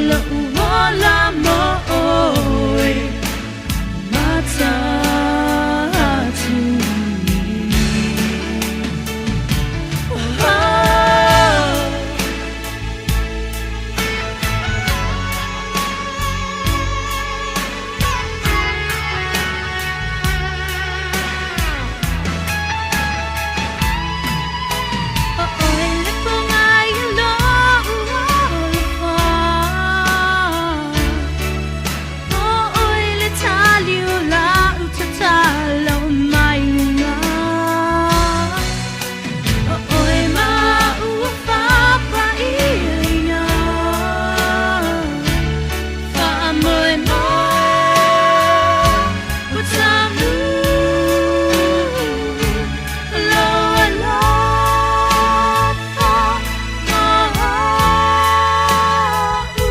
Lo'u ola mo ʻoe amata atu nei. Oh. O ʻoe le pōʻai o loʻu alofa, ʻO ʻoe le tali o laʻu tatalo mai luga, ʻO ʻoe maʻu ua faapaʻiaina, Faamoemoe ua taunuu lou alofa mo oʻu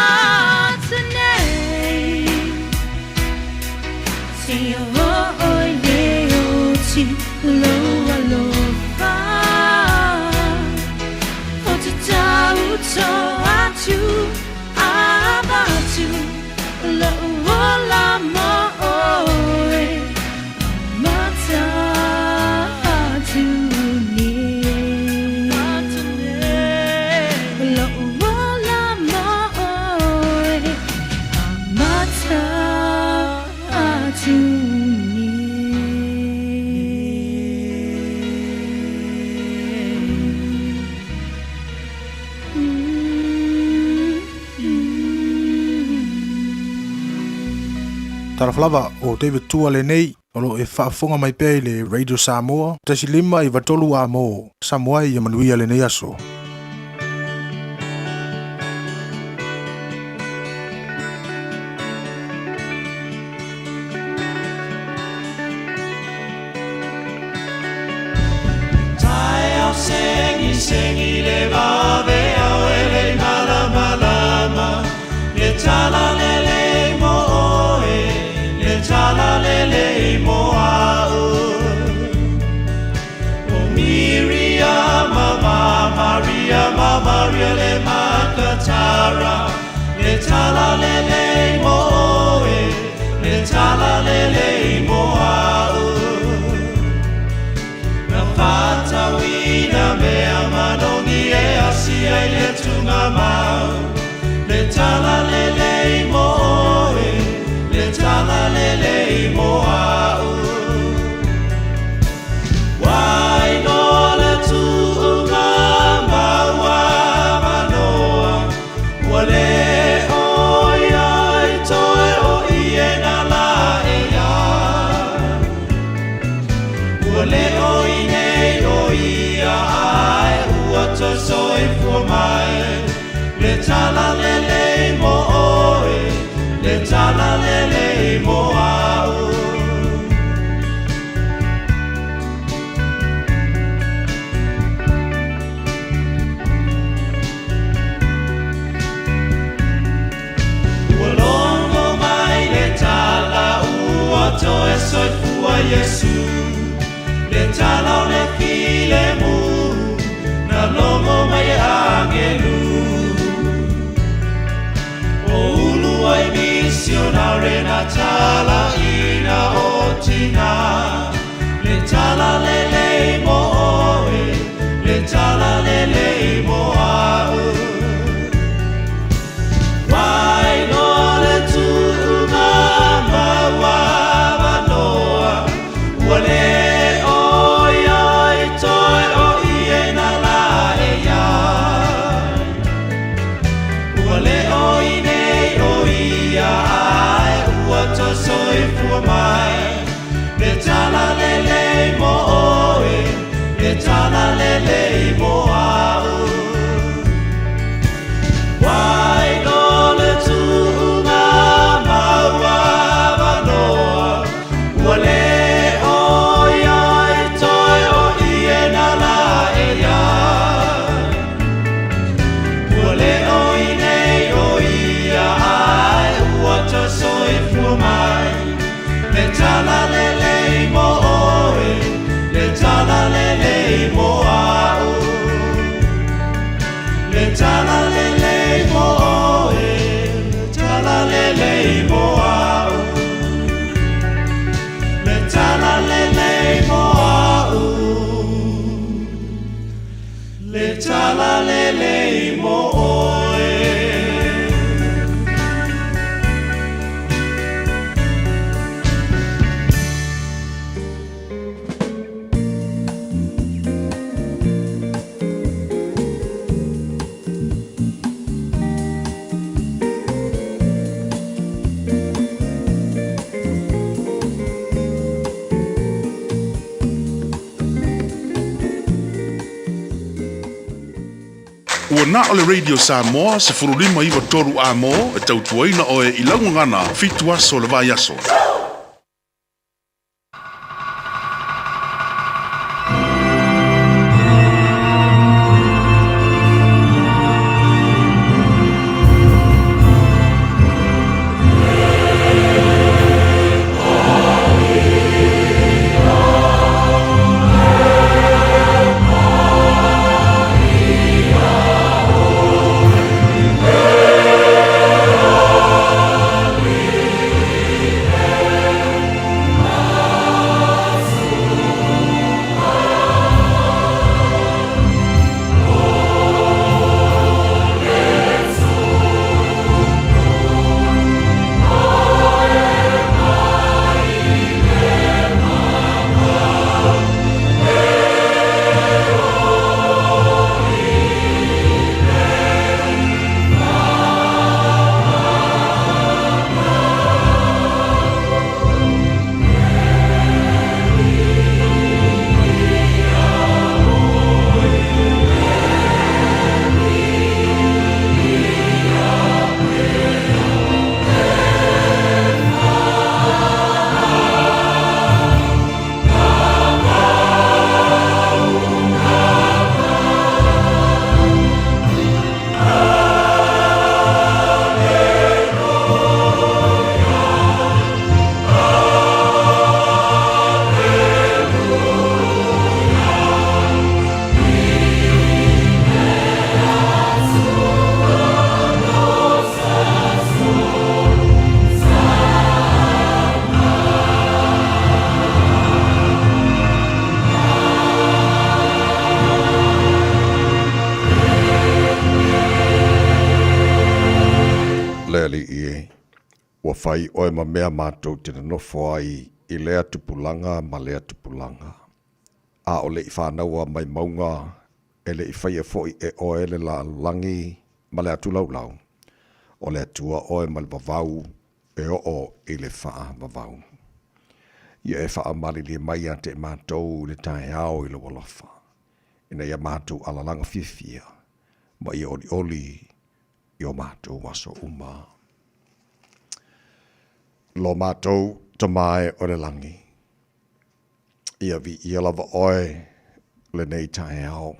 amata nei. Seia oo i le oti lou alofa, Ou te tauto atu avatu loʻu ola mo ʻoe amata atu nei. Loʻu ola mo ʻoe amata atu nei. Talofa lava, o David Tua lenei, o lo o e faafofoga mai pea i le Radio Samoa, 1.5 93 a mo Samoa ia manuia lenei aso. Taeao sengi sengi le vave au e le malamalama Le tala lelei mo oe, le tala lelei mo au O Miriama ma Maria ma Maria le makatara Le tala lelei mo oe, le tala lelei mo au Na faatauina mea manogi e asi ai le tugamau Le tala lelei mo oe, le tala lelei mo au Ua iloa le tuuga ma ua avanoa Ua le o i ai toe o ie na laei ai Ua le o i nei o ia ae ua toe soifua mai Le tala lelei mo oe, le tala lelei mo au. Ua logo mai le tala ua toe soifua Iesu, Le tala o le filemu na logo mai e agelu. O ulu ai misionare na talaina o tina, Le tala lelei mo oe, le tala lelei mo au. Ua iloa le tuuga ma ua avanoa, Ua le o i ai toe o ie na laei ai. Ua le o i nei o ia ae ua toe soifua mai, Le tala. tala lelei mo oe. Ua na o le Radio Samoa 15 93 A mo e tautuaina oe i lau gagana fitu aso o le vaiaso. Le Alii e, ua fai oe ma mea matou te nonofo ai i lea tupulaga ma lea tupulaga. A o le i fanaua mai mauga e le i faia foi e oe le lalolagi ma le atulaulau, o le Atua oe ma le vavau e oo i le faavavau. Ia e faamalilie mai ia te matou i le taeao i lou alofa, ina ia matou alalaga fiafia ma ia olioli i o matou aso uma. Lo matou Tama e o le lagi, ia viia lava oe lenei taeao.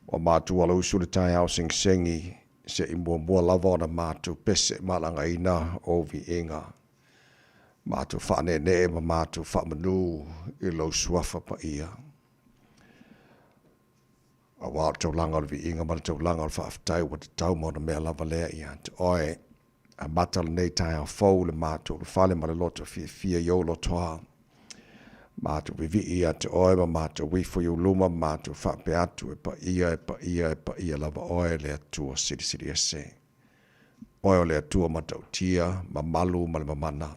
Ua matou alausu le taeao segisegi se i muamua lava ona matou pese malagaina ou viiga. Matou faaneenee ma matou faamanu i lou suafa paia. Aua o le taulaga o le viiga ma le taulaga o le faafetai ua tatau ma ona mea lava lea ia te oe. Amata lenei taeao fou le matou ulufale ma le loto fiafia i ou lotoa. Matou vivii ia te oe ma matou ifo i ou luma ma matou faapea atu, e paia, e paia, e paia lava oe le Atua Silisili Ese. Oe o le Atua matautia, mamalu ma le mamana.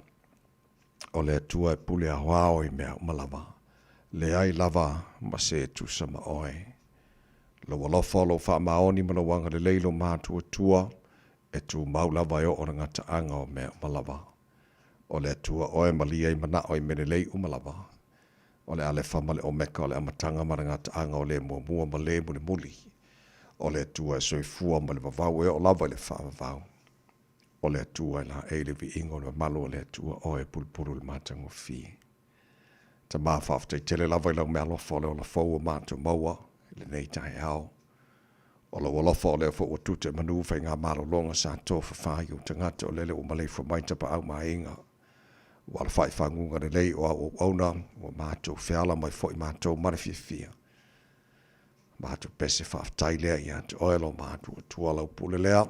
O le Atua e pule aoao i mea uma lava, leai lava ma se e tusa ma oe. Lou alofa o lou faamaoni ma lou agalelei lou matuatua, e tumau lava e oo le gataaga o mea uma lava. O le Atua oe malia i manao i mea lelei uma lava. O le Alefa ma le Omeka, o le amataga ma le gataaga o le muamua ma le mulimuli. O le Atua e soifua ma le vavau e oo lava i le faavavau. O le Atua e laei le viiga o le mamalu o le Atua oe e pulupulu i le matagofie. Tama, faafetai tele lava i lau meaalofa o le ola fou ua matou maua i lenei taeao. O lou alofa o lea foi ua tute manu faigamalologa sa tofafa i ou tagata o lele ua maleifua mai tapaau ma aiga. Ua alafai faguga lelei o au auauna, ua matou feala mai foi matou ma le fiafia. Matou pese faafetai lea ia te oe lo matou Atua lau pule lea.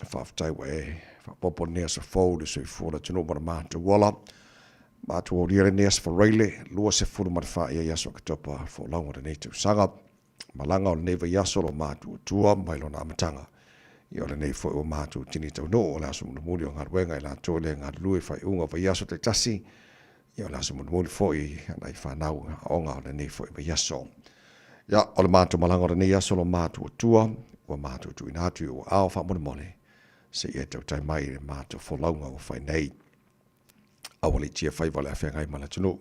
Faafetai ua e faaopoopo lenei aso fou i le soifua o le atunuu ma le matou ola. Matou aulia lenei aso Faraile 24 i aso Oketopa folauga o lenei tausaga. Malaga o lenei vaiaso lo matuatua mai lona amataga. Ia o lenei foi ua matou tini taunuu o le aso mulimuli o galuega i latou lea e galulue i faaiuga o vaiaso taitasi. Ia o le aso mulimuli foi a nai fanau aoga o lenei foi vaiaso. Ia o le matou malaga o lenei aso lo matuatua ua matou tuuina atu i ou aao faamolemole seia e tautai mai i le matou folauga ua fai nei. Aua le tia faiva o le a feagai ma le atunuu.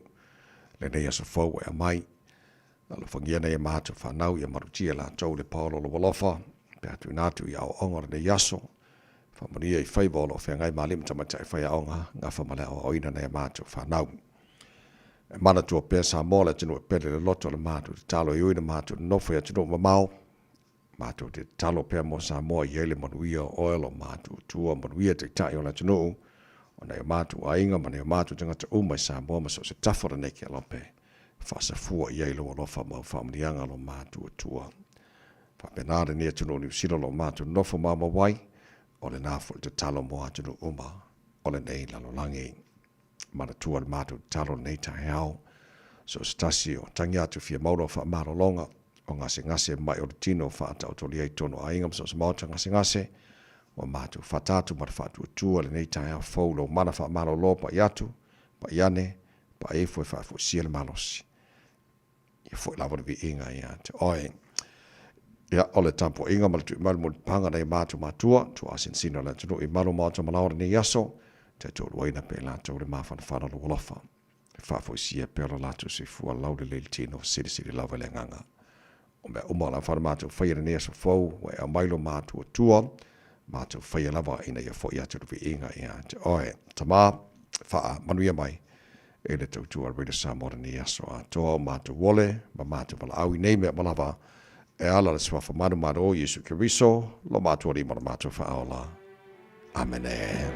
Lenei aso fou ua e aumai. Alofagia nai a matou fanau ia malutia latou i le paola o lou alofa, pe a tuuina atu i aoaoga o lenei aso. Faamanuia i faiva o lo o feagai ma alii ma tamaitai faiaoga, gafa ma le aoaoina nai a matou fanau. E manatua pea Samoa le atunuu e pele le loto o le matou tatalo e ui ina matou nonofo i atunuu mamao, matou te tatalo pea mo Samoa i ai le manuia o oe lo matou Atua, manuia Taitai o le atunuu, o nai o matou aiga ma nai o matou tagata uma i Samoa ma so o se tafa o lenei kelope, faasafua i ai lou alofa ma au faamanuiaga lo matou Atua. Faapena lenei atunuu o Niu Sila o lo o matou nonofo maumau ai, o lena foi le tatalo mo atunuu uma o lenei lalolagi. Manatua le matou tatalo lenei taeao, so o se tasi o tagi atu fia maua faamalologa o gasegase mai o le tino faataotolia i totonu o aiga ma so o se maota gasegase, ua matou fata atu ma le faatuatua lenei taeao fou lou mana faamalolo pai atu, pai ane, pai ifo e faafuasia le malosi. Ia foi lava le viiga ia te oe. Ia, o le tapuaiga ma le tui mai le mulipapaga nai matou matua, tuaasinasina o le atunuu i malu maota malao lenei aso, taitoaluaina pea i latou le mafanafana o lou alofa. E faafoisia pea lo latou soifua laulelei le tino, silisili lava i le agaga. O mea uma o le a mafai ona matou faia lenei aso fou, ua e aumai lo matou Atua, matou faia lava ina ia foi atu le viiga ia te oe. Tama, faamanuia mai e le tautua a Radio Samoa lenei aso atoa o matou ole ma matou valaau i nei mea uma lava e ala le suafa manumanu o Iesu Keriso, lo matou Alii ma lo matou Faaola. Amene.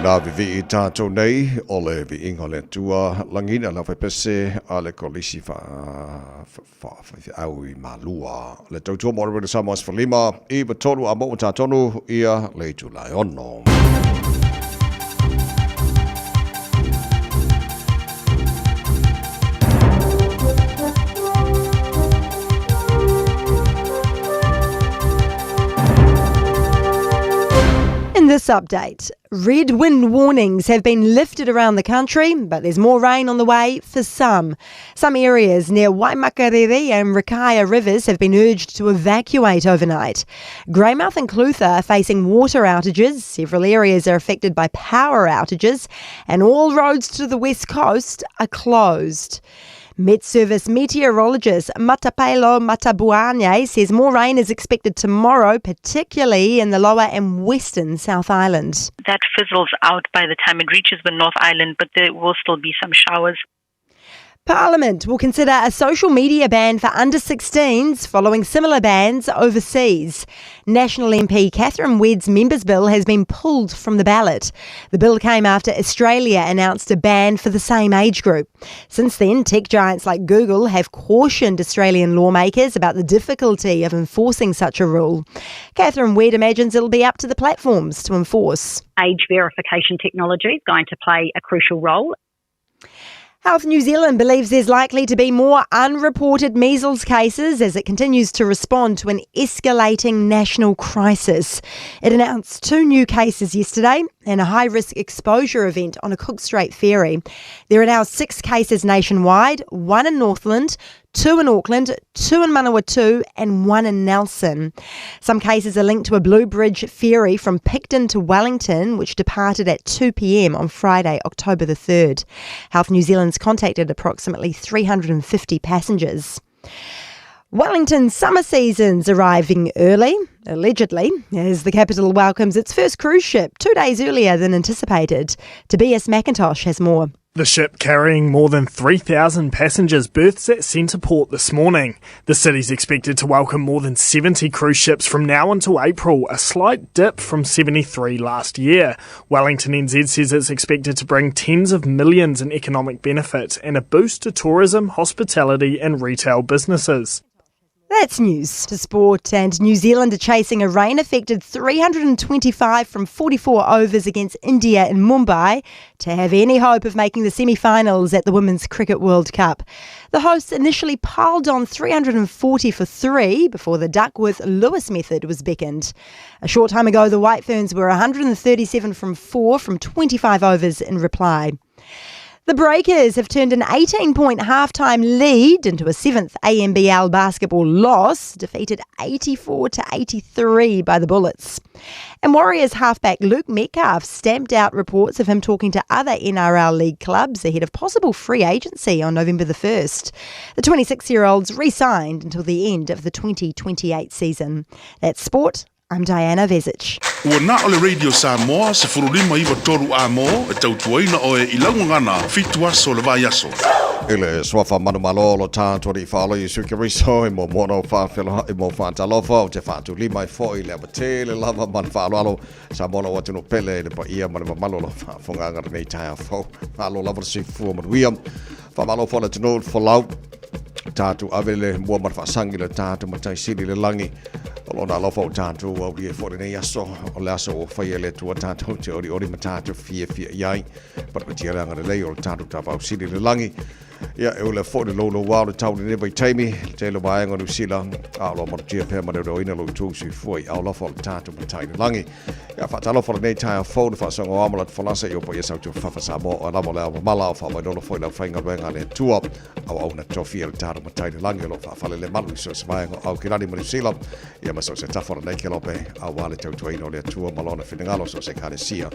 Na vivii tatou nei o le viiga o le Atua lagina le aufaipese a le Kolisi Faafeau i Malua. Le tautua mo le Samoa 15 i 3 a mo tatonu ia le itula e 6. This update Red wind warnings have been lifted around the country, but there's more rain on the way for some. Some areas near Waimakariri and Rakaia rivers have been urged to evacuate overnight. Greymouth and Clutha are facing water outages. Several areas are affected by power outages, and all roads to the west coast are closed. Met Service meteorologist Matapelo Matabuane says more rain is expected tomorrow, particularly in the lower and western South Island. That fizzles out by the time it reaches the North Island, but there will still be some showers. Parliament will consider a social media ban for under 16s following similar bans overseas. National MP Catherine Webb's members bill has been pulled from the ballot. The bill came after Australia announced a ban for the same age group. Since then, tech giants like Google have cautioned Australian lawmakers about the difficulty of enforcing such a rule. Catherine Wedd imagines it'll be up to the platforms to enforce. Age verification technology is going to play a crucial role. Health New Zealand believes there's likely to be more unreported measles cases as it continues to respond to an escalating national crisis. It announced two new cases yesterday and a high risk exposure event on a Cook Strait ferry. There are now six cases nationwide, one in Northland, two in Auckland, two in Manawatu, and one in Nelson. Some cases are linked to a Blue Bridge ferry from Picton to Wellington, which departed at 2 pm on Friday, October the 3rd. Health New Zealand's contacted approximately 350 passengers. Wellington's summer season's arriving early, allegedly, as the capital welcomes its first cruise ship two days earlier than anticipated. Tobias McIntosh has more. The ship carrying more than 3,000 passengers berths at Centreport this morning. The city's expected to welcome more than 70 cruise ships from now until April, a slight dip from 73 last year. Wellington NZ says it's expected to bring tens of millions in economic benefit and a boost to tourism, hospitality, and retail businesses. That's news to sport and New Zealand are chasing a rain affected 325 from 44 overs against India in Mumbai to have any hope of making the semi finals at the Women's Cricket World Cup. The hosts initially piled on 340 for three before the Duckworth Lewis method was beckoned. A short time ago, the White Ferns were 137 from four from 25 overs in reply. The Breakers have turned an 18 point halftime lead into a seventh ANBL basketball loss, defeated 84 to 83 by the Bullets. And Warriors halfback Luke Metcalf stamped out reports of him talking to other NRL League clubs ahead of possible free agency on November the 1st. The 26 year old's re signed until the end of the 2028 season. That's sport. I'm Diana Vezic. Ua na o le Radio Samoa 1593 Amo e tautuaina oe i laugagana fitu aso le vai aso. I le suafa manumalo lo tātou i whaalo Iesu Keriso e mo mono whawheloha i mo whātalofa o te whātulima i fo i le amatele lava man whaaloalo sa mono o atunu pele i le paia ma le mamalo lo whaafonganga nei taia fau malo lava le soifua manuia whamalo fo le tunu folau tātou ave le mua ma le faasagi le tātou matai sili le lagi o lona alofa o tātou aulia foi lenei aso o le aso ua faia le Atua tātou te olioli ma tātou fiafia i ai patapatia le agalelei o le tātou Tapaau Sili le lagi ia e ula foi le loulouā o le tau lenei vaitaimi le tele o vaega o Niusila a o lo malutia pea ma leoleoina lo outou soifua i aolofa o le tātou matai le lagi Ia faatalofa lenei taeao fou le faasoaga o Amo Latufolasa i o paia sautu fafa Samoa o lava o le ao mamala o faamailolo foi lau faigaluega a le Atua auauna tofia le taro matai le lagi o lo faafale le malu i so se vaega o Aukilani ma Niu Sila ia ma so se tafa o lenei kelope aua le tautuaina o le Atua ma lona finagalo so se ekalesia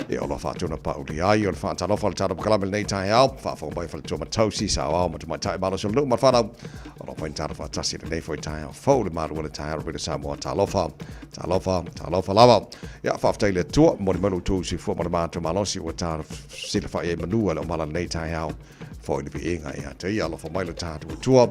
ia o lo faatuna pauli ai o le faatalofa le taro pakalame lenei taeao faafofoga mai faletua ma tausi saoao ma tamaitai malosi o le nuu ma le whanau o lo faintaro faatasi lenei foi taeao fou le malu o le taeao Radio Samoa talofa Talofa, talofa lava. Ia, faafetai i le Atua, momoli mai lo outou soifua ma le matou malosi ua ta silafai ai manua le omala lenei taeao foi le viiga ia te ia alofa mai lo tatou Atua.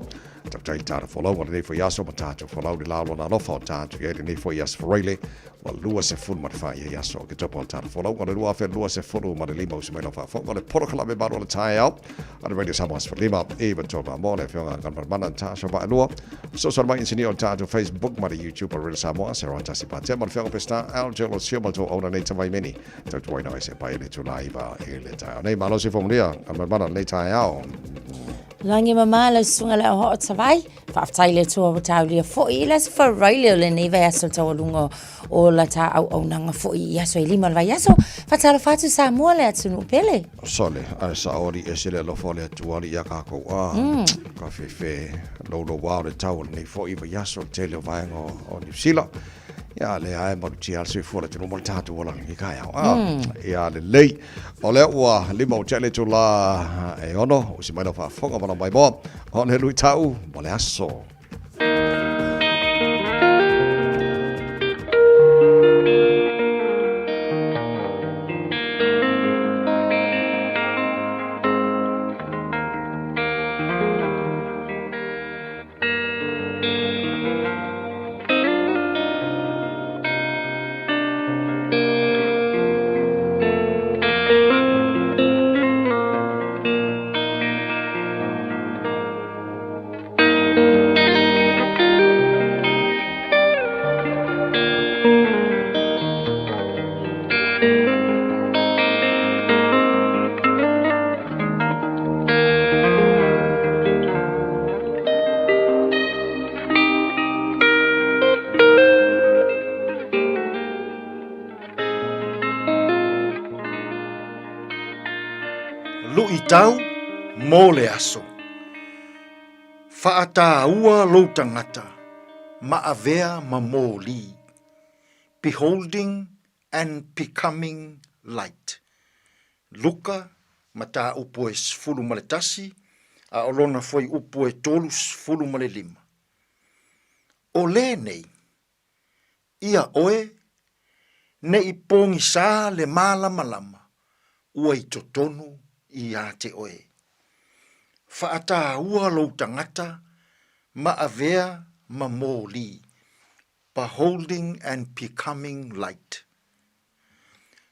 Tautai le tatou folauga lenei foi aso ma tatou folau le la o lona alofa o tatou i ai lenei foi aso Faraile ua 24 ai aso o Oketopa o le tatou folauga o le 2025 uso mai lau faafofoga o le polokalame malu o le taeao a le Radio Samoa 15 i Matoa mo le afioga Galumalemana Natasha Vaalua Fesoasoani mai inisinia o le tatou Facebook ma le YouTube o Radio Samoa, se roa tasi patea ma le fioga Peseta, Al Jolo Sio ma le tou auna nei tavaimeni, tautuaina ai se pai le tula iva i le taeao nei. Malosi Fomulia, Galumalemana lenei taeao. Lagi mama lau susuga le au hoʻotavai. Faafetai i le Atua ua taulia foi i le aso Faraile o lenei vaiaso le taualuga o la ta auaunaga foi i aso e lima o le vaiaso. Faatalofa atu Samoa le atunuu pele. Sole, ae sao alii ese le alofa o le Atua alii ia kākou a. Ka fefe louloua o le tau o lenei foi vaiaso le tele o vaega o Niu Sila. Ia lea e malutia le soifua o le atunuu ma le tatou ola i lenei taeao. Ia lelei. O lea ua 5 o tea le itula e 6, usi mai lau faafofoga ma lau maimoa o le luitau mo le aso. Luitau mo le aso. Faataua lou tagata ma avea ma moli. Beholding and becoming light. Luka, mataupu e 11, a o lona fuaiupu e 35. O lenei, ia oe, ne i pogisa le malamalama ua i totonu ia te oe. Faataua lou tagata ma avea ma moli, beholding and becoming light.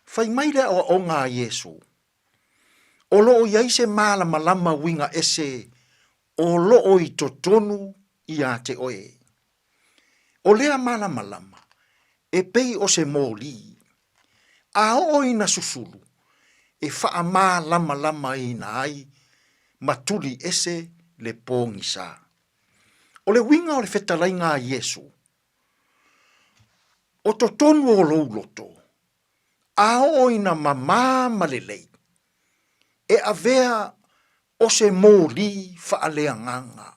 Fai mai le aoaoga a Iesu, O lo o i ai se malamalama uiga ese o lo o i totonu ia te oe. O lea malamalama e pei o se moli, a oo ina susulu e faamalamalamaina ai ma tuli ese le pogisa. O le uiga o le fetalaiga a Iesu, O totonu o lou loto, a oo ina mamā ma lelei, e avea o se moli faaleagaga.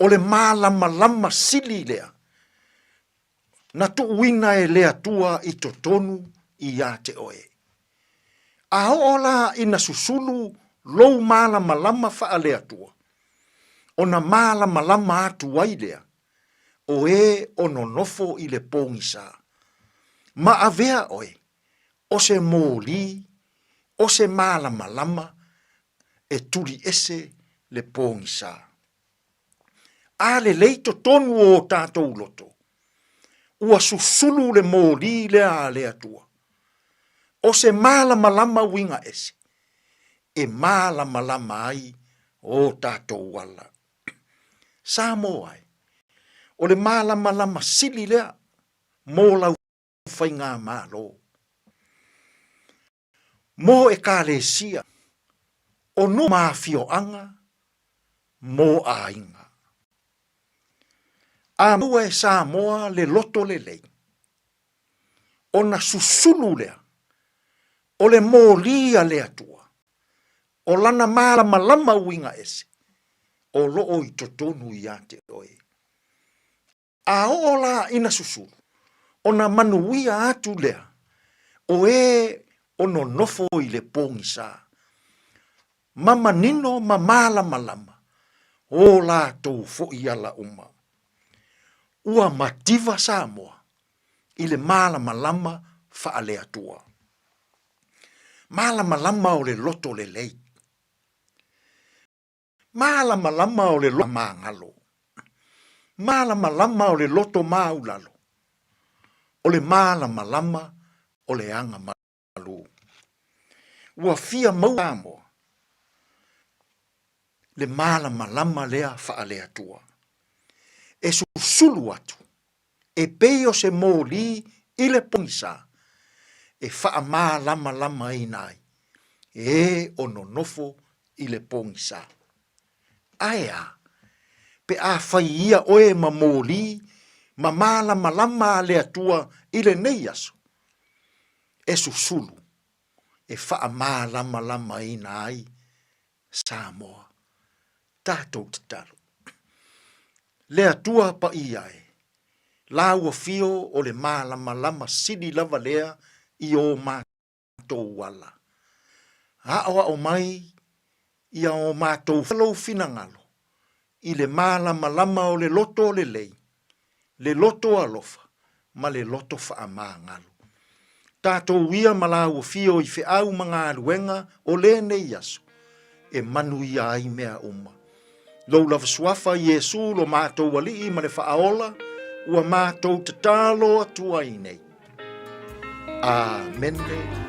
O le malamalama sili lea na tuuina e le Atua i totonu ia te oe. A oo la ina susulu lou malamalama faale-Atua, ona malamalama atu ai lea o e o nonofo i le pogisa, ma avea oe o se moli, o se malamalama e tuli ese le pogisa. A lelei totonu o o tatou loto, ua susulu le moli lea a le Atua, o se malamalama uiga ese, e malamalama ai o tatou ala. Samoa e, o le malamalama sili lea mo lau faigamalo. Mo Ekalesia, o nuu ma afioaga, mo aiga. A maua e Samoa le loto lelei, ona susulu lea o le moli a le Atua, o lana malamalama uiga ese, o lo o i totonu ia te oe. A oo la ina susulu, ona manuia atu lea o e o nonofo i le pogisa, ma manino ma malamalama o latou foi ala uma. Ua mativa Samoa i le malamalama faale-Atua. Malamalama o le loto lelei. Malamalama o le loto magalo. Malamalama o le loto maulalo. O le malamalama o le aga malu. Ua fia maua Samoa le malamalama lea faale-Atua. E susulu atu e pei o se moli i le pogisa e faamalamalamaina ai e o nonofo i le pogisa. Ae a? Pe a fai ia oe ma moli ma malamalama a le Atua i lenei aso, e susulu e faamalamalamaina ai Samoa. Tatou tatalo. Le Atua paia e, la ua fio o le malamalama sili lava lea i o matou ala. Aʻoaʻo mai ia o matou lou finagalo i le malamalama o le loto lelei, le loto alofa ma le loto faamagalo. Tatou ia ma la ua fio i feau ma galuega o lenei aso, e manuia ai mea uma. Lou lava suafa Iesu lo matou Alii ma le Faaola, ua matou tatalo atu ai nei. Amene.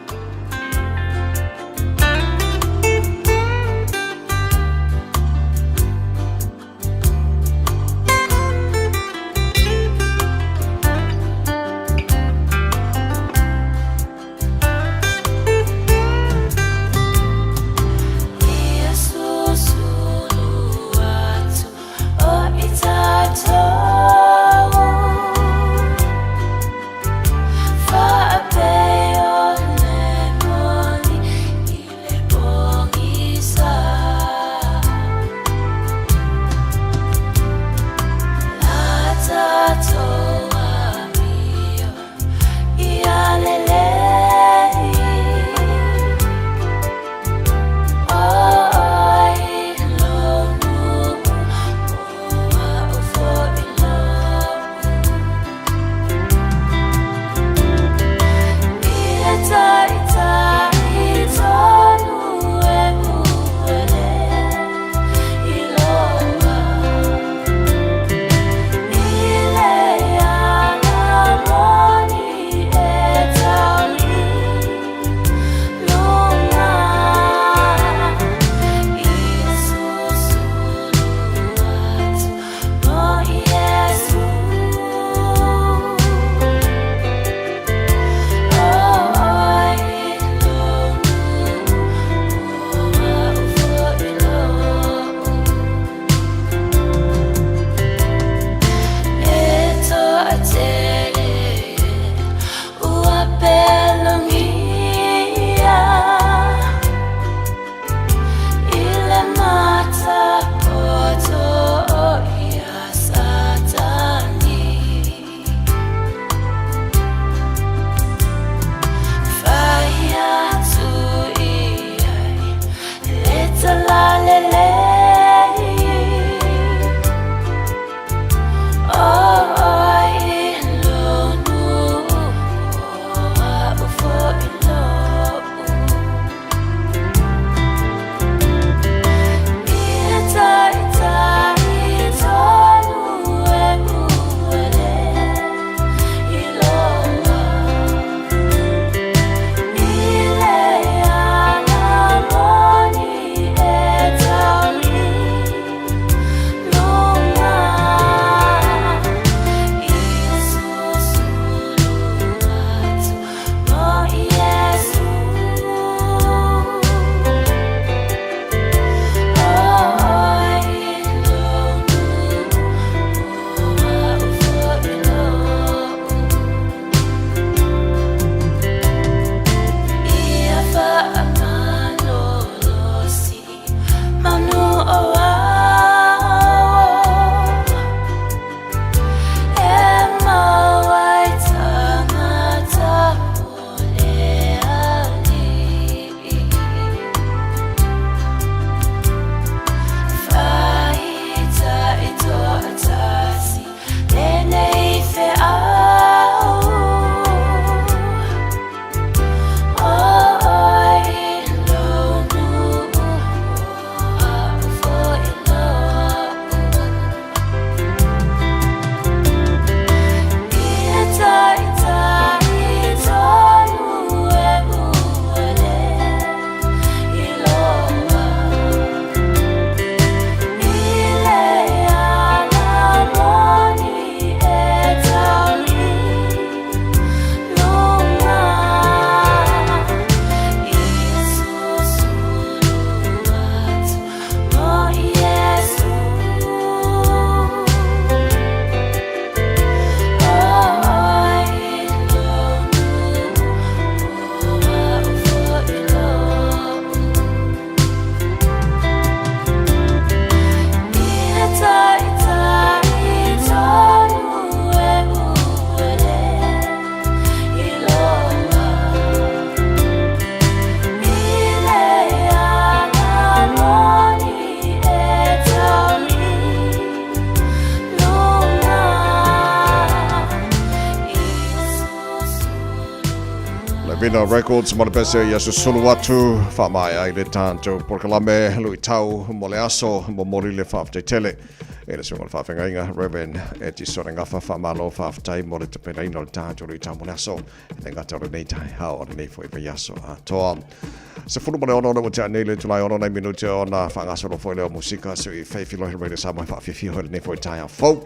Vina Records ma le pese ia susulu atu faamaea ai le tatou polokalame luitau mo le aso momoli le faafetai tele e le susuga o le faafeagaiga Reverend Etisone Gafa faamalo faafetai mo le tapenaina o le tatou luitau mo le aso e le gata o lenei taeao o lenei foi vaiaso atoa. 16 lea ua tea nei le itula e 6 nai minute ona faagasolo foi lea o musika se i feifilohi mai le Samoa e faafiafia foi lenei foi taeao fou.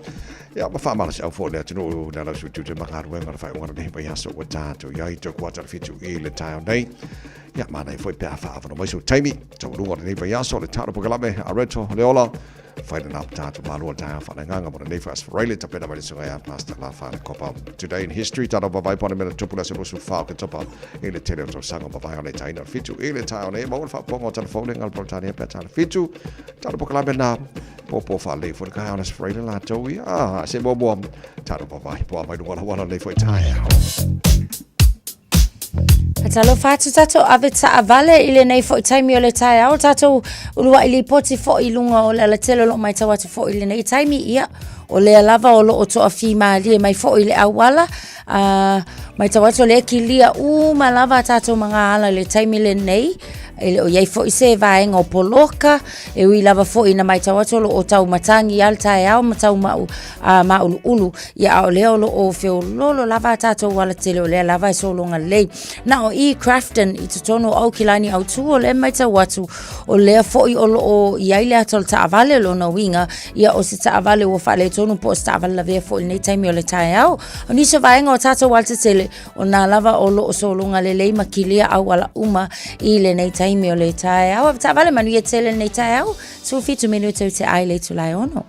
Ia ma faamalosiau foi le atunuu le ala o tiute ma galuega o le faaiuga o lenei vaiaso ua tatou i ai toe kuata le 7 i le taeao nei. Ia manaia foi pe a faaavanoa mai sou taimi taualuga o lenei vaiaso le talo polokalame a Reto Leola fai lena ma tatou malo taeao faaleagaga mo lenei foi Aso Faraile tapena mai le susuga ia Pastor Lafa le Kopa. Today in History tatou vavae po o le mea na tupu le aso 24 o Oketopa i le tele o tausaga mavae o le taina o le 7 i le taeao nei. Maua le faapopoga o telefone le Peretania pe a ta le 7 talo polokalame na Pōpō faalelei foi le taeao le Aso Faraile latou ia. Ah, se muamua tatou vavae po a mai luga o le auala lenei foi taeao. Talofa atu tatou ave taavale i lenei foi taimi o le taeao, tatou uluai lipoti foi i luga o le alatele o lo o matau atu foi i lenei taimi, ia, o lea lava o lo o toafimalie mai foi i le auala, matau atu o lea e kilia uma lava a tatou magaala i le taimi lenei, e le o i ai foi se vaega o poloka, e ui lava foi ina matau atu o lo o tau matagi lava le taeao ma tau mauluulu, ia a o lea o lo o feololo lava a tatou alatele o lea lava e sologa lelei. Na o i Crafton i totonu o Aukilani Autū o lea e matau atu o lea foi o lo o i ai le ata o le taavale o lona uiga, ia o se taavale ua faaletonu po o se taavale lavea foi i lenei taimi o le taeao. O nisi o vaega o tatou alatetele, o nā lava o lo o sologa lelei ma kilia auala uma i lenei taimi o le taeao. Ave taavale manuia tele lenei taeao, 17 minute i te ai le itula e 6.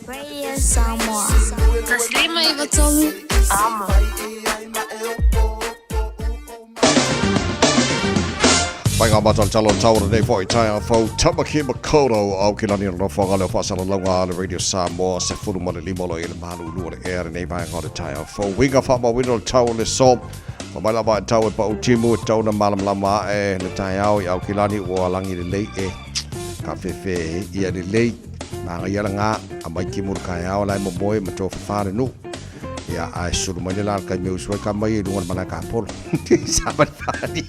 Radio Samoa. 153 Amo. Mai ngā mata talo tau o nei foi taeao fou Tamaki Makaurau Aokelani o le nofoaga leo faasalalauga a le Radio Samoa 15 lo i le malulu o le ea lenei vaega o le taeao fou Uiga faamauina o le tau o le so Fa mai lava e tau e pau timu e tau na malamalama ae le taeao i Aokelani ua lagi lelei e ka fefe ia lelei Magaia le gā a mai timu le taeao la e momoe ma tofafa le nuu Ia, ae sulu mai le la le taimi e usu ai ka mai i luga o le malae kapolo. Sa mani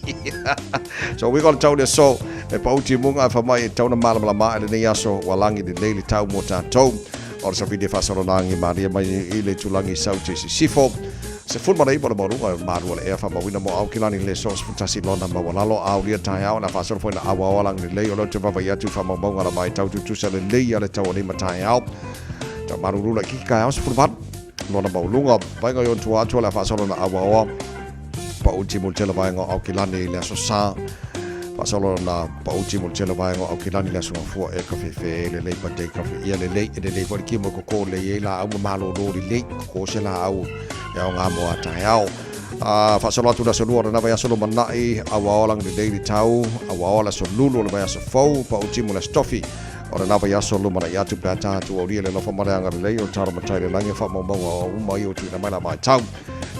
So we got to tau le aso e pau timuga e fa mai e tau na malamalama ae lenei aso ua lagi lelei le tau mo tatou. O le safili e faasololagi malie mai i le itulagi i Saute i Sisifo. 19 o le maualuga e malu o le ea faamauina mo Aukilani le so 11 lona maualalo aolia taeao na faasolo foi na auaoa lagi lelei o lea ou te vaavaai atu i faamaumauga lava e tau tutusa lelei a le tau o nei mataeao. Tau malulu laitiiti taeao 18 lona maualuga. Vaega i ona tua atu o le a faasolo na auaoa pau timu le tele vaega o Aukilani i le aso Sa. Faasolo na pau timu le tele vaega o Aukilani i le aso Gafua e kafefe lelei patei kafe ia lelei e lelei foi le kimo e koko lelei ai laau ma malolo lelei koko se laau e aoga mo a taeao. Faasolo atu le aso lua o lena vaiaso lumanai auaoa lagi lelei le tau auaoa le aso lulu o le vaiaso fou pau timu le aso Tofi O lena vaiaso lumanai atu pe a tatou aulia le alofa ma le agalelei o le talo matai i le lagi e faamaumauga o uma i o tuuina mai la vaitau.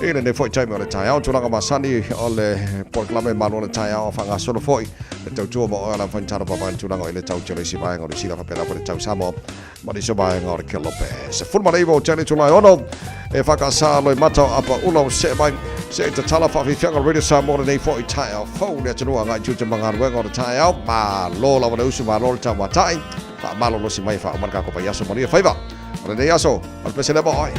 I lenei foi taimi o le taeao, tulaga masani o le polokalame malo o le taeao a faagasolo foi le tautua ma oe a la mafai talo vavae le tulaga o i le tau tele isi vaega o le sila faapena foi le tau Samoa ma nisi o vaega o le Kelope. 19 o tele itula e 6 e whakasa loimata o apaula o see mai se i tatala whaawhiwhianga Radio Samoa lenei foi taeao fou le atunuu agai tute ma galuega o le taeao malo lava le usu malo le taumatai faamalolosi mai faauma le kako vaiaso manuia faiva o lenei aso o le pese lea mo oe.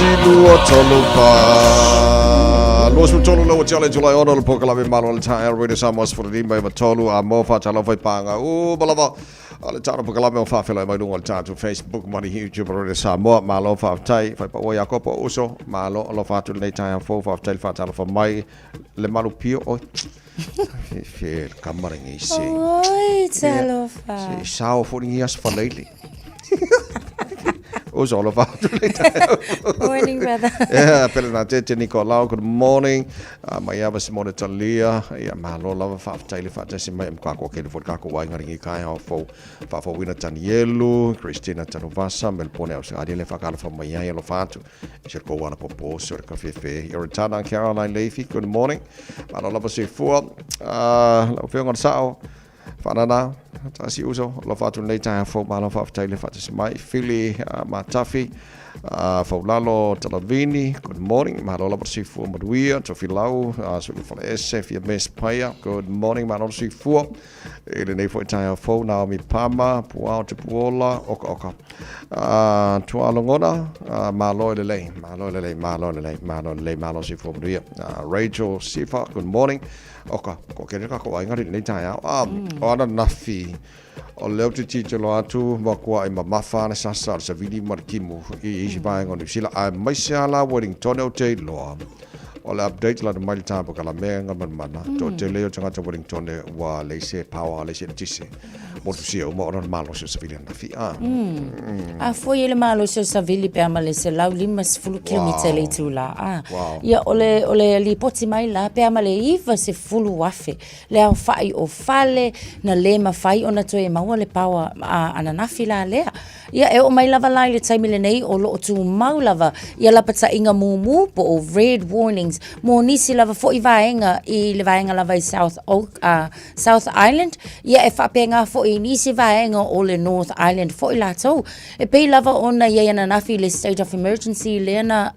Tasi, lua, tolu, fa. 23 lau tiale July ono le pokalame malo le taeao Radio Samoa 15 93 a mo whātalofa i pānga u malava a le tano pokalame o whawhela mai lunga o le tātou Facebook ma le YouTube Radio Samoa malo whāwhtai whai pa oi akopo uso malo alofa atu lenei taeao fou whāwhtai le whātalofa mai le malu pio oi Fe le kamara ngi se. Oi, talofa. Se sao fo ngi as faleili. Uso alofa atu lenei taeao. Morning, brother. Yeah, pele nā tete Nicolau, good morning. Mai ava Simone Talia, ia malo lava whaaftai le whaatasi mai am kako kele fo kako wai ngari ngi kai hao fo whaafawina Tanielu, Christina Tanuvasa, Melpone au sangari le whakalofa mai ai alofa atu. I se ko wana popo so le kawhewhe. Iritana Caroline Leafy, good morning. Malo lava se fua. Lau whionga le sao. Whanana, tasi uso, alofa atu nei taha fo malo whaaftai le whaatasi mai. Fili Matafi, Faulalo Talavini, good morning. Malo lava se fua manuia, Tofilau, Sulu Faleese, Fia Mes Paia, good morning. Malo se fua. I lenei foi taeao fou, Naomi Pama, Puao Te Puola, Oka Oka. Tua Logona, malo e lelei, malo e lelei, malo e lelei, malo e lelei, malo se fua manuia. Rachel Sifa, good morning. Oka, ko kere ka ko ai ngari lenei taeao. O ana nafi, o leo te titilo atu, ma kua i mamafa ana sasa, o le savili ma le timu i isi vaega o Niu Sila, ae maise a la Wellington o te iloa. O le update lana mai le tāpo ka la mea nga manumana. Mm. To tele o tangata Wellington ua lei se power, lei se eletise. Mo tu sia uma ona le malosi o Savili ana fi. Ah. Mm. A foi ele malosi o Savili pe ama le 150 kilomita le itu la. Ah. Wow. Ia o le lipoti mai la pe ama le 90,000 le aofa'i o fale na le mafai ona toe maua le power ananafi la lea. Ia, e oo mai lava la i le taimi lenei o lo o tumau lava ia lapataiga mumu po o red warnings mo nisi lava foi vaega i le vaega lava i South, Oak, South Island, ia e faapena foi i nisi vaega o le North Island foi latou. E pei lava ona i ai ananafi le state of emergency lea na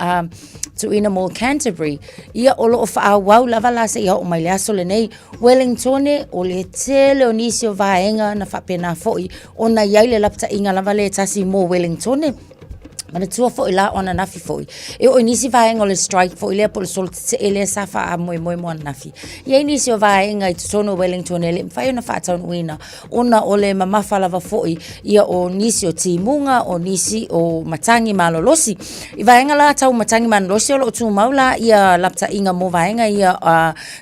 tuuina mo Canterbury, ia o lo o faaauau lava la seia oo mai le aso lenei. Wellingtone, o le tele o nisi o vaega na faapena foi ona i ai le lapataiga lava lea e tasi mo Wellingtone. Manatua foi la o ananafi foi. E oo i nisi vaega o le strike foi lea po o le solo tetee lea sa faamoemoe mo ananafi. I ai nisi o vaega i totonu o Wellington e le mafai ona faataunuuina ona o le mamafa lava foi ia o nisi o timuga, o nisi o matagi malolosi. I vaega la tau matagi malolosi o lo o tumau la ia lapataiga mo vaega ia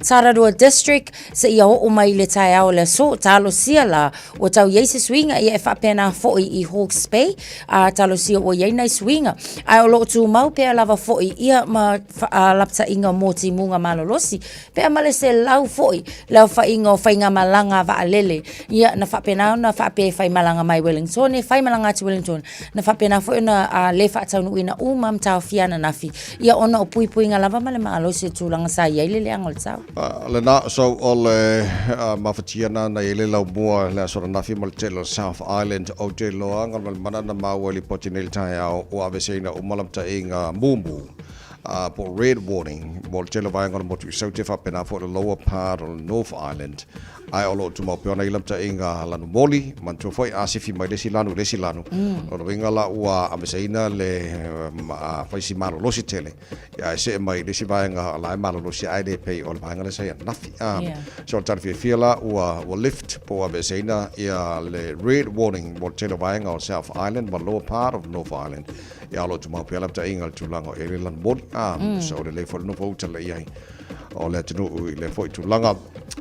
Tararua District seia oo mai i le taeao o le aso. Talosia la ua tau i ai se suiga ia e faapena foi i Hawke's Bay, a talosia ua i ai nai suiga. Ae o lo o tumau pea lava foi ia ma lapataiga mo timuga malolosi. Pea ma le 100 foi le aofaiga o faigamalaga a vaalele ia na faapena ona faapea e faimalaga mai Wellington, e faimalaga atu Wellington. Na faapena foi ona le faataunuuina uma mataofia ananafi ia ona o puipuiga lava ma le malosi o tulaga sa i ai le leaga o le tau. Lena, so o le mafatia na na i ai le laumua le aso ananafi ma le tele o South Island o te loa nga le mana na maua i lipoti nei le taeao ua aveseina uma lapataiga mumu po o red warning mo le tele o vaega o le motu i Saute faapena foi le lower part o le North Island Ae o lo o tumau pea ona i lapataiga lanu moli, manatua foi a sifi mai le isi lanu i le isi lanu, lona uiga la ua aveseina le faisi malolosi tele, ia ae see mai i le isi vaega la e malolosi ae le pei o le vaega lea sa i ananafi. So o le tala fiafia la ua lift po ua aveseina ia le red warning mo le tele o vaega o South Island ma lower part of North Island, ia o lo o tumau pea lapataiga i le tulaga o ele lanu moli. So lelei foi le nofo uta le i ai o le atunuu i lea foi tulaga.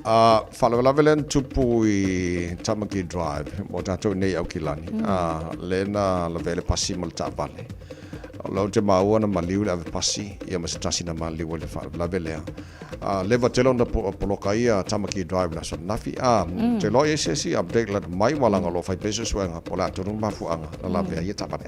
Faalavelave lea na tupu i Tamaki Drive mo tatou nei Aukilani. Lea na lavea le pasi ma le taavale. O lea ou te maua na maliu le ave pasi ia ma se tasi na maliu ai le faalavelave lea. Leva tele ona poloka ai ia Tamaki Drive le aso ananafi. Te iloa i ai se isi update lana mai ua laga o lo o fai pea suesuega po o le a tonu le mafuaaga na lavea ai ia taavale.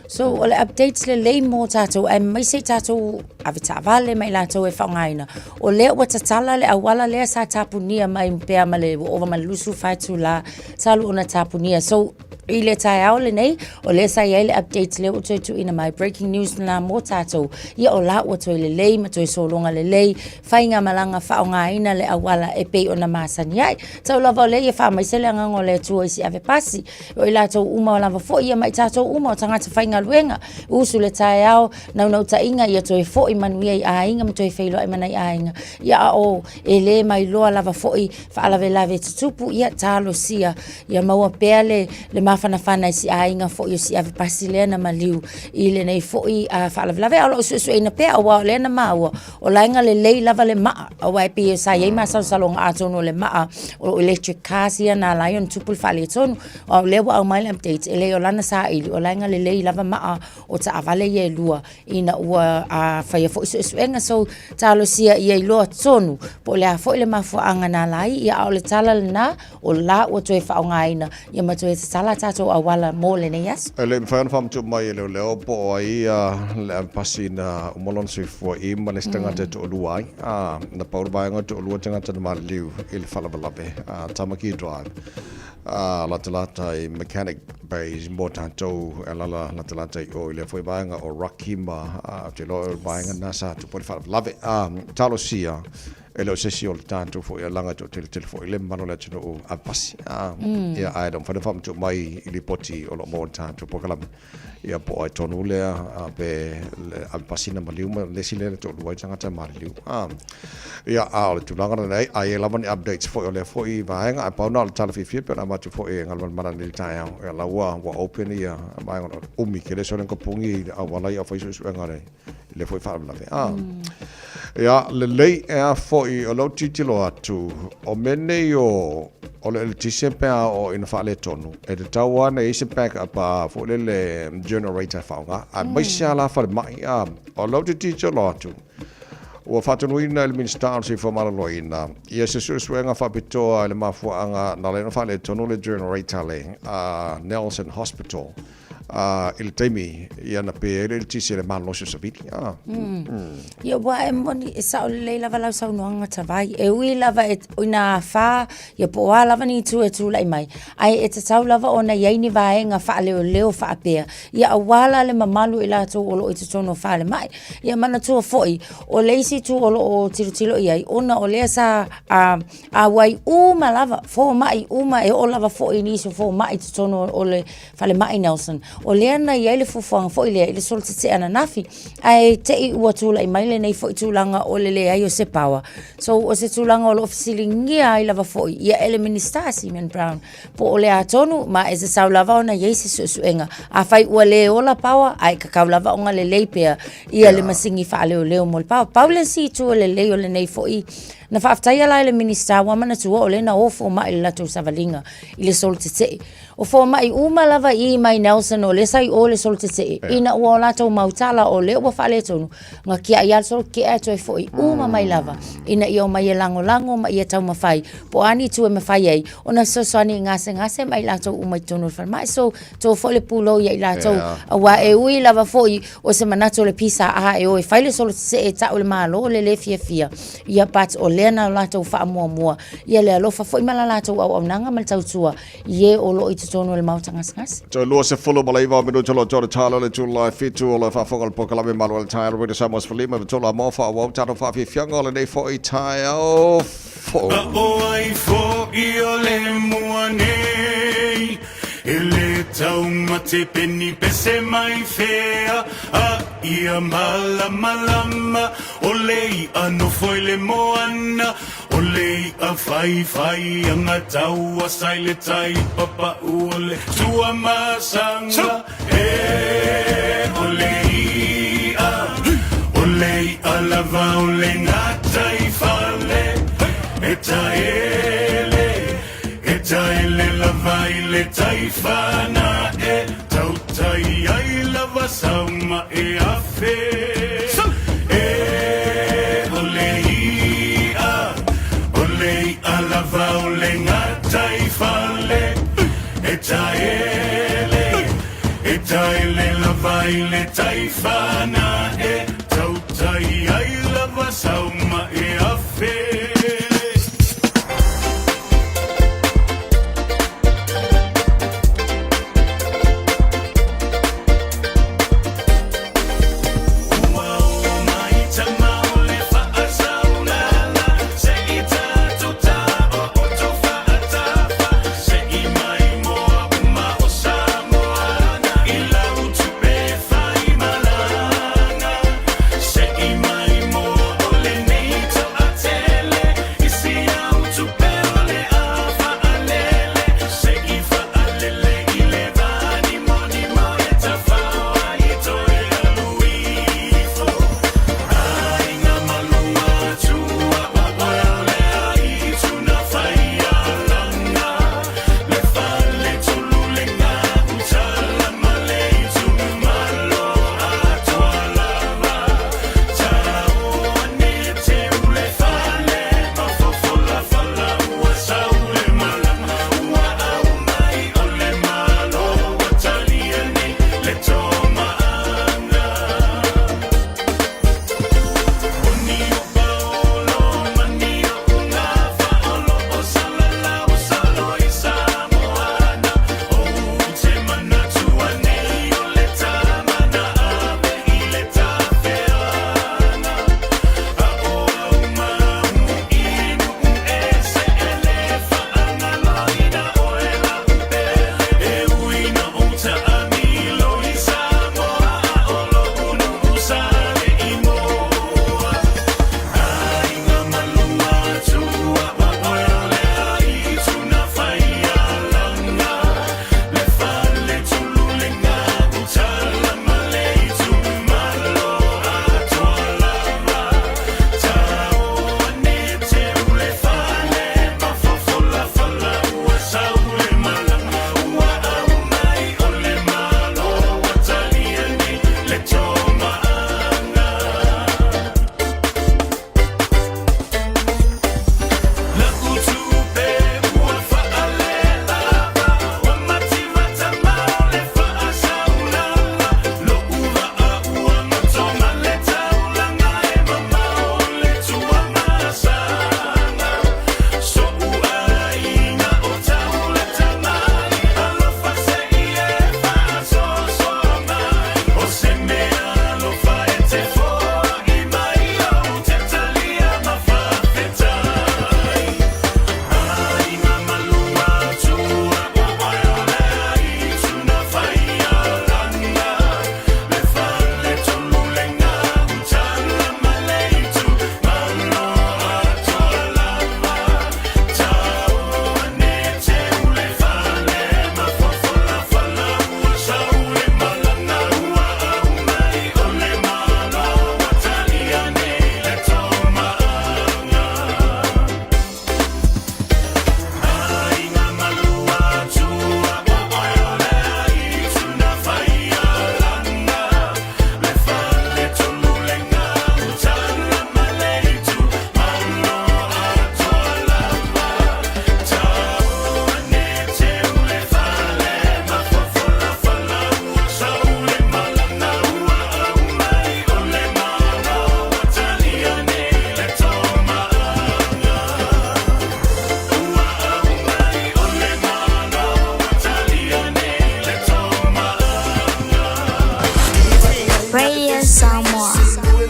So o le updates lelei mo tatou aemaise tatou ave taavale ma i latou e faaaogaina. O lea ua tatala le auala lea sa tapunia mai pea ma le ua ova ma le 24 itula talu ona tapunia. So, I le taeao lenei, o lea sa i ai le update lea ua toe tuuina mai, breaking news lena mo tatou. Ia o la ua toe lelei ma toe sologa lelei faigamalaga faaaogaina le auala e pei ona masani ai. Tau lava o lea ia faamaise le agaga o le Atua i si ave pasi, o i latou uma lava foi ia ma i tatou uma o tagata faigaluega. Usu le taeao, naunautaiga ia toe foi manuia i aiga ma toe feiloai ma nai aiga. Ia a o e le mailoa lava foi faalavelave tutupu, ia talosia ia maua pea le, le mafanafana i si aiga foi o si ave pasi lea na maliu i lenei foi faalavelave. A o lo o suesueina pea, aua o lea na maua, o la e galelei lava le maa, aua e pei sa i ai masalosaloga atonu o le maa o electric cars ia na ala ai ona tupu le faaletonu. A o lea ua aumai le update, e leai o lana saili, o la e galelei lava maa o taavale ia e lua ina ua faia foi suesuega. So, talosia ia iloa tonu po o le a foi le mafuaaga na ala ai, ia a o le tala lena, o la ua toe faaaogaina ia ma toe tatala tatou auala mo lenei aso. E le i mafai ona faamatuu mai e leoleo po o ai le ave pasi na uma lona soifua i ma le isi tagata e toalua ai. Na pau le vaega e toalua tagata na maliliu i le faalavelave, Tamaki Drive. Latalata i Mechanic Bay mo tatou e alaala latalata i o i lea foi vaega o Rocky ma ou te iloa o le vaega lena sa tupu ai le faalavelave. Talosia e le o se isi o le tatou foi alaga e toateletele foi le mamalu o le atunuu ave pasi. Ia ae le o mafai ona faamatuu mai i lipoti o lo o maua i le tatou polokalame. Ia po o ai tonu lea pe le ave pasi na maliu ma le isi lea le toalua ai tagata maliliu. Ia, a o le tulaga lenei, a i ai lava ni updates foi o lea foi vaega, ae pau na o le tala fiafia pei ona avatu foi e Galumalemana i lenei taeao. Ia la ua ua open ia vaega o le umi tele sole na kapugi i le auala ia o fai suesuega i lea foi faalavelave. Ia, lelei e a foi o lou tilotilo atu, o mea nei o o le eletise pe a oo ina faaletonu, e tatau lava ona i ai se backup foi lele generator e faaaoga, aemaise lava la falemai. O lou tilotilo atu, ua faatonuina e le Minisita o le Soifua Maloloina ia se suesuega faapitoa i le mafuaaga na ala ai ona faaletonu le generator le a Nelson Hospital i le taimi ia na pe ai le eletise i le malolosi o savili. Ia ua e moni, e sao lelei lava lau saunoaga Tavai. E ui lava e, ina afa, ia po o a lava ni itu e tulai mai, ae e tatau lava ona i ai ni vaega faaleoleo faapea, ia aua la le mamalu o i latou o lo o i totonu o falemai. Ia manatua foi, o le isi itu o lo o tilotilo i ai, ona o lea sa auai uma lava, fomai uma, e oo lava foi i nisi o fomai i totonu o le falemai Nelson. O lea na i ai le fuafuaga foi lea i le solo tetee ananafi, ae te i ua tulai mai lenei foi tulaga o le leai o se power. So, o se tulaga o lo o fesiligia ai lava foi ia e le Minisita Simon Brown, po o le a tonu, ma e tatau lava ona i ai se suesuega. Afai ua le ola power, ae tatau lava ona lelei pea ia le masini faaleoleo mo le power. Pau le isi itu o lelei o lenei foi, na faafetaia la e le Minisita, ua manatua o lea na o fomai i le latou savaliga i le solo tetee. O fomai uma lava i mai Nelson o lea sa i o le solo tetee, ina ua o latou mau tala o lea ua faaletonu, na kiai lava le solo tetee ae toe foi uma mai lava ina ia omai e lagolago ma ia taumafai po o a ni itu e mafai ai ona fesoasoani i gasegase ma i latou uma i totonu o le falemai. So, to foi le pulou ia i latou, aua e ui lava foi o se manatu o le PSA e o e fai le solo tetee e tau e le Malo le lē fiafia, ia but o lea na latou faamuamua ia le alofa foi ma la latou auaunaga ma le tautua i e o lo o i totonu o le maota gasegase. Toe 29 minute o lo o toe tala le itula e 7 o lo o faafofoga le polokalame Malu o le Taeao Radio Samoa 15 i tolu a mo faaauau tatou faafiafiaga o lenei foi taeao fou. A o ai foʻi o le mua nei E le taumate peni pese mai fea A ia malamalama O le iʻa nofo i le moana O le iʻa whaiwhai anga taua sa i le tai papau o le Tuamasaga e O le iʻa, o le iʻa lava o le gataifale E taele, e taele lava i le tai whanae Tautai ai lava sau ma e afe E o le iʻa, o le iʻa lava o le gataifale E taele, e taele lava i le tai whanae Tautai ai lava sau ma e afe.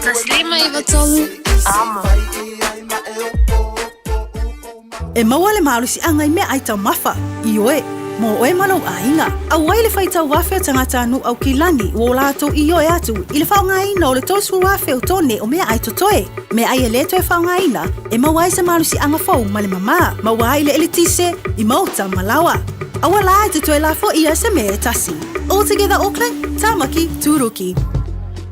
1.5 93 Amo. E maua le malosiaga i meaai taumafa, ioe, mo oe ma lou aiga. Auai le faitau afe o tagatanuu Aukilani ua o latou ioe atu i le faaaogaina o le 30,000 o tone o meaai totoe, meaai e le toe faaaogaina, e maua ai se malosiaga fou ma le mamā, maua ai le eletise i maota ma laoa. Aua la e te toe lafoia se mea e tasi. All Together Auckland, Tāmaki, Tūruki.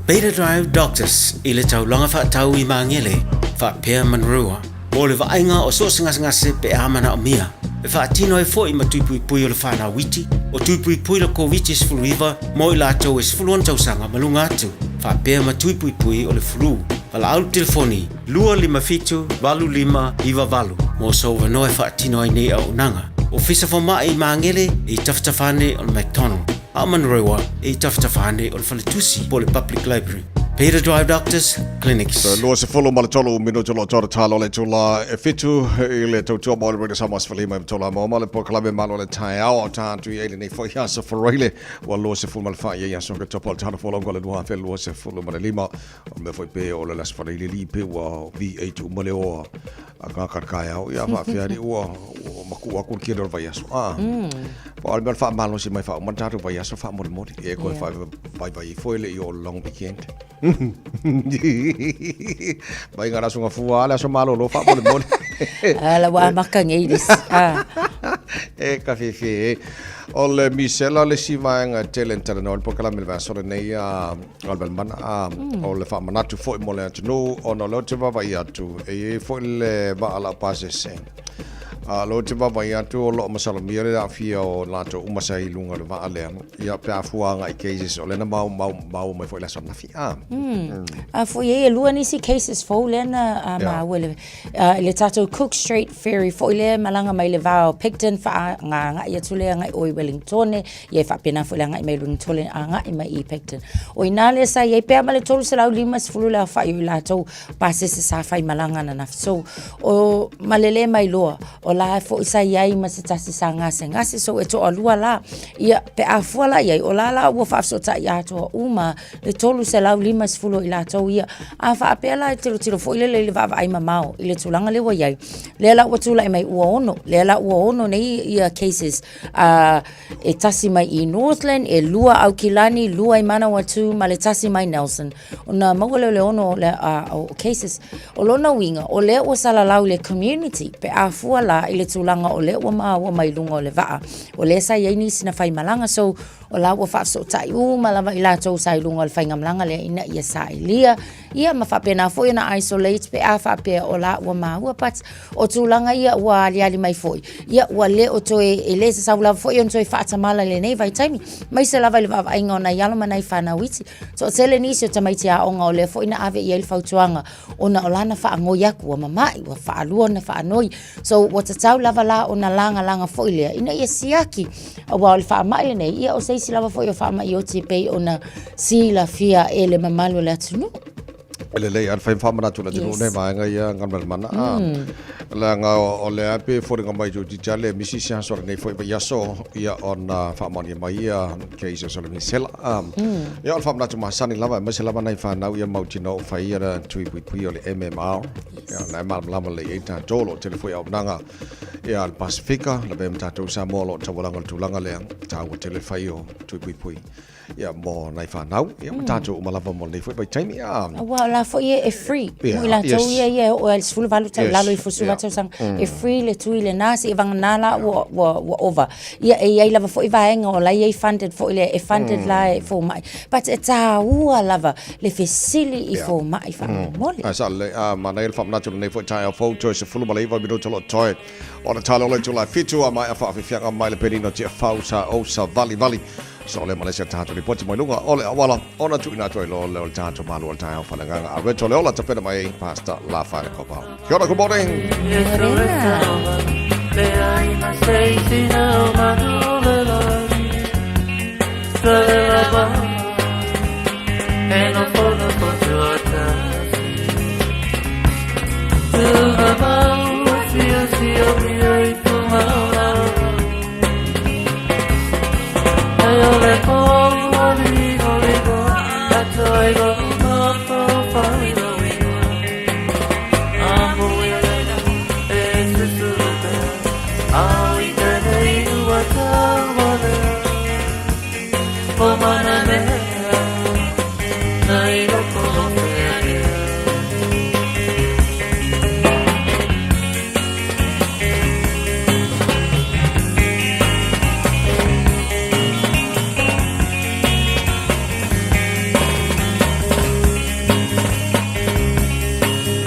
Beta Drive Doctors i le taulaga faatau i Magele, faapea Manurewa, mo le vaaiga o so o se gasegase pe a manaomia. E faatino ai foi ma tuipuipui o le whanau iti, o tuipuipui le Koviti-19 mo i latou e 16 tausaga ma luga atu, faapea ma tuipuipui o le flu. Valaau le telefoni 257 8598 mo sou avanoa e faatino ai nei auaunaga. Ofisa Fomai i Magele e i tafatafa ane o le McDonald, a o Manurewa e i tafatafa ane o le Faletusi po o le Public Library. Peter Drive Doctors Clinics. 23 minutu o lo o tora talo le tula e fitu i le tautua mo le Radio Samoa sefulima i tola mo ma le polokalame malo le taeao o tātu i eile nei foi aso faraile ua 24 i aso ka topa o le talo folongo le 2025 o mea foi pe o le aso faraile li pe ua V8 uma le oa a ka ka taeao ia faafeari ua ua makuʻu atu le tele o le vaiaso a pa o le mea o le faamalosi mai faauma le tatou vaiaso faamolemole e koe vaivai ifo e le i o le long weekend mai ngā raso ngā fua le aso malolo faamolemole. Ala ua amaka nei le ah. E ka fiafia e o le misela le isi vaega e tele na talanoa i le polokalame i le vaiaso lenei a Galvalmana a o le faamanatu foi mo le atunuu ona o lea ou te vaavaai atu e i ai foi le vaa laupasese a o lea ou te vaavaai atu o lo o masalomia le aafia o latou uma sa i luga o le vaa lea ia pe a fua agai i cases o lea na mau mau maua mai foi i le aso ananafi a. A foi e lua nisi cases fou lea na maua i le i le tatou Cook Strait Ferry foi lea e malaga mai le va o Picton faaagagai atu lea agai o i Wellingtone ia e faapena foi le agai mai Wellingtone agai mai i Picton. O i ina lea sa i ai pea ma le 350 le aofai o i latou pasese sa faimalaga ananafi. So, o ma le le mailoa, o la foi sa i ai ma se tasi sa gasegase, so e toalua la. Ia, pe a fua la i ai, o la la ua faafesootai atoa uma le 350 o i latou ia. A faapea la e tilotilo foi lele i le vaavaai mamao i le tulaga lea ua i ai, lea la ua tulai mai ua ono, lea la ua ono nei ia cases e tasi mai i Northland, e lua Aukilani, lua i Manawatu ma le tasi mai Nelson. Ona maua lea o le ono o, le, o cases. O lona uiga, o lea ua salalau i le community pe a fua la i le tulaga o lea ua maua mai luga o le vaa. O lea sa i ai nisi na faimalaga, so o la ua faafesootai uma lava i latou sa i luga o le faigamalaga lea ina ia sailia ia ma faapena foi ona isolate pe a faapea o la ua maua. But o tulaga ia ua aliali mai foi, ia ua le o toe, e le sasau lava foi ona toe faatamala i lenei vaitaimi, aemaise lava i le vaavaaiga o nai alo ma nai fanau iti. Toatele nisi o tamaiti aoga o lea foi na ave i ai le fautuaga ona o lana faanoi atu ua mama'i, ua faalua ona faanoi. So ua tatau lava la ona lagalaga foi lea ina ia siaki, aua o le faamai lenei, ia o se isi lava foi o faamai oti e pei ona silafia e le mamalu o le atunuu. E lelei lava le fai ma faamanatu i le atunuu nei vaega ia Galumalemana. Leaga o lea e pei e foliga mai toeitiiti lava le misi se aso o lenei foi vaiaso ia ona faamaonia mai ia cases o le misela. Ia o le faamanatu masani lava aemaise lava nai fanau ia mautinoa ua fai ia tui puipui o le MMR. Ia o lena e malamalama lelei ai tatou o lo o tele foi auaunaga ia a le Pasefika lavea ma tatou i Samoa o lo o taualaga i le tulaga lea, taua tele le fai o tui puipui. Ia, mo nai fanau, ia ma tatou uma lava mo lenei foi vaitaimi. A. Aua o la foi e free. Yeah, mo i latou yes. ia ia e oo ai i le 18 tau, lalo ifo 18 tausaga, e free le tui lena, seivagana la ua, ua, ua ova. Ia, e i ai lava foi vaega o la e i ai funded foi lea, e funded la e fomai. But e taua lava le fesili i fomai faamolemole. Ae sao lelei, a manaia le faamanatu i lenei foi taeao fou, toe 19 minute o lo o totoe. Ona talo le itula e fitu a maea faafiafiaga mai le penina Tiafau sa ou savalivali. So le malesi a tatou lipoti mai luga o le auala ona tuuina atu ai loa lea o le tatou malu o le taeao faaleagaga a Reto Leola tapena mai ai Pastor Lafaele Kopao. Kia ora, good morning.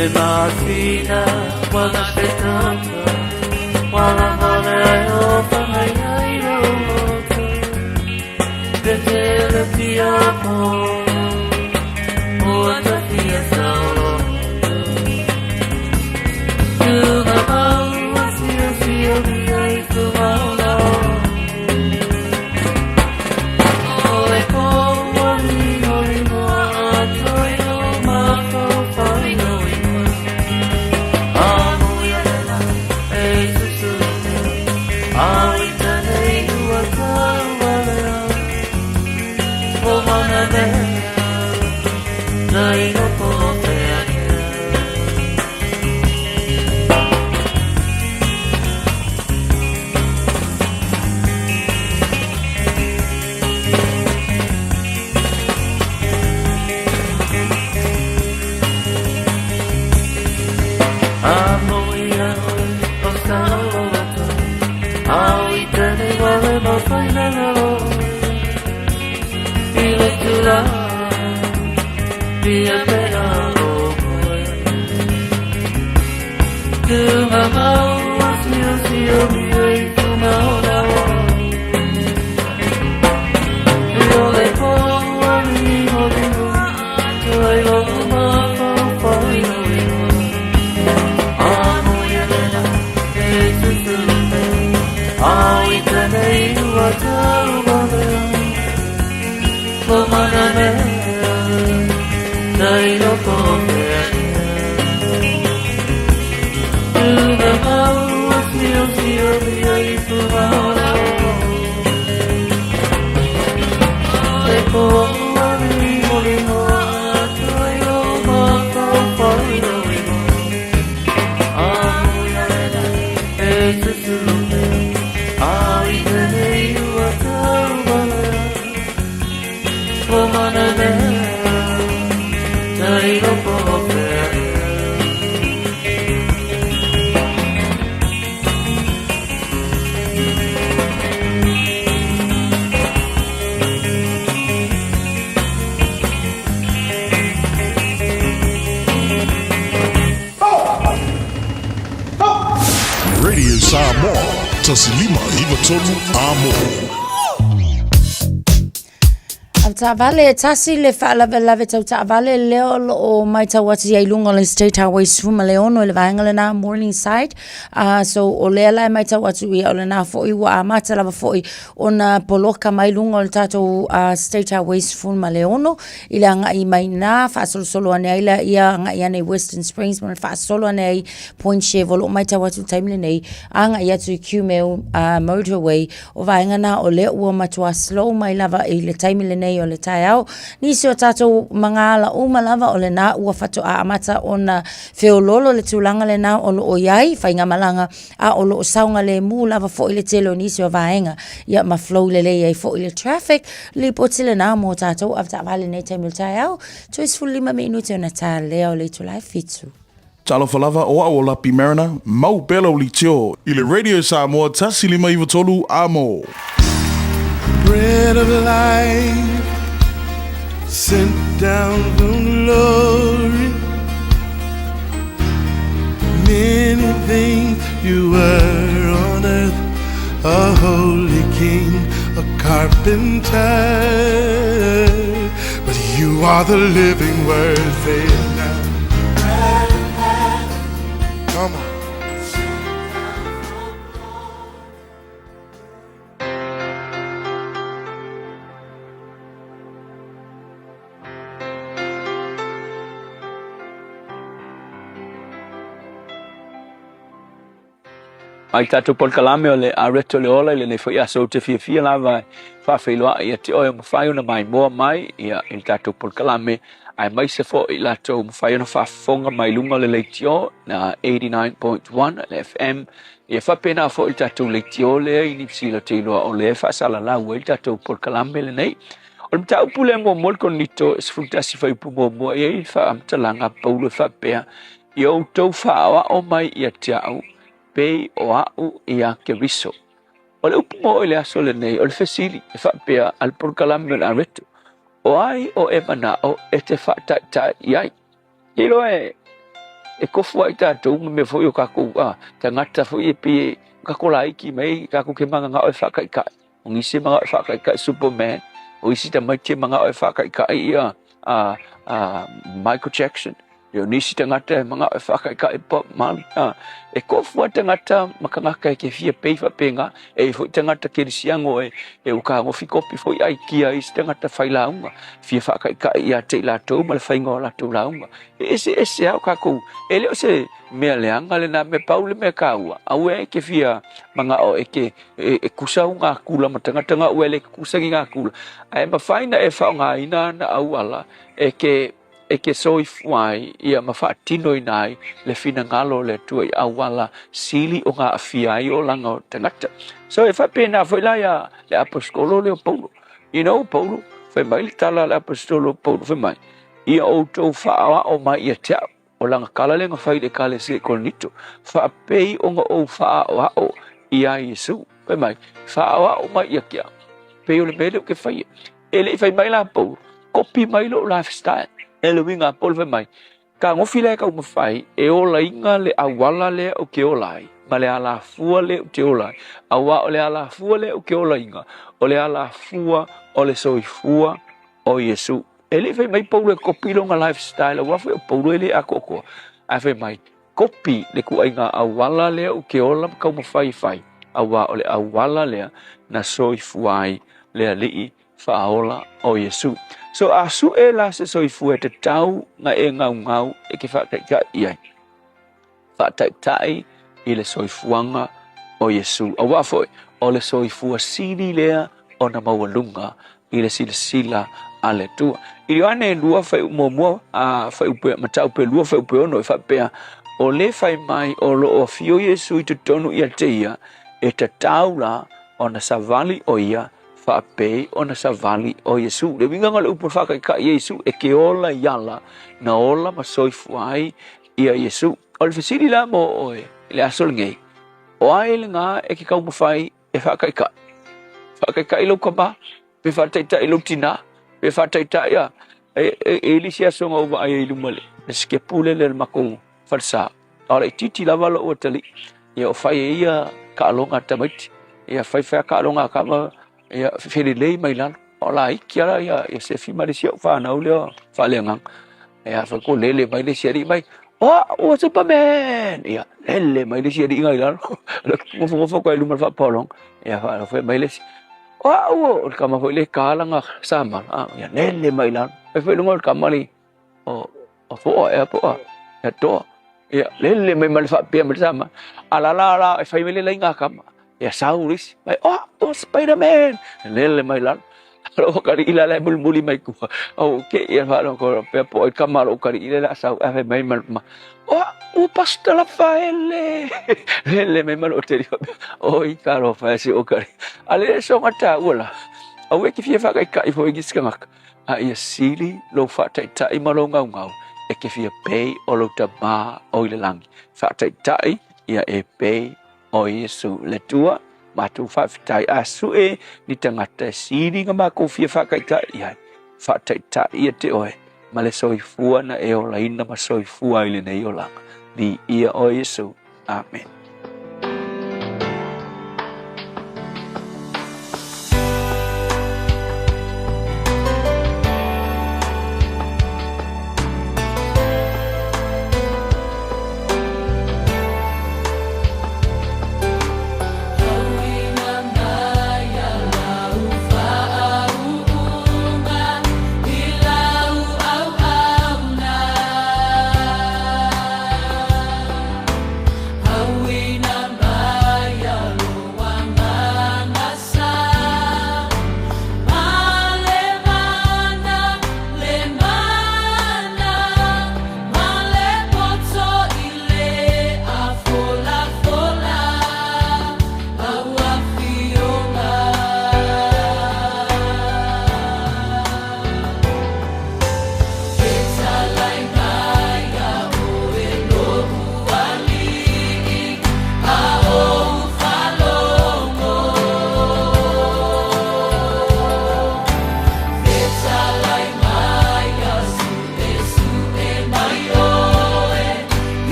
Le masina wala se tata Wala male ai o whangai ai roto Te te le pia mo O ata pia saolo Tunga mau a sio sio mi ai tu maola O le ko o lino lino a toi no mafau whai no ingoa A mui a lela e susuru mea A i tane ua tau alea O mana mea Nai loko o te ake. A moe ia oe o saolo atu, A i tēnei wale mawhai na ngaro I le tūranga, pia pea o koe. Tunga mau a sio sio mi ei tunga o la o. I o le po a ringo ringo, tu ai lo mafau whai no ingoa. A moe a lela e susuru mea, A i tēnei ua tau walea. Ko mana mea, nai loko o te ake. Tunga mau a sio sio mi ai tunga o la o. Te ko a ringo ringo a toi o mafau whai no ingoa. A moe a lela e susuru mea, A i tēnei ua tau walea. Ko mana mea, nai loko o te ake. Radio Samoa, 1593 Amo. Avetaavale e tasi le faalavelave tautaavale lea o lo o matau atu ai i luga o le State Highway 16 i le vaega lena Morningside. So o lea la e matau atu ia o lena foi ua amata lava foi ona poloka mai luga o le tatou State Highway 16 i le agai mai ina faasolosolo ane ai laia agai ane i Western Springs ma le faasolo ane ai Point Chev o lo o matau atu i le taimi lenei agai atu i Kumeu Motorway O vaega na o lea ua matua slow mai lava i le taimi lenei o le taeao. Nisi o tatou magaala uma lava o lena ua faatoa amata ona feololo le tulaga lena o lo o i ai faigamalaga a o lo o saogalemu lava foi le tele o nisi o vaega ia ma flow lelei ai foi le traffic. Lipoti lena mo tatou avetaavale i lenei taimi o le taeao, 35 minute ona ta lea o le itula e 7. Talofa lava, o au o Lapi Mariner, mau pea lau leitio i le Radio Samoa 1593 Amo. Bread of life sent down from glory. Many things you were on earth, a holy king, a carpenter. But you are the living word, say it now. Come on. Mai tatou polokalame o le Areto le Ola i lenei foi aso ou te fiafia lava e faafeiloai ia te oe o mafai ona maimoa mai ia i le tatou polokalame aemaise foi i latou mafai ona faafofoga mai luga o le leitio na 89.1 le FM ia faapena foi le tatou leitio lea i Niu Sila te iloa o lea e faasalalau ai le tatou polokalame lenei. O le mataupu lea muamua le Korinito 11 fuaiupu muamua e i ai le faamatalaga a Paulo e faapea, Ia outou faaoao mai ia te au, pei o au ia Keriso. O le upu mo i le aso lenei, o le fesili e faapea a le polokalame o le Areto, o ai o e manao e te faataitai i ai? Iloa e E kofu ai tatou ma mea foi o kakou a tagata foi e pei e kakou laiki mai kakou ke magagao e faakaika'i. O nisi e magao e faakaika'i Superman, o isi tamaiti e magao e faakaika'i ia a a Michael Jackson. Ia o nisi tagata e magao e faakaika'i Bob Marley. A e kofu a tagata ma kagaka e ke fia pei faapega, e i foi tagata kerisiano e e ua kagofi kopi foi aikia isi tagata failauga fia faakaika'i ia te i latou ma le faiga o latou lauga. E eseese lava o kakou, e le o se mea leaga lena mea, pau le mea taua, aua e ke fia magao e ke e, e kusa u ngā kula ma tagata ngā ua e le kusa ki ngā kula. Ae mawhai na e whaongaina ana auala e ke e ke soifua ai ia ma faatino ina ai le finagalo o le Atua i auala sili o ngā awhia ai o langa o tagata. So e whapena foi la ia le apostolo le o Paulo. You know, Paulo, whai mai le tala le apostolo Paulo, whai mai. Ia outou faaoao mai ia te au, o lana kala lea na fai i le Ekalesia i Korinito, faapei ona ou faaoao iā Iesu. Fai mai, faaoao mai ia te au, pei o le mea lea ou te faia. E le i fai mai la Paulo, kopi mai lou lifestyle. E le uiga a Paulo fai mai, Tagofi la e taumafai e olaina le auala lea ou te ola ai, ma le alafua lea ou te ola ai, auā o le alafua lea ou te olaina, o le alafua o le soifua o Iesu. E le i fai mai Paulo e kopi lona lifestyle, aua foi o Paulo e le atoatoa. Ae fai mai, kopi le ituaiga auala lea ou te ola ma taumafai e fai, auā o le auala lea na soifua ai le Alii faaola o Iesu. So a sue la se soifua e tatau na e gaugau e ke faataitai i ai. Faataitai i le soifuaga o Iesu. Auā foi, o le soifua sili lea ona maualuga i le silasila a le Atua. I Ioane 2 fuaiupu muamua a fuaiupu mataupu e 2 fuaiupu e 6 e faapea, O le fai mai o lo o afio Iesu i totonu ia te ia, e tatau la ona savali o ia faapei ona savali o Iesu. Le uiga o le upu e faakaikai ia Iesu, e ke ola i ala na ola ma soifua ai ia Iesu. O le fesili la mo oe i le aso lenei, o ai lena e ke taumafai e faakaikai? Faakaikai lou tama, pe faataitai lou tina, pe faataitai a e, e, e le isi aso na ou vaai ai i luma le, le sikepu lele le makou falesa. A o laitiiti lava lou atalii, ia o fai e ia taaloga a tamaiti. Ia fai fai a taaloga a tama, ia felelei mai lalo. O laiti ala ia, ia Sefi ma le isi au fanau lea faaleagaga. Ia fai ko lele mai le isi alii mai, Oh, ua Superman! Ia, lele mai le isi alii ngai lalo. Ngofongofo koe i luma le faapaologa. Ia, fai mai le isi, Oh, ua, o le tama foi le ka lana samala. Ia, lele mai lalo. Fai foi luga o le tama le, o, o foa ea po o a, ia toa. Ia, lele mai ma le faapea mai le sama. A la la la, e fai mai le laina a tama. Ia sau le isi, mai, oh, oh, Spider-Man! Lele mai lalo. Lou kali'i la e mulimuli mai tua. O ke ia whaalo ko pea po ai kama lou kali'i le la sau e mai ma ma. O u pasta la faele. Lele mai ma lou teri. O i karo fa se o kari. Ale so ngata ua la. Au e ki fia whakaikai fo i ki A ia sili lou faataitai ma lou gaugau, e ke fia pei o lou Tamā o i le lagi. Faataitai ia e pei o Iesu le Atua, matou faafetai a sue ni tagata e sili na makou fia faataitai i ai. Faataitai ia te oe ma le soifua na e olaina ma soifua ai lenei olaga. Viia oe Iesu. Amen.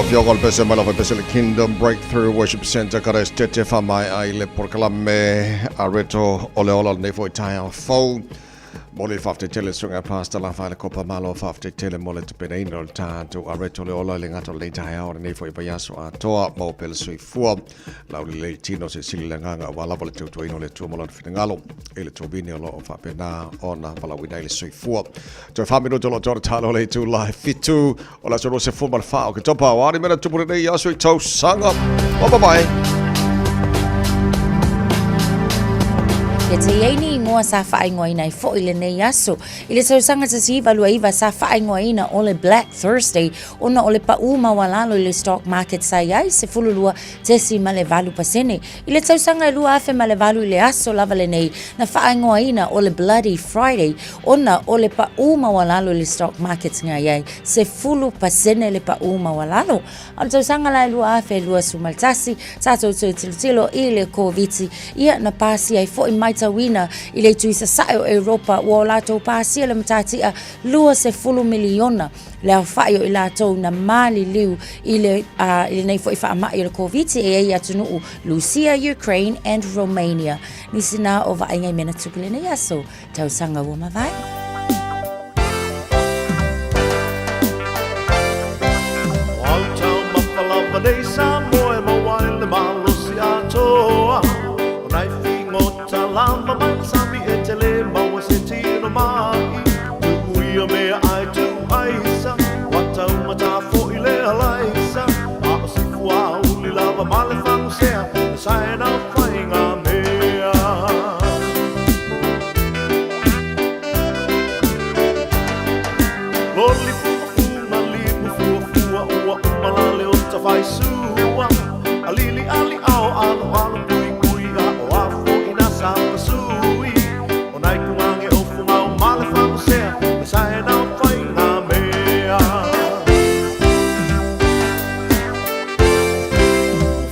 afioga o le pese mai lava pese le Kingdom Breakthrough Worship Center ka res tete fa mai ai le porokalame a reto o le ola lenei foi taeao fou. Mo le faafetai tele suega Pastor Lafa le Kopa Malo faafetai tele mo le tapenaina o le tatou a reto le ola i le gata o lenei taeao lenei foi vaiaso atoa mau pea le soifua lau lelei tino se sili le agaga aua lava le tautuaina o le Atua ma lona finagalo i le tovini o lo o faapena ona valaauina ai le soifua. Toe 4 minuta o lo o toa talo le itula e 7 o le aso 24 o Oketopa. O a ni mea na tupu lenei aso i tausaga. Bye bye. Ia te iai ni igoa sa faaigoaina ai foi lenei aso. I le tausaga 1929 sa faaigoaina o le Black Thursday ona o le paʻū maualalo i le stock market sa i ai 12.8%. I le tausaga e 2008 i le aso lava lenei na faaigoaina o le Bloody Friday ona o le paʻū maualalo i le stock market na i ai 10% le paʻū maualalo. A o le tausaga la e 2021, tatou toe tilotilo i le Koviti, ia na pasia ai foi matauina i le itu i sasae o Europa ua o latou pasia le matatia 20 miliona le aofai o i latou na maliliu i le i lenei foi faamai o le Koviti e ai atunuu Lusia, Ukraine and Romania. Nisi na o vaaiga i mea na tupu lenei aso tausaga ua mavae. O au taumafa lava nei Samoa e maua ai le malosi atoa. O nai figota lava mai le sami e tele maua se tino mai. Tuu ia mea ai tuu aisa, ua taumata foi le alaisa. A o si fuauli lava ma le fagusea, e saena faiga mea. Loli fumafuga limu fuafua ua uma la le ota faisua. Alili ali ao alo alo kui kui a o a foi na sapasui. O nai kugange o fugao ma le fagusea, e saena faiga mea.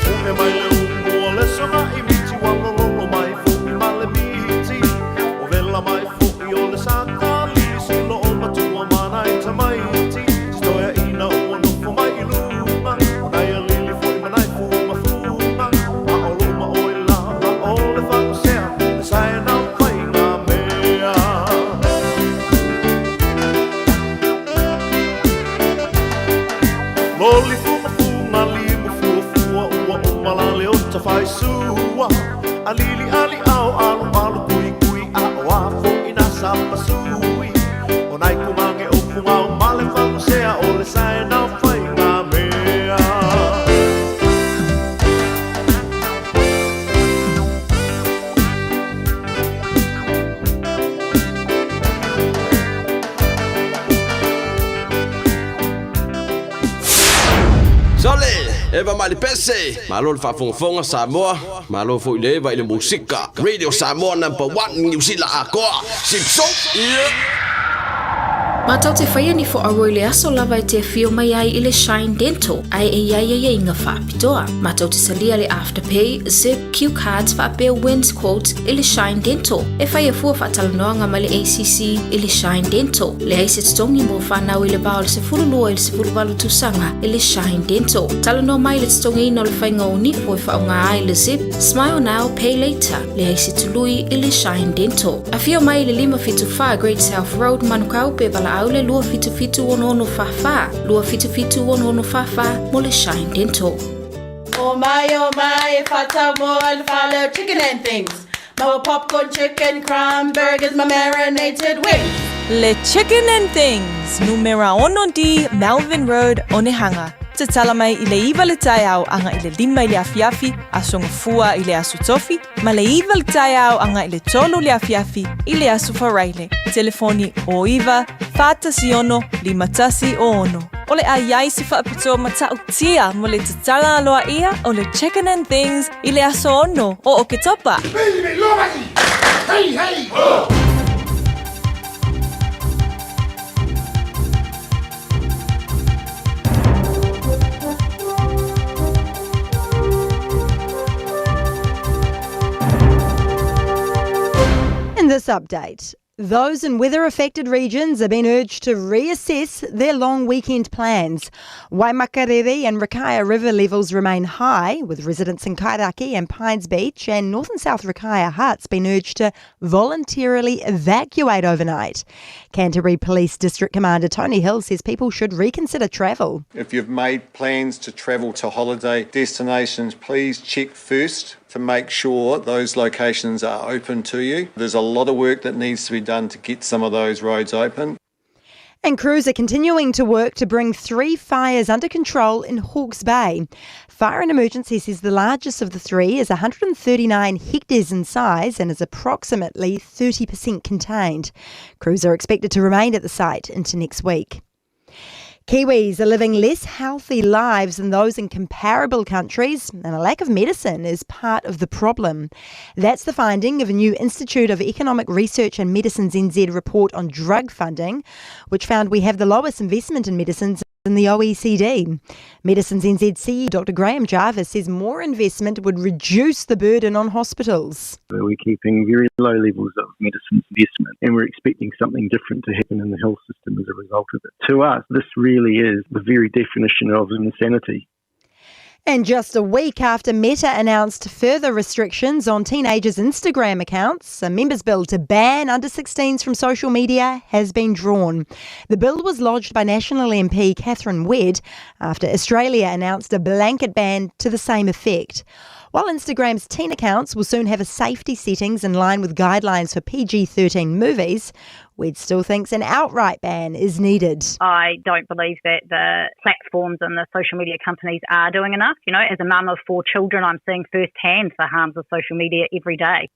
Fuge mai le umu o le soga i miti ua lololo mai foi ma le miti. O vela mai foi o le sakali silo o matua mana i tamaiti. Stoia ina ua nofo mai i luga, o nai alili foi ma nai fugafuga. A o luma o i lava o le fagusea, e saena faiga mea. Loli fugafuga limu fuafua ua uma la le ota faisua. Alili ali ao alo alo kui kui a o a foi na sapasui. O nai kugange o fugao ma le fagusea o le saena faiga mea. Sole, Eva Malipese, malo le faafogafoga Samoa, malo foi le Eva i le musika. Radio Samoa number 1 Niu Sila atoa. Sipso. Yeah. Matou te faia ni fo'auo i le aso lava e te afio mai ai i le Shine Dental ae e i ai aiaiga faapitoa. Matou te talia le Afterpay, Zip, Q Cards faapea Wins Quote i le Shine Dental. E faia fua faatalanoaga ma le ACC i le Shine Dental. Leai se totogi mo fanau i le va o le 12 i le 18 tausaga i le Shine Dental. Talanoa mai i le totogiina o le faiga o nifo e faaaoga ai le Zip, Smile Now, Pay Later. Leai se tului i le Shine Dental. Afio mai i le 574 Great South Road, Manukau pe valaau le 277 6644 277 6644 mo le Shine Dental. Oh my, oh my, whatamoa le fale chicken and things. Maua popcorn chicken, crumb burgers, my marinated wings. Le Chicken and Things, numera 6 D, Melvin Road, Onehunga. Tatala mai i le 9 le taeao aga i le 5 i le afiafi, aso Gafua i le aso Tofi, ma le 9 le taeao aga i le 3 le afiafi i le aso Faraile. Telefoni o 9 4 6 5 1 o 6. O le a iai se faapitoa matautia mo le tatala aloaia o le Chicken and Things i le aso 6 o Oketopa. Hey, hey! Oh! In this update, Those in weather affected regions have been urged to reassess their long weekend plans. Waimakariri and Rakaia River levels remain high, with residents in Kairaki and Pines Beach and North and South Rakaia Huts been urged to voluntarily evacuate overnight. Canterbury Police District Commander Tony Hill says people should reconsider travel. If you've made plans to travel to holiday destinations, please check first to make sure those locations are open to you. There's a lot of work that needs to be done to get some of those roads open. And crews are continuing to work to bring three fires under control in Hawke's Bay. Fire and Emergency says the largest of the three is 139 hectares in size and is approximately 30% contained. Crews are expected to remain at the site into next week. Kiwis are living less healthy lives than those in comparable countries, and a lack of medicine is part of the problem. That's the finding of a new Institute of Economic Research and Medicines NZ report on drug funding, which found we have the lowest investment in medicines in the OECD. Medicines NZ CEO Dr Graham Jarvis says more investment would reduce the burden on hospitals. We're keeping very low levels of medicines investment and we're expecting something different to happen in the health system as a result of it. To us, this really is the very definition of insanity. And just a week after Meta announced further restrictions on teenagers' Instagram accounts, a members' bill to ban under 16s from social media has been drawn. The bill was lodged by National MP Catherine Wedd after Australia announced a blanket ban to the same effect. While Instagram's teen accounts will soon have a safety settings in line with guidelines for PG 13 movies, Wedd still thinks an outright ban is needed. I don't believe that the platforms and the social media companies are doing enough. You know, as a mum of four children, I'm seeing firsthand the harms of social media every day.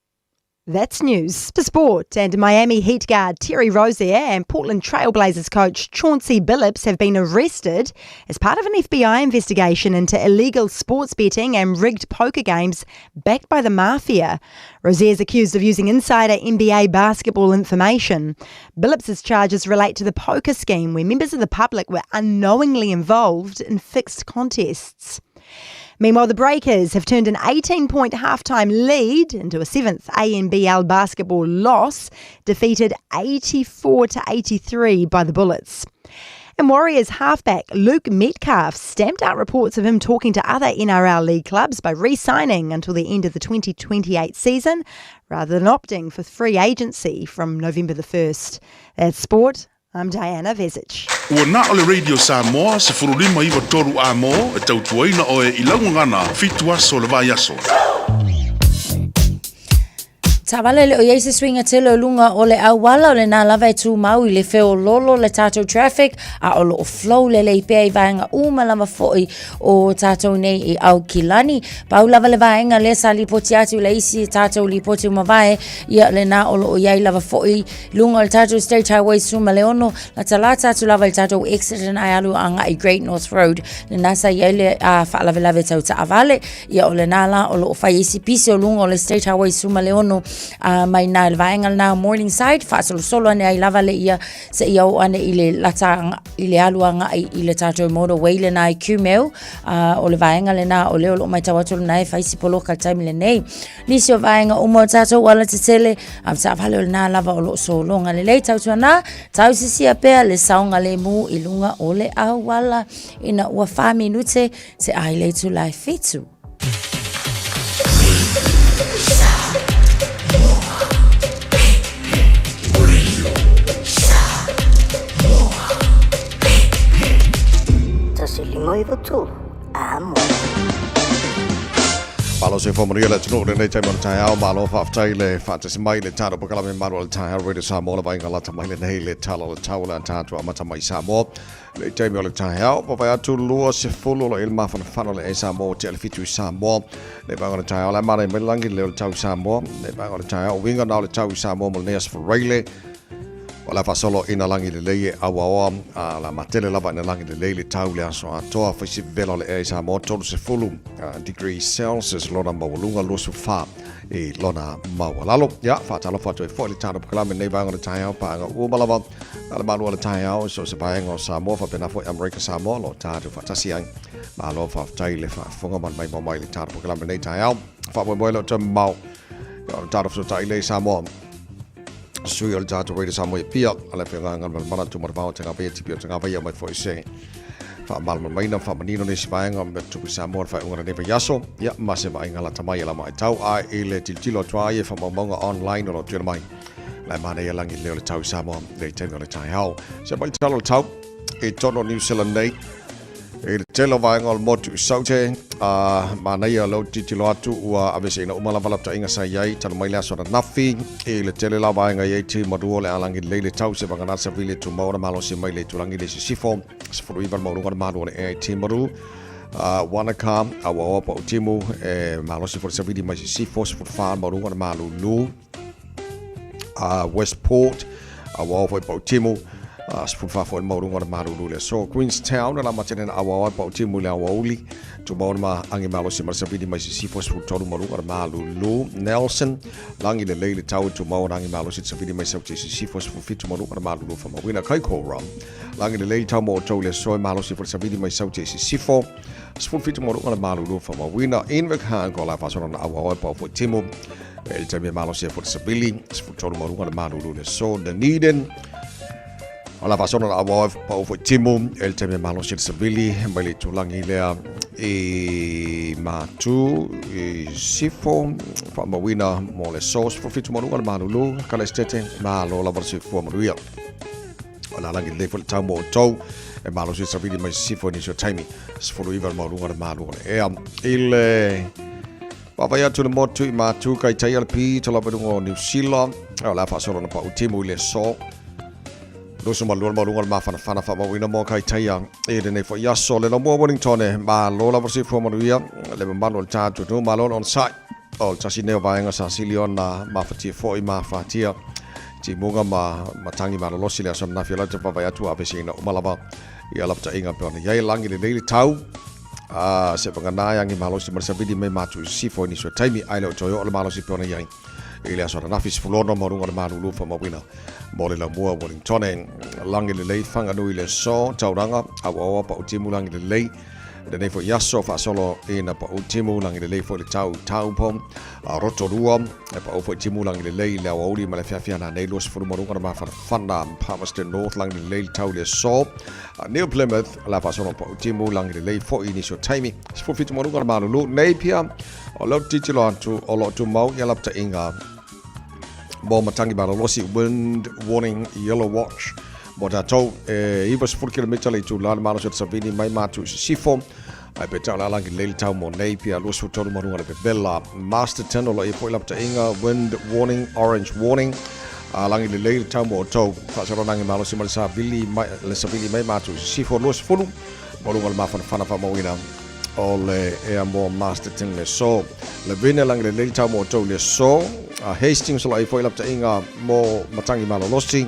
That's news. To sport, and Miami Heat guard Terry Rozier and Portland Trailblazers coach Chauncey Billups have been arrested as part of an FBI investigation into illegal sports betting and rigged poker games backed by the mafia. Rozier is accused of using insider NBA basketball information. Billups' charges relate to the poker scheme where members of the public were unknowingly involved in fixed contests. Meanwhile, the Breakers have turned an 18 point halftime lead into a seventh ANBL basketball loss, defeated 84 to 83 by the Bullets. And Warriors halfback Luke Metcalf stamped out reports of him talking to other NRL league clubs by re signing until the end of the 2028 season rather than opting for free agency from November the 1st. That's sport. I'm Diana Vezic. Ua na o le Radio Samoa, 1593 A mo, e tautuaina oe i laugagana, fitu aso le vaiaso. Taavale le o iai se suiga tele o luga o le auala o lenā lava e tumau i le feololo le tatou traffic a o loo flow lelei pea i vaega uma lava foi o tatou nei i Aukilani. Pau lava le vaega lea sa lipoti atu i le isi tatou lipoti ua mavae, ia lenā o loo iai lava foi luga o le tatou State Highway 16, latalata atu lava i le tatou exit lena e alu agai Great North Road, lena sa i ai le faalavelave tau taavale. Ia o lena la o loo fai ai si pisi o luga o le State Highway 16 mai na i le vaega lena o Morningside, faasolosolo ane ai lava le ia seia oo ane i le lata i le alu agai i le tatou motorway lena i Kumeu. O le vaega lena o lea o loo matau atu lena e fai si poloka i le taimi lenei. Nisi o vaega uma o tatou alatetele, a taavale o lena lava o loo sologa lelei. Tautuana, tausisia pea le saogalemu i luga o le auala ina ua 4 minute te ai le itula e fitu. 1593, Amo. Malo se whamanuia le atunuu lenei taimi o le taeao, malo faafetai le faatasi mai le tatou polokalame malu o le taeao Radio Samoa le vaaiga lata mai lenei le tala o le tau o le tatou amata mai Samoa le taimi o le taeao papai atu 20 lo i le mafanafana le e Samoa ua tea le fitu i Samoa le vaaiga o le taeao la manaia mai le lagi le o le tau i Samoa le vaaiga o le taeao uiga na o le tau i Samoa mo lenei aso Faraile O le a faasolo ina lagi lelei e auaoa, a o le a matele lava ina lagi lelei le tau le aso atoa. Fai si vevela o le ea i Samoa, 30 degrees Celsius lona maualuga, 24 i lona maualalo. Ia, faatalofa atu ai foi le tatou polokalame lenei vaega o le taeao, paaga uma lava a le malu o le taeao i so o se vaega o Samoa, faapena foi Amerika Samoa, o lo o tatou faatasi ai. Malo faafetai le faafofoga ma le maimoa mai i le tatou polokalame lenei taeao. Faamoemoe le o toe mamao, o le tatou fesootai lea i Samoa. Sui o le tatou Radio Samoa i Apia, a le feagaiga ma le manatu ma le vao te ngā tipi o te ngā mai foi se faamalamalamaina faamanino nisi vaega o mea tutupu i Samoa le faaiuga o lenei vaiaso, ia ma se vaaiga lata mai e la matau a i le tilotilo atu ai e faamaumauga online o lo o tuuina mai. La e manaia lagi le leo o le tau i Samoa le taimi o le taeao. Se mai le tala o le tau i totonu o New Zealand nei, i le tele o vaega o le motu i Saute, a manaia lou tilotilo atu ua aveeseina uma lava lapataiga sa i ai talu mai le aso ananafi i le tele la vaega i ai Timuadua o le a lagi lelei le tau se vagana savili e tumau ona malosi mai le itulagi le sisifo 19 le maualuga o le malu o le ea i Timaru. Wanaka, a ua oa pau timu e malosi foi le savili mai sisifo 14 le maualuga o le malulu. Westport, a ua oa foi pau timu 14 foi le maualuga o le malulu le aso. Queenstown, o la matene na aua oa pau timu i le aoauli tumau na ma agi malosi ma le savili mai sisifo 13 maualuga o le malulu. Nelson, lagi lelei le tau tumau na agi malosi le savili mai sauti sisifo 17 maualuga o le malulu faamauina. Kaikoura, lagi lelei le tau mo outou i le aso e malosi foi le savili mai sauti sisifo 17 maualuga o le malulu faamauina. Invercargill, la faasolo na aua oa pau foi timu e le taimi e malosi ai foi le savili 13 maualuga o le malulu i le aso. Dunedin, o la faasolo na aua oa pau foi timu e le taimi e malosi ai le savili mai le itulagi lea i Matu i Sifo faamauina mo le aso 17 maualuga o le malulu. Kala Esitete, malo lava le soifua manuia. O la lagi lelei foi le tau mo outou e malosi savili mai sisifo i nisi o taimi 19 le maualuga o le malu o le ea. I le vaavaai atu le motu i Matu kai tai le pito lava i luga o Niu Sila, o le a faasolo na pau timu i le aso 22 le maualuga o le mafanafana faamauina mo kai taia i lenei foi aso. Le laumua Wellington e malo lava le soifua manuia le mamalu o le tatou atunuu, malo le onosai. O le tasi nei o vaega sa sili ona mafatia foi mafatia timuga ma matangi malolosi le aso ananafi o la te vaavaai atu ua aveeseina uma lava ia lapataiga pei ona i ai lagi lelei le tau a se vagana e agi malosi ma le savili mai matu i sisifo i nisi o taimi ae le o toe oo le malosi pei ona i ai i le aso ananafi 16 maualuga o le malulu faamauina mo le laumua Wellington. Lagi lelei Whanganui le aso Tauranga aoaoa pau timu lagi lelei lenei foi aso faasolo ina pau timu lagi lelei foi le tau Taupo a Rotorua e pau foi timu lagi lelei le aoauli ma le feafea nanei 20 maualuga na mafanafana Palmerston North lagi lelei le tau le aso New Plymouth la faasolo pau timu lagi lelei foi i nisi o taimi 17 maualuga na malulu Napier o leo tilotilo atu o lo o tumau ia lapataiga mo matangi malolosi wind warning yellow watch mo tatou e 90 kilomita le itula le malosi o le savini mai matu i sisifo ai pe tau la lagi lelei le tau mo nei pia 23 maruga le pepela Masterton o lo ia foi lapataiga wind warning orange warning a lagi lelei le tau mo outou faasalonagi malosi ma le savili mai le savili mai matu i sisifo 20 maruga le mafanafana faamauina o le ea mo Masterton le aso. Levina lagi lelei le tau mo outou i le aso. Hastings o lo o i ai foi lapataiga mo matangi malolosi.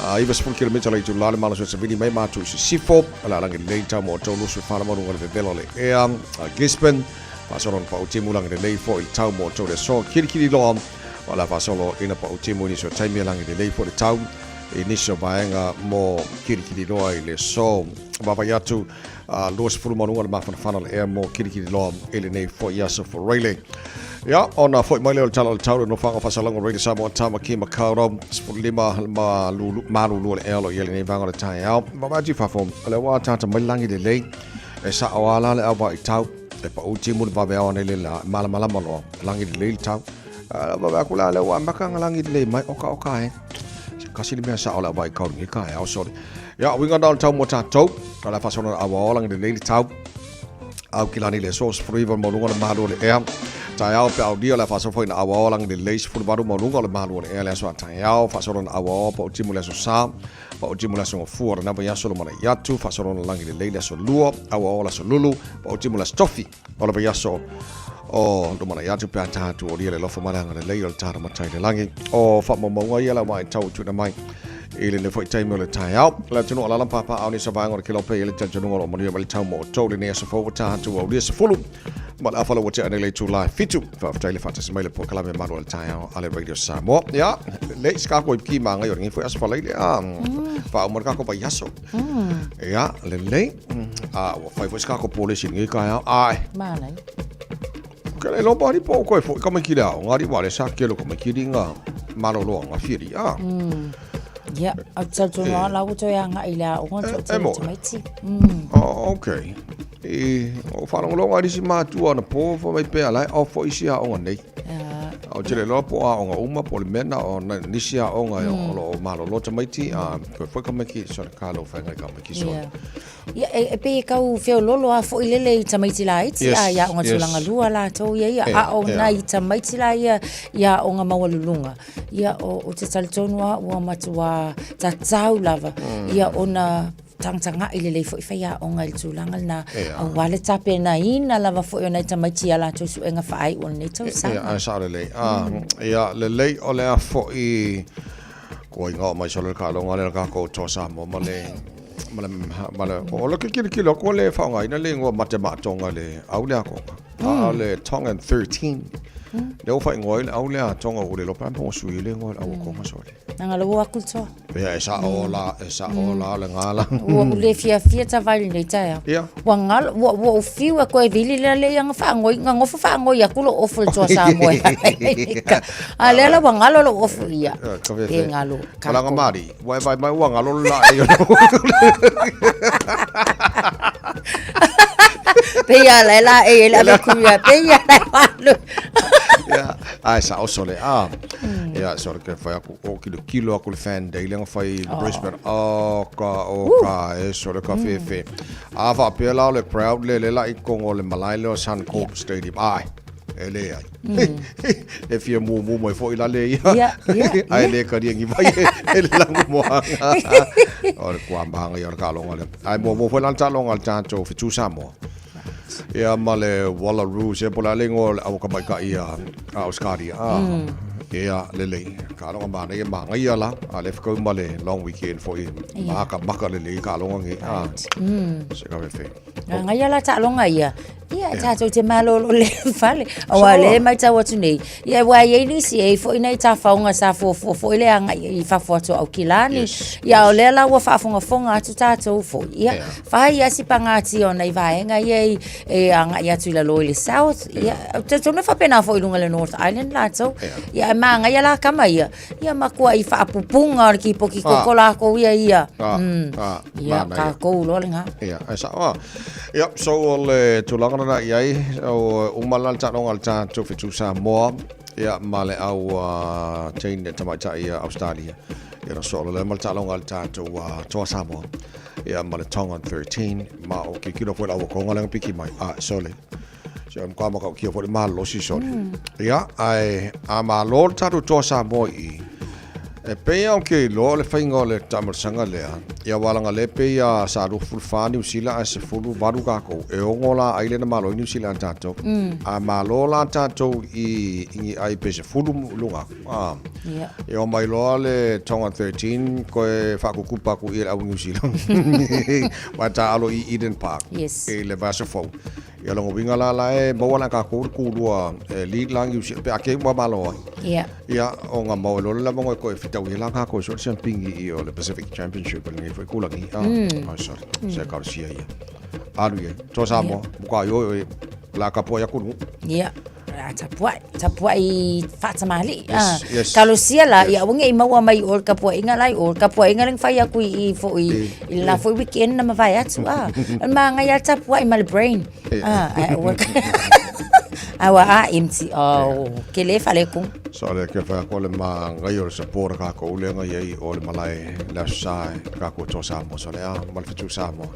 90 kilomita le itula le malosi o Savili mai matu i Sisifo. O le a lagi lelei le tau mo outou 24 le maualuga o le vevela o le ea. Gisborne, faasolo ina pau timu lagi lelei foi le tau mo outou i le aso. Kirikiriroa, o le a faasolo ina pau timu i nisi o taimi e lagi lelei foi le tau i nisi o vaega mo Kirikiriroa i le aso. Vaavaai atu 20 maualuga le mafanafana o le ea mo Kirikiriroa i lenei foi aso Fureile. Ia, ona foi mai lea o le tala o le tau le nofoaga o faasalaga o Radio Samoa Tāmaki Makaurau 15 malulu, malulu o le ea o lo o i ai lenei vaega o le taeao. Vaavaai atu i fafo, o lea ua ataata mai le lagi lelei, e sao lava la le au vaai tau, e pau timu le vaveao nei le la, malamalama loa, lagi lelei le tau. Vaavaai atu la, lea ua amata ona lagi lelei mai, oka oka e. Se kasi le mea sao le au vaai tau lenei taeao, sorry. Ia, uiga na o le tau mo tatou, o le a faasolo na aua lagi lelei le tau. Au ki lani le aso 19 maualuga o le malu o le ea. Taeao pe aulia o le a faasolo foi na aua lagi lelei 18 maualuga o le malu o le ea le aso a taeao. Faasolo na aua pa o timu le aso sa. Pa o timu le aso gafua o lena vaiaso lo mana i atu. Faasolo na lagi lelei le aso lua. Aua le aso lulu. Pa o timu le aso tofi o le vaiaso o lo mana i atu pe a tātu o lia le lofo ma le agalelei o le tāra matai le lagi. O faamaumauga ia la wa e tau tuuina mai i lenei foi taimi o le taeao. Le atunuu o alaala ma pāpāʻau nisi o vaega o le kelope i le talitonuga o lo o manuia mai le tau mo outou lenei aso fou ua tā atu ua aulia 10 ma le afa ua tea nei le itula e 7. Faafetai le faatasi mai le polokalame malu o le taeao a le Radio Samoa. Ia, le se kako i ki māngai o lenei foi aso falaile a faauma le kako vaiaso. Ia, lelei. A ua fai foi se kako polesi lenei taeao. Ai. Mānai. Ke le lomba ni po koe foi ka mai ki le ao. Ngari wale sa kelo ka mai ki ringa. malologa fiali a. Ia, ou te talitonu lava la ua toe agai i le aoga le toatele o tamaiti. Oh, okay. I, o faalogologo lava i nisi matua anapo fai mai pea la e off foi isi aoga nei. Ou te le iloa po o aoga uma po o le mea na o nisi aoga o lo o malolo tamaiti a toe foi tamaiti sole talofa e nai tamaiti sole. Ia, e pei e tau feololo lava foi lele i tamaiti laiti, a i aoga tulaga lua latou ia ia, a o nai tamaiti la ia i aoga maualuluga, ia, ou te talitonu lava ua matua tatau lava ia ona tagatagai lelei foi faiaoga i le tulaga lena, aua le tapenaina lava foi o nai tamaiti i a latou suega faaiu o lenei tausaga. Ia, ae sao lelei. Ia, lelei o le a foi kua inga o mai solo le taaloga lea le tatou Toa Samoa ma le ma le ma le o le kilokilo atu le faaaogaina le igoa Matemaatoga i le au lea atoga. A o le Tongan 13. Lea ua faaigoa ai le au lea atoga ua le iloa pe a po ua sui ai le igoa o le au atoga sole. Leaga lea ua o atu le toa. Ia e sao la, e sao la le gala. Ua ou le fiafia tavai i lenei taeao. Ia. Ua galo, ua ou fiu e koe vili lea le ia faanoi, na nofo faanoi atu lou ofu i le toa Samoa. A lea la ua galo lou ofu ia. Pe galo. Kalanga mari, ua e vai mai ua galo le laei o Pe ia la e la e le ave kuia, pe ia la e walu. Ia, ai sao sole a. Ia, sole ke whai aku o kilokilo aku le fan day le fai i le Brisbane. Oh ka, oh ka, e sole ka whewhe. A whaapea la o le crowd le le la i kongo le malae le o Suncorp Stadium. Ai, e le ai. E fia mumu mai foi la le ia. Ai le karia ngi vai e le langu moanga. O le kua mahanga ia o le taaloga lea. Ai muamua foi la le taaloga a le tatou Fetu Samoa. Ia ma le Wallaroos ia po o le a le igoa o le auatamaitai a Australia. Ia lelei. Taaloga manaia manaia la. A lea fetau ma le long weekend foi. Makamaka lelei taaloga nei. Se ka fefe. Nagaia la taaloga ia. Ia, tatou te malolo le fale. Aua o lea e matau atu nei. Ia, aua e i ai nisi, e i ai foi nai tafaoga sa fuafua foi le agai i fafo atu o Aukilani. Ia, o lea la ua faafogafoga atu tatou foi. Ia, fai lava si pagatia o nai vaega ia e agai atu i lalo i le South. Ia, ou te talitonu e faapena foi i luga i le North Island latou. Ia, ae magaia la tama ia. Ia matuai faapupuga o le kipoki koko lakou ia ia. Ia, tatou loa lena. Ia, ae sao lava. Ia, so o le tulaga lena i ai, o uma la le taaloga a le tatou Fetu Samoa, ia, ma le au teine tamaitai ia Australia. Ia, na soo loa lea ma le taaloga a le tatou Toa Samoa, ia, ma le Tongan 13, ma o kilokilo foi le au Tonga lea na piki mai. A, sole. Se o matua matautia foi le malolosi sole. Ia, ae a malo le tatou Toa Samoa i i, e pei lava ou te iloa o le faiga o le taamailosaga lea, ia aua leaga o lea e pei lava sa 24 Niu Sila ae 18 tatou, e 6 la ai lea na malo ai Niu Sila ia tatou. A malo la tatou i ni ai pe 10 i luga atu, a. Ia omai loa le Tonga 13 koe faakukupa atu i le au Niu Sila. Aua e taaalo i Eden Park i le vaiaso fou. Ia lona uiga la la e maua la tatou le tulua e lead la Niu Zealand pe a kei ua malo ai. Ia. Ia ona maua loa le lava e koe fetau ai la tatou e sue le siampini i o le Pacific Championship i lenei foi kulagi. Ah, oh, sorry. Se kalosia ia. Alu ia. Toa Samoa, muka i oi oi la tapuai aku nuu. Ia. A tapuai, tapuai faatamalii. Yes, ah. yes. Talosia la, ia aua ne i maua mai i o le tapuaiga la i o le tapuaiga lea na fai atu i i foi i le la foi weekend na mavae atu. Ah, o le magaia lava le tapuai ma le brain. Ah, ae aua ae ua a empty. Oh, kele faaletonu. So le ke whai ako le magaia o le support a kākou lea na i ai o le malae le Aso Sa e kākou Toa Samoa. So le a, ma le Fetu Samoa.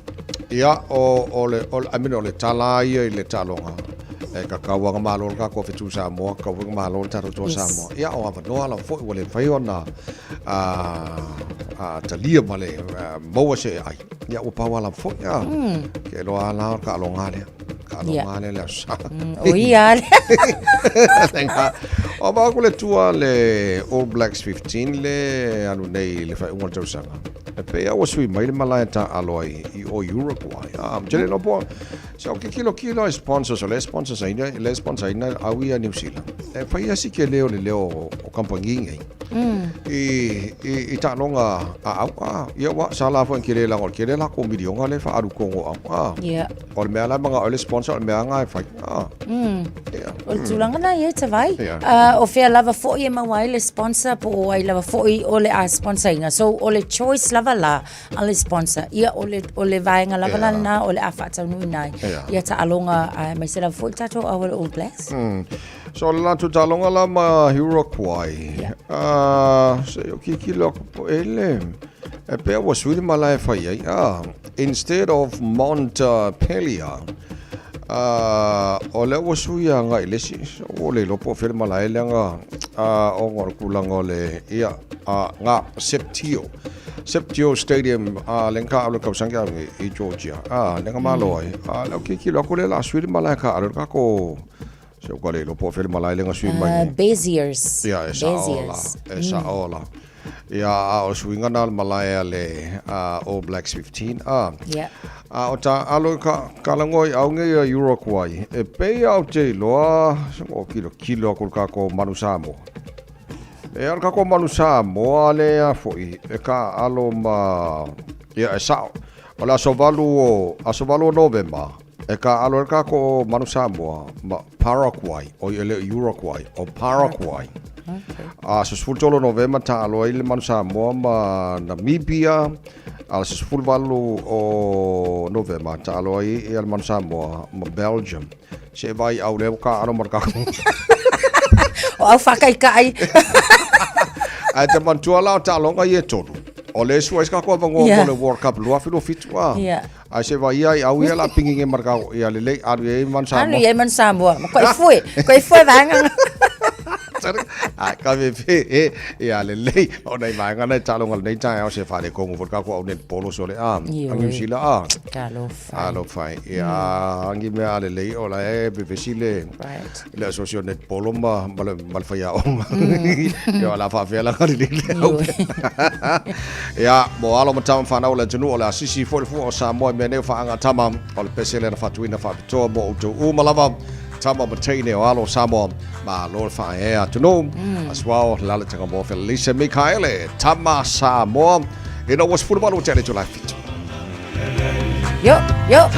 Ia, o, o le, o le, I mean, o le tala ia i le taaloga. E kakau aga malo le tatou Fetu Samoa, kakau foi malo le tatou Toa Samoa. Ia, o avanoa lava foi ua le mafai ona talia ma le maua se ai. Ia, ua pau lava foi. A, ke iloa lava la o le taaloga lea. Taaloga lea le Aso Sa. O ia lea. O vaai atu le tua le All Blacks 15 le alu nei i le faaiuga o le tausaga. E pei lava ua sui mai le malae taaalo ai i o i Uruguay. A, tele iloa po o Se o ke kilokilo e sponsors, o le sponsors aina, le sponsor aina au ia New Zealand. E fai asi ke leo le leo o, o kampangi nei. I i i taaloga a au a ia ua sa la foi kele la kele la ko milionga le fa alu kongo au a. Yeah. O le mea la manga o le sponsor o le mea nga e fai a. Yeah. O le tulaga na ia Tavai. Yeah. O fea lava foi e maua ai le sponsor po o ai lava foi o le a sponsor ina. So o le choice lava la a le sponsor. Ia o le o le vaega lava la lena o le a faataunuuina ai. Yeah. Ia taaloga aemaise lava foi le tatou au a le All Blacks. So le latou taaloga la ma Uruguay. Yeah. Se o kikilo aku po ele. E pea ua sui le malae e fai ai. Instead of Montpellier. O lea ua sui agai i le isi. So, ua le iloa po o fea le malae leaga ona o le tulaga o le ia nga Septio. Septio Stadium le ka alo tausaga ke au i Georgia. Le nga malo ai. Le o kikilo aku le la sui le malae ka alo ka ko Se o ka le iloa po o fea le malae le nga sui mai nei. Beziers. Ia, e sao la. Beziers. E sao la. Ia, a o le suiga na o le malae a le All Blacks 15. Yeah. A o ta alo ka, ka lagoa i au nei a Uruguay, e pei a o te iloa, se o kilo kilo aku le kākou Manu Samoa. E a le kākou Manu Samoa le a foi, e ka alo ma, ia e sao. O le aso 8 o, aso 8 o Novema, E kāʻalo ai le kākou Manu Samoa ma Paraguay, ʻo ia e le o Uruguay, ʻo Paraguay. A aso 13 o Novema tāʻalo ai le Manu Samoa ma Namibia, a aso 18 o Novema tāʻalo ai ia le Manu Samoa ma Belgium. Se vai au lea ua kāʻalo ma le kākou. O au whakaikai. Ae te manatua la o taaloga ia e tolu. O le sua ai se kākou avanoa mo le World Cup 2027 a. Ae se vai ia i au ia la pingi nge marka ia lelei alu i ai Manu Samoa. Alu i ai Manu Samoa. Ma koe fue, koe fue vaega. Ai ka ve fe e ia lelei o nei vaega nei taaloga lenei taeao se faaletonu foi le kākou au netball so le a. Ioe. A Niu Sila a. Talofa. Alofa e. Ia angi mea a lelei o la e vevesi le Right. le asosi o netball ma ma le ma le faiaoga. Ia o le a faafefea la galilei le au. Ia mo alo ma tama whanau le atunuu o le asisi foi le fua o Samoa i mea nei o faaga tama o le pese lea na faatuina faapitoa mo outou uma lava tama ma teine o alo o Samoa malo le faaeaea atunuu asuao le alataga mo Felise Mikaele tama Samoa ina ua 18 ua tea le itula e 7. Yo, yo.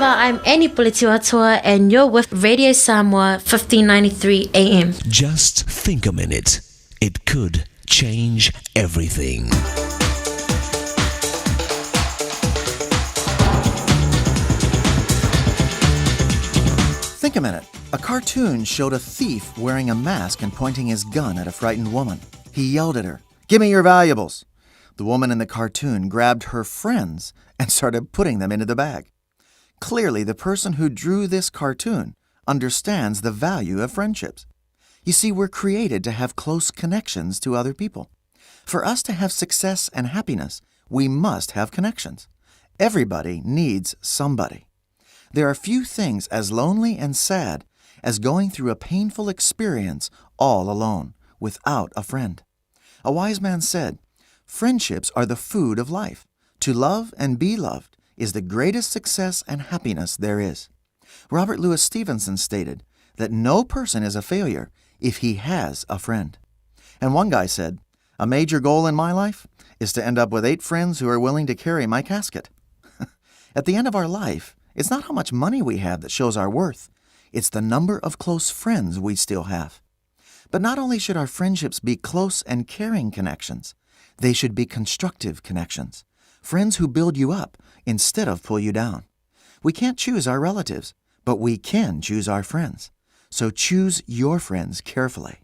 Talofa, I'm Annie Puletiuatoa and you're with Radio Samoa 1593 AM. Just think a minute. It could change everything. Think a minute. A cartoon showed a thief wearing a mask and pointing his gun at a frightened woman. He yelled at her, Give me your valuables! The woman in the cartoon grabbed her friends and started putting them into the bag. Clearly, the person who drew this cartoon understands the value of friendships. You see, we're created to have close connections to other people. For us to have success and happiness, we must have connections. Everybody needs somebody. There are few things as lonely and sad as going through a painful experience all alone, without a friend. A wise man said, Friendships are the food of life. To love and be loved is the greatest success and happiness there is. Robert Louis Stevenson stated that no person is a failure if he has a friend. And one guy said, A major goal in my life is to end up with eight friends who are willing to carry my casket. At the end of our life, it's not how much money we have that shows our worth, it's the number of close friends we still have. But not only should our friendships be close and caring connections, they should be constructive connections. Friends who build you up instead of pull you down. We can't choose our relatives, but we can choose our friends. So choose your friends carefully,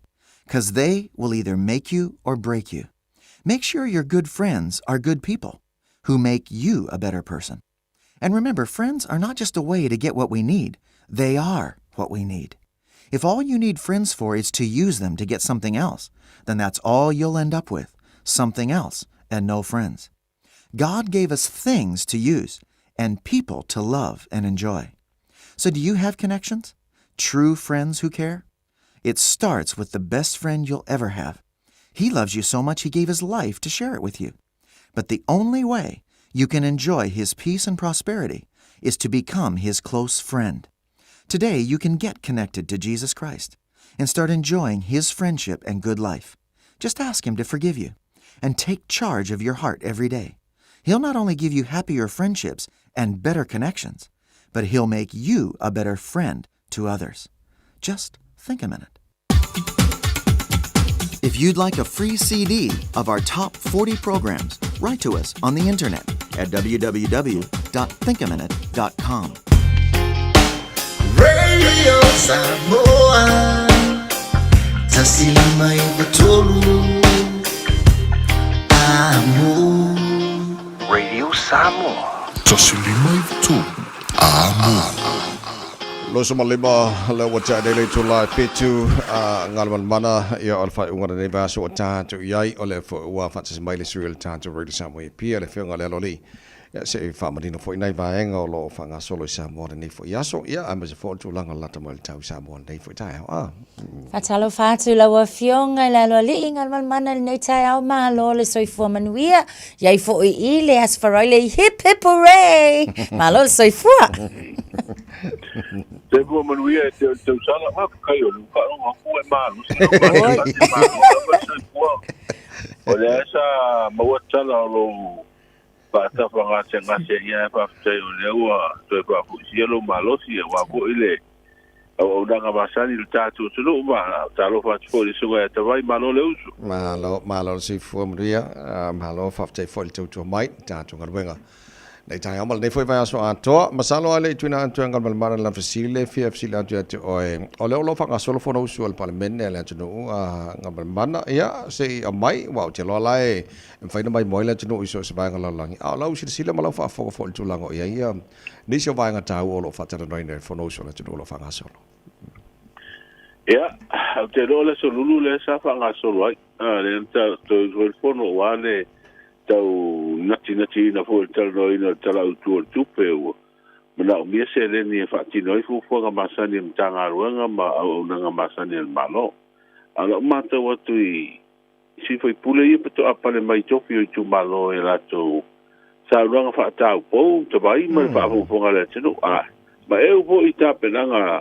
because they will either make you or break you. Make sure your good friends are good people who make you a better person. And remember, friends are not just a way to get what we need, they are what we need. If all you need friends for is to use them to get something else, then that's all you'll end up with something else and no friends. God gave us things to use and people to love and enjoy. So, do you have connections? True friends who care? It starts with the best friend you'll ever have. He loves you so much he gave his life to share it with you. But the only way you can enjoy his peace and prosperity is to become his close friend. Today, you can get connected to Jesus Christ and start enjoying his friendship and good life. Just ask him to forgive you and take charge of your heart every day. He'll not only give you happier friendships and better connections, but he'll make you a better friend to others. Just think a minute. If you'd like a free CD of our top 40 programs, write to us on the internet at www.thinkaminute.com. Radio Samoa Tasilima Ivatolu Amo Radio Samoa. Tasilima Ivatolu Amo. Loso ma lima le ua tea nei le itula e fetu a Ngalamanamana ia o le faaiuga o lenei vaiaso ua tatou i ai o lea foi ua faatasi mai le sui o le tatou Radio Samoa i Apia le afioga i le Aloalii ia se i faamanino foi nai vaega o lo o faagasolo i Samoa lenei foi aso ia aemaise foi o le tulaga lalata mai o le tau i Samoa lenei foi taeao a. Faatalofa atu i lau Afioga i le Aloalii Galumalemana i lenei taeao, malo le soifua manuia, iai foi i le Aso Faraile hip hip hooray! Malo le soifua! Soifua manuia e te o le tausala, faafetai o le faalogo atu e malosi lau malo lava le soifua. O lea sa maua tala o lou faatafa gasegase ia e faafetai o lea ua toe faafoisia lou malosi aua foi le auaunaga masani i le tatou atunuu ma talofa atu foi i le susuga ia Tavai, malo le uso. Malo, malo le soifua manuia, malo faafetai foi le tautua mai i tatou galuega nei taeao ma lenei foi vaiaso atoa. Masalo a le i tuuina atu e Galumalemana lana fesili le fia fesili atu ia te oe, o lea o lo o faagasolo Fonousu a le Palemene a le atunuu a Galumalemana, ia se i aumai, aua ou te iloa la e mafai ona maimoa ai le atunuu i so o se vaega lalolagi, a o lau silasila ma lau faafofoga foi i le tulaga o i ai ia nisi o vaega taua o lo o faatalanoaina i le Fonousu a le atunuu o lo o faagasolo. Ia, ou te iloa o le aso lulu lea sa faagasolo ai, lea na toe usu ai le Fono aua le tau natinatiina foi o le talanoaina o le Tala Autu o le Tupe, ua manaomia seleni e faatino ai fuafuaga masani a Matagaluega ma auaunaga masani a le Malo. A o lau matau atu i sui faipule ia faatoa pale mai tofi o itumalo i a latou saunoaga faataupou, tavai ma le faafogafoga a le atunuu. A ma eu foi i tapenaga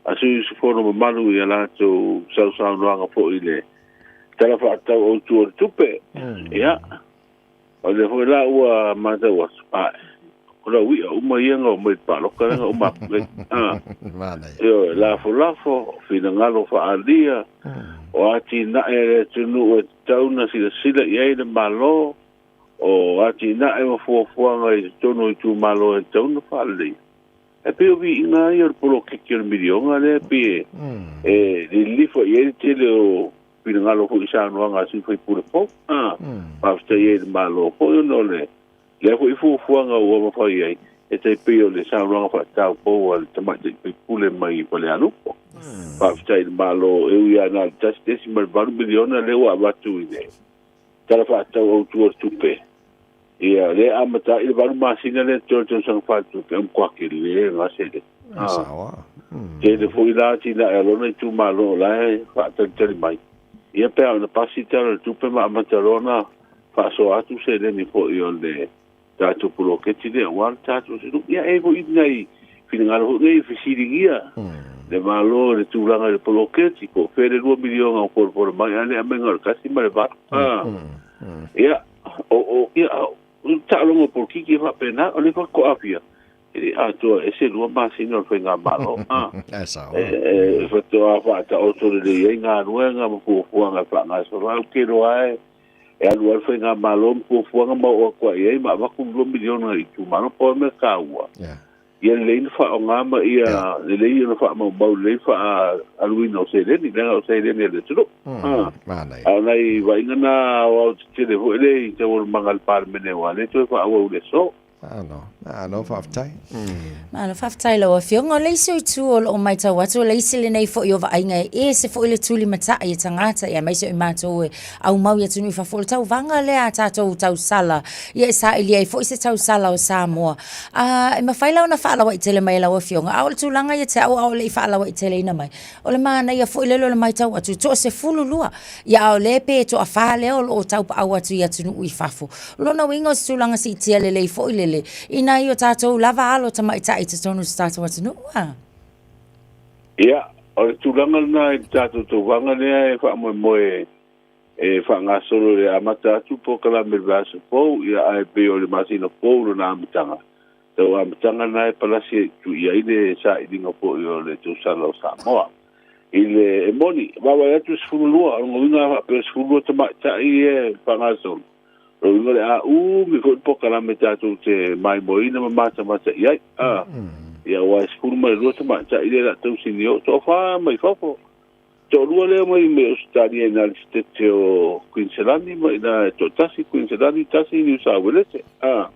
a sui usufono mamalu i a latou sausaunoaga foi i le Tala Faatatau Autu o le Tupe, ia, o lea foi la ua matau atu, ae, O lau i'a uma ia na oo mai i le paloka lea na uma atu nei. A. Ioe, lafolafo, finagalo faaalia, o atinae a le atunuu e tatau ona silasila i ai le Malo, o atinae ma fuafuaga i totonu o itumalo e tatau ona faaleleia. E pei o viiga lava ia o le poloketi o le miliona lea e pei e lilifa i ai le tele o finagalo foi i saunoaga a sui usufono fou. A, faafetai ai i le Malo foi ona o le lea foi fuafuaga ua mafai ai, e tai pei o le saunoaga faataupou a le tamaitai faipule mai Falealupo. Faafetai i le Malo e ui lava na o le $1.8 miliona lea ua avatu i le Tala Faatatau Autu o le Tupe, ia, lea e amata ai le valu masina lea totoe o le tausaga faaletupe, e matua tele lena seleni. Tele foi la atinae a lona itumalo o la e faatalitali mai, ia pe a ona pasi le Tala o le Tupe ma amata loa ona faasoa atu seleni foi o le tatou poloketi lea aua le tatou atunuu. Ia, e i ai foi nai finagalo foi nei e fesiligia le Malo i le tulaga i le poloketi, po o fea le $2 miliona o polapola mai, a o le aumaiga o le 1.8. Ia, o, ia, o taaloga polokiki e faapena, o lea faatoa fia, e le atoa ese 2 masina o le faigamalo. E faatoa faataoto lelei ai galuega ma fuafuaga e faagasolo. Ae ou te iloa lava e alu lava le faigamalo ma fuafuaga ma oo atu i ai ma avatu le $2 miliona i itumalo. Pau le mea taua, ia lelei ona faaaoga ma ia lelei ona faamaumau lelei le faaaluina o seleni, leaga o seleni a le atunuu. A o nai vaaiga na aoaotetele foi lea i taualumaga a le Palemene aua o lea e toe faaauau i le aso. Malo, malo faafetai. Malo faafetai i lau Afioga. O le isi o itu o lo o matau atu, o le isi lenei foi o vaaiga e ese foi le tulimatai e tagata, aemaise o i matou e aumau i atunuu i fafo. O le tauvaga lea a tatou tausala, ia e sailia ai foi se tausala o Samoa. A, e mafai la ona faalauaitele mai e lau Afioga, a o le tulaga ia te au a o le i faalauaiteleina mai, O le manaia foi lele o le matau atu, e toa-12, ia a o lea pe toa-4 lea o lo o taupaau atu i atunuu i fafo. O lona uiga o se tulaga siitia lelei foi lele i nai o tatou lava alo tamaitai i totonu o si tatou atunuu a. Ia, o le tulaga lena i le tatou tauvaga lea e faamoemoe e faagasolo i le amata atu polokalame i le vaiaso fou, ia ae pei o le masina fou lona amataga. Tau amataga lena e palasi e tuu i ai le sailiga foi o le tausala o Samoa. I le e moni, vaavaai atu e 12, o lona uiga a faapea e 12 tamaitai ia e faagasolo, o lona uiga o le a umi foi le polokalame tatou te maimoaina ma matamata i ai. A, ia aua e 12 tamaitai lea o le a tausini o, toafa mai fafo. Toalua lea mai mai Ausetalia i na le sitete o Kuiniselani ma ina e toatasi Kuiniselani tasi Niu Sauelese. A.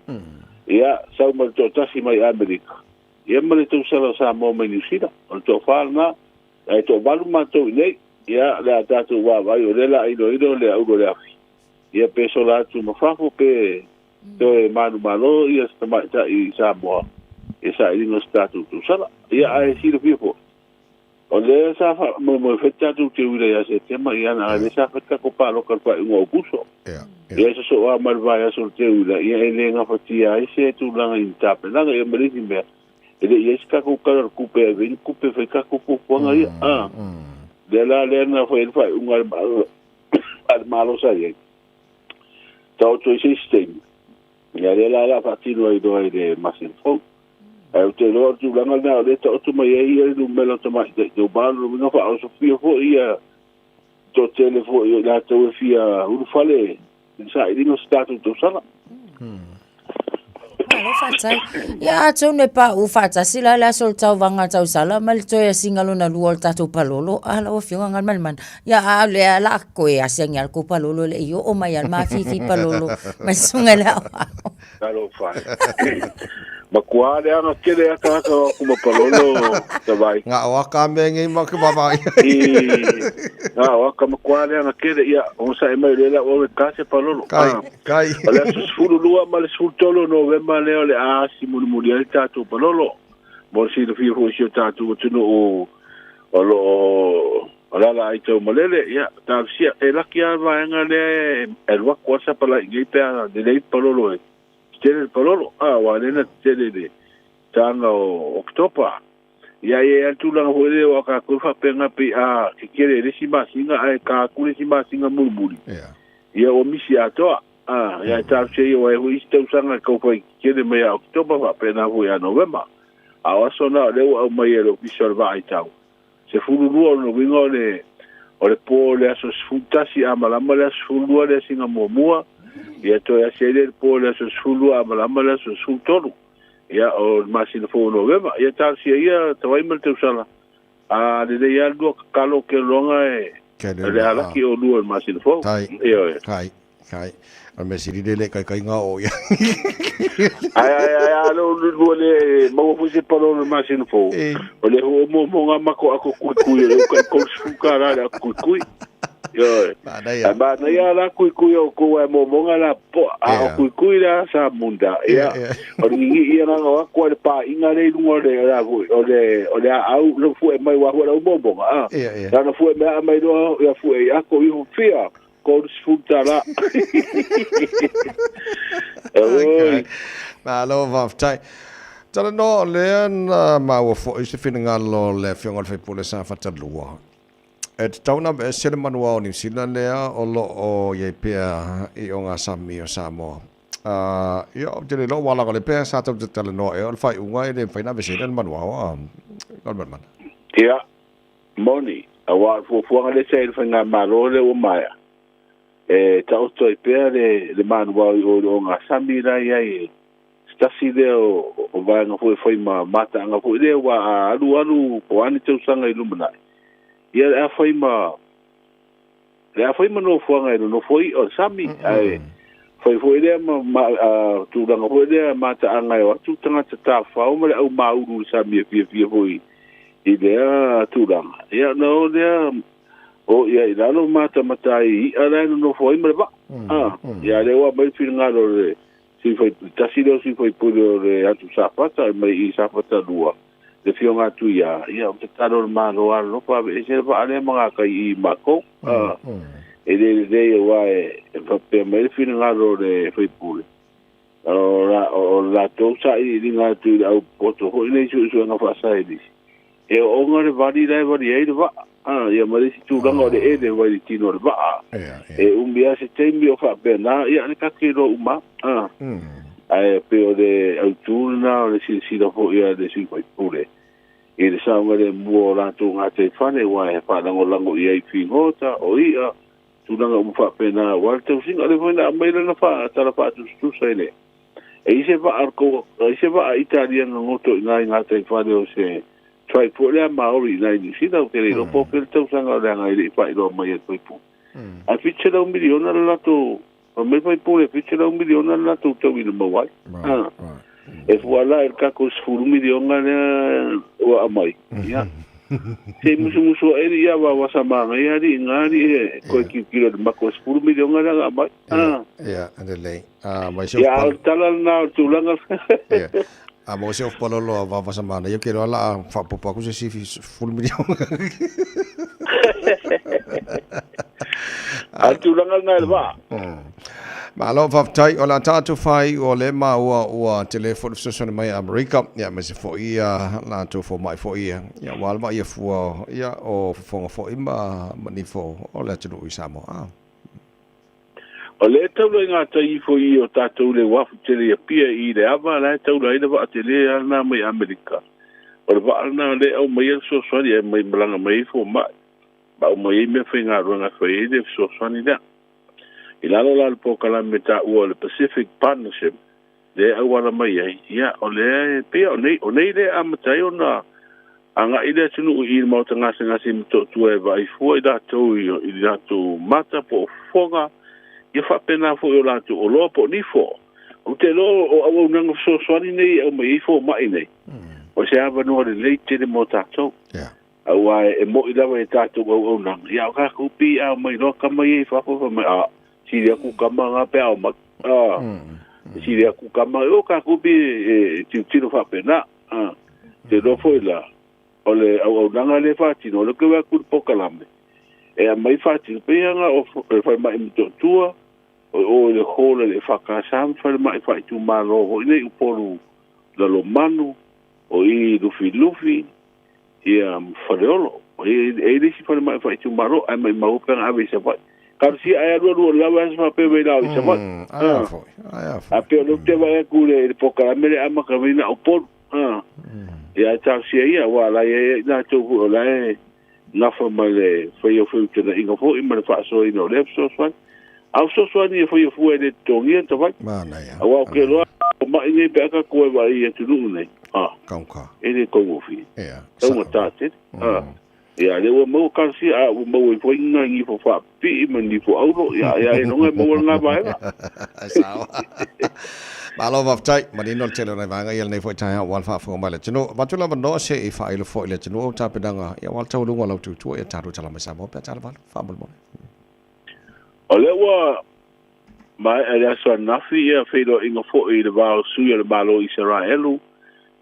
Ia, sau ma le toatasi mai Amerika. Ia ma le tausala o Samoa mai Niu Sila. O le toafa lena. Ae toavalu matou i nei. Ia, le a tatou vaavaai o lea la a iloilo le aulu o le afi. Ia pe sola atu ma fafo pe toe manumalo ia se tamaitai i Samoa i sailiga o se tatou tausala. Ia ae silafia foi, O lea sa faamoemoe foi tatou te uila ia Setema, ia na lea sa fai tatou palota i le faaiuga o Aokuso. Ia sosoo lava ma le vaiaso o le teuila, ia e le gafatia ai se tulaga i ni tapenaga. Ia ma le isi mea, e le i i ai se tatou Tala o le Tupe e ave ai ni tupe e fai tatou fuafuaga ia. A, lea la lea na fai ai le faaiuga a le Malo, a le Malo sa i ai, taoto i se isi taimi, ia lea la o le a faatino ai loa i le masina fou. Ae ou te iloa o le tulaga lena o lea e taoto mai ai le numera o tamaitai tauva, o lona uiga faaosofia foi ia toatele foi o i latou e fia ulufale i le sailiga o se tatou tausala. Malo faafetai. Ia atonu e pauu faatasi la le aso o le tauvaga tausala ma le toe asiga lona lua o le tatou palolo. A lau Afioga Galumalemana. Ia a o lea la koe asiagi a le kou palolo e le i oo mai a le mafifi palolo mai susuga i le aoao. Talofa e. Matua leaga tele ata ata o aku ma palolo tawai. Nga o aka me ngi ma ke vava. I nga o aka matua leaga tele ia o sa e mai le la o ka se palolo. Kai kai. O le aso 12 ma le 13 Novema lea o le a asi mulimuli ai le tatou palolo. Mo le silafia foi si o tatou atunuu o lo o alaala ai taumalele, ia, talosia, e laki lava le vaega lea e alu atu lava sapalai nei pe a lelei le palolo e tetele le palolo, a, aua o lea na tetele i le taga o Oketopa. Ia, e i ai lava le tulaga foi lea aua o tatou e faapena pei a tetele i le isi masina ae ta atu le isi masina mulimuli, ia ua misi atoa. Ia talosia ia uae fo'i isi tausaga e kaufai tele mai ia Oketopa faapena fo'i ia Novema. A o aso na o lea ua aumai e le Ofisa o le Vaaitau. 12 o lona uiga o le pō o le aso 11 amalama le aso 12 le asiga muamua. Ia toe asi ai lea i le pō o le aso 12 amalama le aso 13. Ia o le masina fou o Novema. Ia talosia ia tavai ma le tausala. A lelei lava le lua tatalo ou te iloga e le alaki oulua i le masina fou. Ioe. Kai, kai. O le mea sili lea e le kaikaiga o ia. Ae, ae, ae, a le o lua le maua foi se palo o le masina fou. O le ho mo mo ngā mako ako kuikui o le uka i $30 le ako kuikui. Ioe. Manaia. Ae manaia la kuikui o kou ae momonga la poa. A o kuikui la sa munda. Ia. O le ngingi ia nanga o aku ai le pāiga le i lunga o le la foi o le o le aau le fue mai wa fue lau momonga. A. Lana fue mea mai loa ia fue i ako iho fia. $30. Okay. Malo faafetai. Talanoa o lea na maua foi se finagalo o le Afioga i le sui usufono sa Fatalua. E tatau ona aveese le manuao o Niu Sila lea o lo o i ai pea i ogasami o Samoa. Ia, ou te le iloa ua alaga le pea sa tatou talanoa ea o le faaiuga e le mafai ona aveeseina le manuao a Galumalemana. Ia, moni, aua o le fuafuaga lea sa i ai le Faigamalo lea ua maea, e taoto ai pea le manuao i o i le ogasami la i ai e se tasi lea o vaega foi e fai ma mataaga foi lea aua a alualu po o a ni tausaga i lumanai, ia o le a fai ma le a fai ma nofoaga e nonofo ai o le sami, ae fai foi lea ma tulaga foi lea mataaga e o atu tagata tafafao ma le au māulu i le sami e fiafia foi i lea tulaga. Ia ona o lea o ia i lalo matamata ai i i'a la e nonofo ai ma le vaa. Ia lea ua aumai le finagalo o le sui faipule, tasi lea o sui faipule o le atu Safata mai i Safata 2, le afioga atu ia, ia o tatalo le Malo alolofa aveese le vaa lea ma gakai i makou. E le lelei aua e faapea mai le finagalo o le faipule, o le latou sailiiliga atu i le au poto foi nei suesuega faasailisi, e ooga le vali la e vali ai le vaa. Ia ma le isi tulaga o le ele mai le tino o le vaa. E umi lava se taimi o faapena, ia le tatou iloa uma lava. Ae pei o le autu lena o le silasila foi a le sui faipule i le saogalemu o latou gataifale, aua e faalagolago i ai figota, o i'a, tulaga uma faapena aua le tausiga. O lea foi na aumai lana tala faatusatusa i le e i se vaa ai se vaa Italia goto i nai gataifale o se tribe foi lea Maori i nai Niu Sila, ou te le iloa po o fea le tausaga o leaga e le i faailoa mai e le faipule. Ae $700 miliona le latou, fai mai le faipule e $700 miliona le latou tauina maua ai. E fua la i le tatou $10 miliona lea ua aumai, ia, se i musumusu ae ia vavasa manaia alii na alii e toe tilotilo i le matou $10 miliona lea na aumai. Ia, lelei. Ia, a o le tala lena o le tulaga. Ia, a maua se ofu palolo a vavasa manaia, ou te iloa o le a faaopoopo atu se isi $10 miliona. A o le tulaga lena i le vaa. Malo faafetai. O le a tatou faaiu o lea maua ua tele foi le fesoasoani mai a Amerika, ia aemaise foi ia latou fomai foi ia, ia aua le vaaia fua ia o fofoga foi ma nifo o le atunuu i Samoa. O lea e taula i gatai ifo i o tatou le uafu tele i Apia i le ava la e taula ai le vaa tele lava lena mai Amerika. O le vaa lena lea e aumaia le fesoasoani e aumai malaga mai ai fomai ma aumai ai meafaigaluega e fai ai le fesoasoani lea. I lalo la o le polokalame taua o le Pacific Partnership lea e auala mai ai, ia, o lea e pei o nei, o nei lea e amata ai ona agai le atunuu i le maota gasegase i Motootua e vaai fua i latou i latou mata po o fofoga, ia faapena foi o latou oloa po o nifo. Ou te iloa o auaunaga fesoasoani nei e aumai ai fomai nei, o se avanoa lelei tele mo tatou. Aua e mo'i lava i tatou auaunaga, ia o tatou pei a omai loa tama ia i fafo, fai mai, a, sili atu tama na pe a omai. A, sili atu tama, o tatou pei e tilotilo faapena. A, te iloa foi la, o le auaunaga lea e faatino, o lea ou te vaai atu i le polokalame, e aumai faatino, pei lava na o le falemai Motootua, o o i le hall e le EFKS ma falemai faaitumalo foi nei i Upolu Lalomanu, o i Lufilufi, ia ma Faleolo. E i ai le isi falemai faaitumalo, ae maumau pe ana ave i Savaii. Talosia ae alualu o le lava e faapea mai la o i Savaii. Ai a foi, ai a foi. A pei o lea ou te vaai atu i le polokalame lea e amata mai na o Upolu. Ia ae talosia ia, aua o la e i ai i latou foi o la e nafa ma le faia o feutanaiga foi ma le faasoaina o lea fesoasoani. A o fesoasoani e faia fua e le totogia tavai. Manaia. Aua ou te iloa o mai nei pe a tatou e vaai i atunuu nei, e le taugofie. Ia. Taugata tele. Ia, lea ua maua talosia, a ua maua ai foi ni nai nifo faapipii ma ni nifo auro, ia, ia ailoga e maua lena vaega. Sao. Malo faafetai, manino le tele o nai vaega ia lenei foi taeao aua le faafofoga mai le atunuu. Avatu le avanoa se i faailo foi i le atunuu au tapenaga ia aua le taualuga o lau tutua ia tatou tala mai Samoa pe a tala valu. Faamolemole. O lea ua maea i le aso ananafi ia feiloaiga foi i le va o sui o le Malo o Isaraelu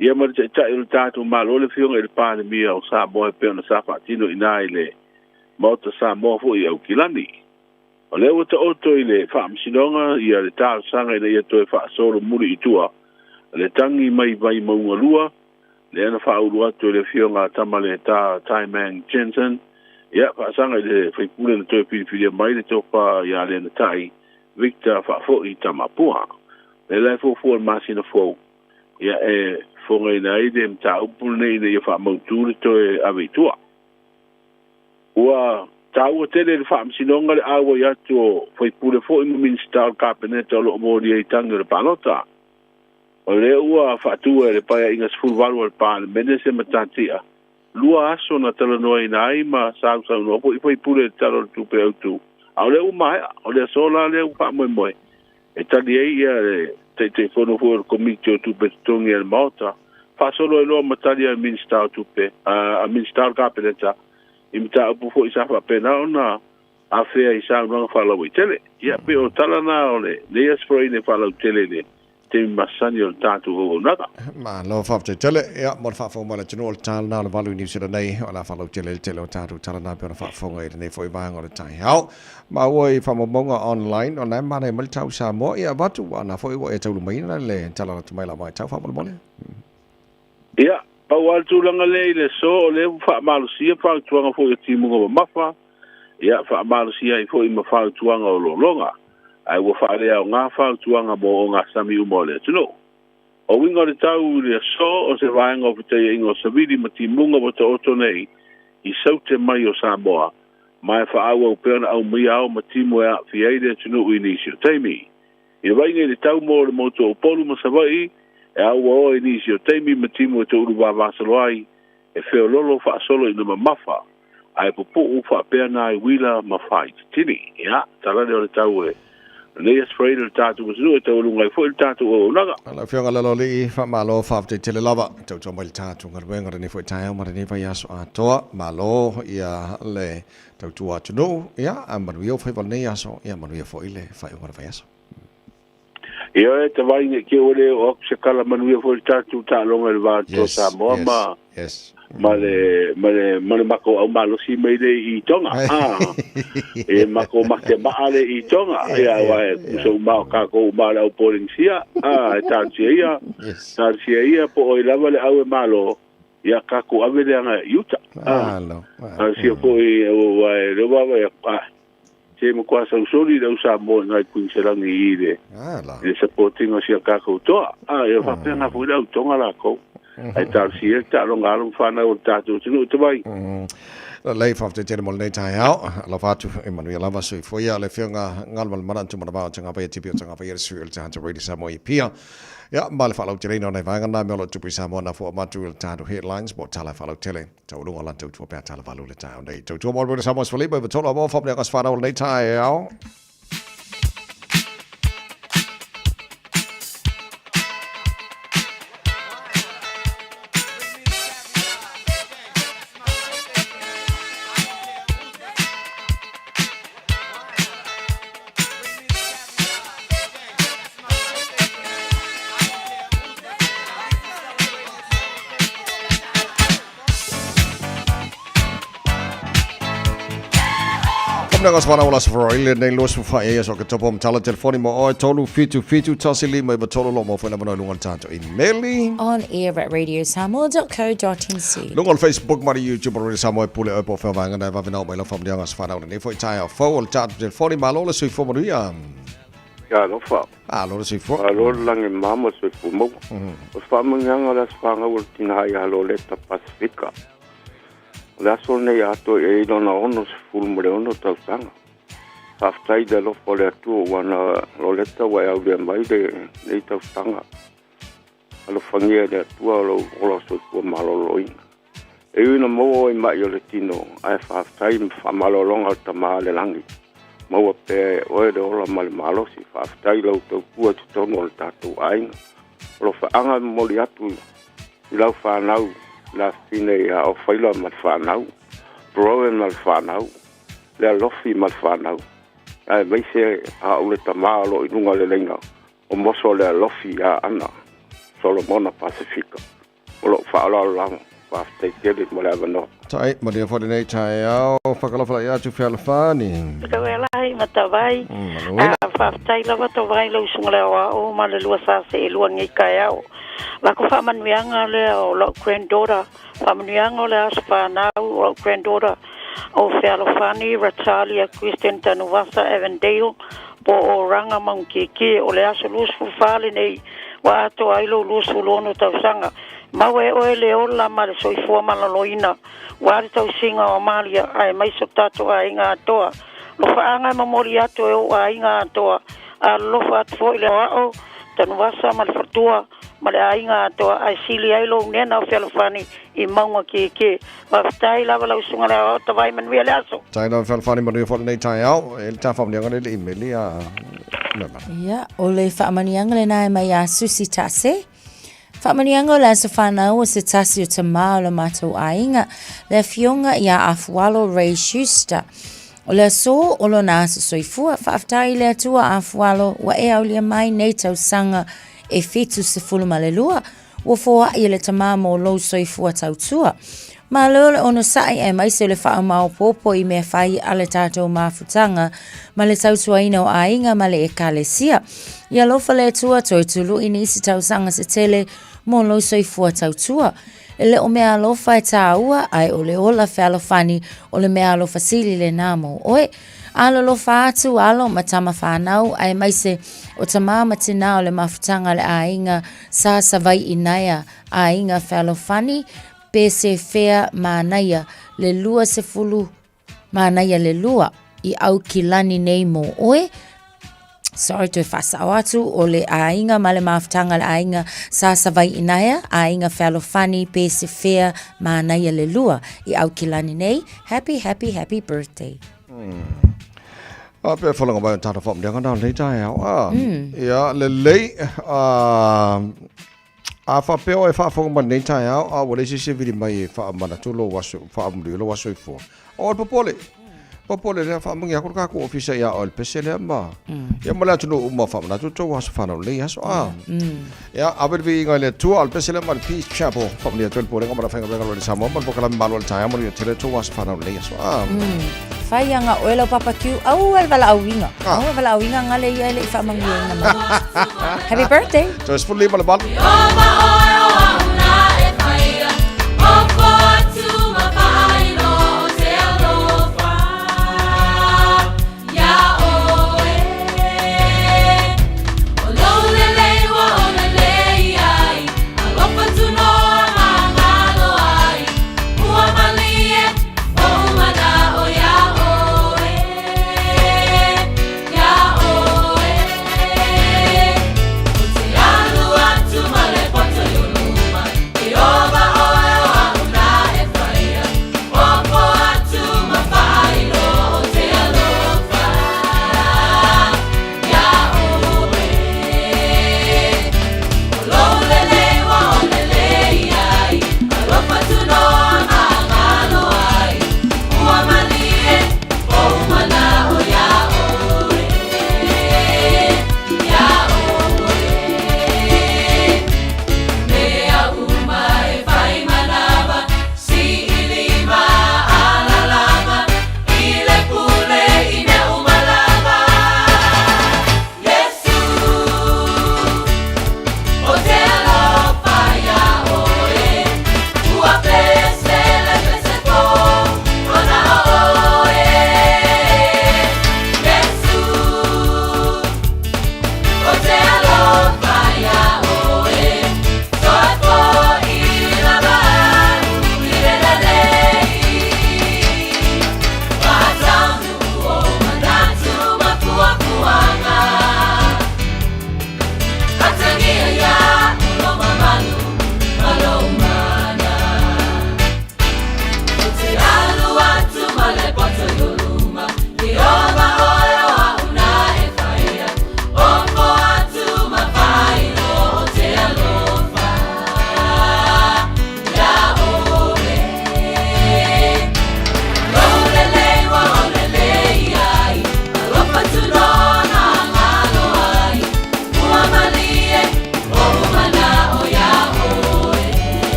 ia ma le Taitai o le tatou Malo le Afioga i le Palemia o Samoa e pei ona sa faatino i ina i le Maota Samoa foi i Aukilani. O lea ua taoto i le Faamasinoga ia le talosaga ina ia toe faasolomuli i tua le tagi mai Vaimauga 2 lea na faaulu atu e le Afioga a Tamaleta Taimang Jensen, ia, faasaga i le faipule na toe filifilia mai le tofa ia Lenatai Victor Faafoi Tamapua. Lea la e fuafua i le masina fou, ia, e fofogaina ai le mataupu lenei ina ia faamautu le toe ave i tua. Ua taua tele i le Faamasinoga le auai atu o faipule foi ma Minisita o le Kapeneta o lo o molia i tagi o le palota. O lea ua faatua e le Paeaiga 18 a le Palemene se matatia lua aso na talanoaina ai ma sausaunoa foi faipule i le Tala o le Tupe Autu, a o lea ua maea. O le aso la lea ua faamoemoe e tali ai ia le Taitaifono foi o le Komiti o Tupe Totogi a le Maota, faasolo ai loa ma tali a le Minisita o Tupe, a Minisita o le Kapeneta i mataupu foi sa faapena ona afea i saunoaga faalauaitele. Ia, pei o tala na o lenei Aso Faraile faalautele i le taimi masani o le tatou auaunaga. Malo faafetai tele. Ia, mo le faafofoga mai a le atunuu, o le tala lena o le valu i Niu Sila nei, o le a faalautele ai le tele o tatou tala na pei ona faafofoga i lenei foi vaega o le taeao. Maua i faamaumauga online, o lena e manaia mai le tau Samoa, ia avatu, aua o lena foi ua e taulimaina le tala lata mai la vaitau faamolemole. Ia, pau lava le tulaga lea i le aso, o lea ua faamalosia fautuaga foi o timuga mamafa, ia, faamalosia ai foi ma fautuaga o lologa, ae ua faaleaoga fautuaga mo ogasami uma o le atunuu. O uiga o le tau i le aso, o se vaega o fetaiaiga o savili ma timuga ua taoto nei i saute mai o Samoa, ma e faaauau pea ona aumaia ao ma timu e aafia ai le atunuu i nisi o taimi. I le vaaiga i le tau mo le motu o Upolu ma Savaii, e auaoa i nisi o taimi ma timu e toulu vavasalo ai, e feololo faasolo ina mamafa, ae pupuu faapea nai uila ma faaititini. Ia, tala lea o le tau e lenei Aso Faraile le tatou atunuu e taualuga ai foi le tatou auaunaga. Lau Afioga Laloalii, faamalo faafetai tele lava i tautua mai le tatou galuega lenei foi taeao ma lenei vaiaso atoa. Malo ia le tautua atunuu, ia a manuia ou faiva o lenei aso, ia manuia foi le faaiuga o le vaiaso. Ioe, te vai nei ke ua le oo atu se kala manuia foi le tatou taaloga i le va atu o Samoa ma ma le ma le ma le matou au malosi mai le i Tonga. Ah, e matou matemaa le i Tonga. Ia aua e tusa uma o tatou uma le au Polenisia. Ah, e talosia ia, talosia ia po o ai lava le au e malo, ia tatou ave le aga i uta. Ah, talosia foi aua e le vaavaai atu, ah, Se matua sausoli le au Samoa i ngai Kuiniselani i le i le supporting o si a tatou toa. A ia faapena foi le au Tonga lakou. Ae talosia le taaloga alo ma fanau o le tatou atunuu te vai. Lelei, faafetai tele mo lenei taeao. Alofa atu e manuia lava. Soifua ia le Afioga Galumalemana Tumanavao Tagavaia Tipi o Tagavaia le sui o le Tagata Radio Samoa i Apia. Ia, ma le faalauteleina o nai vaega na mea o lo o tupu i Samoa na fua matu i le tatou headlines po o tala faalautele. Taualuga o lan tautua pe a tala valu le taeao nei. Tautua mo le Samoa Sfaliba i Vatolo mo whamne agas whanau lenei taeao. Fa'amniaga aso fanau o le Aso Faraile lenei 24 ia aso Oketopa matala telefoni mo oe 3 7 7 1 5 9 3 o lo o maua foi le avanoa i luga o le tatou imeli. On air at radiosamoa.co.nz. Luga o le Facebook ma le YouTube o Radio Samoa e pule oe po o fea vaega na e vave ona oo mai lau faamanuiaga aso fanau lenei foi taeao fou o le tatou telefoni. Malo le soifua manuia. Ia alofa. Malo le soifua. Malo le lagi mama ma le soifua maua. O se faamanuiaga o le aso fanau o le tina ia Loleta Pasifika. O le aso lenei atoa i ai lona 66 tausaga. Faafetai i le alofa o le Atua ua na Loleta ua e aulia mai lenei tausaga. Alofagia e le Atua lou ola soifua maloloina. E ui ina maua oe i ma'i o le tino, ae faafetai ma faamalologa a le Tama a le lagi. Maua pea e oe le ola ma le malosi. Faafetai i lau tautua i totonu o le tatou aiga. O lofaaga e momoli atu i lau fanau, le afafine ia Ofaila ma le fanau, Rowan ma le fanau, le Alofi ma le fanau, aemaise a au le tama o lo o i luga o le laina o Moso le Alofi ia Ana Solomona Pasifika. O lou faaaloalo lava. Faafetai tele mo le avanoa. Tai, manuia foi lenei taeao, fakalofalaia atu Fealofani. Tauelahi ma Tavai. Maluina. A faafetai lava Tavai lau usuga le aoao ma le lua sa seelua lenei taeao. Lako faamanuiaga lea o lau granddaughter, faamanuiaga o le aso fanau o lau granddaughter o Fealofani Ratalia Kristen Tanuvasa Evandale po o Raga Maugakiekie o le aso 24 lenei ua atoa ai lou 26 tausaga. Maua e oe le ola ma le soifua maloloina ua le tausiga o Amalia aemaise o tatou aiga atoa. Lofaaga e momoli atu e ou aiga atoa. Alolofa atu foi le aoao, Tanuvasa ma le faletua ma le aiga atoa ae sili ai lou nena o Fealofani i Maugakiekie. Faafetai lava lau susuga le aoao Tavai manuia le aso. Tai lava Fealofani manuia foi lenei taeao. E le ta faamanuiaga lea i le imeli a Mema. Ia, o le faamanuiaga lena e mai ia Susi Tase. Faamanuiaga o le aso fanau o se tasi o tamā o le matou aiga, le afioga ia Afualo Ray Schuster. O le aso o lona aso soifua, faafetai i le Atua Afualo ua e aulia mai nei tausaga e 72, ua foai e le tamā mo lou soifua tautua. Malo le onosai aemaise o le faamaopoopo i mea fai a le tatou mafutaga ma le tautuaina o aiga ma le ekalesia. Ia alofa le Atua toe tului nisi tausaga se tele mo lou soifua tautua. E le o mea alofa e tāua, ae o le ola fealofani o le mea alofa sili lenā mo oe. Alolofa atu alo ma tama whānau, aemaise o tamā ma tinā o le mafutaga a le aiga sa Savai'i naea, aiga fealofani, pe se fea manaia le 20 manaia le lua i Aukilani nei mō oe. Sorry, toe whaasao atu o le aiga ma le mafutaga le aiga sa Savai'i naea, aiga fealofani, pe se fea manaia le lua i Aukilani nei. Happy, happy, happy birthday. A pe folaga mai o tātou whaamnianga nā nei taeao. A, ia, lelei, a, a whapea o e whaafonga mai nei taeao, a ua leai se isi e vili mai e whaamanatu lou aso, whaamuri o lou aso ifua. O le popole, popole lea whaamangi aku le kākou ofisa ia o le pese lea ma. Ia ma le atunuu uma whaamanatu tou aso whanau lelei aso. A, ia, ave le viiga i le Atua, o le pese lea ma le Peace Chapel. Whaamanuia atu ai le Pulega ma le Aufaigaluega o le Samoa ma le Polokalame Malo o le Taeao, manuia tele tou aso whanau lelei aso. A. Fai anga oe lau barbecue, aua le valaauina. Aua le valaauina ngale ia e le i faamanuiaina mai. Happy birthday. Toe 15 le valu.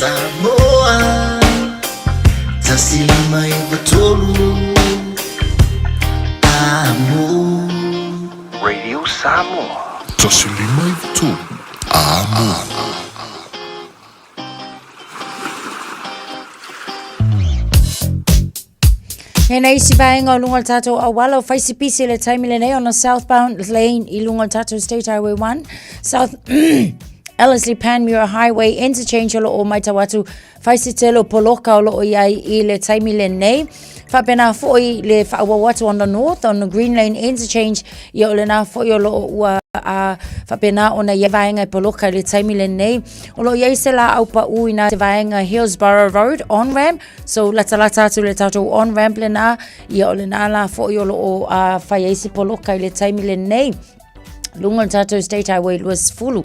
Samoa 1593 Amo. Radio Samoa. 1593 Amo. He nei isi vaenga o lunga o le tātou auala o Whaisipisi le taimi lenei on the southbound lane i lunga o le tātou State Highway 1 South Ellerslie Panmure Highway Interchange o lo o maitau atu Whaisitelo Poloka o lo o iai i le taimi lenei. Whapena foi le whaawau atu on the north on the Green Lane Interchange ia o lena foi o lo o ua a whapena ona ia vaenga e poloka i le taimi lenei. O lo o iai se la au pa ui na te vaenga Hillsborough Road on ramp. So latalata atu le tātou on ramp lena, ia o lena la foi o lo o whai ai se poloka i le taimi lenei. Lunga o le tātou State Highway 20.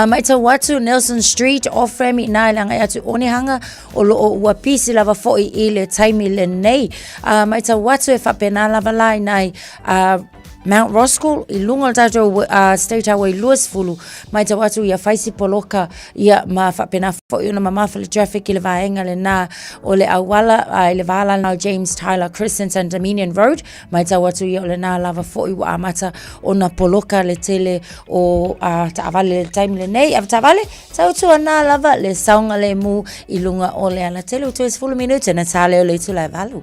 Mai tau atu Nelson Street, off ramp i nā i le agai atu Onehanga, o lo o ua pisi lava foi i le taimi lenei. Mai tau atu e whapena lava la i nai Mount Roskill i lunga o le tātou State Highway 20, mai tau atu ia whaisi poloka ia ma whapena foi ona mamafa le traffic i le vaenga le nā o le auala i le vāla o James Tyler Crescent and Dominion Road, mai tau atu ia o le nā lava foi ua amata ona poloka le tele o taavale le taimi lenei. Ava taavale, tau atu ana lava le saoga le mu i lunga o le ala tele o 30 minute na tā leo le itula e valu.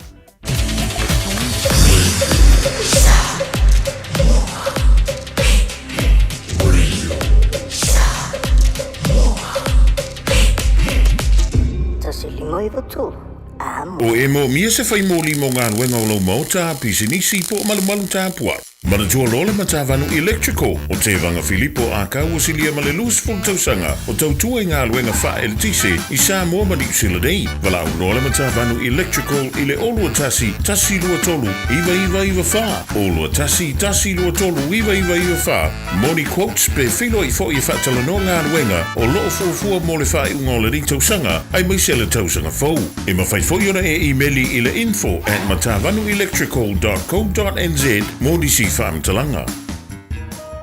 O e moomia se fai moli mo galuega o lou maota, pisinisi po o malumalu tapuai. Manatua loa le Matavanu Electrical o Tevaga Filipo Akau ua silia ma le 20 tausaga o tautua i galuega faa-eletise i Samoa ma Niu Sila nei. Valaau loa le Matavanu Electrical i le 021 123 9994, 021 123 9994 mo ni quotes pe feiloai foi e faatalanoa galuega o lo o fuafua mo le faaiuga o lenei tausaga aemaise le tausaga fou. E mafai foi ona e imeli i le info at matavanuelectrical dot co dot nz mo nisi faamatalaga.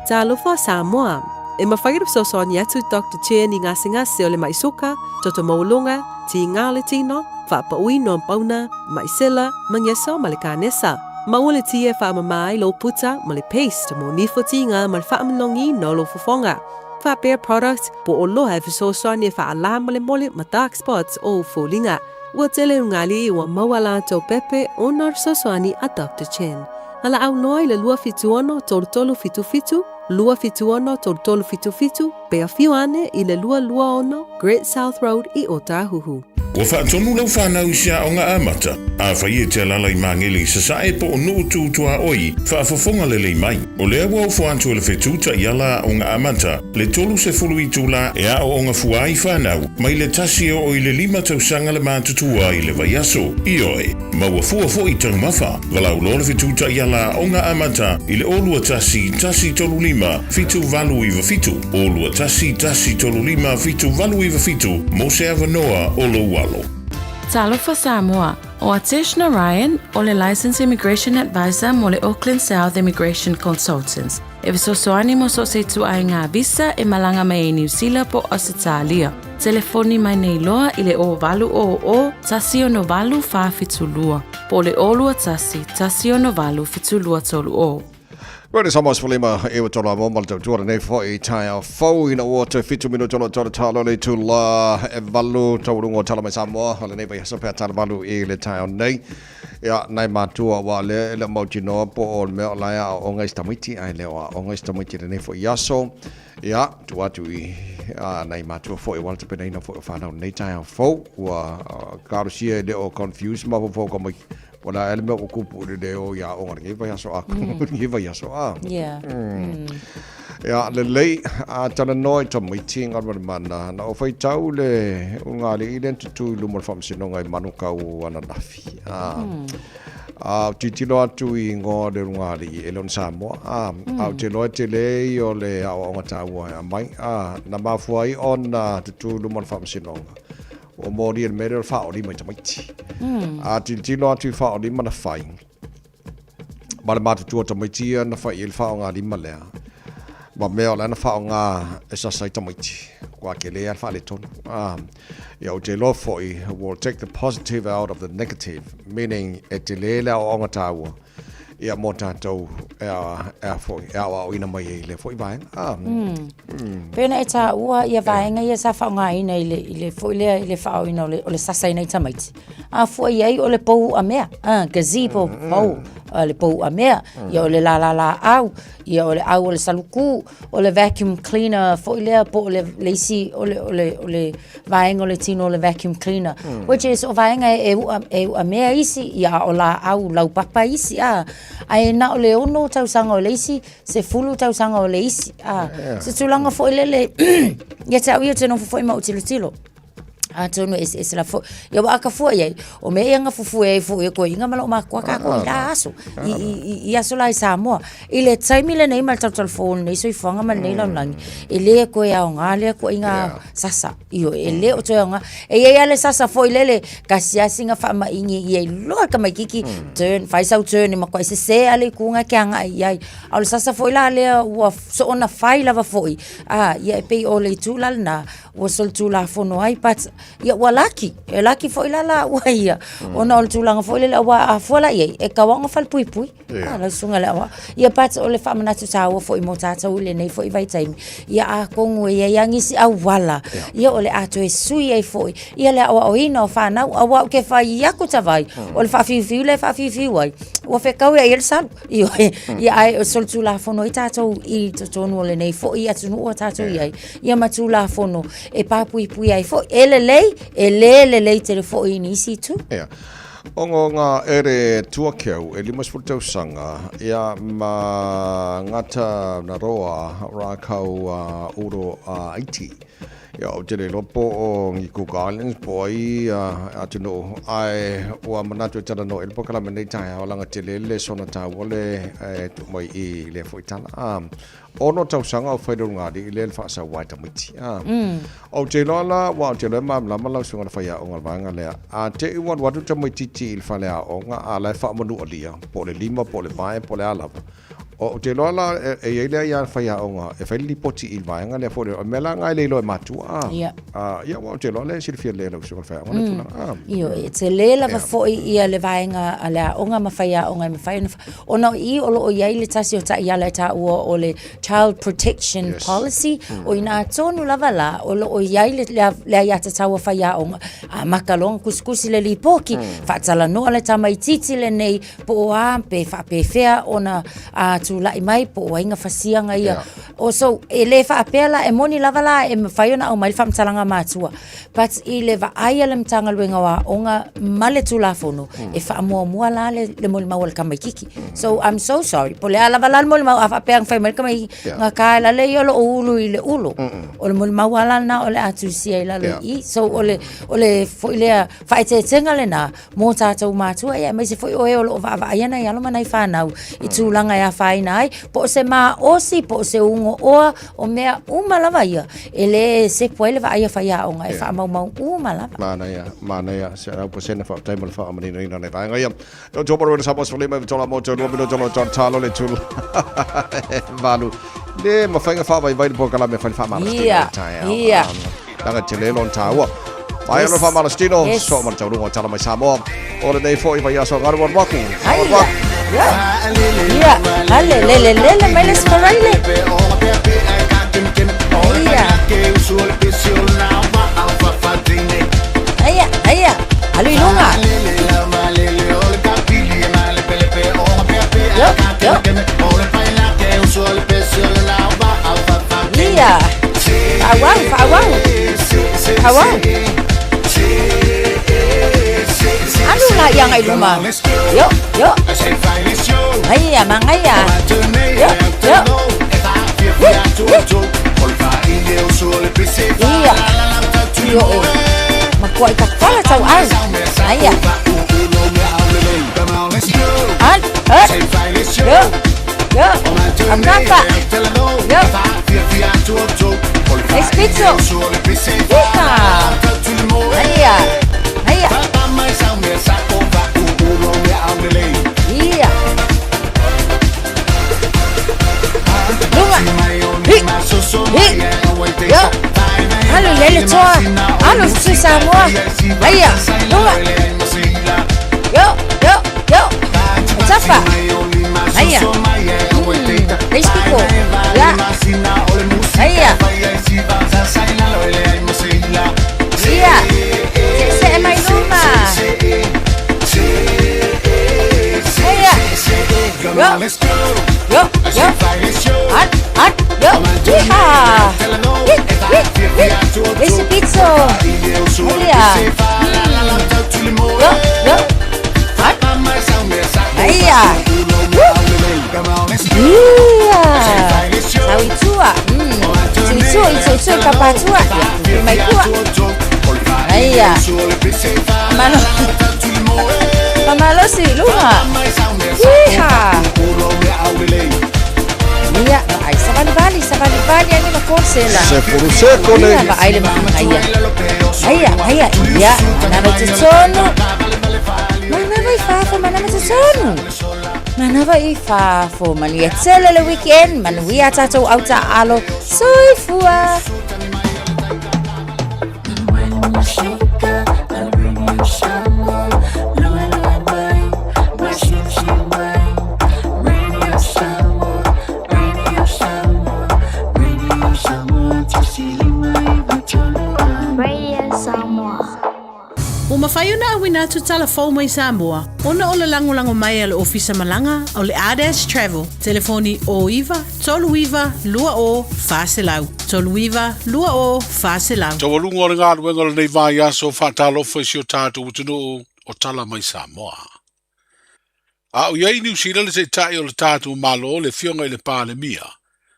Talofa Samoa! E mafai ona fesoasoani atu Doctor Chen i gasegase o le mai soka, toto maualuga, tiga o le tino, faapauina o pauna, mai sela, magesa ma le kanesa. Maua le ti e faamama ai lou puta ma le paste mo nifo tiga ma le faamalogiina o lou fofoga. Faapea product po o loa e fesoasoani e faalā molemole ma dark spots o ou foliga. Ua tele ugali ua maua latou pepe ona o le fesoasoani a Doctor Chen. A laau loa i le 276 3377, 276 3377, pe afio ane i le 226 Great South Road i Ōtāhuhu. Ua faatonu lau fanau i se aoga amata, afai e te alaala i Magele i Sasae po o Nuu Tu Tuaoi, faafofoga lelei mai. O lea ua ofo atu e le fetu taiala aoga amata, le 30 itula e aooga fua ai fanau, mai le tasi e oo i le lima tausaga le matutua i le vaiaso. Ioe, maua fua foi taumafa. Valaau loa le fetu taiala aoga amata i le 0 2 1 3 5 7 8 9 7, 0 2 1 1 3 5 7 8 9 7 mo se avanoa o lou alo. Talofa Samoa, ʻO Atesh Narayan, ʻo le Licensed Immigration Advisor mo le Auckland South Immigration Consultants, e fesoasoani mo so o se ituaiga visa e malaga mai ai Niu Sila po o Ausetalia. Telefoni mai nei loa i le 0800 168 472 po o le 021 168 7230. Rona Samoa sefulima e ua tolo amo ma le tautua lenei foi i taeao fou ina ua toe fitu minuta o lo tolo talo le itula e valu taualuga o tala mai Samoa o lenei vaiaso pe a tala valu i le taeao nei. Ia, nai matua ua lea e le o mautinoa po o le mea o la e aoaoga i si tamaiti ae le o aoaoga i si tamaiti i lenei foi aso. Ia, tuu atu i a, nai matua foi ua le tapenaina foi o whanau nei taeao fou ua kalosia e le o confuse mafaufau ka mai Po o le a ea le mea ua kupu i le leo i aoga lenei vaiaso a lenei vaiaso a. Yeah. Ia, lelei, a talanoa i tamaiti ngā rua mana, na o whaitau le ulugalii lea na tutū i luma o le faamasinoga i Manukau ananafi. A, a tilotilo atu i ingoa o le ulugalii e le o ni Samoa, a, a ou te iloa e tele ia o le aoaoga taua e aumai, a, na mafua ai ona tutū i luma o le faamasinoga. Ua moli e le mea lea o le faaolima i tamaiti. A tilotilo atu i faaolima na fai, ma le matutua o tamaiti ia na fai i ai le faaaogalima lea. Ma mea o le a na faaaoga e sasa ai tamaiti, ua tele lava le faaletonu. Ia ou te iloa foi, we'll take the positive out of the negative, meaning e tele le aoaoga taua ia mo tatou e a foi, e aoaoina mai ai i lea foi vaega. Pei ona e taua ia vaega ia sa faaaogaina i le, i le foi lea i le faaoina o le, o le sasaina i tamaiti. A fua i ai o le pou uamea, gazebo pole, le pou uamea, ia o le lālā lāʻau, ia o le ʻau o le salukū, o le vacuum cleaner foi lea po o le, le isi o le, o le, o le vaega o le tino o le vacuum cleaner, which is o vaega e, u'a, e u'amea isi, ia a o lāʻau laupapa isi, a. Ae na o le 6 tausaga o le isi, 10 tausaga o le isi, a. Se tulaga foi lele, ia te au ia ou te nofo foi ma ou tilotilo. Atonu e eseese la foi. Ia ua aka fua i ai, o mea ia gafufue ai foi e koiga ma lou makua kākou i la aso, i, i, i, i aso la i Samoa. I le taimi lenei ma le talutalufou o lenei soifuaga ma lenei lalolagi, e le toe aoga lea koiga sasa. Ioe, e le o toe aoga. E i ai lava le sasa foi lele, kasiasi na faamaigi ia iloa le tamaititi, turn, fai sau turn e matuai sese lava le itu na e te agai i ai. A o le sasa foi la lea ua soona fai lava foi, a, ia e pei o le itu la lena, ua solitulafono ai but ia ua laki, e laki foi la laua ia ona o le tulaga foi lele aua a fua la i ai e tatau lava ona falepuipui yeah. Lau susuga i le aoao ia but o le faamanatu taua foi mo tatou i lenei foi vaitaimi ia atonu e i ai lava nisi auala yeah. Ia o le a toe sui ai foi ia le aoaoina o fanau aua ou te fai atu Tavai o le faafiufiu lea e faafiufiu ai ua fetau ia i ai le salu. Ioe, ia ae o solitulafono ai tatou i totonu o lenei foi atunuu a tatou i ai, ia ma Tulafono e papuipui ai foi, e lelei, e le lelei tele foi i nisi itu. Ia. Ongaonga ere tuakeu e 50 tausaga, ia ma ngata na roa rakau a uro a iti. Ia, ou te le iloa po o ni Cook Islands po o ai atunuu, ae ua manatu e talanoa i le polokalame nei taeao leaga tele le sona taua le e tuu mai i lea foi tala. A, ono tausaga o fai le ulugalii lea le faasaua ai tamaiti. A, ou te iloa la, aua ou te iloa e malamalama lau susuga i le faiaoga i le vaega lea, a te i ua alu atu tamaitiiti i le faleaoga a o la e faamanualia, po o le lima po o le vae po o le a lava, Ou te iloa la e i ai le aia a le faiaoga e fai le lipoti i le vaega lea foi lea. O le mea la lena e le iloa e matua a. Ia. Ia aua ou te iloa lea e silafia lelei e lau susuga i le faiaoga lea tulaga. Ioe, e tele lava foi ia le vaega a le aoga ma faiaoga e mafai ona, ona o i o lo o i ai le tasi o taiala e taua o le Child Protection Policy, o i ina tonu lava la o lo o i ai le aiatatau a faiaoga, amata loa ona tusitusi le lipoti, faatalanoa le tamaitiiti lenei, po o a pe faapefea ona a, tulai mai po o ai na fasiaga ia. Yeah. O so e le faapea la e moni lava la e mafai ona aumai le faamatalaga a matua but i le vaai a le Matagaluega o Aoga ma le Tulafono e faamuamua la le, le molimau a le tamaititi. So I'm so sorry. Po o le a lava la le molimau a faapea na fai mai le tamaititi yeah. Gata e lale ia o loo ulu i le ulo. O le molimau lava la lena o le a tusia i lalo yeah. i i. So o le, o le foi lea faaeteetega lena mō tātou mātua, ia aemaise foi o e o lo o vaavaai ana i alo ma nai whānau i tūlanga e afaina ai, po o se māosi, po o se ugo oa, o mea uma lava ia, e lē sepu ai le vaai a faiaoga, e faamaumau uma lava. Manaia, manaia, 100% faafetai mo le faamaninoina o nai vaega ia. Tau tō maru ina Samoa 15 i tola mo tau 2 minute o tau talo le tula. Valu. Le mawhainga whaavaivai le polokalame whai whaamalastino Ia, i taeao. ia. Langa tele lona tāua. Mai Yes. ano whaamalastino, Yes. so ma le taurunga o tala mai Samoa. O lenei foi vai aso ngaru aru aku. Ai, ia. Ia. Ia. Ale, lele, lele, mai le sfaraile. Ia. Aia, aia. Alu i luga. Yo, yo. Ia. Fa'auau, fa'auau. Fa'auau. Alu la ia agai i luma. Yo, yo. Aia, magaia. Yo, yo. Ia. Io e. Makuai tatala tauau. Aia. Al, al. Yo. Yo. Akaka. Yo. Espitso. Ika. Aia. Aia. Ia. Luga. atu Samoa. Aia, luga. Yo, yo, yo. Tafa. Aia. Leisi piko. Ia. Aia. Ia. Se'ese'e mai luma. Aia. Yo. Yo, yo. At, at, yo. Iha. Hi, hi, hi. Leisi pito. Aia. Yo, yo. At. Aia. Ia. Sau i tua. Tui tua, i tui tua, papa tua. Ia, mai tua. Aia. Mano. Mamalosi, luga. Iha. Ia, vaai, savalivali, savalivali ai ma kosela. Se furu seko le. Ia, vaai le ma'a ia. Aia, aia, ia, manava i totonu. Manava i fafo, manava i totonu. Manava i fafo, manuia tele le weekend, manuia tatou au taaalo. Soifua. Radio Samoa. Ua mafai ona auina atu tala fou mai Samoa ona o le lagolago mai a le Ofisa Malaga o le Ardash Travel, telefoni 09 39 20 400, 39 20 400. Taualuga o le galuega o lenei vaiaso faatalofa i si o tatou atunuu o tala mai Samoa. A o i ai i Niu Sila le Taitai o le tatou Malo, le Afioga i le Palemia,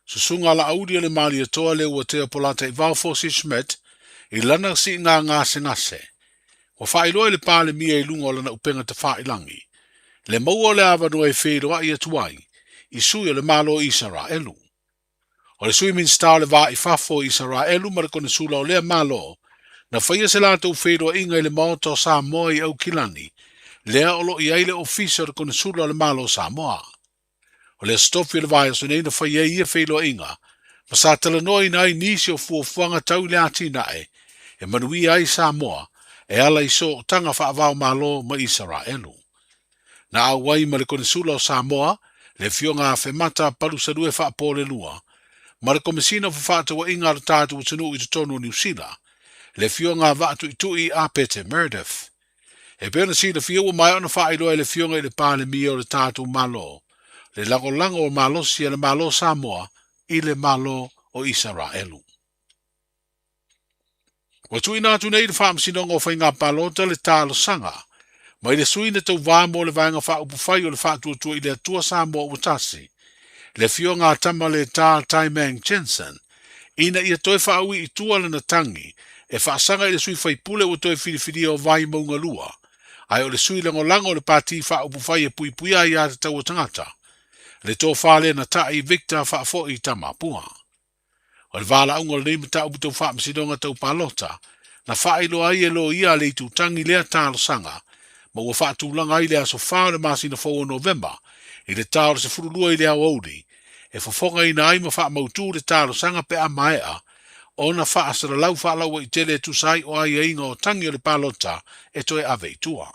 Susuga Laauli o le Malietoa Leuatea Polataivao Fosi Schmidt i lana siiga gasegase. Ua faailoa e le Palemia i luga o lana upega tafailagi le maua o le avanoa e feiloai atu ai i sui o le Malo o Isaraelu. O le Sui Minisita o le Va i Fafo o Isaraelu ma le Konesula o lea Malo, na faia se latou feiloaiga i le Maota o Samoa i Aukilani, lea o lo o i ai le Ofisa o le Konesula o le Malo o Samoa. O le Aso Tofi o le vaiaso nei na fai ai ia feiloaiga, ma sa talanoaina ai nisi o fuafuaga tau i le atinae e manuia ai Samoa e ala i sootaga faava-o-Malo ma Isaraelu. Na auai ma le Konesula o Samoa, le Afioga Afemata Palusalue Faapolelua, ma le Komesina o Fefaatauaiga a lo tatou atunuu i totonu o Niu Sila, le Afioga Vaatuitui Apete Meredith. E pei ona silafia ua maea ona faailoa e le Afioga i le Palemia o le tatou Malo le lagolago o malosi a le Malo o Samoa i le Malo o Isaraelu. Ua tuuina atu nei i le Faamasinoga o Faiga Palota le talosaga mai le sui na tauva mo le Vaega Faaupufai o le Faatuatua i le Atua Samoa Ua Tasi, le Afioga a Tamaletā Taimang Jensen, ina ia toe faaui i tua lana tagi e faasaga i le sui faipule ua toe filifilia o Vaimauga 2, ae o le sui lagolago o le Pati Faaupufai e Puipuia Aiatatau a Tagata, le tofa lea na ta'i Victor Faafoi Tamapua. O le valaauga o lenei mataupu tau faamasinoga tau palota, na faailoa ai e loia a le itutagi lea talosaga, ma ua faatulaga ai le aso 4 o le masina fou o Novema i le ta o le 12 i le aoauli, e fofogaina ai ma faamautu le talosaga pe a maea ona faasalalau faalauaitele e tusa ai o aiaiga o tagi o le palota e toe ave i tua.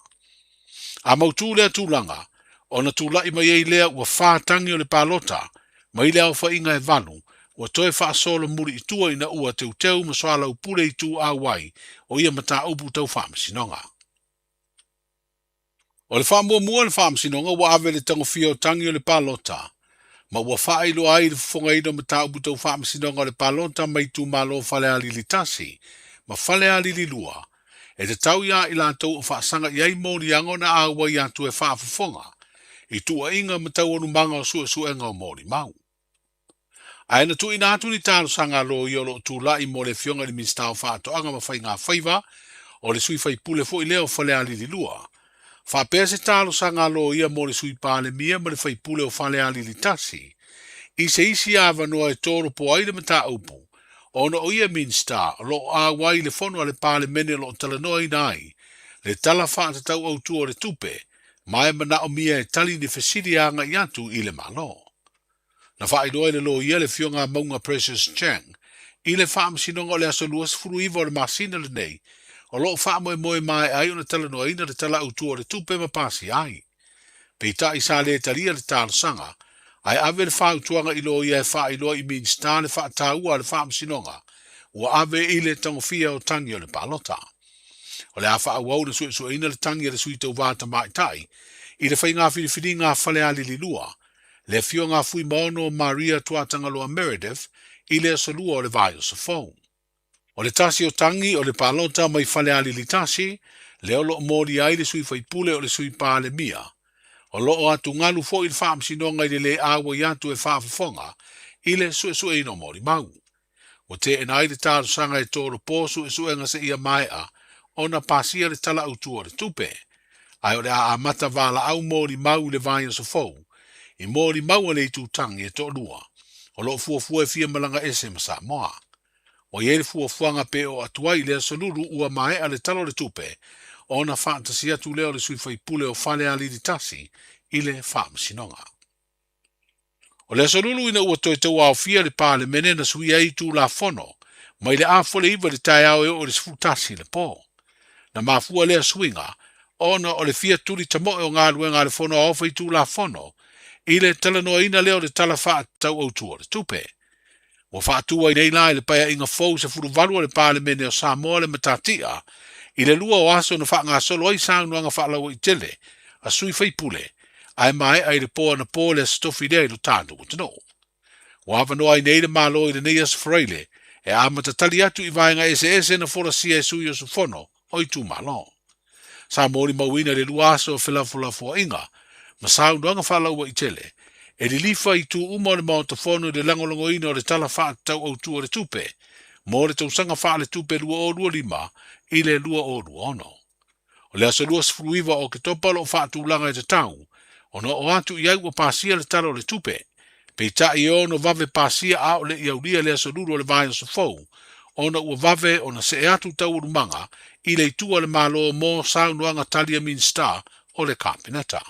A mautu lea tulaga, ona tulai mai ai lea ua fa tagi o le palota mai le aofaiga e valu, ua toe faasolo muli i tua ina ua teuteu ma soalaupule itu auai o ia mataupu tau faamasinoga. O le faamuamua o le faamasinoga ua ave i le tagofia o tagi o le palota, ma ua faailoa ai le fofogaina o mataupu tau faamasinoga o le palota mai itumalo o Falealili 1 ma Falealili 2, e tatau iā i latou o faasaga i ai moliaga ona auai atu e faafofoga i tuuaiga ma taualumaga o suesuega o molimau. Ae na tuuina atu ni talosaga a loia o lo o tulai mo le Afioga i le Minisita o Faatoaga ma Faiga Faiva, o le sui faipule foi lea o Falealili 2, faapea se talosaga a loia mo le Sui Palemia ma le faipule o Falealili 1 i se isi avanoa e tolopo ai le mataupu ona o ia Minisita o lo o auai i le fono a le Palemene o lo o talanoaina ai le Tala Faatatau Autu o le Tupe ma e manaomia e tali ni fesili agai atu i le Malo. Na faailoa e le loia le Afioga Mauga Precious Chang i le Faamasinoga o le aso 29 o le masina lenei o lo o faamoemoe e maea ai ona talanoaina le Tala Autu o le Tupe ma pasia ai. Peitai sa le talia le talosaga, ae ave le fautuaga i loia e faailoa i Minisita le faataua a le Faamasinoga ua ave i le tagofia o tagi o le palota. O le a faaauau ona suesueina le tagi a le sui tauva tamaitai i le faiga filifiliga a Falealili 2, le afioga a Fuimaono Maria Tuatagaloa Meredith i le aso Lua o le vaiaso fou. O le tasi o tagi o le palota mai Falealili 1, lea o lo o molia ai le sui faipule o le sui Palemia. O lo o atugalu foi le faamasinoga i le le auai atu e faafofoga i le suesueina o molimau. Ua teena ai le talosaga e tolopo suesuega seia maea ona pasia le Tala Autu o le Tupe. Ae o le a amata valaau molimau i le vaiaso fou, i molimau a le itu tagi e toalua, o lo o fuafua e fia malaga ese ma Samoa. Ua i ai le fuafuaga pe oo atu ai i le aso Lulu ua maea le Tala o le Tupe, ona faatasi atu lea o le sui faipule o Falealili 1 i le Faamasinoga. O le aso Lulu ina ua toe tauaofia le Palemene na suia ai Tulafono mai le 8:30 i le taeao e oo i le 11 i le po. Na mafua lea suiga ona o le fia tuli tamoe o galuega a le Fono Aoao Faitulafono i le talanoaina lea o le Tala Faatatau Autu o le Tupe. Ua faatu ai nei la i le Paeaiga fou 18 a le Palemene o Samoa le matatia i le lua o aso na faagasolo ai saunoaga faalauaitele a sui faipule ae maea i le po anapo le Aso Tofi lea i lo tatou atunuu. Ua avanoa ai nei le Malo i lenei Aso Faraile e amata tali atu i vaega eseese na folasia e sui usufono o itumalo. Sa molimauina i le lua aso o felafolafoaiga ma saunoaga faalauaitele e lilifa i itu uma o le Maota Fono i le lagolagoina o le Tala Faatatau Autu o le Tupe mo le tausaga faaletupe 2025 i le 2026. O le aso 29 o Oketopa o lo o faatulaga e tatau ona oo atu i ai ua pasia le Tala o le Tupe. Peitai e ono vave pasia a o le i aulia le aso Lulu o le vaiaso fou, ona ua vave ona see atu taualumaga i le itu a le Malo mo saunoaga tali a Minisita o le Kapeneta.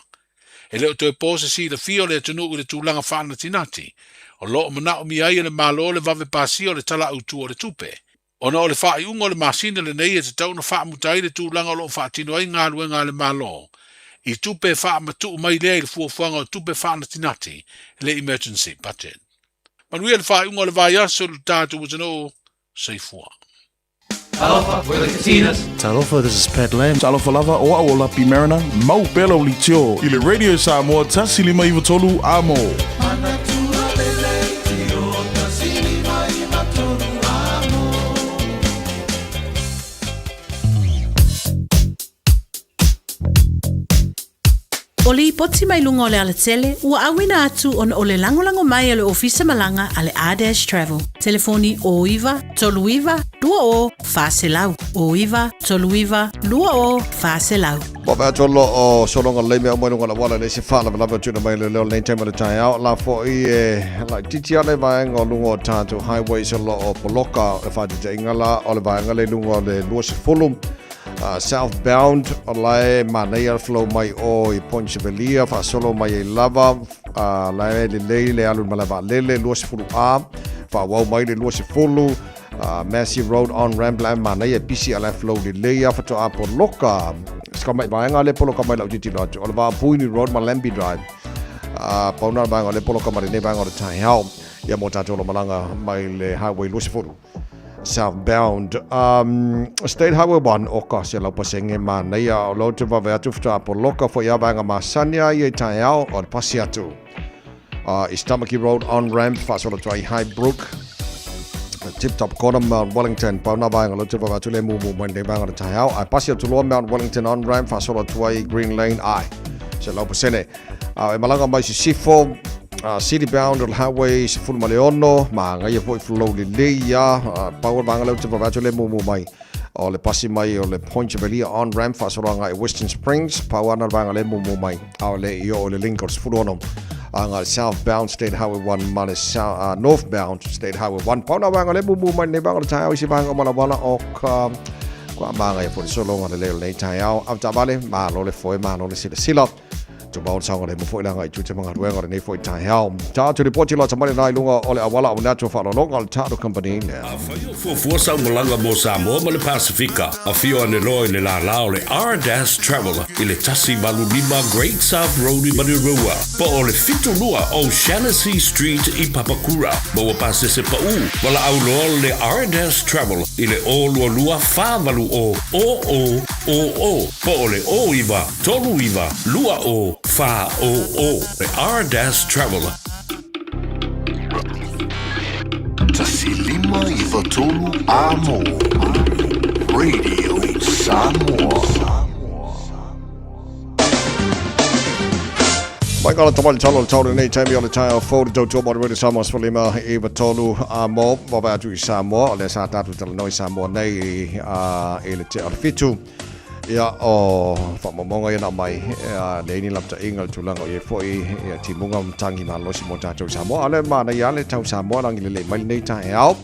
E le o toe po se silafia o le atunuu i le tulaga faanatinati o lo o manaomia ai e le Malo le vave pasia o le Tala Autu o le Tupe, ona o le faaiuga o le masina lenei e tatau ona faamuta ai le tulaga o lo o faatino ai galuega a le Malo i tupe e faamatuu mai lea i le fuafuaga o tupe faanatinati, le emergency budget. Manuia le faaiuga o le vaiaso i lo tatou atunuu. Soifua. Talofa, we're the Katinas. Talofa, this is Pat Lam. Talofa lava, o au o Lapi Mariner, mau pea lau litio i le Radio Samoa 153 Amo. O lipoti mai luga o le alatele ua auina atu ona o le lagolago mai a le Ofisa Malaga a le R-Dash Travel. Telefoni 09 39 20 400. 09 39 20 400. Ua vaai atu lo o sologa lelei mea uma i luga o le auala e leai se faalavelave o tuuina mai le leo lenei taimi o le taeao. La foi e laitiiti lava le vaega o luga o tatou highways o lo o poloka le faataitaiga la o le vaega lea i luga o le 20 southbound o la e manaia le flow mai o i Point Chevalier faasolo mai ai lava la e lelei le alu i le malae vaalele 20A faaauau mai le 20 Massey Road on ramp la e manaia e pisi a la e flow lelei a faatoa poloka sika mai vaega le poloka mai lau tilotilo atu o le va o Puini Road ma Lambie Drive pau na le vaega o le poloka mai lenei vaega o le taeao ia mo tatou lo malaga mai le highway 20 southbound State Highway 1 o ka se lau pasenge manaia o lau te vave atu faatoa poloka foi a vaega masani a ia i taeao o le pasi atu East Tamaki Road on ramp faasolo atu ai Highbrook Tip Top Corner Mount Wellington pau na vaega lau te vave atu le mumu mai nei vaega o le taeao ae pasi atu loa Mount Wellington on ramp faasolo atu ai Green Lane ai se lau pasene e malaga mai sisifo City Bound o le Highway 16 magaia foi flow lelei ia pau o le vaega lea ou te vave atu le mumu mai o le pasi mai o le Point Chevalier on ramp faasologa i Western Springs pau ana le vaega le mumu mai a o le i o le link o le 16 a le southbound State Highway 1 ma le northbound State Highway 1 pau na vaega le mumu mai nei vaega o le taeao i se vaega o malawala o ka kua magaia foi le sologa lelei o lenei taeao. Avetaavale, malo le foe, malo le silasila. Tumau le saogalemu foi le agai i tiute ma galuega o lenei foi taeao. Tatou lipoti lata mai lena i luga o le auala au nato faaaloaloga o le Tato Company lea. Afai o fuafua sau malaga mo Samoa ma le Pasefika, afio ane loa i le lālā o le Ardas Travel i le 185 Great South Road i Manurewa, po o le 72 O'Shannessy Street i Papakura. Maua pasese paʻu, valaau loa le Ardas Travel i le 022 480 0000 po o le 09 39 20 400. Le Ardas Travel. 1593 Amo Radio Samoa. Mai kala tamali talo le tau lenei taimi o le taeao fou le tautua mo le Radio Samoa 15 i tolu a mo vaavaai atu i Samoa o lea sa tatou talanoa i Samoa nei i le tea o le fitu. Ia, o faamaumauga ia na aumai, ia, leai ni lapataiga i le tulaga o i ai foi ia timuga ma matagi malolosi mo tatou i Samoa. A o le manaia lava le tau Samoa lagi lelei mai lenei taeao.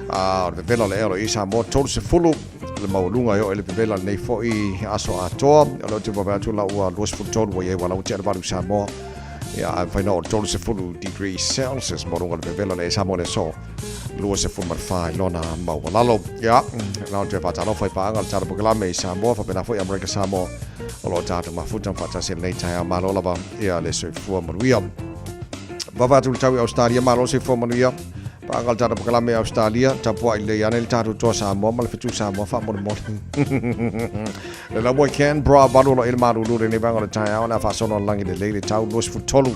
A o le vevela o le ea o lo o i ai Samoa, 30 le maualuga e oo i le vevela lenei foi aso atoa. O lea ou te vaavaai atu la ua 23 ua i ai ua lautea le valu i Samoa. Ia, ae mafai na oo i le 30 degrees Celsius maualuga o le vevela o le ea i Samoa i le aso. 24 i lona maualalo. Ia, na o toe faatalofa i paaga o le tatou polokalame i Samoa, faapena foi Amerika Samoa o lo o tatou mafuta ma faatasi i lenei taeao. Malo lava ia le soifua manuia. Vava atu le tau i Australia, malo le soifua manuia. Paaga o le tatou polokalame i Australia, tapuai lelei ane le tatou toa Samoa ma le fetu Samoa faamolemole. Le laua i Canberra, valu o lo o i le malulu lenei vaega o le taeao, o le a faasolo lagi lelei le tau 23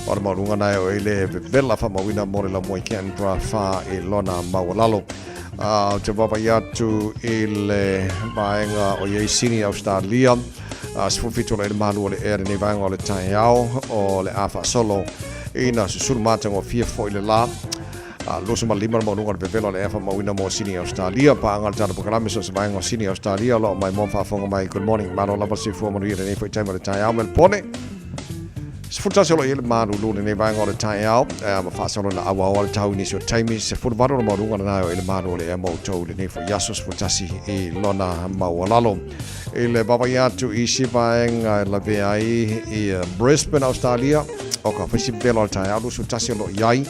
O le maualuga na e o i le vevela faamauina mo le laumua i Canberra 4 i lona maualalo. Ou te vaavaai atu i le vaega o i ai Sini Australia, 17 o le malu o le ea lenei vaega o le taeao o le a faasolo ina susulu matagofie foi le la. 25 le maualuga o le vevela o le ea faamauina mo Sini Australia. Paaga le tatou polokalame so o se vaega o Sini Australia o lo o maimoa ma faafofoga mai. Good morning. Malo lava le soifua manuia lenei foi taimi o le taeao. Melbourne. 11 o lo o i ai le malulu i lenei vaega o le taeao, ma faasolo ina auaoa le tau i nisi o taimi. 18 le maualuga lena e o i le malu o le ea mo outou i lenei foi aso 11 i lona maualalo. I le vaavaai atu i isi vaega e lavea ai i Brisbane, Australia, o ka faisi velo o le taeao 21 o lo o i ai.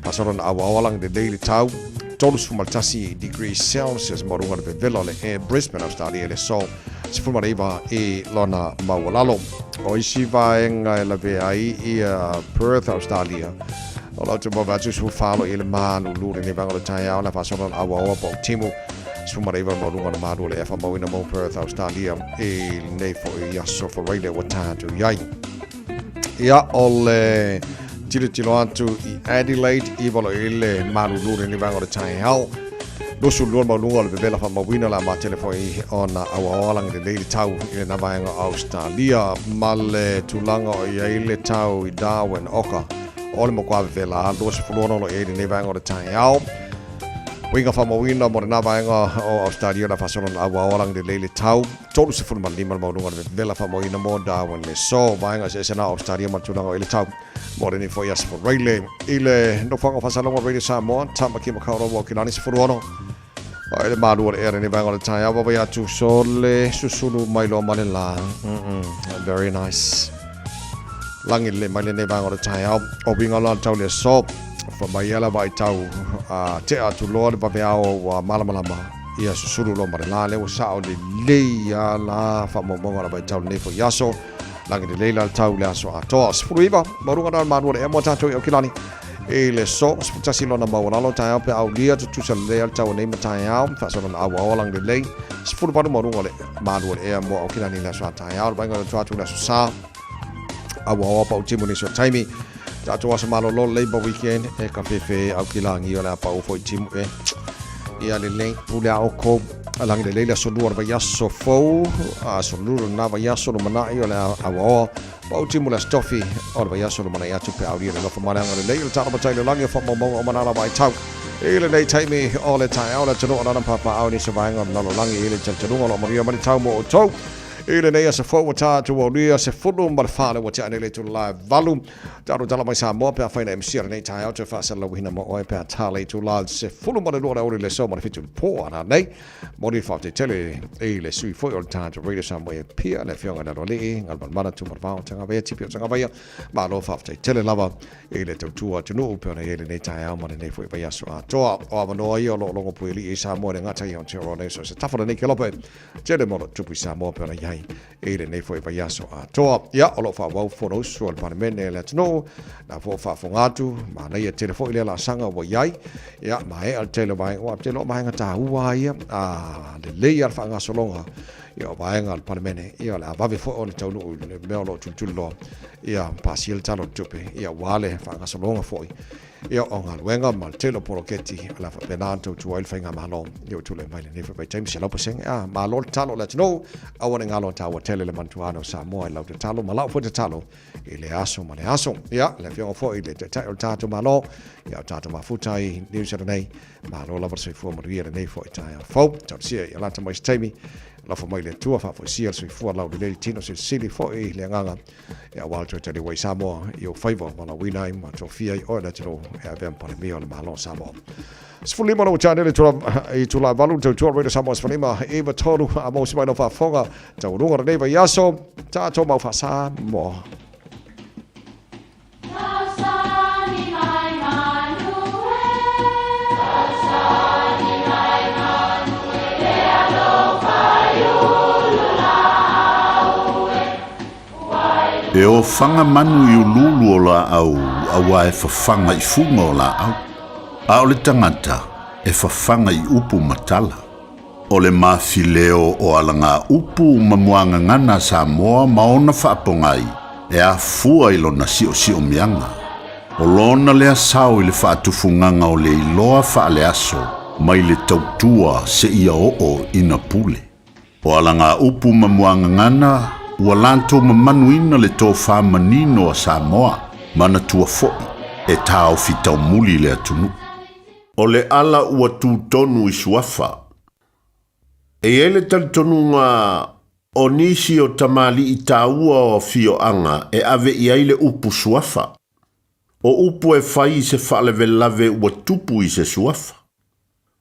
Faasolo ina auaoa lagi lelei le tau 31 degrees Celsius maualuga le vevela o le ea Brisbane, Australia i le aso. 19 i lona maualalo. O isi vaega e lavea ai i Perth, Australia, o lau te maua atu 14 i le malulu lenei vaega o le taeao, le faasolo na auaoa po o timu 19 le maualuga o le malu o le ea faamauina mo Perth, Australia i lenei foi aso Faraile ua tatou i ai. Ia, o le tilotilo atu i Adelaide, i valo i le malulu lenei vaega o le taeao. 22 le maualuga o le vevela faamauina le a matele foi ona auaoa lagi lelei le tau i lena vaega o Australia ma le tulaga o i ai le tau i Darwin oka o le matua vevela 26 o lo i ai lenei vaega o le taeao. Uiga faamauina mo lena vaega o Australia le a faasolo na auaoa lagi lelei le tau 35 le maualuga o le vevela faamauina mo Darwin le so vaega eseese na o Australia ma le tulaga o i le tau mo lenei foi aso Faraile i le nofoaga o Faasalauga Radio Samoa, Tamaki Makaurau o Kilani 16. O le malu o le ea lenei vaega o le taeao vaavaai atu sole susulu mai loa ma le la. Very nice. Lagi lelei mai lenei vaega o le taeao. O uiga la le tau le aso. Fa mai ala vai tau a tea atu loa le vaveao ua malamalama ia susulu loa ma le la. Lea ua sao lelei a la faamaumauga o le vaitau lenei foi aso. Lagi lelei la le tau le aso atoa. 19, maualuga na o le malu o le ea mo tatou i Aukilani. I le so, 11 lona maualalo taeao pe aulia tutusa lelei a le tau nei ma taeao. Faasolo na auaoa lagi lelei. 18 maualuga o le malu o le ea mo Aukilani le aso a taeao. Le vaega o le atu le aso sa. Auaoa pau timu nisi o taimi. Tatou aso malolo Labor Weekend e ka fefe Aukilani o le a pau foi timu e. Ia lelei pule a oukou. Lagi lelei le aso lua o le vaiaso fou, aso lua lena vaiaso lumanai o le auaoa, pau timu le aso tofi o le vaiaso lumanai atu pe aulia le alofa ma le agalelei o le talo matai le lagi o faamaumauga o manala vaitau. I lenei taimi o le taeao le atunuu o lana papaao i nisi o vaega o le lalolagi i le talitonuga o lo o manuia mai le tau mo outou. I lenei aso fou ua tatou aulia 14 ua tea nei le itula e 8. Tatou tala mai Samoa pe afai na e misia lenei taeao toe faasalalauina mo oe pe a ta le itula 12 o le aoauli i le aso ma le 7 i le po a nanei. Momoli le faafetai tele i le sui foi o le tatou Radio Samoa i Apia, le Afioga i le Aloalii, Galumalemana Tuumanavao Tagavaia, Tipi o Tagavaia. Malo faafetai tele lava i le tautua atunuu pei ona i ai lenei taeao ma lenei foi vaiaso atoa. O avanoa ia o lo o logo puialii i Samoa e le gata i Aotearoa nei so o se tafa o lenei kelope tele ma o lo o tupu i Samoa pei ona i ai i lenei foi vaiaso atoa. Ia, o lo o faaauau Fonousu a le Palemene a le atunuu, na foi o faafofoga atu, manaia tele foi lea laasaga ua i ai. Ia, maea le tele o vaega, aua ou te iloa o vaega taua lava ia, a lelei lava le faagasologa ia o vaega a le Palemene, ia o le a vave foi ona taunuu i le mea o lo o tulituliloa, ia pasia le Tala o le Tupe, ia aua le faagasologa foi ia o galuega ma le tele o poloketi o le a faapena ona tautua ai le faigamalo ia ua tulai mai lenei foi vaitaimi 100%. A malo le tatalo o le atunuu, aua ne i galo taua tele le manatuano o Samoa i lau tatalo ma lau foi tatalo i le aso ma le aso. Ia, le afioga foi i le Taitai o le tatou Malo, ia o tatou mafuta i Niu Sila nei, malo lava le soifua manuia lenei foi taeao fou. Talosia ia lata mai se taimi, alofa mai le Atua, faafoisia le soifua laulelei le tino silisili foi i le agaga, ia aua le toe taliua i Samoa i ou faiva ua valaauina ai ma tofia ai oe le atunuu e avea ma Palemia o le Malo o Samoa. 15 lau chanel i tula 8 tautua Radio Samoa 15 93 a mo si mai lau faafofoga taualuga o lenei vaiaso tatou mau faa-Samoa. E ofaga manu i uluulu o laau auā e fafaga i fuga o laau, a o le tagata e fafaga i upu ma tala. O le mafileo o alagaupu ma muagagana a Samoa ma ona faapogai e afua i lona siosiomiaga. O lona lea sao i le faatufugaga o le iloa faaleaso mai le tautua seia oo ina pule. O alagaupu ma muagagana ua latou mamanuina le tofa manino a Samoa, manatua foi e taofi taumuli le atunuu. O le ala ua tu tonu i Suafa. E i ai le talitonuga o nisi o tamalii taua o afioaga e ave i ai le upu Suafa. O upu e fai i se faalavelave ua tupu i se Suafa.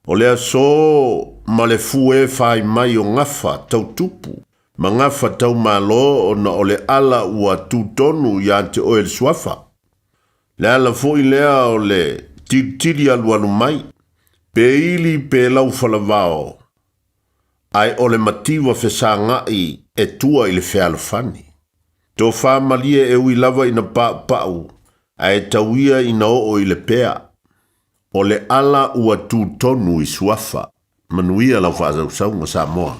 O le aso ma le fue fai mai o gafa tau tupu ma gafa tau malo ona o le ala ua tu tonu ia te oe le Suafa. Le ala foi lea o le tilitili alualu mai, pe ili pe laufalavao, ae o le mativa fesagai e tua i le fealofani. Tofa malie e ui lava ina paupau, ae tau ia ina oo i le pea. O le ala ua tu tonu i Suafa. Manuia lau faasausauga Samoa.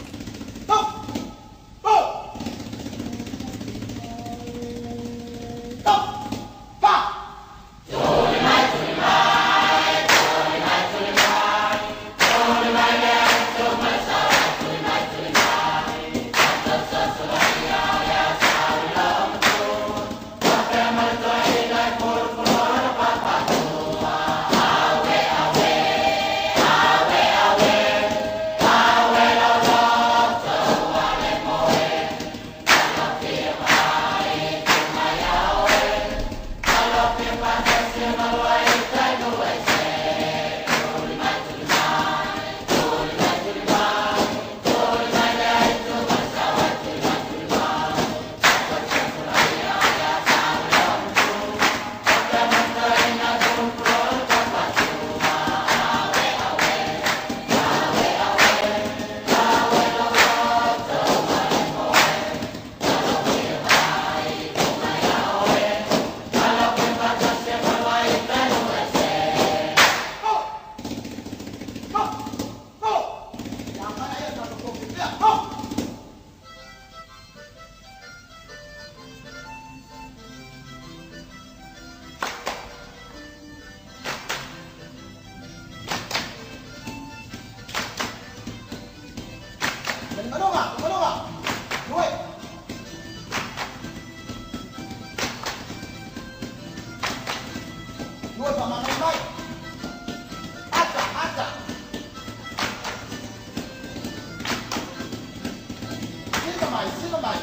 Mai, sila mai.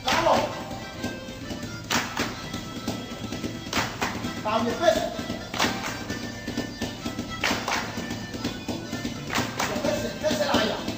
Lalo. Tau ia pese. Ia pese, pese la ia.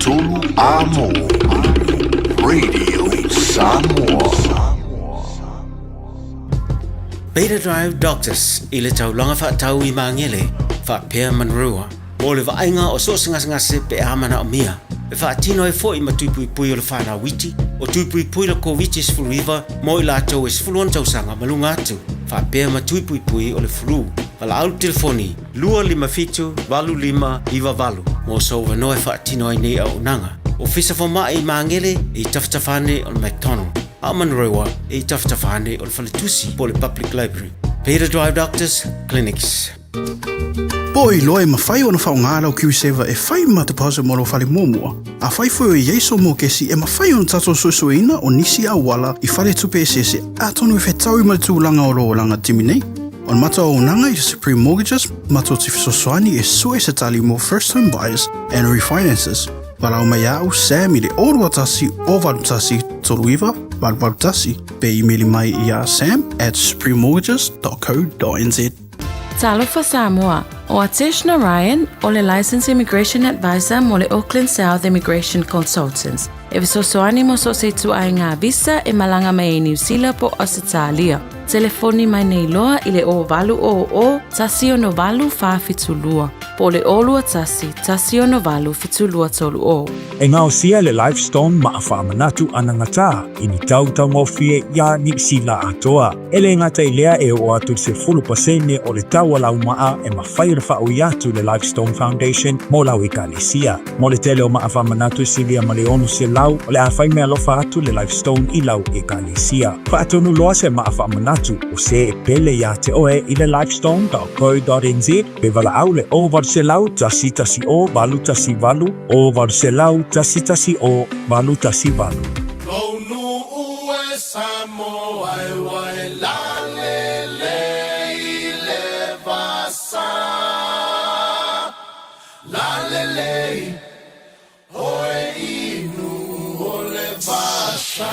tolu Amo. Radio Samoa. Beta Drive Doctors i le taulaga faatau i Magele faapea Manurewa mo le vaaiga o so o se gasegase pe a manaomia e faatino ai foi ma tui puipui o le fanau iti o tui puipui le Koviti-19 mo i latou e 16 tausaga ma luga atu faapea ma tui puipui o le flu. Valaau le telefoni 257 8598 mo sou avanoa e faatino ai nei auaunaga. Ofisa Fomai i Magele e i tafatafa ane o le McDonald, a o Manurewa e i tafatafa ane o le Faletusi po o le Public Library. Beta Drive Doctors Clinics. Po o iloa e mafai ona faaaoga lau KiwiSaver e fai ma deposit mo lou fale muamua? Afai foi o i ai sou mokesi e mafai ona tatou suesueina o nisi auala i faletupe eseese atonu e fetaui ma le tulaga o lou olaga timi nei. O le matou auaunaga i Supreme Mortgages matou te fesoasoani e sue se tali mo first home buyers and refinances. Valaau mai ia au Sam i le 021 081 39 881 pe imeli mai ia sam at suprememortgages.co.nz. Talofa Samoa, o Atesh Narayan o le Licensed Immigration Advisor mo le Auckland South Immigration Consultants. E fesoasoani mo so o se ituaiga visa e malaga mai ai Niu Sila po o Ausetalia. Telefoni mai nei loa i le 0800 168 472 po o le 021 168 7230. E gaosia le Livestone maa faamanatu anagata i ni tau taugofie iā Niu Sila atoa. E le gata i lea e oo atu i le 10% o le tau a lau maa e mafai ona faaui atu le Livestone Foundation mo lau ekalesia. Mo le tele o maa faamanatu e silia ma le 600, o le a fai meaalofa atu le Livestone i lau ekalesia. Faatonu loa se maa faamanatu o se e pele iā te oe i le livestone.co.nz pe valaau le 0800 110 818 0800 110 818. Lou nuu e Samoa e uae lalele i le vasa. Lalelei oe i nuu o le vasa.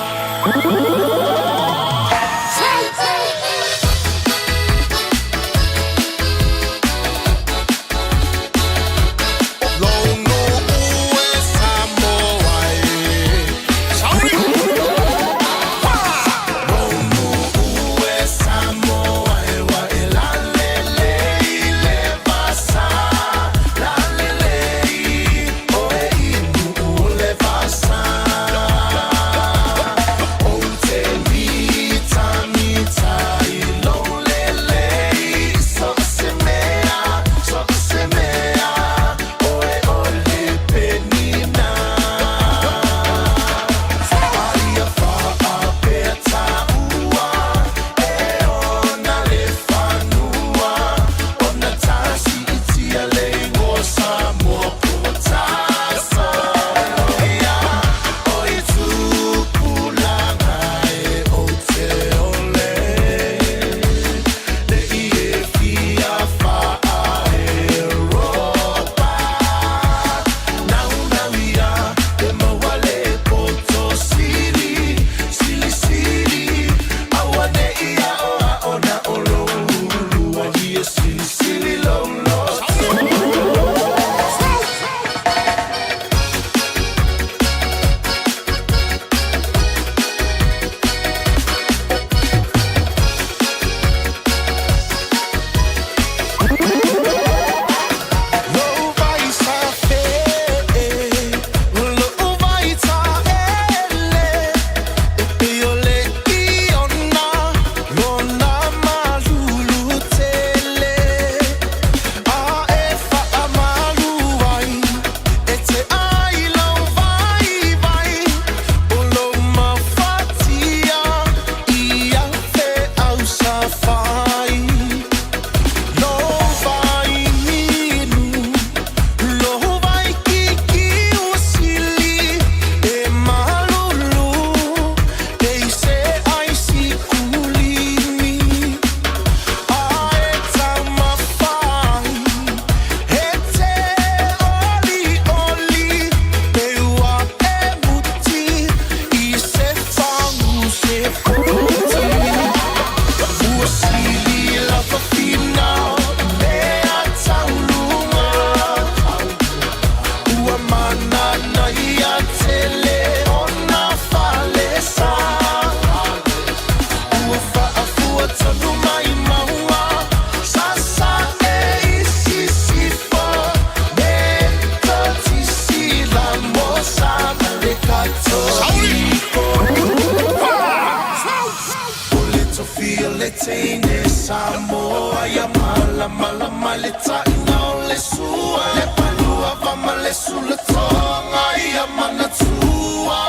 Samoa ia malamalama i le taʻina o le sua le palua va ma le sulatoga ia manatua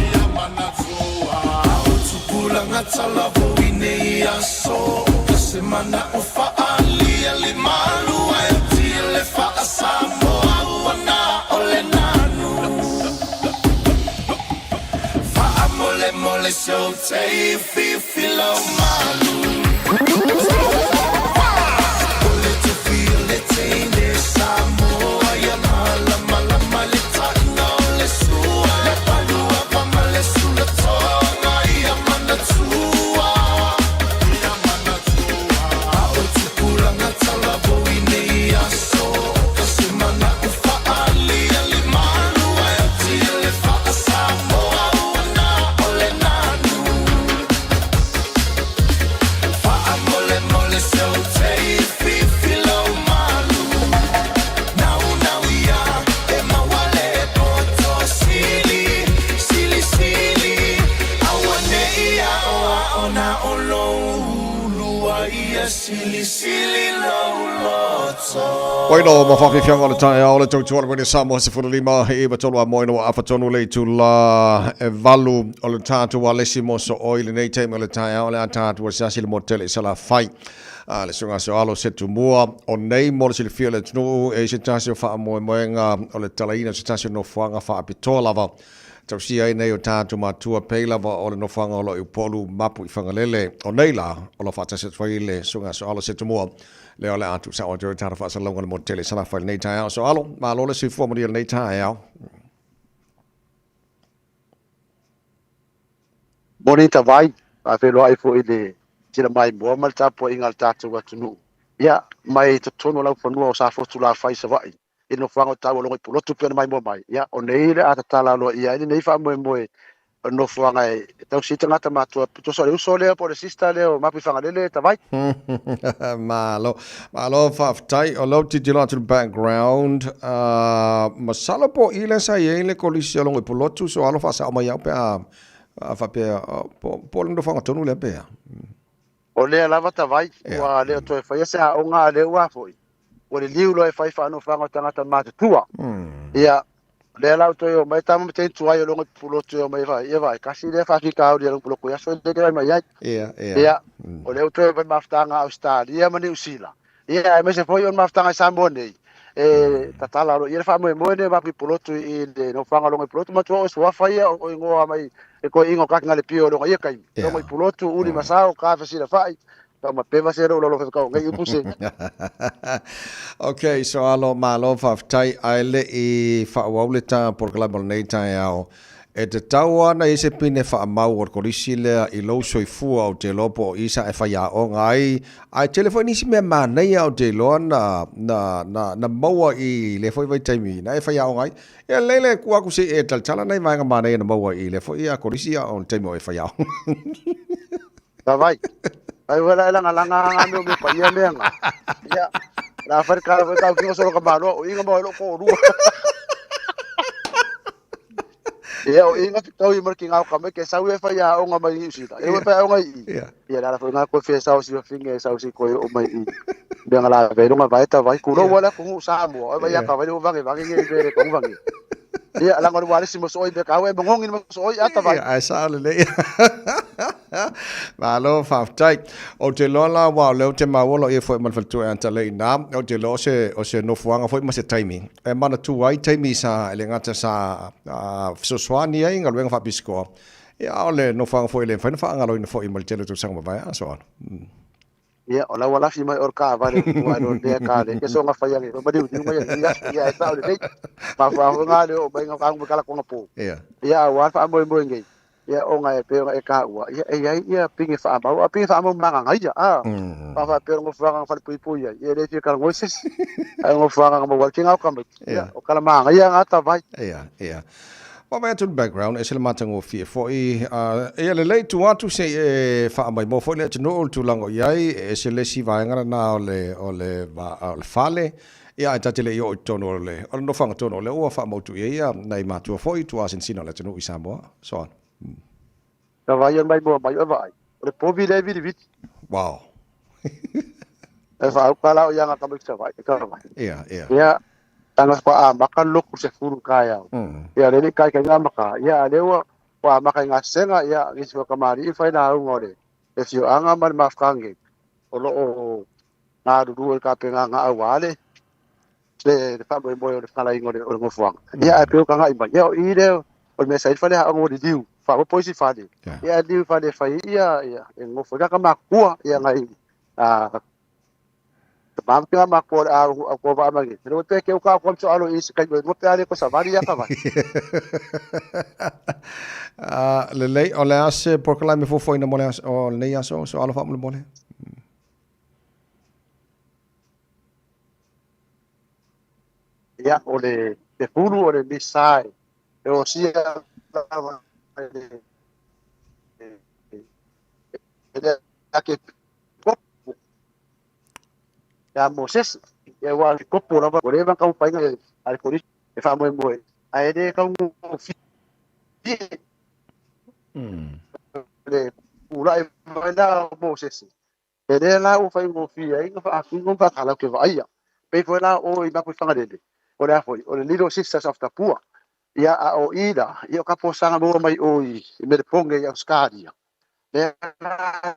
ia manatua o tupulaga talavou i nei aso o se manaʻo faaalia le malua e tia le faasamoa ua na o le nanu faamolemole se ou te fifi lau malu O le tofi o le teine Samoa ia malamalama le taʻina o le sua le palua va ma le sulatoga ia manatua ia manatua a o tupulaga talavou i nei aso o se manaʻo faaalia le malua e tia le faasamoa ua na o le nanu faamolemole se ou te fifi lau malu naunau ia e maua le poto sili silisili auaneʻi aʻoaʻo na o lou ulua ia silisili lou loto. Bueno, ma whawhiwhianga o le taeao le tautua le wene Samoa 15 he iwa tolu a moena wa afa tonu le itula e valu o le tātou a lesi mo so oi le nei taimi o le taeao le a tātou a siasi le mo tele i sala fai a le sunga so alo se tumua o nei mo le silafia le atunuu e se tasi o whaamoemoenga o le talaina se tasi o nofoaga whaapitoa lava tausia ai nei o tātou matua pei lava o le nofoaga o lo i Upolu mapu i Whangalele o nei la o lo whaatasi atu ai le sunga so alo se tumua Lea o le a tuusao atu ai le tatou faasalalauga i le motu tele i Salafai i lenei taeao. So alo, malo le soifua manuia i lenei taeao. Moni Tavai, faafeiloai foi i le tila maimoa ma le tapuaiga a le tatou atunuu. Ia, mai totonu o laufanua o Safotu Lafai i Savaii, i le nofoaga o Taualoga i Pulotu pei ona maimoa mai, ia, o nei le a tatala aloaia ai lenei faamoemoe o le nofoaga e tausi ai tagata matutua, tusa o le uso lea po o le sister lea o Mapuifagalele Tavai. Malo, malo faafetai. O lou tilotilo atu i le background, masalo po o i lea sa i ai le kolisi o Logo i Pulotu, so alo faasao mai au pe a faapea, po o le nofoaga tonu lea pe a. O lea lava Tavai, ua le o toe faia se aoga a lea ua foi, ua liliu loa e fai faanofoaga o tagata matutua. Ia, lea la ua toe omai tama ma teine tuai o logo i Pulotu e omai e vaai, ia vaai, kasi lea faafitauli a logo Pulotu i aso e le mai ai. Ia, o lea ua toe omai mafutaga a Ausetalia ma Niu Sila. Ia, aemaise foi o le mafutaga i Samoa nei, e tatala aloaia le faamoemoe lenei o mapu i Pulotu i le nofoaga o logo i Pulotu. Matua o suafa ia o igoa mai e koiiga o Kakingalepio o logo ia taimi. Logo i Pulotu, Uli Masao, Kafe Silafai, Tau ma peva se lou lalo kau ngai upu se. Ok, so alo malo faafetai ae le i faaauau le ta polokalame o lenei taeao. E tatau ana i se pine faamau o le kolisi lea i lou soifua ou te iloa po o i sa e faiaoga ai, ae tele foi nisi mea manaia ou te iloa na, na, na, na maua i lea foi vaitaimi na e faiaoga ai. Ia lelei le kua atu se i e talatala nai vaega manaia na maua i lea foi kolisi a o le taimi o e faiaoga. Tavai. Ai wala e langa langa nga me o me paia mea nga. Ia, la whare kara whare tau kinga solo ka maloa, o inga mau e loko o rua. Ia, o inga tau i marki ngau ka mai, ke sau e whai a onga mai i usita. E whai a onga i. Ia, la whai ngā koe whia sau si winge e sau si koe o mai i. Mea nga la ve lunga vai ta vai kulo wala kungu Samoa. Oi vai aka vai o vange vange nge vere kongu vange. Ia, langa o le ualesi mo sooi me ka au e mongongi mo sooi ata vai. Ia, ae sao lelei. Malo, faafetai. Ou te iloa la, aua o lea ou te maua loa ia foi ma le faletua e Antalei i ina, ou te iloa o se, o se nofoaga foi ma se taimi e manatua ai taimi sa, e le gata sa fesoasoani ai i galuega faapisikoa, ia a o le nofoaga foi e le mafai ona faagaloina foi ma le tele o tausaga mavae a so on. Ia, o lau alafi mai o le kaavale o tua e lea ka le ke songa fai ange ma liu liu mai ia ia e tau le nei. Ma fa ho nga le o mai nga ka kala konga po. Ia. Ia wa fa mo mo ngai. Ia o nga e pe e ka ua. Ia e ia ia pinge fa mau a pinge fa mau manga ngai ia. Ah. Fa fa pe ngo fa nga fa pui pui ia. Ia le fi ka ngo sis. Ai ngo fa nga mo wa ki nga ka mai. Ia o kala manga ia nga ta vai. Ia, ia. Vaavaai atu le background, ese le matagofie foi. Ia lelei tuu atu se i e faamaimoa foi le atunuu i le tulaga o i ai, e ese le isi vaega lena o le, o le, o le fale, ia ae ta te le i oo i totonu o le, o le nofoaga tonu o lea ua faamautu i ai ia nai matua foi i tuasinasina o le atunuu i Samoa. So on. Ka vaai mai mua mai o vaai. O le povi lea e vilivili. Wow. E whaauka la o ianga ka mai Savaii, ka mai. Ia, ia. Ia, tanga kwa a maka loku se furu kai au. Ia, le kai kai ngā maka. Ia, le ua, wa maka i ngā senga, ia, ngisi whakamari i whai nā unga o le. E whio anga ma le mawhkange. O lo o ngā ruru e ka pe ngā ngā au ale. Le wha moe o le whala ingo o le ngofuanga. Ia, e peo ka ngā ima. Ia, o i le, o le mea sa i whale ha o le liu. Wha mo poisi whale. Ia, liu whale whai ia, ia, e ngofu. Ia ka makua, ia ngai, a, Mam ki ma ko a ko va ma ngi. Ro te ke o ka ko tso alo i se kai mo pe ale ko sa vari ya ka va. A lelei, o le a se polokalame fuafuaina mo le aso, o lenei aso, so alo faamolemole. Ia, o le te fulu o le misai. E o sia lava le le ake kopu. Ia Moses, ia ua kopu lava, o le ka upainga e a le polisi e faamoemoe. Ae le kaugofie le pulai mai la o Moses. E le la ua faigofie ai na faafino ma faatalau ke vaaia. Pei foi la o i mapu i Fagalele. O le a foi, o le Little Sisters of the Poor. Ia a o ida, ia o ka posaga maua mai o i Meleponge i Australia. Lea la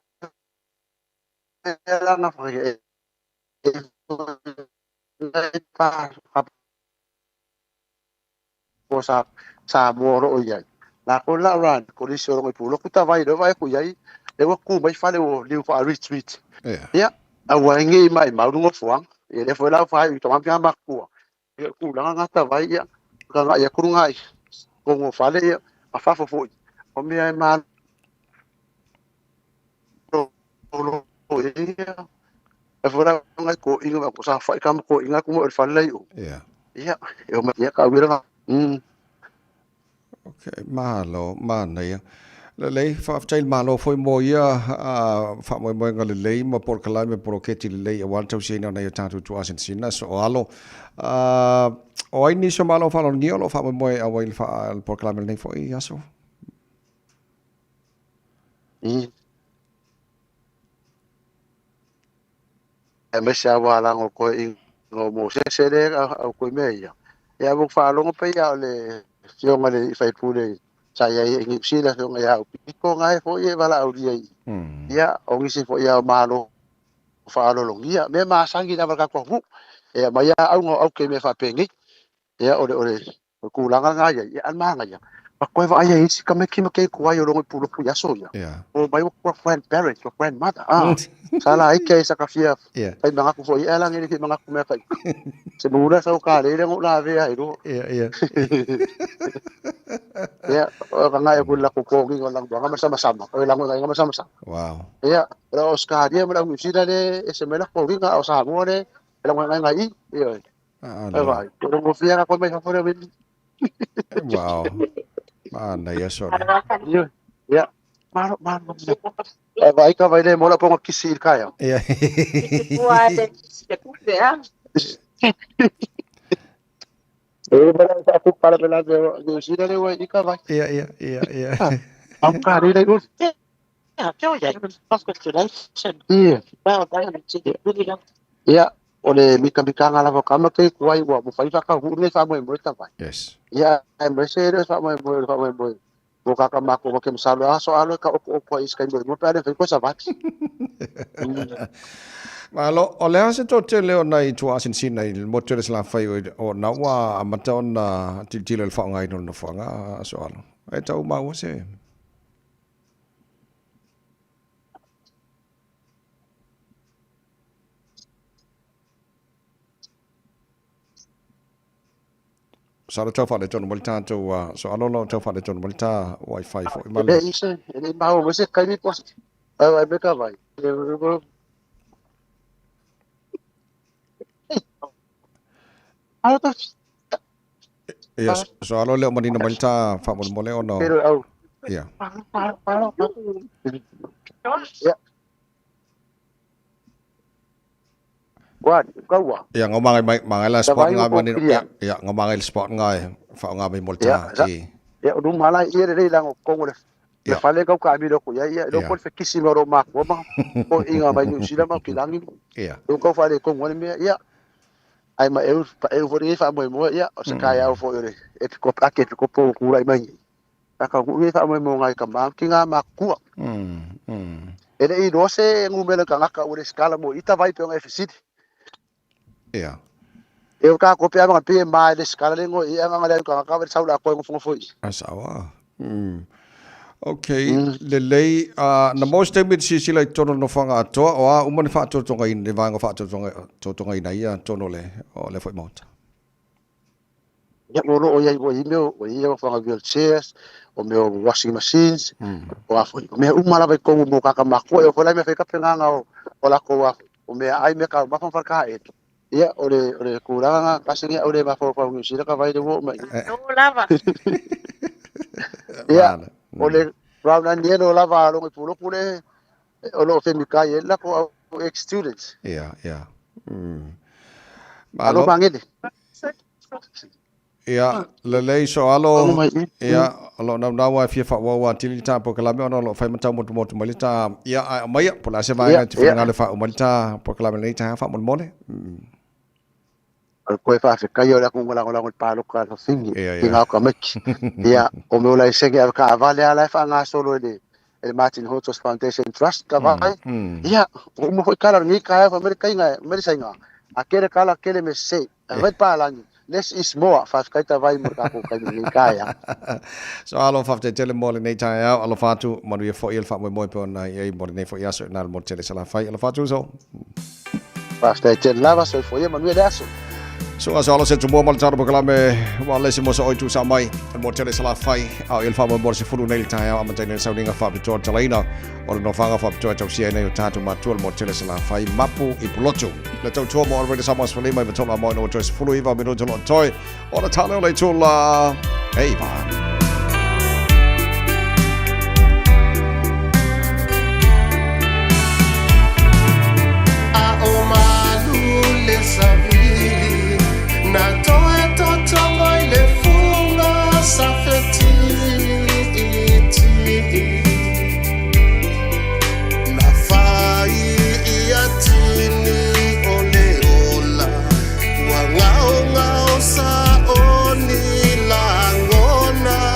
la na foi e pa ka po sa sa mo ro o iai. La ko la ran ko lisi o rongo i pulo ku ta vai vai ku iai e wa ku mai fale o liu fa retreat. Ia, a ua ngi mai mau rungo fuang. Ia le foi la fa i to ma makua. Ia ku la ngata vai ia ka nga ia kurunga i ko ngo fale ia a fa fo foi. O mea e ma lo lo ia. E foi la ngai ko inga ko sa fa ka ko inga ku mo e fale i o. Ia. Ia, e o ia ka wira. Okay, malo, manaia. Lelei, faafetai le Malo foi mo ia faamoemoega lelei ma polokalame poloketi lelei aua le tausiaina o nai o tatou tuuasinasina so o alo. O ai nisi o Malo faaaloalogia o lo o faamoemoe e auai i le polokalame lenei foi aso? Aemaise lava ua alaga o koe i o Mosese le au koe mea ia. Ia ua faalogo pe ia o le afioga i le faipule sa i ai i Niu Sila afioga ia Aupito nga e foi e valaaulia i. Ia o nisi foi ia o Malo faalologia mea masani lava le tatou atunuu. E aumai lava auga o auke i mea faapenei. Ia o le o le O le tulaga lena ia, ia manaia, ma koe vaai ai isi tamaiti ma ke tuai o logo i puloku i aso ia. O mai ua grandparents, ua grandmother. Ah, sa la ike ai sa ka fia fai manatu foi ia la ngele fia manatu mea kai. Se mura sa o ka lele ngo la vea i ro. Yeah, yeah. Ia, o ka ngai ko la ko ko ngi la nga ma sama sama. O la nga ma sama sama. Wow. Ia, o Australia ma la New Zealand le e se mela ko ngi o Samoa le la nga nga i. Ia. Ah, E vai, ko rongo fia ka koe mai fafo reo wini. Wow. Manaia sole. Ia, ia. Malo, malo. E vai ka vai le mola ponga kisi i kaia. Ia. E mala sa ku para pela de New Zealand le wai i ka vai. Ia, ia, ia, ia. Au ka rira i Yeah, yeah, congratulations. Ia. Well done. Really done. Ia, o le mikamikanga lava o ka mate kuai ua mafai faakauhuu lenei faamoemoe tavai. Yes. Ia, aemaise e le faamoemoe o le faamoemoe mo kaka makou ma ke masalo aso alo e ka okooko ai i se taimi o le mua pe a le fai koe savali. Malo, o le a se toatele o nai tuaasinasina i le motu o le Salafai o na ua amata ona tilotilo i le faaaogaina o le nofoaga aso alo. E tau maua se. Sa lo tau faaletonu mai le tatou so alo lo tau faaletonu mai le ta wifi foi ma E le i se, e le i maua mai se kaimi po ai ai me ka vai. Ia, so alo le o manino mai le ta faamolemole ona Pero au. Ia. Ia. Wa, kaua. Ia, ngau mangai mai, mangai la spot Tavai ngai o manino. kokiria. Ia, ia, ngau mangai le spot ngai, whaonga mai mo le Ia, ta sa, ki. ia, o luma la ia le lango kongo le Le fale kau ka amilo ku ia ia lo ko fekisi mo ro ma ko ma ko inga mai New Zealand ma kilangi. Lo kau fale ko ngone mea ia. Ai ma eu pa eu fo fa mo mo ia o se kai au fo ore e ko ake ko po ku rai mai. Ta ka ku fa mo mo ngai ka ma ki nga ma kua. E le i se ngumele ka ngaka o le skala mo ita vai pe ngai fisiti. Ia. E o ka ko pe ma pe ma le skala le ngo ia nga le ka ka sau la ko ngo fo fo. Asawa. Okay, lelei na mo se taimi silasila i totonu o le nofoaga atoa, o a uma ni faatotogaina, le vaega faatotogaina ia totonu o le o lea foi maota. Ia, o lo o iai ua i mea o ia nofoaga wheelchairs, o mea o washing machines, o a foi, o mea uma lava i totonu mo kaka makua, e o foi la mea fai kapegaga o o lakou a o mea ai mea taumafa ma falekae. Ia, o le o le tulaga na kasi au le mafaufau Niu Sila ka vai le ua oo mai. O lava. Ia, o le brown onion o lava a logo i Puloku le o lo o femikai ai le lakou au ex students. Ia, ia. Malo Magele. Ia, lelei soalo, ia, o lo o naunau lava e fia faaauau atili le ta polokalame ona o lo o fai ma taumotumotu mai le ta, ia, ae aumaia, po o le a se vaega e te finagalo e faauma ai le ta polokalame i lenei taeao faamolemole. O le koe faafetai o le atu lagolago i le paloka a le fafine i ngā tamaiti. Ia, o mea o laisene ave taavale lava la e faagasolo e le e le Martin Hotos Foundation Trust ka vaai. Ia, ua uma foi kala o lenei taeao fai mai le taiga, fai mai le saiga, a kele kala kele me sese, ae fai palagi, less is more, faafetai tavai mo le tatou taimi i lenei taeao. So alo faafetai tele mo lenei taeao, alofa atu, manuia foi le faamoemoe pei ona i ai mo lenei foi aso i na le motu tele Salafai. Alofa atu uso. Faafetai tele lava, soifua ia, manuia le aso. So aso alo se tumua ma le talo polokalame ua le se mo sa oi tu sa mai le motu tele Salafai a o i le faamoemoe le 10 nei le taeao amataina i le sauniga faapitoa talaina o le nofoaga faapitoa e tausia ai nei o tatou matua le motu tele Salafai mapu i Pulotu. Le tautua mo Alfred Samoa Sefulima i Matola mo ina ua toe 19 minuta o lo o toe o le tale o le itula e 9. A o malu le savili na toe totogo i le fuga sa fetiti na fai ia tini o le ola ua gaogao sa o ni lagona.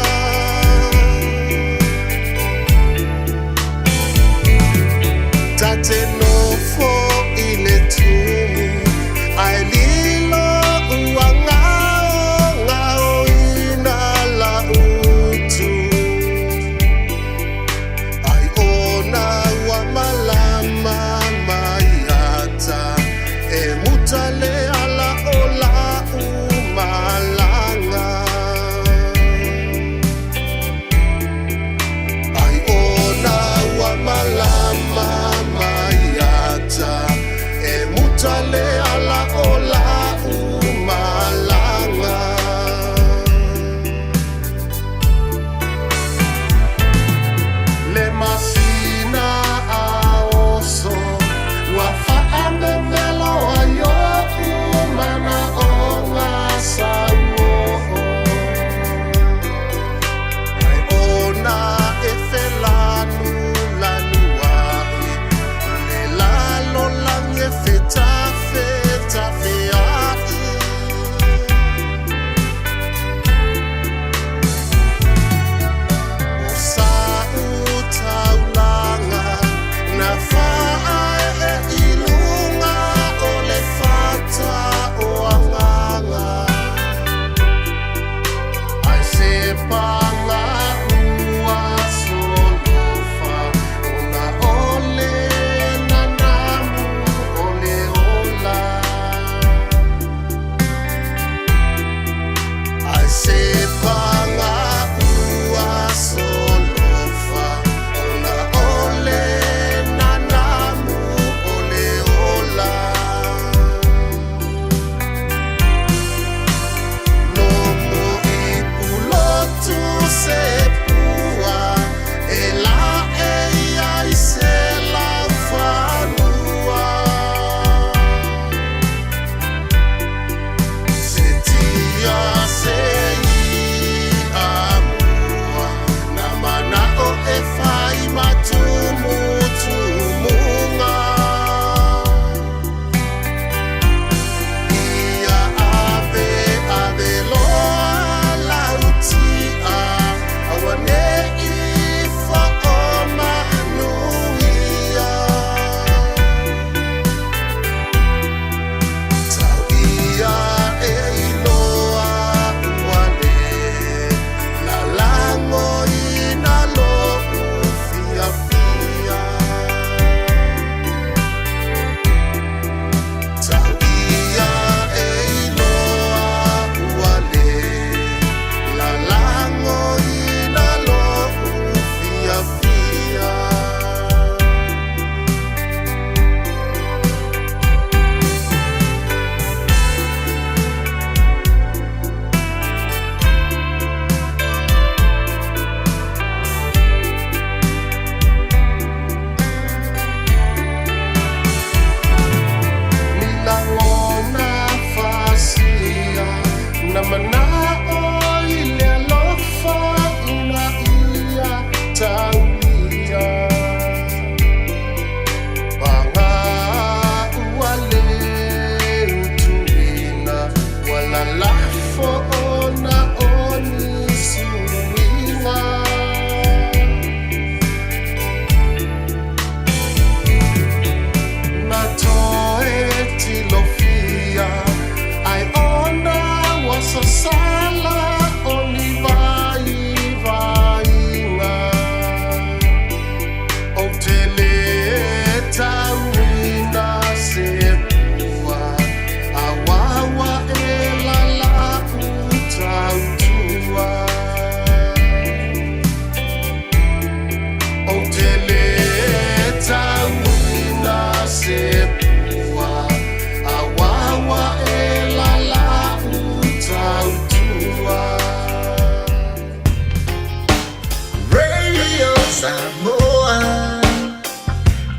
Samoa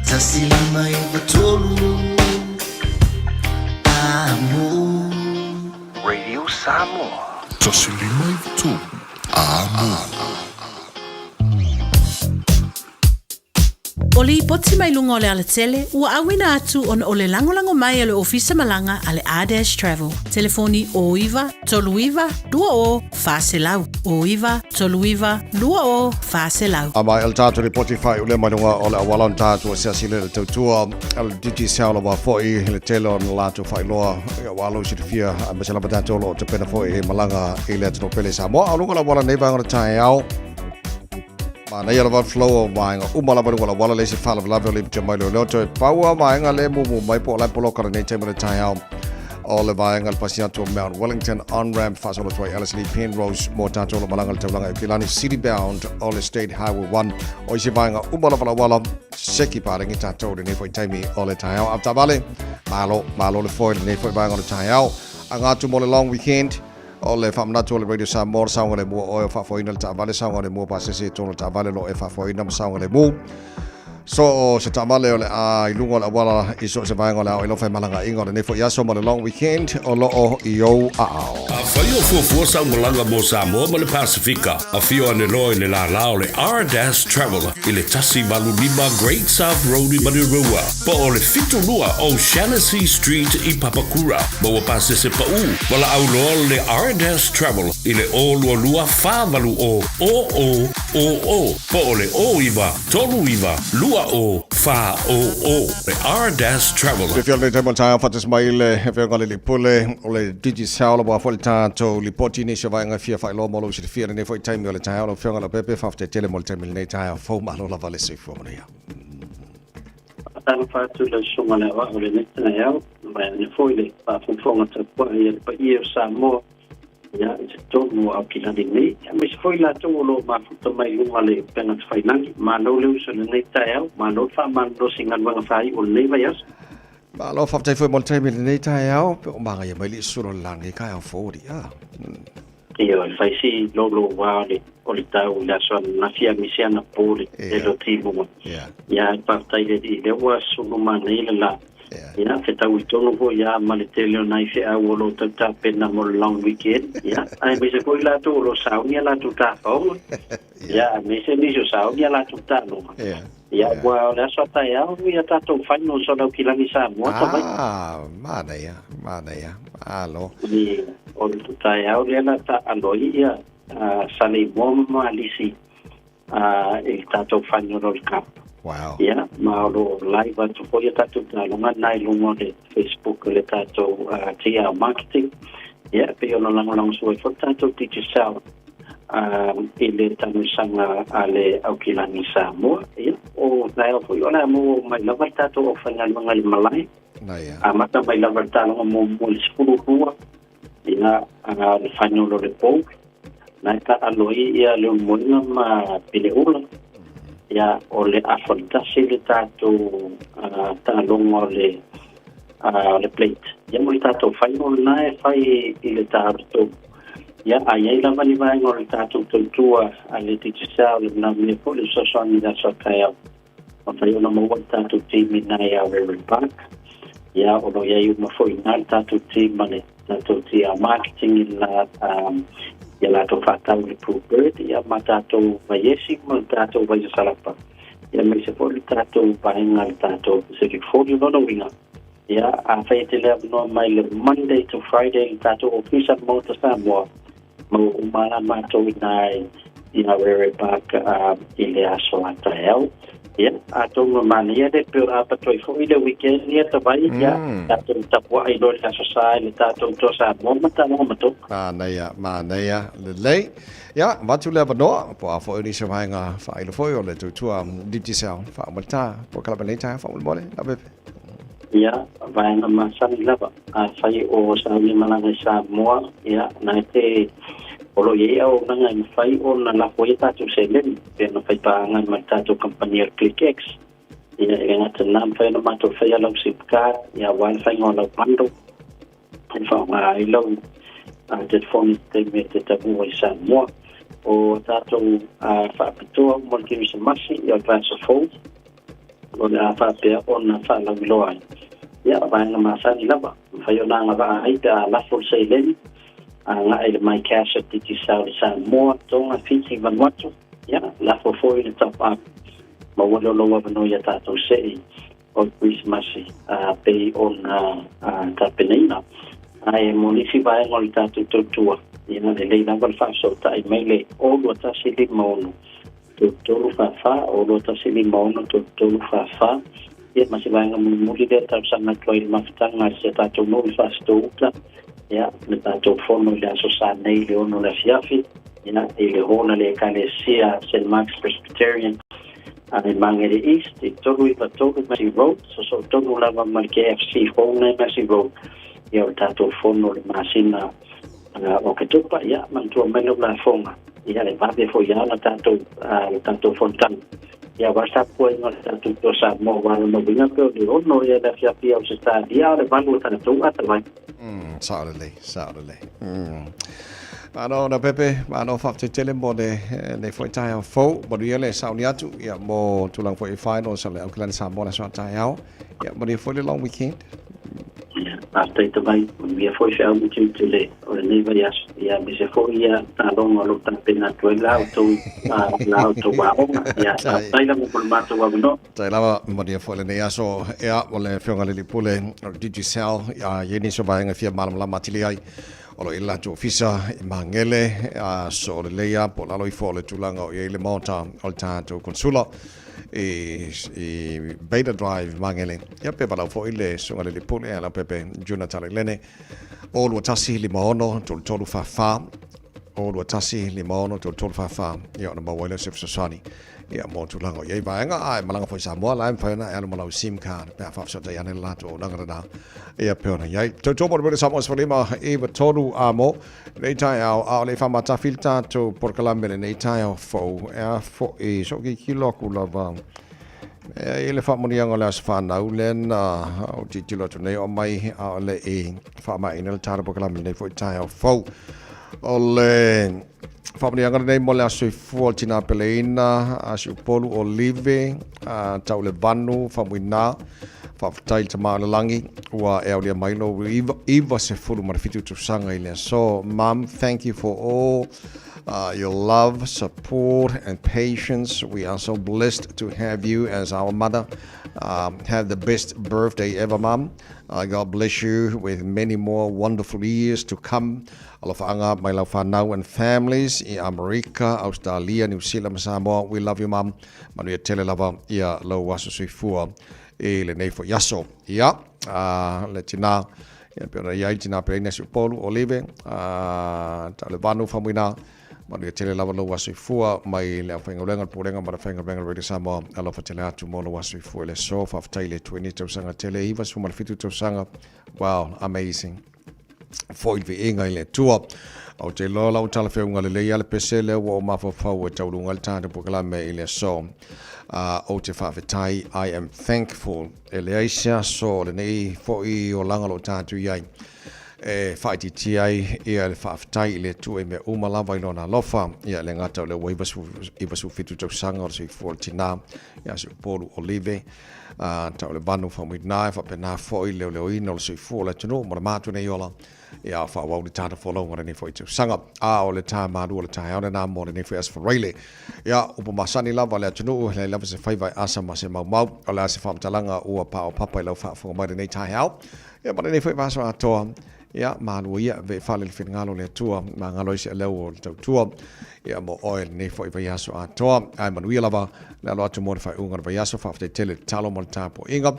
1593 Amo. Radio Samoa. 1593 Amo. O le lipoti mai luga o le alatele, ua auina atu ona o le lagolago mai a le Ofisa Malaga a le R-Dash Travel. Telefoni 09 39 20 400, 09 39 20 400. A mai o le tatou lipoti faaiulea mai luga o le auala o le tatou asiasi lea i le tautua a le Digicel lava foi i le tele o na latou faailoa aua lou silafia aemaise lava tatou o lo o tapena foi e malaga i le atunuu pele i Samoa. A o luga o le auala nei vaega o le taeao, Manaia lava le flow o vaega uma lava i luga o le auala, leai se faalavelave o le iputia mai leoleo. Toe pau lava vaega lea e mumu mai po o la e poloka lenei taimi o le taeao o le vaega le pasi atu o Mount Wellington on-ramp faasolo atu ai Ellerslie Penrose mo tatou o lo o malaga i le taulaga i Aukilani City bound o le State Highway 1. O isi vaega uma lava o le auala, seki palagi tatou i lenei foi taimi o le taeao. Avetaavale, malo, malo le foe i lenei foi vaega o le taeao. Aga atu mo le long weekend. O le faamanatu o le Radio Samoa, o le saogalemu o oe o faafoeina le taavale, saogalemu o pasese i totonu o le taavale o lo o e faafoeina ma saogalemu. So o se taavale o le a i luga o le auala i so o se vaega o le ao i lau faimalagaiga o lenei foi aso ma le long weekend o lo o i ou aao. Afai o fuafua sau malaga mo Samoa ma le Pasefika, afio ane loa i le lālā o le R-Dash Travel i le 185 Great South Road i Manurewa, po o le 72 O'Shannessy Street i Papakura. Maua pasese paʻū, valaau loa le R-Dash Travel i le 022 480 0000 po o le 09 39 20 400. Le R-Dash Travel. Fiafia lenei taimi o le taeao faatasi mai le Afioga i le Alii Pule o le Digicel aua foi le tatou lipoti nisi o vaega e fia faailoa mo lou silafia lenei foi taimi o le taeao. Lau Afioga Leaupepe, faafetai tele mo le taimi lenei taeao fou. Malo lava le soifua manuia. Faatalofa atu i lau Susuga i le Aoao i lenei taeao, vaeane foi le faafogafoga tapuai a le paia o Samoa ia i totonu o Aukilani nei, aemaise foi i latou o lo o mafuta mai i luga o le upega tafailagi. Malo le uso i lenei taeao, malo le faamalolosi i galuega faaiu o lenei vaiaso. Malo, faafetai foi mo le taimi i lenei taeao, pe o magaia mai le isulo o le lagi taeao fou alii a. Ioe, fai si louloua o le o le tau i le aso ananafi aemaise anapo le tele o timuga. Ia, ae faafetai i le Alii lea ua sulu manaia le la. Ia, fetaui tonu foi ia ma le tele o nai feau o lo o tau tapena mo le long weekend. Ia, aemaise foi latou o lo o sauni a latou tafaoga. Ia, aemaise nisi o sauni a latou taaloga. Ia, ua o le aso a taeao ia tatou finals o le Aukilani Samoa ta vai. Ah, manaia, manaia. Malo. Ia, o le taeao lea la taalo ai ia Saleimoa ma Malisi i le tatou final o le cup. Wow. Ia, ma o lo o live atu foi ia tatou taaloga na i luga o le Facebook o le tatou TR Marketing. Ia, pei ona lagolagosua ai foi le tatou Digicel i le taamilosaga a le Aukilani Samoa. Ia, o taeao foi o le a maua mai lava le tatou aufaigaluega i le malae. Amata mai lava le taaloga muamua i le 12, ia, le final o le Bowl. Na e taalo ai ia Leulumoega ma Peleula. Ia, o le afa o le tasi le tatou taaloga o le le plate. Ia mo le tatou final lena e fai i le ta 3. Ia, a i ai lava ni vaega o le tatou tautua a le Digicel e manaomia foi le fesoasoani i le aso a taeao, mafai ona maua le tatou team i ina i Aorere Park. Ia, o lo o i ai uma foi i ina le tatou team ma le tatou TR Marketing i la, ia latou faatau i le Blue Bird, ia ma tatou vaiesi ma le tatou vaisasalapa, ia aemaise foi le tatou vaega le tatou Pacific 40. O lona uiga, Ia, afai e te le avanoa mai le Monday to Friday i le tatou Ofisa Maota Samoa, maua uma la matou i ina i Aorere Park i le aso a taeao. Ia, atonu e manaia le pei o le a patoai foi le weekend ia tawai, ia, tatou tapuai loa i le Aso Sa i le tatou Toa Samoa ma Taaloga Matoga. Manaia, manaia, lelei. Ia, avatu le avanoa, po o a foi nisi o vaega faailo foi o le tautua Digicel, faamaleta, po o kala mai lenei taeao faamolemole, Leaupepe. Ia, vaega masani lava. Afai o sauni malaga i Samoa, ia, na e te, o lo o i ai auaunaga e mafai ona lafo ai a tatou seleni, pei ona fai paaga ma le tatou kamupani o le ClickX. Ia, e le gata i lena, mafai ona matou faia lau sim card, ia, aua le faiga o lau bundle, e faaaoga ai lau telefoni i te taimi e te taunuu ai i Samoa. O tatou faapitoa uma o le Kerisimasi, ia o le vaiaso fou, o le a faapea ona faalauiloa ai. Ia, o vaega masani lava, mafai ona agavaa ai pe a lafo le seleni, agai i le MyCash a Digicel i Samoa, Tonga, Fiti, Vanuatu, ia, lafo foi le top up, maua lea o lou avanoa i a tatou sei o le Kerisimasi pei ona tapenaina. Ae mo nisi vaega o le tatou tautua, ia, lelei lava le faafesootai mai le 02156 3344, 02156 3344. Ia, ma se vaega mulimuli lea e talosaga atu ai i le mafutaga a si a tatou nuu i Fasitoo-uta, ia, le tatou fono i le Aso Sa nei i le 6 o le afiafi, ia, i le hall a le Ekalesia St. Mark's Presbyterian i Magere East, i 393 Massey Road, sosoo tonu lava ma le KFC fou lena i Massey Road, ia, o le tatou fono i le masina o Oketopa, ia, manatua mai lau lafoga, ia, e vave foi lava la tatou, le tatou fonotaga. Ia, aua le tapuaiga o le tatou Toa Samoa, aua lona uiga pei o le 6 ea i le afiafi Ausetalia, a o le 8 o tatou atamai. Sao lelei, sao lelei. Malo Leaupepe, malo faafetai tele mo le lenei foi taeao fou. Manuia le sauni atu ia mo tulaga foi i finals o le Aukilani Samoa le aso a taeao. Ia manuia foi le long weekend. Ia, faafetai Tavai, manuia foi feau ma tiute le o lenei vaiaso. Ia, aemaise foi ia taaloga o lo o tapena atu ai la outou la outou aoga. Ia, faafetai lava mo le matou avanoa. Tai lava, manuia foi lenei aso. Ia, o le Afioga i le Alii Pule o le Digicel, ia, i ai nisi o vaega e fia malamalama atili ai, o lo o i ai le latou ofisa i Magele, a soo lelei lava po o lalo ifo o le tulaga o i ai le maota o le tatou Konsula i Beta Drive, Magele. Ia, pe valaau foi le Susuga i le Alii Pule ia Leaupepe Juna Talelene, 0 2 1 5 6 3 3 4 4, 0 2 1 5 6 3 3 4 4, ia ona maua ai lea o se fesoasoani. Ia, mo tulaga o i ai vaega, a e malaga foi i Samoa, la e mafai ona e alu ma lau sim card pe a faafesootai ane le latou auaunaga lena. Ia, pei ona i ai. Tautua mo le Mele Samoa 15 i 3 a mo lenei taeao, a o le i faamatafi le tatou polokalame lenei taeao fou, e a foi soo kikilo aku lava. E i le faamanuiaga o le aso fanau lea na ou tilotilo atu nei o aumai a o le i faamaeaina le tatou polokalame lenei foi taeao fou. O le Faamanuiaga lenei mo le aso soifua o le tina peleina a si Upolu o Live, a tau le vanu famuina. Faafetai i le Tama o le Lagi ua e aulia mai lou 97 tausaga i le aso. Mum, thank you for all your love, support and patience. We are so blessed to have you as our mother. Have the best birthday ever, Mum. God bless you with many more wonderful years to come. Alofaaga mai lau whanau and families i Amerika, Australia, New Zealand ma Samoa. We love you, Mum. Manuia tele lava ia lou aso soifua i lenei foi aso. Ia, le tina, ia pe ona iai le tina peleina si Upolu, Olive, ta le vanu famuina, manuia tele lava lou aso soifua mai le aufaigaluega le Pulega ma le aufaigaluega le Radio Samoa. Alofa tele atu mo lou aso soifua i le aso. Faafetai i le 20 tausaga tele, 97 tausaga. Wow, amazing. Foi le viiga i le Atua. Ou te iloa la ua talafeauga lelei lava le pese lea ua ou mafaufau e tauluga ai le tatou polokalame i le aso. Ou te faafetai, I am thankful. E leai se aso o lenei foi olaga o lo o tatou i ai e faaitiitia ai ia le faafetai i le Atua i mea uma lava i Lona alofa. Ia e le gata o lea ua 97 tausaga o le soifua o le tina ia si Upolu Olive, A tau le vanu faamuina e faapena foi le leoleoina o le soifua o le atunuu ma le matou nei ola, ia a faaauau le tatou folauga lenei foi tausaga. A o le ta malu o le taeao lena mo lenei foi aso Faraile. Ia, upu masani lava le atunuu, e leai lava se faiva e asa ma se maumau. O le a se faamatalaga ua paopapa i lau faafofoga mai lenei taeao, ia ma lenei foi vaiaso atoa. Ia, malu ia, ve fale le finagalo o le Atua, magalo ai se aleu o le tautua, ia mo oe lenei foi vaiaso atoa. Ae manuia lava le alo atu mo le faaiuga o le vaiaso, faafetai tele le tatalo ma le tapuaiga.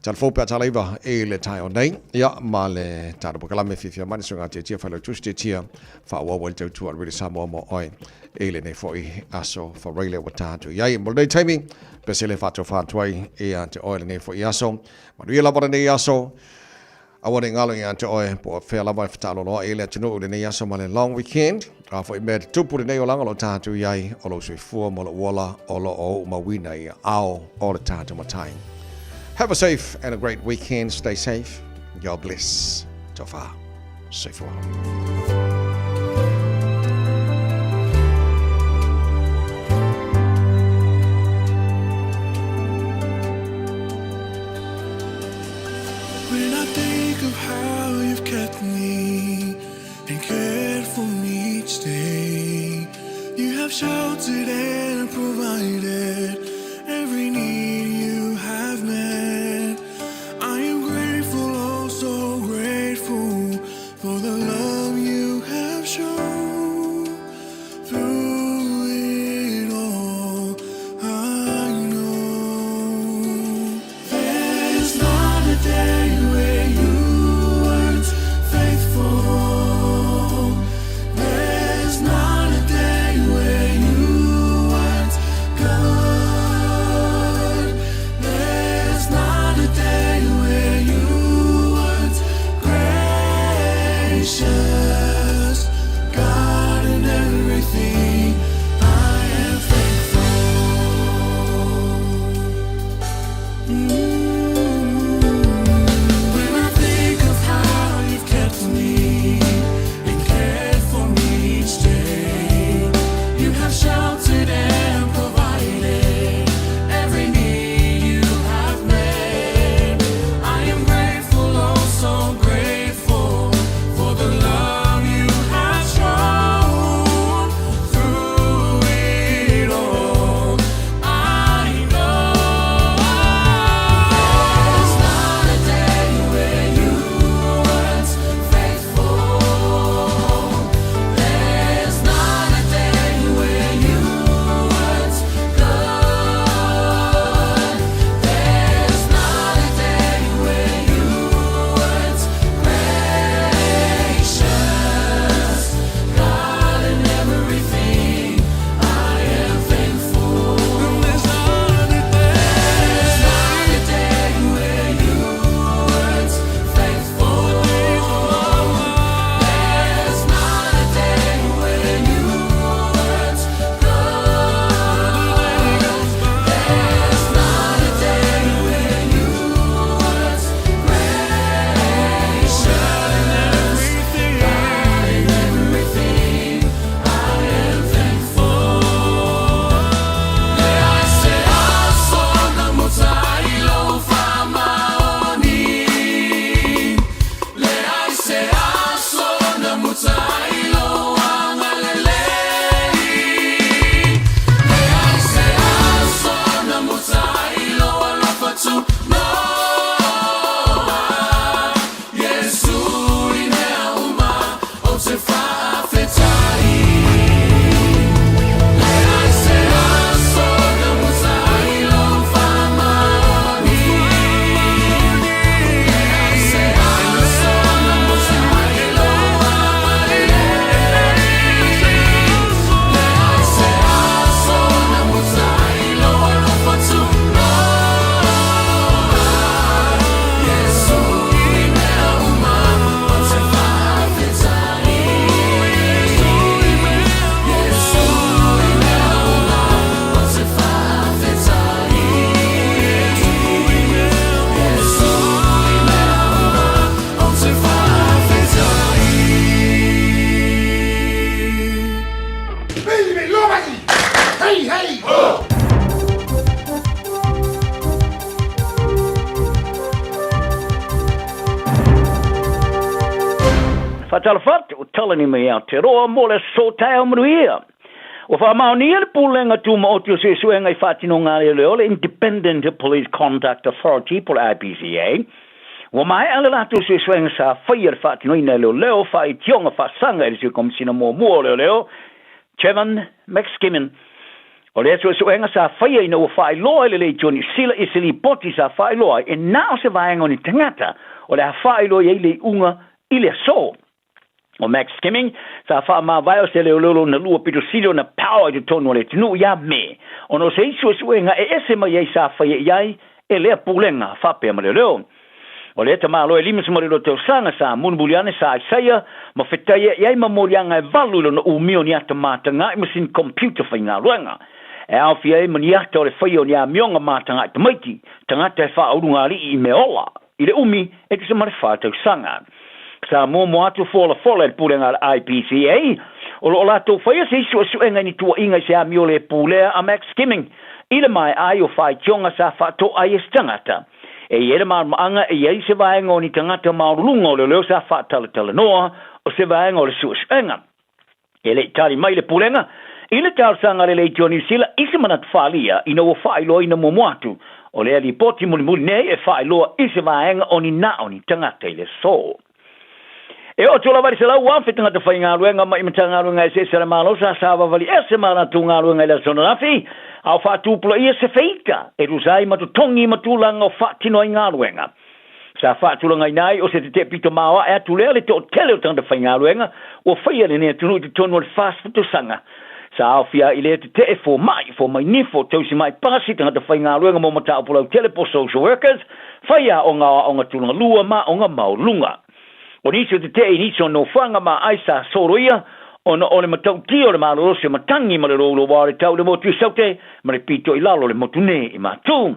Tala fou pe a tala iva i le taeao nei, ia, ma le tatou polokalame fiafia mai le suiga tiatia Failautusi Tiatia, faaauau ai le tautua a le Radio Samoa mo oe i lenei foi aso Faraile ua tatou i ai. Mo lenei taimi, pese le faatofa atu ai ia te oe lenei foi aso. Manuia lava lenei aso. Aua ne i galo ia te oe, po o fea lava e fetaaloloai ai le atunuu i lenei aso ma le long weekend. O a foi mea e tutupu i lenei olaga o lo o tatou i ai, o lou soifua ma lou ola o lo o ou mauina i aao o le tatou Matai. Have a safe and a great weekend. Stay safe. God bless. Tofa. Soifua. have sheltered and provided every need you have met. I am grateful, oh so grateful for the love you have shown. Through it all, I know there's not a day where you weren't faithful. There's not a day where you weren't good. There's not a day where you weren't gracious. God in everything, I am thankful. When I think of how you've kept me and cared for me each day, you have sheltered and provided every need you have made. I am grateful, oh so grateful for the love you have shown through it all. I know there's not a day where you weren't faithful. There's not a day where you weren't good. There's not a day where you weren't gracious. God in everything, I am thankful. There's not a day, there's not a day where you weren't faithful. There's not a day where you weren't good. There's not a day where you weren't gracious. God in everything, I am thankful. Le se aso na mutai lo whamaoni. Le ai se aso na mutai lo angalelei. Le ai se aso na mutai lo alofatu noa. Yesu i mea uma o te whaafetai. Le ai se aso na mutai lo whamaoni. Le ai se aso na mutai lo angalelei. Le ai se aso na mutai lo alofatu noa. Yesu i mea uma o te whaafetai. Yesu i mea uma o te whaafetai. Yesu i mea uma o te whaafetai. Hey, hey! Ho! Faatalofa atu, ua talani mai Aotearoa mo le aso taeao manuia. Ua faamaonia le Pulega Tumaoti o Suesuega i Faatinoga a Leoleo, le Independent Police Conduct Authority po o le IPCA, ua maea le latou suesuega sa faia le faatinoina e leoleo faaitioga faasaga i le Sui Komesina muamua o Leoleo, Jevan McSkimming. O lea suesuega sa faia ina ua faailoa i le Leitio Niu Sila i se lipoti sa faailoa ai e na o se vaega o ni tagata o le a faailoa i ai le iuga i le aso. O Max Skimming sa faamavae o se leoleo lona lua pito sili ona power i totonu o le atunuu ia Me, ona o se isi suesuega e ese mai ai sa faia i ai e lea pulega faapea ma leoleo. O lea tamaloa e 52 tausaga sa mulimuli ane sa Isaia ma fetaia i ai ma moliaga e valu i lona umia o ni ata mataga'i ma sini computer faigaluega. E aofia ai ma ni ata o le faia o ni amioga mataga'i tamaiti, tagata e faaulugalii i mea ola, i le umi e tusa ma le fa tausaga. Sa muamua atu folafola e le pulega a le IPCA, o lo o latou faia se isi suesuega i ni tuuaiga i se amio le pulea a Max Skimming i le maeai o faitioga sa faatoa ai e se tagata. E i ai le malamaanga e i ai se vaega o ni tagata maoluluga o leoleo sa faatalatalanoa o se vaega o le suesuega. E le i tali mai le Pulega I le talosaga a le Leitio Niu Sila i se manatu faaalia ina ua faailoaina muamua atu o lea lipoti mulimuli nei e faailoa i se vaega o ni na o ni tagata i le aso. E oo atu lava i le 100,000 tagata faigaluega mai Matagaluega eseese a le Malo sa savavali ese ma latou galuega i le aso ananafi, a o faatupulaia se feita e tusa ai ma totogi ma tulaga o faatino ai galuega. Sa faatulagaina ai o se tetee pito maoae atu lea le toatele o tagata faigaluega ua faia lenei atunuu i totonu o le 40 tausaga. Sa aofia ai i lea tetee fomai, fomai nifo, tausimai pasi, tagata faigaluega mo mataupu lautele po o social workers, faiaoga o aoga tulaga lua ma aoga maualuluga. O nisi o tetee i nisi o nofoaga ma ai sa soloia ona o le matautia o le malolosi o matagi ma le louloua o le tau i le motu i Saute ma le pito i lalo o le motu nei i Matu.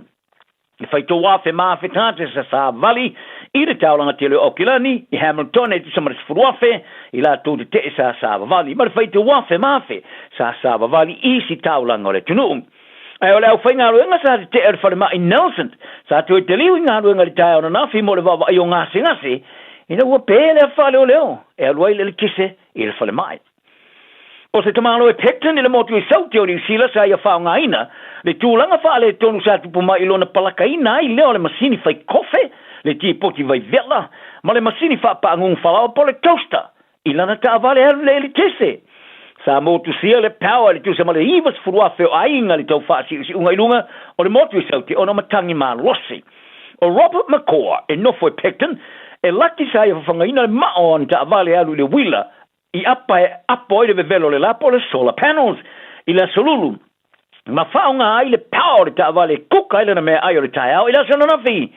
E whai tō afe ma afe tagata sa savali i le taolaga tele o Aukilani, i Hamilton e tusa ma le 10,000 i latou tetee sa savavali, ma le whai tō afe ma afe sa savavali i isi taolaga o le atunuu. Ae o le aufaigaluega sa tetee o le falemai Nelson sa toe taliu i galuega i le taeao ananafi mo le vaavaai o gasegase ina ua pē le afa faaleoleo e alu ai le eletise i le falemai. O se tamaloa e Picton i le motu i Saute o Niu Sila sa ia faaaogaina le tulaga faaletonu sa tupu mai i lona palakaina ai lea o le masini fai kofe, le tipoti vai vela, ma le masini faapaagugu falaoa po o le toaster i lana taavale alu i le eletise. Sa motusia le power i le tusa ma le 90,000 o aiga i le tau faasiusiuga i luga o le motu i Saute ona o matagi malosi. O Robert McCaw e nofo i Picton, e laki sa ia fafagaina le mao o ana taavale alu i le uila i apa e apo ai le vevelo o le la po o le solar panels i le aso lulu, ma faaaoga ai le power o le taavale e kuka ai lana meaai o le taeao i le aso ananafi.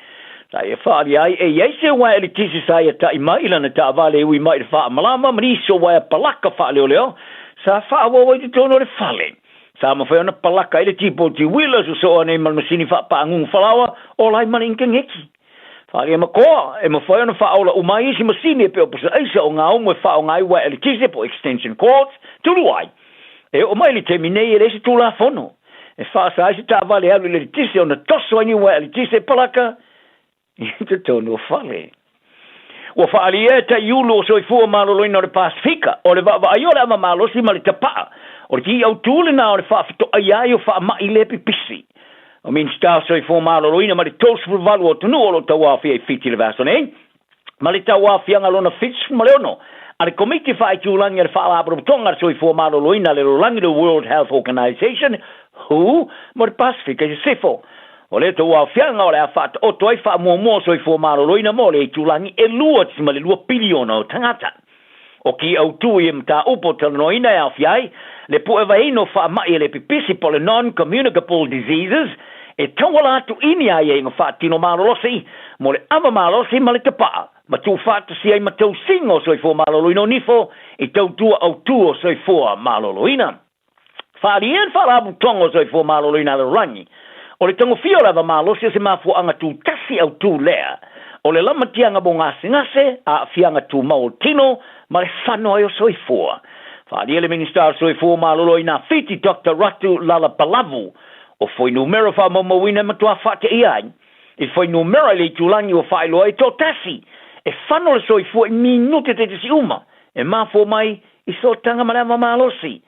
Sa ia faaalia ai e i ai se uaea eletisi sa ia ta'i mai i lana taavale e ui mai i le faamalama ma nisi o uaea palaka faaleoleo sa faaauau ai i totonu o le fale. Sa mafai ona palaka ai le tipoti uila sosoo nei ma le masini faapaagugu falaoa ola ai ma le initaneti. Faaalia ma koa, e mafai ona faaola uma ai isi masini e pei o pusa aisa o gaumu e faaaoga ai uaea eletise po o extension cords, tulu ai. E oo mai i le taimi nei e leai se tulafono e faasa ai se taavale e alu i le eletise ona toso ai ni uaea eletise e palaka i totonu o fale. Ua faaalia e Taiulu o Soifua Maloloina o le Pasefika, o le vaavaai o le ava malosi ma le tapaa, o le ki'i autū lenā o le faafetoaia ai o faama'i le pipisi. O Minisita o Soifua Maloloina ma le 38 o atunuu o lo o tauaofia i Fiti i le vaiaso nei, ma le tauaofiaga lona 76 a le Komiti Faaitulagi a le Faalapotopotoga a le Soifua Maloloina a le Lalolagi, le World Health Organization, who, mo le Pasefika i Sisifo. O lea tauaofiaga o le a faataoto ai faamuamua o soifua maloloina mo le itulagi e 2.2 piliona o tagata. O ki autū i mataupu o talanoaina e aofia ai le puevaeina o faama'i e le pipisi po o le Non-Communicable Diseases e tauala atu i ni aiaiga faatino malolosi mo le ava malosi ma le tapa'a ma tuufaatasia ai ma tausiga o soifua maloloina o nifo i tautua autū o soifua maloloina. Faaalia le Faalapotopotoga o Soifua Maloloina a le Lalolagi, o le tagofia o le ava malosi o se mafuaaga tutasi autū lea, o le lamatiaga mo gasegase, aafiaga tumau o le tino, ma le fano ai o soifua. Faaalia le Minisita o le Soifua Maloloina Fiti Doctor Ratu Lalabalavu, o fuainumera faamaumauina e matua faateia ai i fuainumera i le itulagi ua faailoa ai toatasi e fano le soifua i minute taitasi uma e mafua mai i sootaga ma le ava malosi.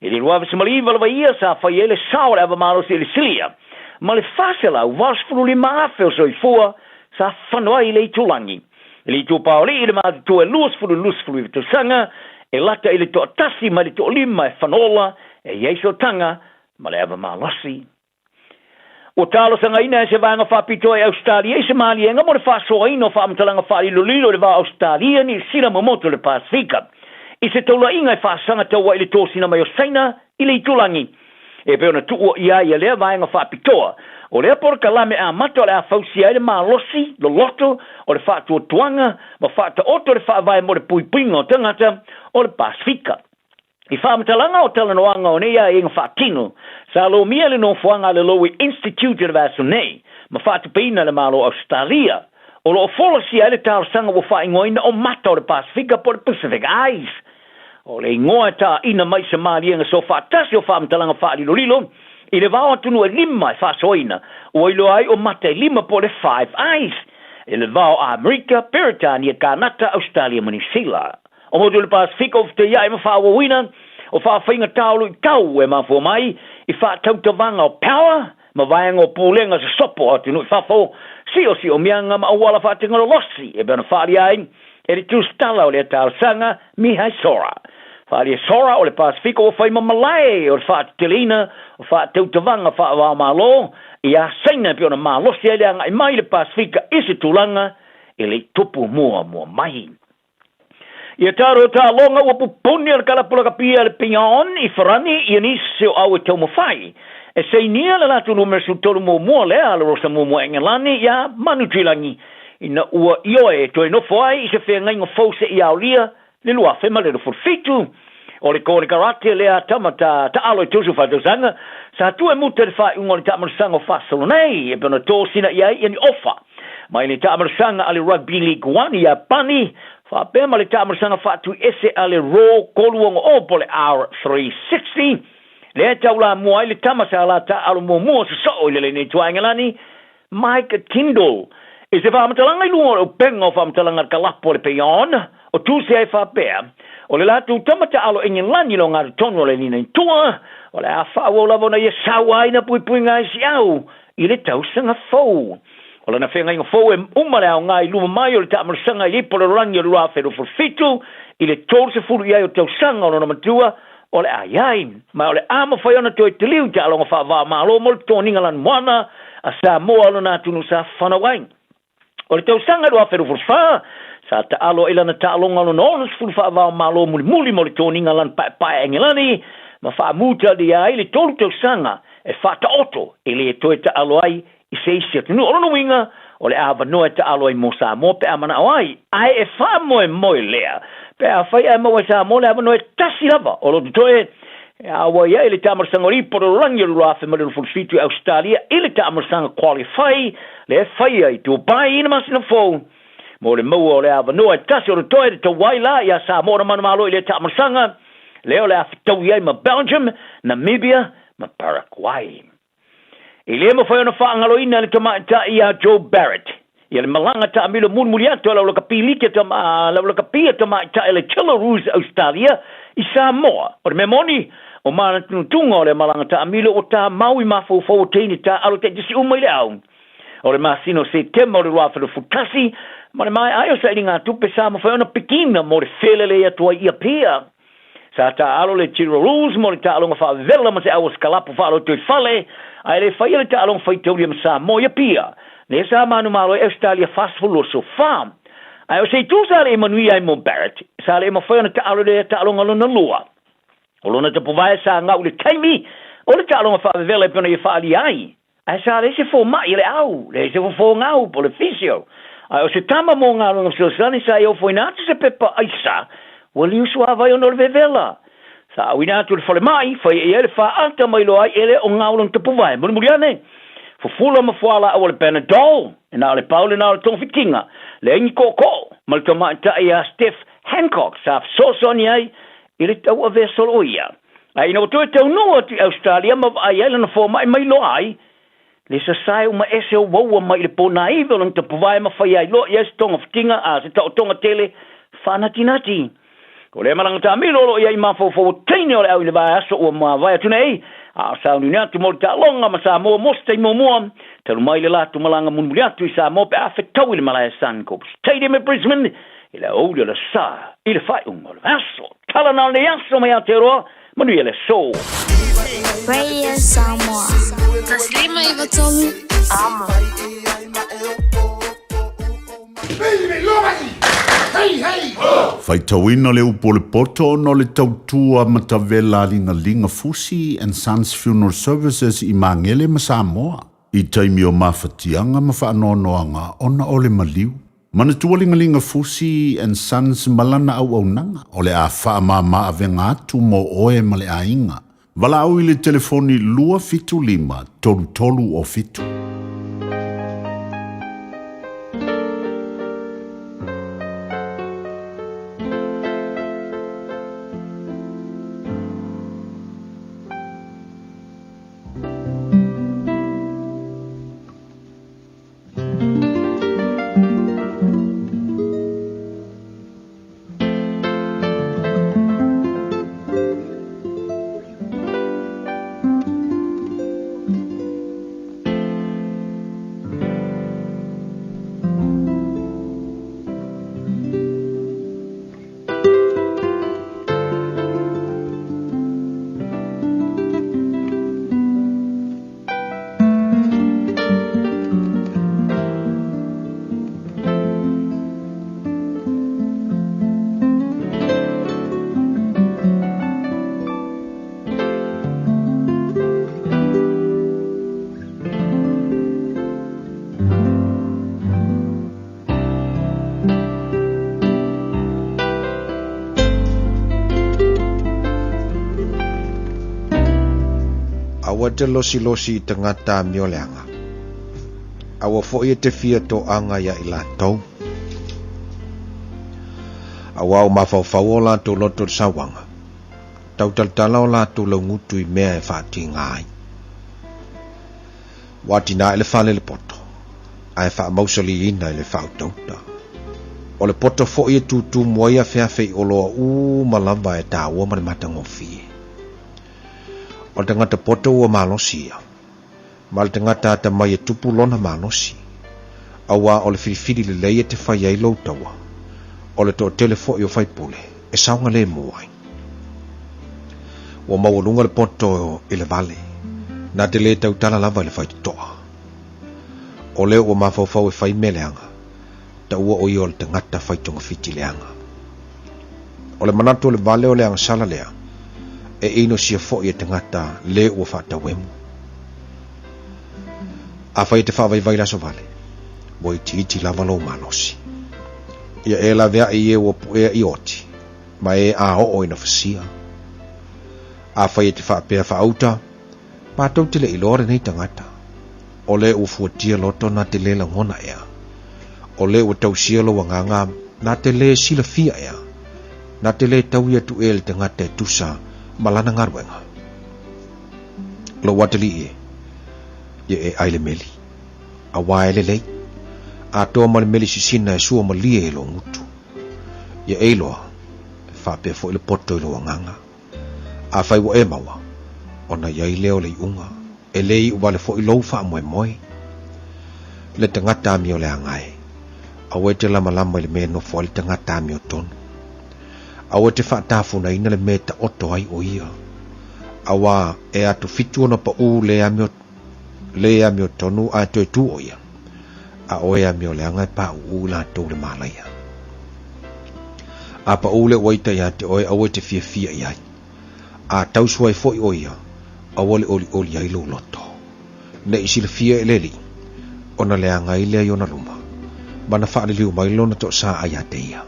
I le 2009 lava ia sa fai ai le sao o le ava malosi i le silia ma le 485,000 o soifua sa fano ai i le itulagi. I le itupaolii i le matutua e 20 i le 29 tausaga, e lata i le toatasi mai le toalima e fanola e i ai sootaga ma le ava malosi. Ua talosagaina e se vaega faapitoa i Ausetalia i se maliega mo le faasoaina o faamatalaga faalilolilo i le va o Ausetalia, Niu Sila ma motu o le Pasefika i se taulaiga e faasaga tau ai i le tosina mai o Saina i le itulagi. E pei ona tuua i ai ia lea vaega faapitoa, o lea polokalame amata o le a fausia ai le malosi, loloto, o le faatuatuaga ma faataoto le faavae mo le puipuiga o tagata o le Pasefika. I faamatalaga o talanoaga o nei aiaiga faatino, sa lomia le nofoaga a le Lowy Institute i le vaiaso nei, ma faatupeina e le Malo o Ausetalia. O lo o folasia ai le talosaga ua faaigoaina o Mata o le Pasefika po o le Pacific Eyes. O le igoa e taina mai se maliega soofaatasi o faamatalaga faalilolilo i le va o atunuu e lima e faasoaina, ua iloa ai o mata e lima po o le Five Eyes i le va o Amerika, Peretania, Kanata, Ausetalia ma Niu Sila. O motu o le Pasefika o fetaia'i ma faaauauina O faafaigata o luitau e mafua mai i faatautavaga o power ma vaega o pulega sosopo o atunuu i fafo, siosiomia ma auala faatekonolosi e pei ona faaalia ai e le tusitala o lea talosaga Mihai Sora. Faaalia Sora o le Pasefika ua fai ma malae o le faateteleina o faatautavaga faava-o-Malo ia Saina e pei ona malosi ai le agai mai le Pasefika i se tulaga e le i tupu muamua mai. Ia taro taaloga ua pupuni o le kalapu lakapia le Pion i Farani ia nisi o au e taumafai e sainia le latou numera 13 muamua lea a le Rosa Muamua Engelani iā Manutuilagi ina ua ioe e toe nofo ai i se feagaiga fou seia aolia le 2027. O le konekarate lea tama ta taalo i 34 tausaga sa tuu e muta i le faaiuga o le taamalosaga o faasolo nei e pei ona tosina i ai ia ni ofa mai le taamalosaga a le Rugby League One i Iapani faapea ma le taamalosaga faatuiese a le Raw 360 po o le R360 lea e taulamua ai le tama sa la taaalo muamua sosoo i le lenei tuaegalani Mike Tindall. I se faamatalaga i luga o le upega o faamatalaga a le kalapu a le Peon, o tusi ai faapea, O le latou tama taalo Engelani lo gatotonu o le Ninaintua, o le a faaauau lava ona ia sauaina puipuiga ai siau i le tausaga fou. O lana feagaiga fou e uma le aoga i luma mai o le taamalosaga i le ipo lalolagi o le 2027 i le 30 i ai o tausaga o lona matua o le a i ai, ma o le a mafai ona toe taliu i taaloga faava-o-Malo mo le toniga lanumoana a Samoa o lona atunuu sa fanau ai. O le tausaga 2024, sa taalo ai lana taaloga lona 60 faava-o-Malo mulimuli mo le toniga lanu paepae a Engelani, ma faamutalia ai le tolu tausaga e faataoto e le toe taalo ai i se isi atunuu. O lona uiga, o le avanoa e taalo ai mo Samoa pe a manao ai, ae e faamoemoe lea pe afai ae maua e Samoa le avanoa e tasi lava o lo totoe e auai ai le taamalosaga o Lipo Lalolagi o le 2027 i Ausetalia i le taamalosaga Qualify lea e faia i Dubai i le masina fou. Mo le maua o le avanoa e tasi o totoe le tauai la iā Samoa na manumalo i lea taamalosaga lea o le a fetaui ai ma Belgium, Namibia ma Paraguay. E le mafai ona faagaloina e le tamaitai ia Joe Barrett ia le malaga taamilo mulimuli atu a le aulakapi a le aulakapi a tamaitai a le Jillaroos Ausetalia i Samoa. O le mea moni, o manatunatuga o lea malaga taamilo ua tamau i mafaufau o teine taaalo taitasi uma i le au o le masina o Setema o le 2011 ma le maea ai o sailigatupe sa mafai ona pikina mo le felelei atu ai i Apia. Sa taaalo le Jillaroos mo le taaloga faavela ma se au o se kalapu faalotoifale, ae le faia le taaloga faitaulia ma Samoa i Apia, lea sa manumalo ai Ausetalia 44. Ae o se itu sa le i manuia ai mo Barrett, sa le i mafai ona taaalo i lea taaloga lona lua. O lona tapuvae sa gau i le taimi o le taaloga faavevela e pei ona ia faaalia ai. Ae sa leai se fomai a le au, leai se fofogau po o le physio. Ae o se tama mo galuega fesoasoani sa i ofoina atu se pepa aisa ua liu suavai ona o le vevela. Sa auina atu i le falemai, fai i ai le faaata ma iloa ai e le o gau lona tapuvae. Mulimuli ane, fufula ma fualaau o le Panadol, e na o le pau lena o le togafitiga, leai ni kookoo, ma le tamaitai ia Steph Hancock sa fesoasoani ai i le tauavea solo o ia. Ae ina ua toe taunuu atu i Ausetalia ma vaai ai lana fomai ma iloa ai le sasae uma ese o uaua mai i le ponaiva o lona tapuvae ma fai ai loa i ai se togafitiga a se taotoga tele faanatinati. O lea malaga taamilo o lo o i ai mafaufau o teine o le au i le vaiaso ua mavae atu nei, a o sauniuni atu mo le taaloga ma Samoa mo se taimi muamua talu mai le latou malaga mulimuli atu i Samoa pe a fetaui i le malae Suncorp Stadium i Brisbane i le aoauli o le sa i le faaiuga o le vaiaso. Tala na o lenei aso mai Aotearoa, manuia le aso. Radio Samoa. 153 Amo. Faitauina le upu o le poto ona o le tautua matavela a Ligaliga Fusi and Sons Funeral Services i Magele ma Samoa i taimi o mafatiaga ma faanoanoaga ona o le maliu. Manatua Ligaliga Fusi and Sons ma lana auaunaga o le a faamama avega atu mo oe ma le aiga. Valaau i le telefoni 275 33 o 7. Aua e te losilosi i tagata amioleaga. Aua foi e te fia toaga ia i latou. Auā ua mafaufau o latou loto i le sauaga, tautalatala o latou laugutu i mea e faatiga ai. Ua atinae le fale i le poto, ae faamausaliina i le faautauta. O le poto foi e tutumu ai afeafe i oloa uma lava e taua ma le matagofie. O le tagata poto ua malosi ia, ma le tagata atamai e tupu lona malosi, auā o le filifili lelei e te fai ai lou taua, o le toatele foi o faipule e saogalemu ai. Ua maualuga le poto i le vale, na te lē tautala lava i le faitotoa. O lea ua mafaufau e fai mea leaga, taua o ia o le tagata fai togafiti leaga. O le manatu o le vale o le agasala lea, e inosia foi e tagata lē ua faatauemu. Afai e te faavaivai le aso vale, ua itiiti lava lou malosi. Ia e laveai i e ua puea i oti, ma e a oo ina fasia. Afai e te faapea faauta, matou te le iloa lenei tagata. O le ua fuatia loto na te lē lagona ea. O le ua tausia lou agaga na te lē silafia ea. Na te lē taui atu ea le tagata e tusa ma lana galuega. Lou atalii e, ia e ai le meli, auā e lelei, atoa ma le meli sisina e sua malie i lou gutu. Ia e iloa, e faapea foi le poto i lou agaga. Afai ua e maua, ona i ai lea o le iuga, e lē iu vale foi lou faamoemoe. Le tagata amioleaga e, aua e te lamalama i le mea e nofo ai le tagata amiotonu. Aua e te faatafunaina le mea e taoto ai o ia, auā e atofitu ona paʻū le amio, le amiotonu ae toe tu o ia, a o e amioleaga e paʻuʻū i latou le malaia. A paʻū le uaita iā te oe, aua e te fiafia i ai. A tausu ai foi o ia, aua le olioli ai lou loto. Ne i silafia e le Alii, ona leaga ai lea i ona luma, ma na faaliliu mai lona toasaa iā te ia.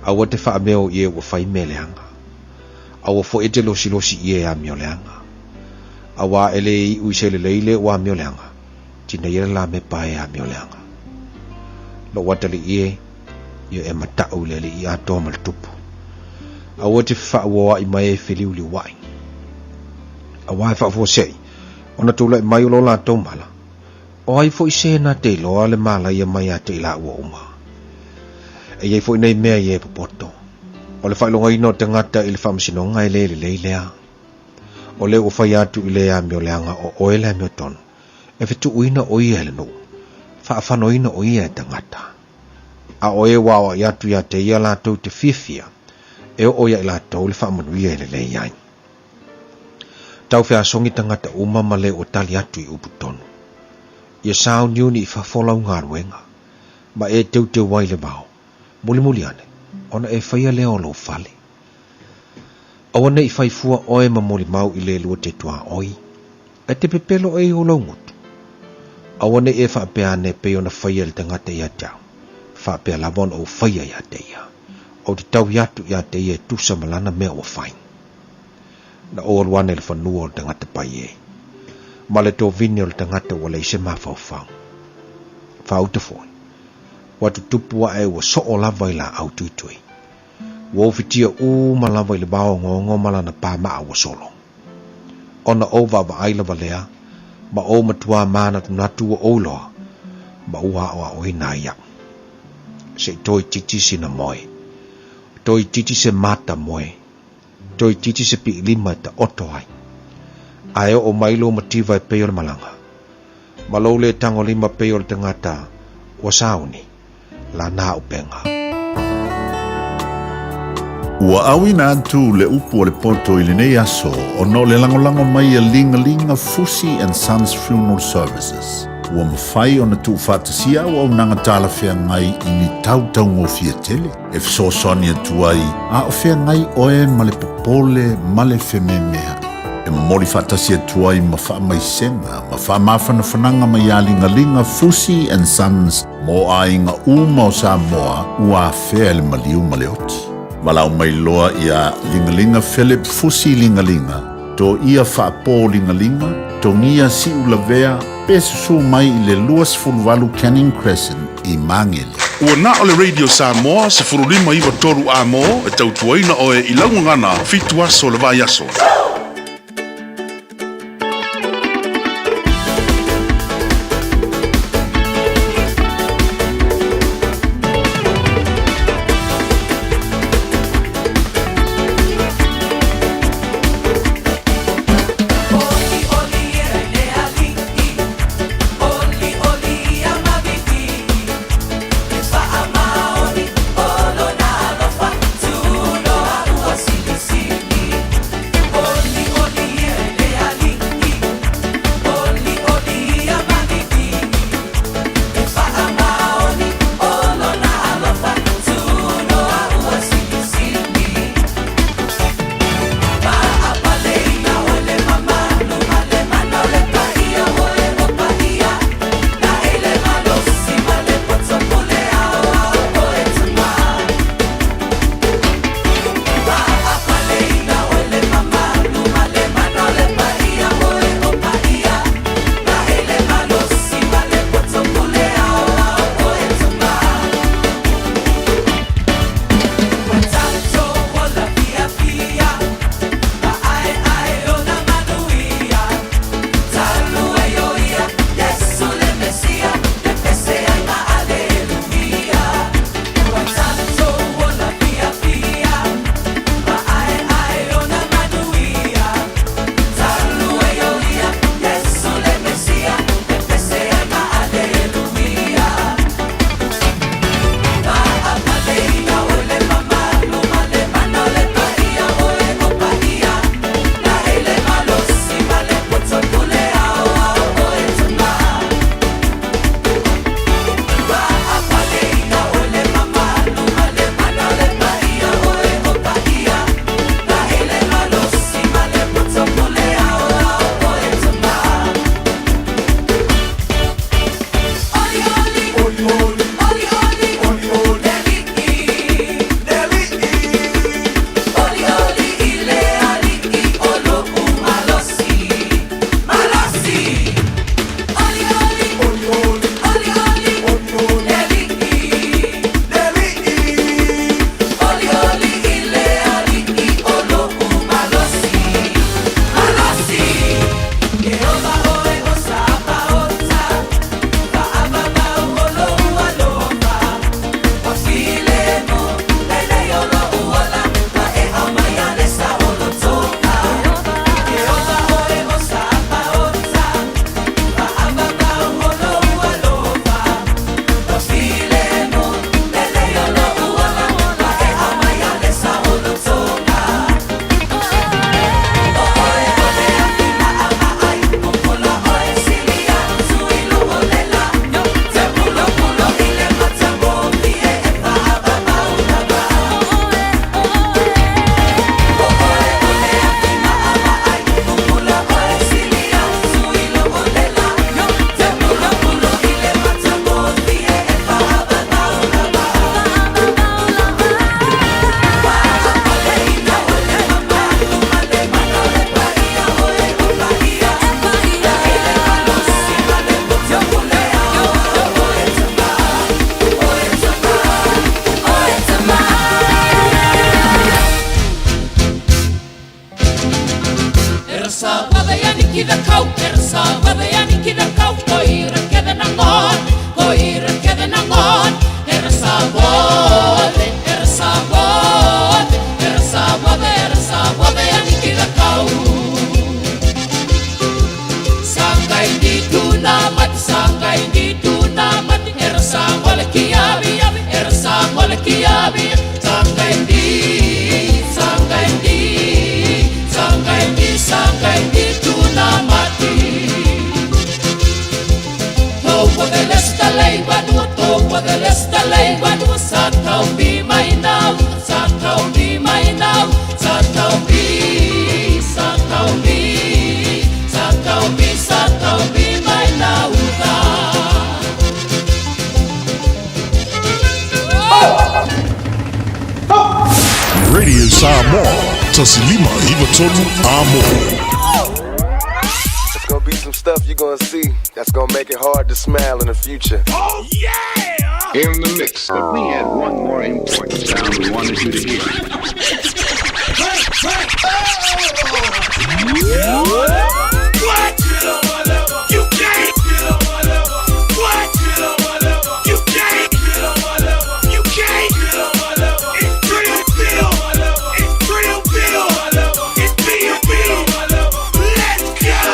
Aua te faameo i e ua fai mea leaga. Aua foi e te losilosi i e amioleaga. Auā e lē iu i se lelei le ua amioleaga, tineia le lamepa e amioleaga. Lou atalii e, ia e mataʻu i le Alii atoa ma le Tupu. Aua e te fefaauoaʻi ma e feliuliuaʻi. Auā e faafuasei ona tulai mai o lo latou mala, o ai foi se na te iloa le malaia mai ia te i laua uma. E i ai foi nei mea i e popoto. O le faailogaina o tagata i le faamasinoga e lē lelei lea. O lea ua fai atu i le amioleaga o oe le amiotonu, e fetuuina o ia e le nuu, faafanoina o ia e tagata. A o e ua aoai atu iā te ia latou te fiafia, e oo ia i latou le faamanuia e lelei ai. Tau feasogi tagata uma ma le ua tali atu i upu tonu. Ia sauniuni i fafo lau galuega, ma e teuteu ai le vao, mulimuli ane, ona e faia lea o lou fale. Aua ne i fai fua oe ma molimau i le lua te tuaoi, e te pepelo e i o lou gutu. Aua ne i e faapea ane pei ona faia e le tagata ia te au, faapea lava ona ou faia ia te ia. Ou te taui atu ia te ia e tusa ma lana mea ua fai. Na ou alu ane i le fanua o le tagata pai e, ma le tovine o le tagata ua leai se mafaufau. Faauta foi, ua tutupu ae ua soo lava i laau tuitui. Ua ofitia uma lava i le vao ongaonga ma lana pamaa ua solo. Ona ou vaavaai lava lea, ma ou matuā manatunatu ua ou iloa, ma ua aoaoina ai iaʻu. Se i toeitiiti sina moe. Toeitiiti se mata moe. Toeitiiti se piilima e taoto ai. Ae oo mai lou mativa e pei o le malaga, ma lou lē tagolima pei o le tagata ua sauni, lana upega. Ua auina atu le upu a le poto i lenei aso ona o le lagolago mai a Ligalinga Fusi and Sons Funeral Services. Ua mafai ona tuufaatasia auaunaga talafeagai i ni tau taugofie tele e fesoasoani atu ai a o feagai oe ma le popole ma le fememeaʻi. E momoli faatasi atu ai ma faamaisega ma faamafanafanaga mai ia Ligaliga Fusi and Sons mo aiga uma o Samoa ua afea e le maliu ma le oti. Valaau mai loa iā Ligaliga Philip Fusi Ligaliga. Toia faapōligalinga, togia siu lavea, pe susu mai i le 28 Canning Crescent i Magele. Ua na o le Radio Samoa 15 93 amo e tautuaina oe i lau gagana 7 aso o le vaiaso. Radio Samoa, 1 5 9 3 Amo. stuff you're gonna see that's gonna make it hard to smile in the future. Oh, yeah! In the mix, but we had one more important sound we wanted you to hear. What? You can't. What? You can't. You can't. It's Trill Bill. It's Trill Bill. It's B&B. Let's go.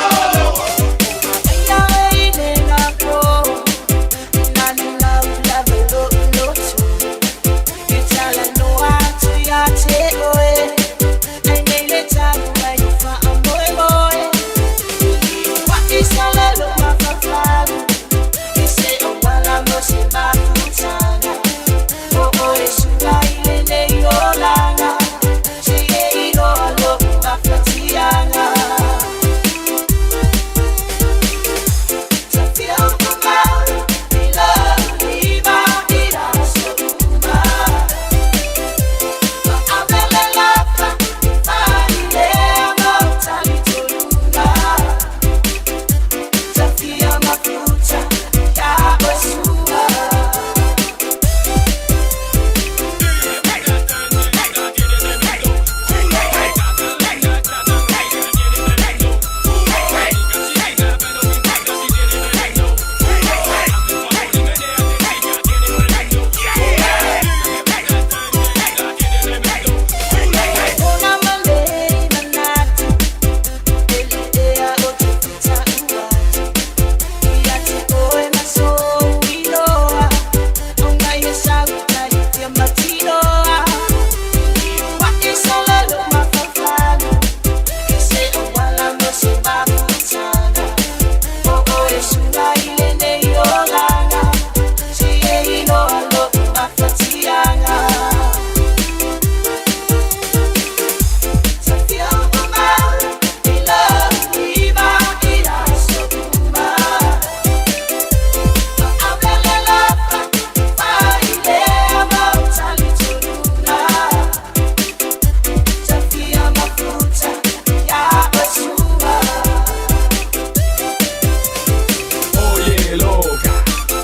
Oye, loca,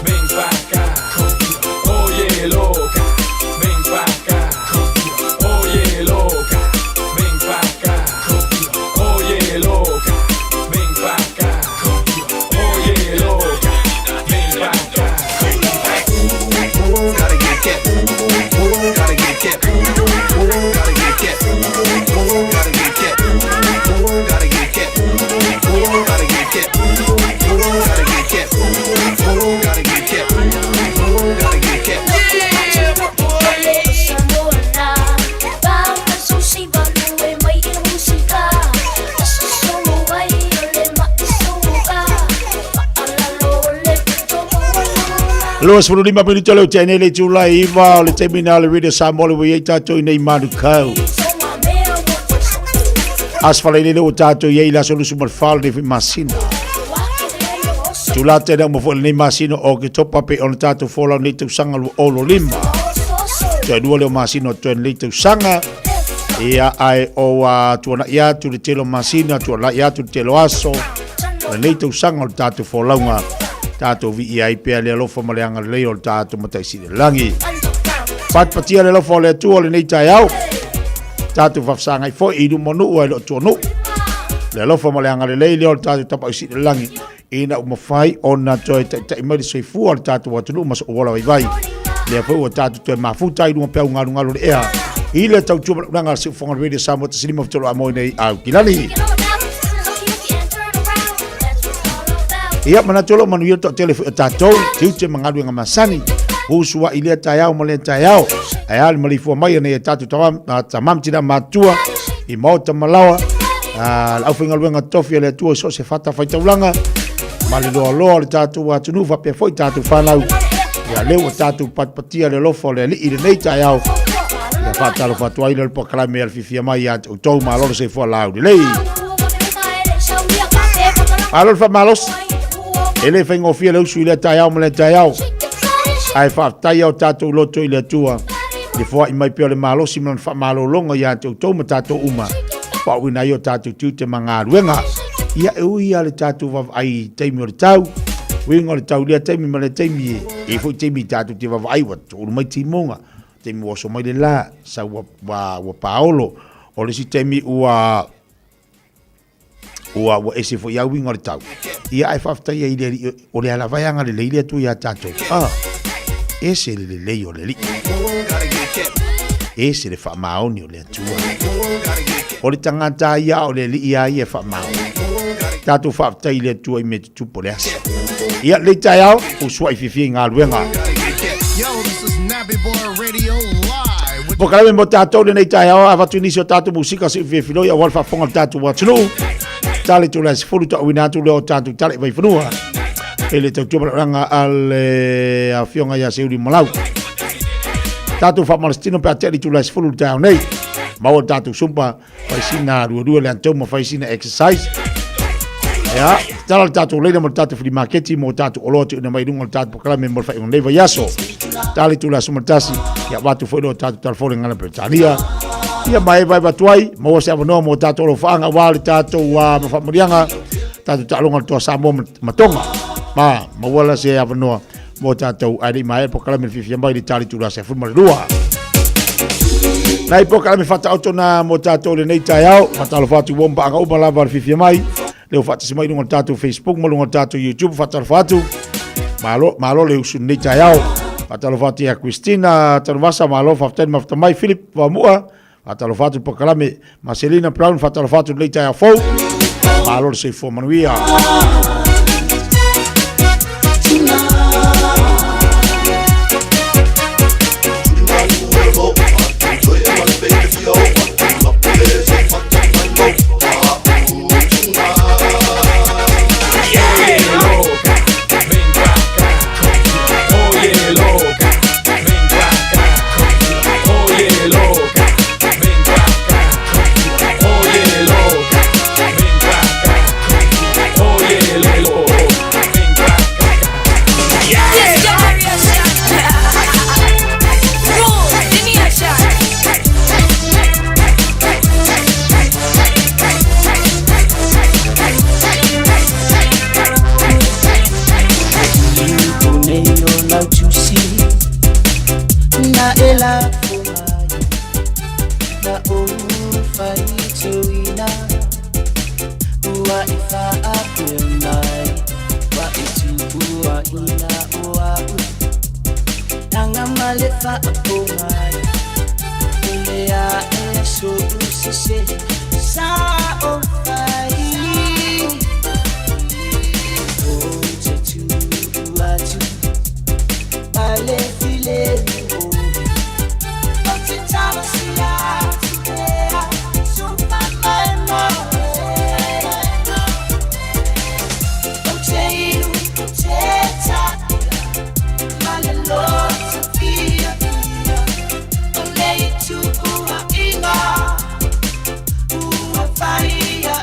ven pa' acá. Oye, loca, ven pa' acá. Oye, loca, ven pa' acá. Oye, loca, ven pa' acá. Oye, loca, ven pa' acá. Gotta get that. Gotta get that. Gotta get that. Gotta get that. Gotta get that. Gotta get that. Gotta get that. Gotta get that. Gotta get that. 25 minute leo te nei le itula iva o le taimi na le Radio Samoa le ua i ai tatou i nei manukau. Aso falailele ua tatou i ai i le aso 24 o lenei foi masina. Tula tena uma foi lenei masina o Oketopa pe ona tatou folau nei tausaga 2025. Toe lua leo masina o toe lenei tausaga. Ia ae o ua tuanai atu le tele o masina, tuanai atu le tele o aso. O lenei tausaga o le tatou folauga, tatou viia ai pea le alofa ma le agalelei o le tatou Matai Sili i le Lagi. Patipatia le alofa o le Atua o lenei taeao, tatou faafesagai foi i luma o nuu ae le o tua o nuu. Le alofa ma le agalelei lea o le tatou Tapaau Sili i le Lagi, ina ua mafai ona toe taitai mai le soifua o le tatou atunuu ma sou ola vaivai. Lea foi ua tatou toe mafuta ai i luga peau galugalu o le ea i le tautua malaulaga a le Siufofoga Radio Samoa 153 a nei au kilani. Ia manatu o lo o manuia le toatele foi o tatou, tiute ma galuega masani, usuai lea taeao ma lea taeao, ae a le maleifua mai a nei e tatou tamam tina matua i maota ma laoa, le aufaigaluega tofi a le Atua i so o se fatafaitaulaga, ma le loaloa o le tatou atunuu faapea foi tatou fanau. Ia lea ua tatou patipatia le alofa o le Alii i lenei taeao. Ia faatalofa atu ai le polokalame a le fiafia mai ia te outou, malo le soifua laulelei. Malo le faamalosi. E le faigofie le usu i lea taeao ma lea taeao. Ae faafetai o tatou loto i le Atua i le foai mai pea o le malosi ma lona faamalologa ia te outou ma tatou uma. Paauina ai o tatou tiute ma galuega. Ia e ui lava le tatou vaavaai i taimi o le tau, uiga o le tau i lea taimi ma lea taimi, e i ai foi taimi tatou te vaavaai ua toulu mai timoga, taimi ua oso mai le la, sau ua, ua, ua paolo, o le isi taimi ua, ua, ua ese foi lava uiga o le tau. Ia ae faafetai ai i le Alii, o lea lava e agalelei le Atua iā tatou. Ah, ese le lelei o le Alii. Ese le faamaoni o le Atua. O le tagata ia o le Alii a ia e faamaoni. Tatou faafetai i le Atua i mea tutupu o le aso. Ia, lelei taeao, usuai fiafia i galuega. Yo, this is Nappy Boy Radio Live. Polokalame mo tatou lenei taeao, avatu i nisi o tatou musika se i fiafiloi aua le faafofoga o le tatou atunuu. Tale tula e 10 tauina atu lea o tatou tale i Vaifanua. E le tautua malaga a le afioga ia Seuli Malau. Tatou faamalositino pe a tea le itula e 10 i le taeao nei. Maua le tatou sumpa, fai sina luelue le anatou ma fai sina exercise. Ia, tatala le tatou leina ma le tatou flea market mo tatou oloa tuuina mai i luga o le tatou polokalame mo le faaiuga o lenei vaiaso. Tala le itula 11, ia avatu foi lea o tatou talafou i le gagana Peretania. Ia ma e vae atu ai, maua se avanoa mo tatou alofaaga aua le tatou faamanuiaga, tatou taaloga o le Toa Samoa ma Tonga. Ma maua la se avanoa mo tatou ae le i maea polokalame le fiafia mai i le tali itula 12. Nai polokalame faataoto na mo tatou lenei taeao. Faatalofa atu ua mpaaga uma lava le fiafia mai. Leo faatasi mai luga o le tatou Facebook ma luga o le tatou YouTube. Faatalofa atu. Malo, malo le usu lenei taeao. Faatalofa atu ia Christina Tanuvasa, malo faafetai le mafuta mai. Philip Vamu'a, faatalofa atu polokalame. Marcelina Brown, faatalofa atu lenei taeao fou. Malo le soifua manuia. Oye, loca, ven pa' acá. Oye, loca, ven pa' acá. Oye, loca, ven pa' acá. Oye, loca, ven pa' acá. This generation. Rule, the nation. Na e lafo mai na ou faitauina ua e faapea mai ua e tuuaina o a'u aga ma le faapogai o le aʻe soʻu sese sa o fai ou te tuu atu ma le filemu oe ou te talosia atu pea supa mai ma oe ou te inu ou te taʻila ma le loto fiafia o le tuuaiga ua faia.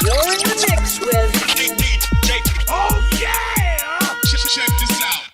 You're in the mix with DJ. Oh yeah! Check this out.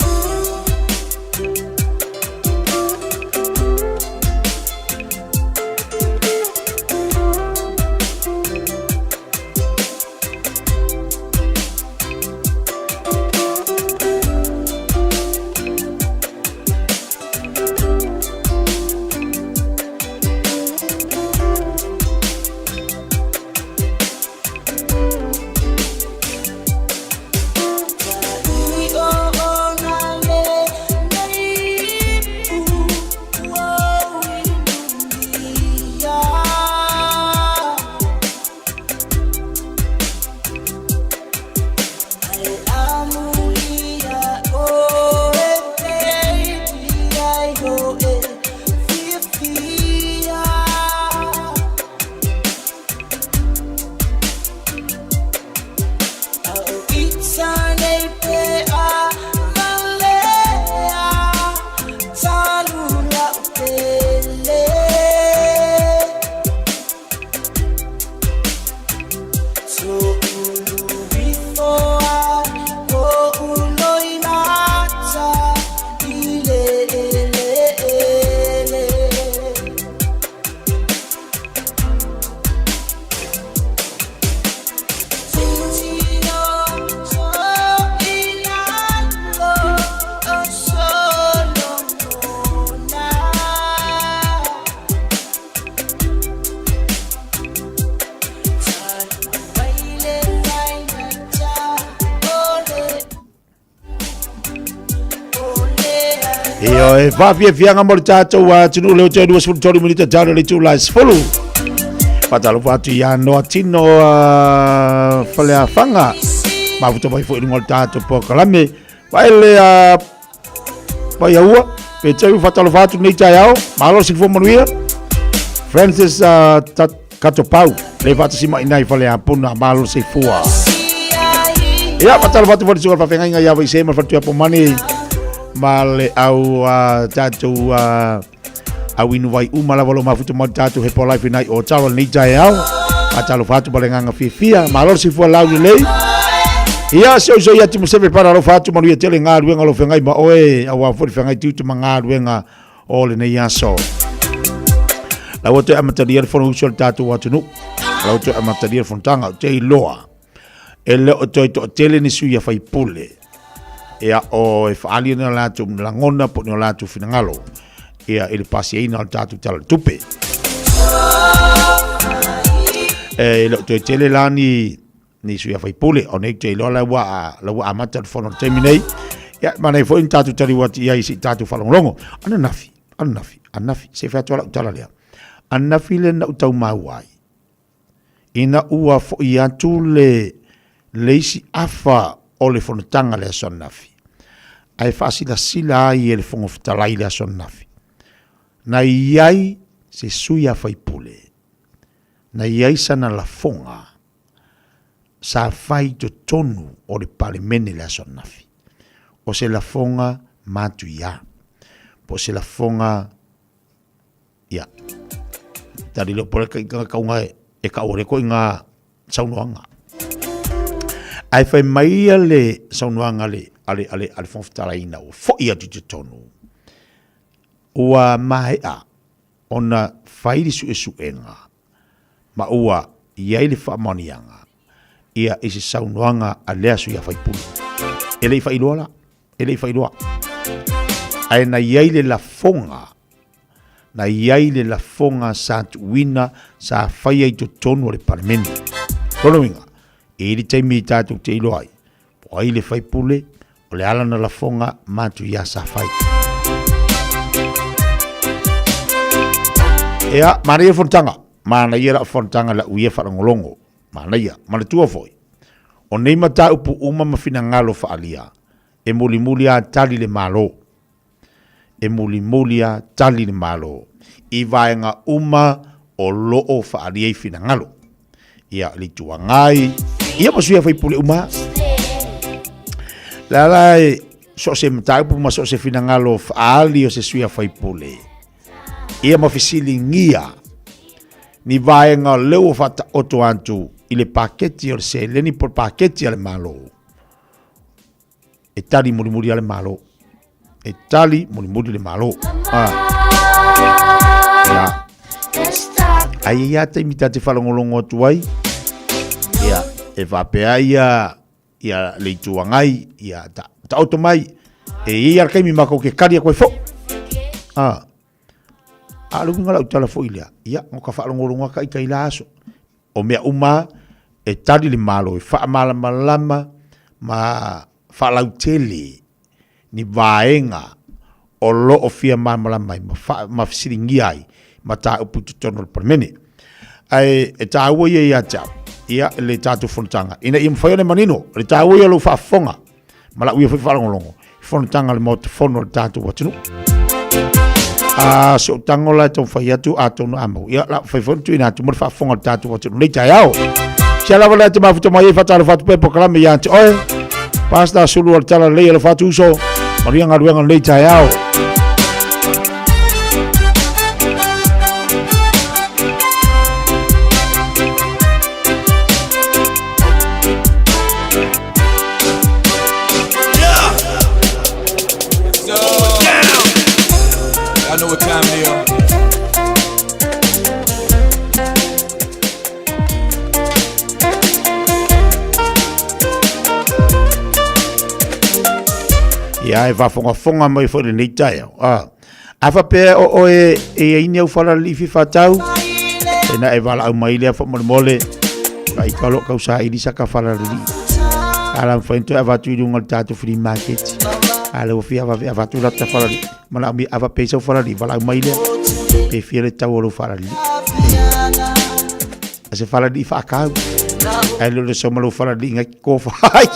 Io e faafiafiaga mo le tatou atunuu leo toe 23 minita talo le itula e 10. Faatalofa atu ia Noa Tino Faleafaga. Mafuta mai foi i luga o le tatou polokalame. Vaele Paiaua, pe tau faatalofa atu nei taeao. Malo le soifua manuia. Francis Katopau, le faatasi mai i Faleapuna, malo le soifua. Ia, faatalofa atu foi i le susuga i le faafeagaiga ia Vaise ma le faletua Pomani ma le au tatou au inu vai uma lava o lo o mafuta mai le tatou Herbalife inai o Ottawa lenei taeao. Faatalofa atu ma le agaga fiafia. Malo le soifua laulelei. Ia, se oso ia Timoseve para alofa atu manuia tele galuega o lo o feagai ma oe, aua foi le feagai tiute ma galuega o lenei aso. La ua toe amatalia le fonousu a le tatou atunuu. La ua toe amatalia le fonotaga o te iloa. E le o toe toatele ni sui a faipule. Ia o e whaali ana latou lagona po o ni o latou finagalo. Ia i le pasiaina o le tatou Tala o le Tupe. E le o toe tele la ni ni sui a faipule o nei te iloa la ua la ua amata le fono i le taimi nei. Ia manaia foi ni tatou taliu atu i ai se i tatou faalogologo. Ananafi, ananafi, ananafi, se i fai atu lava lau tala lea. Ananafi le na ou tau maua ai. Ina ua foi atu le le isi afa o le fonotaga le aso ananafi, ae faasilasila ai e le Fofoga Fetalai le aso ananafi, na i ai se sui a faipule, na i ai sana lafoga sa fai i totonu o le Palemene le aso ananafi. O se lafoga matuia, po o se lafoga Ia. Tali leo pole ka ika kaunga e, e ka ore ko inga saunoanga. Ai fai mai ia le saunoanga le ale ale ale Fofoga Fetalai ina ua foi atu i totonu. Ua maea ona fai le suesuega ma ua i ai le faamaoniaga ia i se saunoaga a lea sui usufono. E le i faailoa la, e le i faailoa. Ae na i ai le lafoga, na i ai le lafoga sa tuuina sa faia i totonu o le Palemene. Lona uiga, e i ai le taimi tatou te iloa ai, po o ai le faipule, o le a lana lafoga matuia sa fai. Ia, manaia le fonotaga. Manaia lau fonotaga lau ia faalogologo. Manaia. Manatua foi, o nei mataupu uma ma finagalo faaalia, e mulimuli lava tali le Malo. E mulimuli lava tali le Malo i vaega uma o lo o faaalia ai finagalo. Ia, le Itu Agai, ia ma sui usufono uma. Le ala e so o se mataupu ma so o se finagalo faaali o se sui usufono, ia ma fesiligia ni vaega o lea ua faataoto atu i le paketi o le seleni po o le paketi a le Malo, e tali mulimuli a le Malo. E tali mulimuli le Malo. Ah. Ia. Ai ia taimi ta te whalongolongo atu ai. Ia, e whapea ia ia le Itu Agai, ia ta, taoto mai, e i ai le taimi makou ke kali atu ai foʻi. A, a le uiga o lau tala foi lea, ia, no ka faalogologo aka i tai la aso. O mea uma e tali le Malo e faamalamalama ma faalautele ni vaega o lo o fia malamalama ai ma, fa, ma fesiligia ai mataupu i totonu o le Palemene. Ae e taua ia ia te au, ia le tatou fonotaga, ina ia mafai ona manino, le taua ia o lou faafofoga, ma lau ia foi faalogologo, i fonotaga a le Maota Fono o le tatou atunuu. A se o tango la e taumafai atu, atonu a mau, ia la fai foi tuuina atu mo le faafofoga o le tatou atunuu nei taeao. Sia lava lea te mafuta mai ai faatalofa atu pea polokalame ia te oe. Pastor Sulu o le Tala Lelei alofa atu uso. Manuia galuega lenei taeao. I know what time it is. Ia, e faafogafoga mai foi lenei taeao. Ah, a faapea o oe e i ai ni au falaali'i fia faatau, ena e valaau mai lea faamolemole, faita o loo tau saili saka falaali'i. A la mafai ona toe avatu i luga o le tatou flea market. A lea ua fia vave avatu lata falaali'i. Manaomia a faapea i sau falaali'i, valaau mai lea. Pe fia le tau o lou falaali'i. A se falaali'i faakau. Ae le o le sau ma lou falaali'i ngai kofa ai.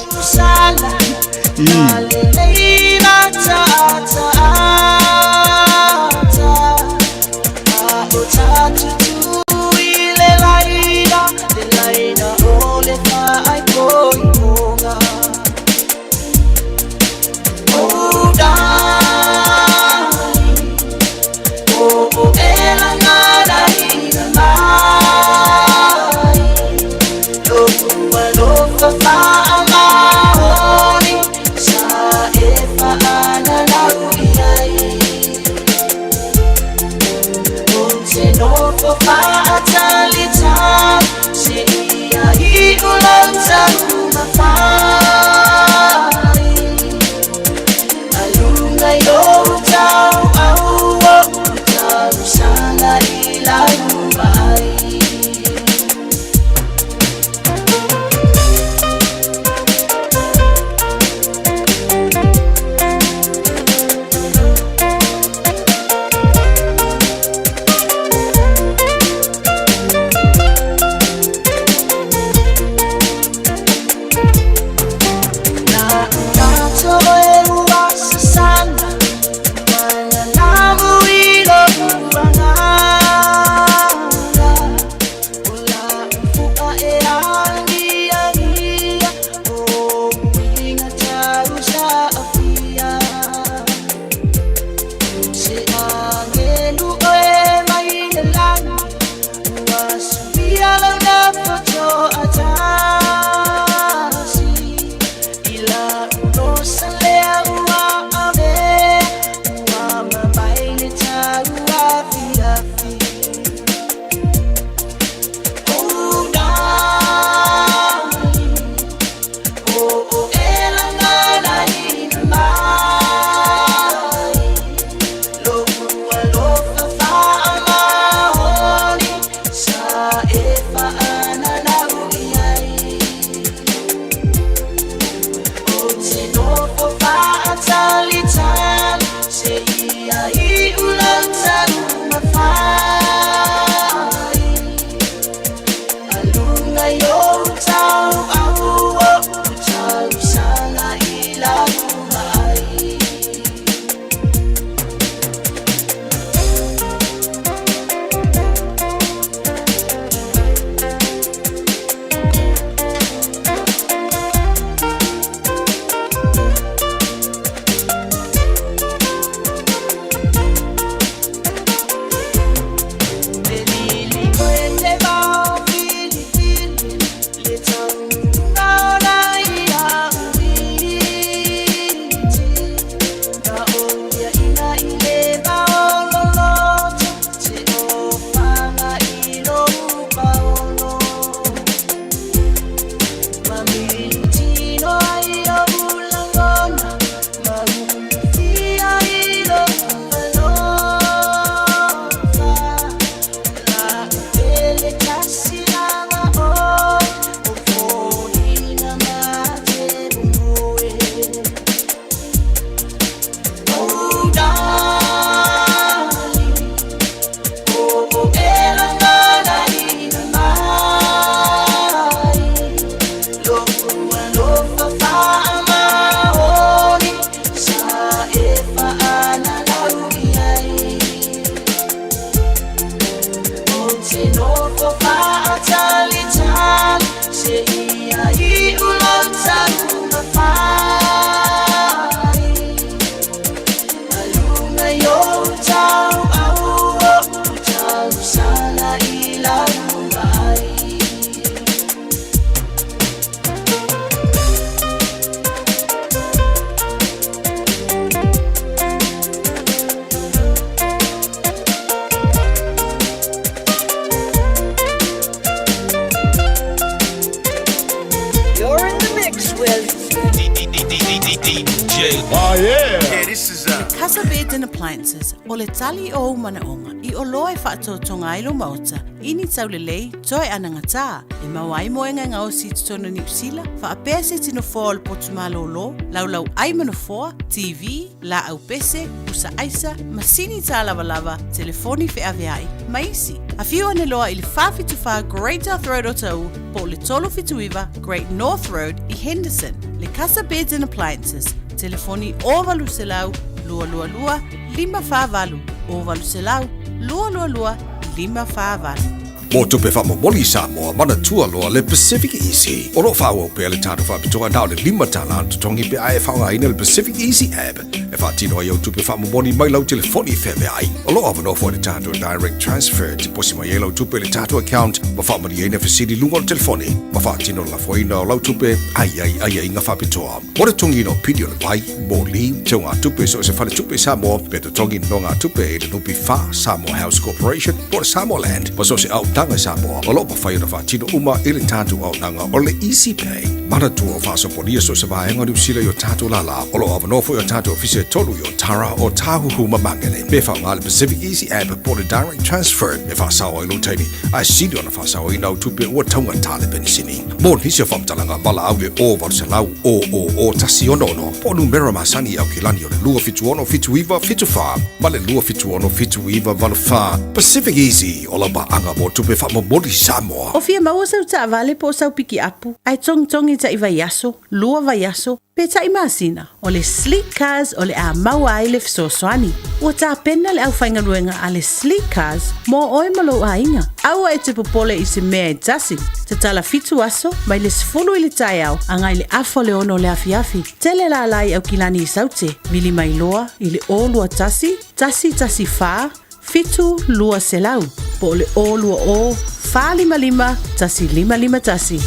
Casa Beds and Appliances, o le tali o ou manaoga i oloa e faatotoga ai lou maota i ni taulelei toe anagatā e maua ai moega e gaosi i totonu o Niu Sila, faapea se tino foa o le potu malōlō, laulau ai ma nofoa, TV, laau pese, pusa aisa, masini tālavalava, telefoni feaveai, ma isi. Afio ane loa i le 474 Great South Road Otahuhu po o le 379 Great North Road i Henderson. Le Casa Beds and Appliances, telefoni 0800 222 548, 0800 222 548. Mo tupe faamomoli i Samoa, manatua loa le Pacific Easy. O lo o faaauau pea le tatou faapitoa na o le $5 le totogi pe a e faaaogaina le Pacific Easy app e faatino ai au tupe faamomoli mai lau telefoni feaveai. O lo o avanoa foi le tatou Direct Transfer e tiposi mai ai lau tupe i le tatou account ma faamalieina fesili i luga o le telefoni ma faatino le lafoina o lau tupe a i ai aiaiga faapitoa. Mo le totogiina o pili o le vai, moli, teugatupe i so o se faletupe i Samoa, pe totogi nonogatupe i le NPF, Samoa House Corporation, po o le Samoa Land, ma so o se auaunaga i Samoa, o lo o mafai ona faatino uma i le tatou auaunaga o le Easy Pay. Manatua o faasopolia so o se vaega o Niu Sila i o tatou lālā. O lo o avanoa foi o tatou ofisa e tolu i Otara, Ōtāhuhu ma Māngere. Pe faaaoga le Pacific Easy App po o le Direct Transfer e faasao ai lou taimi, ae sili ona faasaoina au tupe ua taugata le penisini. Mo nisi o faamatalaga, valaau le 0800 000 166 po o numera masani i Aukilani o le 276 79 74 ma le 276 79 84. Pacific Easy, o lau paaga mo tupe faamomoli Samoa. O fia maua sau taavale po o sau pikiapu, ae togitogi taʻi vaiaso, lua vaiaso, pe taʻi masina, o le Sleek Cars o le a maua ai le fesoasoani. Ua tapena le aufaigaluega a le Sleek Cars mo oe ma lou aiga. Aua e te popole i se mea e tasi. Tatala fitu aso, mai le 10 i le taeao agai le afa o le ono o le afiafi. Tele lālā i Aukilani i Saute, vili mai loa i le 021 114 7 200 po o le 020 455 1551.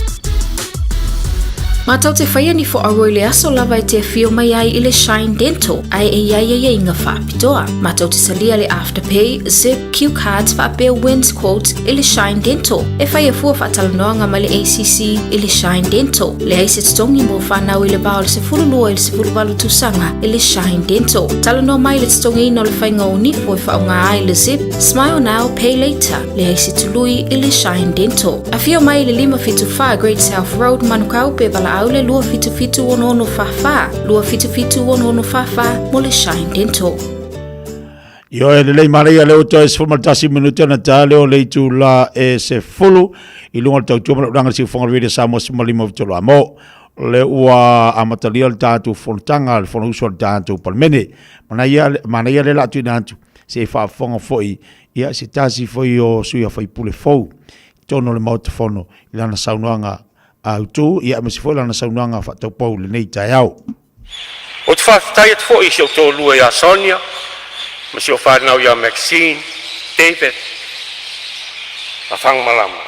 Mātou te whaia ni whoaroa i le aso lava e te awhio mai ai i le Shine Dental, ai e iai ai inga whaapitoa. Mātou te salia le Afterpay, Zip, Q Cards whaapea Wins Quote i le Shine Dental. E whai a fua whaatalanoanga mai le ACC i le Shine Dental. Le ai se totongi mo whanau i le vā o le 12 i le 18 tausaga i le Shine Dental. Talanoa mai le totogiina o le faiga o nifo e faaaoga ai le Zip, Smile Now, Pay Later, leai se tului i le Shine Dental. Afio mai i le 574 Great South Road, Manukau, pe valaau le 277 6644, 277 6644 mo le Shine Dental. Ioe lelei manaia lea ua toe 11 minute ona ta lea o le itula e 10 i luga o le tautua ma le ulaga le siufoga o le Radio Samoa 15 a mo le ua amatalia le tatou fonotaga le fonousu a le tatou Palemene. Manaia, manaia le la tuina atu se i faafofoga foi ia se tasi foi o sui a faipule fou i totonu o le Maota Fono i lana saunoaga autu ia aemaise foi lana saunoaga faataupou i lenei taeao. Ou te faafetai atu foi i si ou toalua ia Sonia ma si ou fanau ia Maxine, David ma Fagamalama.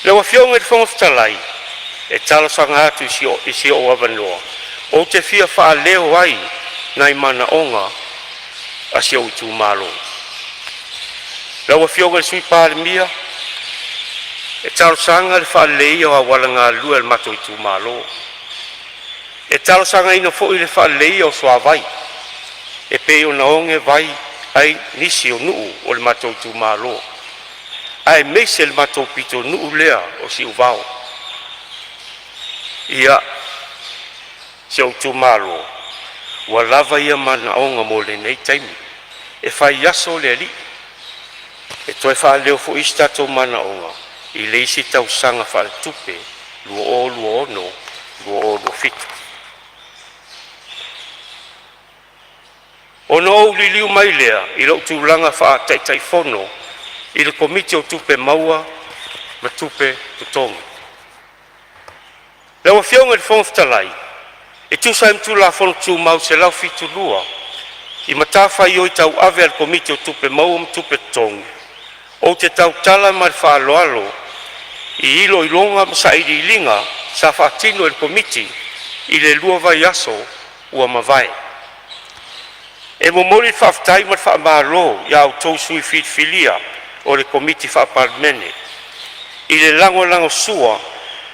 Lau Afioga i le Fofoga Fetalai, e talosaga atu i si ou avanoa, ou te fia faaleo ai nai manaoga a si ou itumalo. Lau Afioga i le Sui Palemia, e talosaga le faaleleia o auala galulue a le matou itumalo. E talosagaina foi le faaleleia o suavai e pei ona oge vai ai nisi o nuu o le matou itumalo, aemaise le matou pitonuu lea o Siuvao. Ia, si ou itumalo, ua lava ia manaoga mo lenei taimi. E fai aso le Alii e toe faaleo foi isi tatou manaoga i le isi tausaga faaletupe 2026/2027. Ona ou liliu mai lea i lou tulaga faa-Taitaifono i le Komiti o Tupe Maua ma Tupe Totogi. Lau Afioga i le Fofoga Fetalai, e tusa ai ma Tulafono Tumau 172 i matafaioi tauave a le Komiti o Tupe Maua ma Tupe Totogi, ou te tautala ma le faaaloalo i iloiloga ma sailiiliga sa faatino e le Komiti i le 2 vaiaso ua mavae. E momoli le faafetai ma le faamalo i a outou sui filifilia o le Komiti Faa-Palemene i le lagolagosua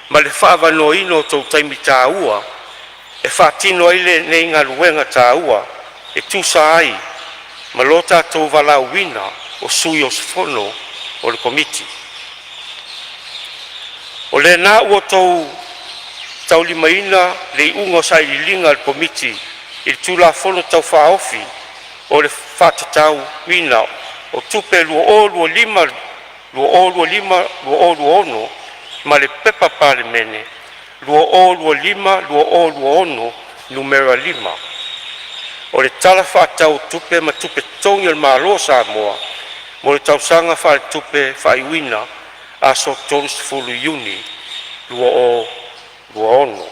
ma le faaavanoaina o tou taimi taua. e faatino ai lenei galuega taua e tusa ai ma lo tatou valaauina o sui usufono o le Komiti. O lena ua outou taulimaina le iuga o sailiiliga a le Komiti i le Tulafono Tau Faaofi o le Faatatauina o Tupe 2025/2026 ma le Pepa a Palemene 2025/2026 Nu.5 o le Tala Faatatau o Tupe ma Tupe Totogi a le Malo o Samoa mo le tausaga faaletupe faaiuina aso 30 Iuni 2026.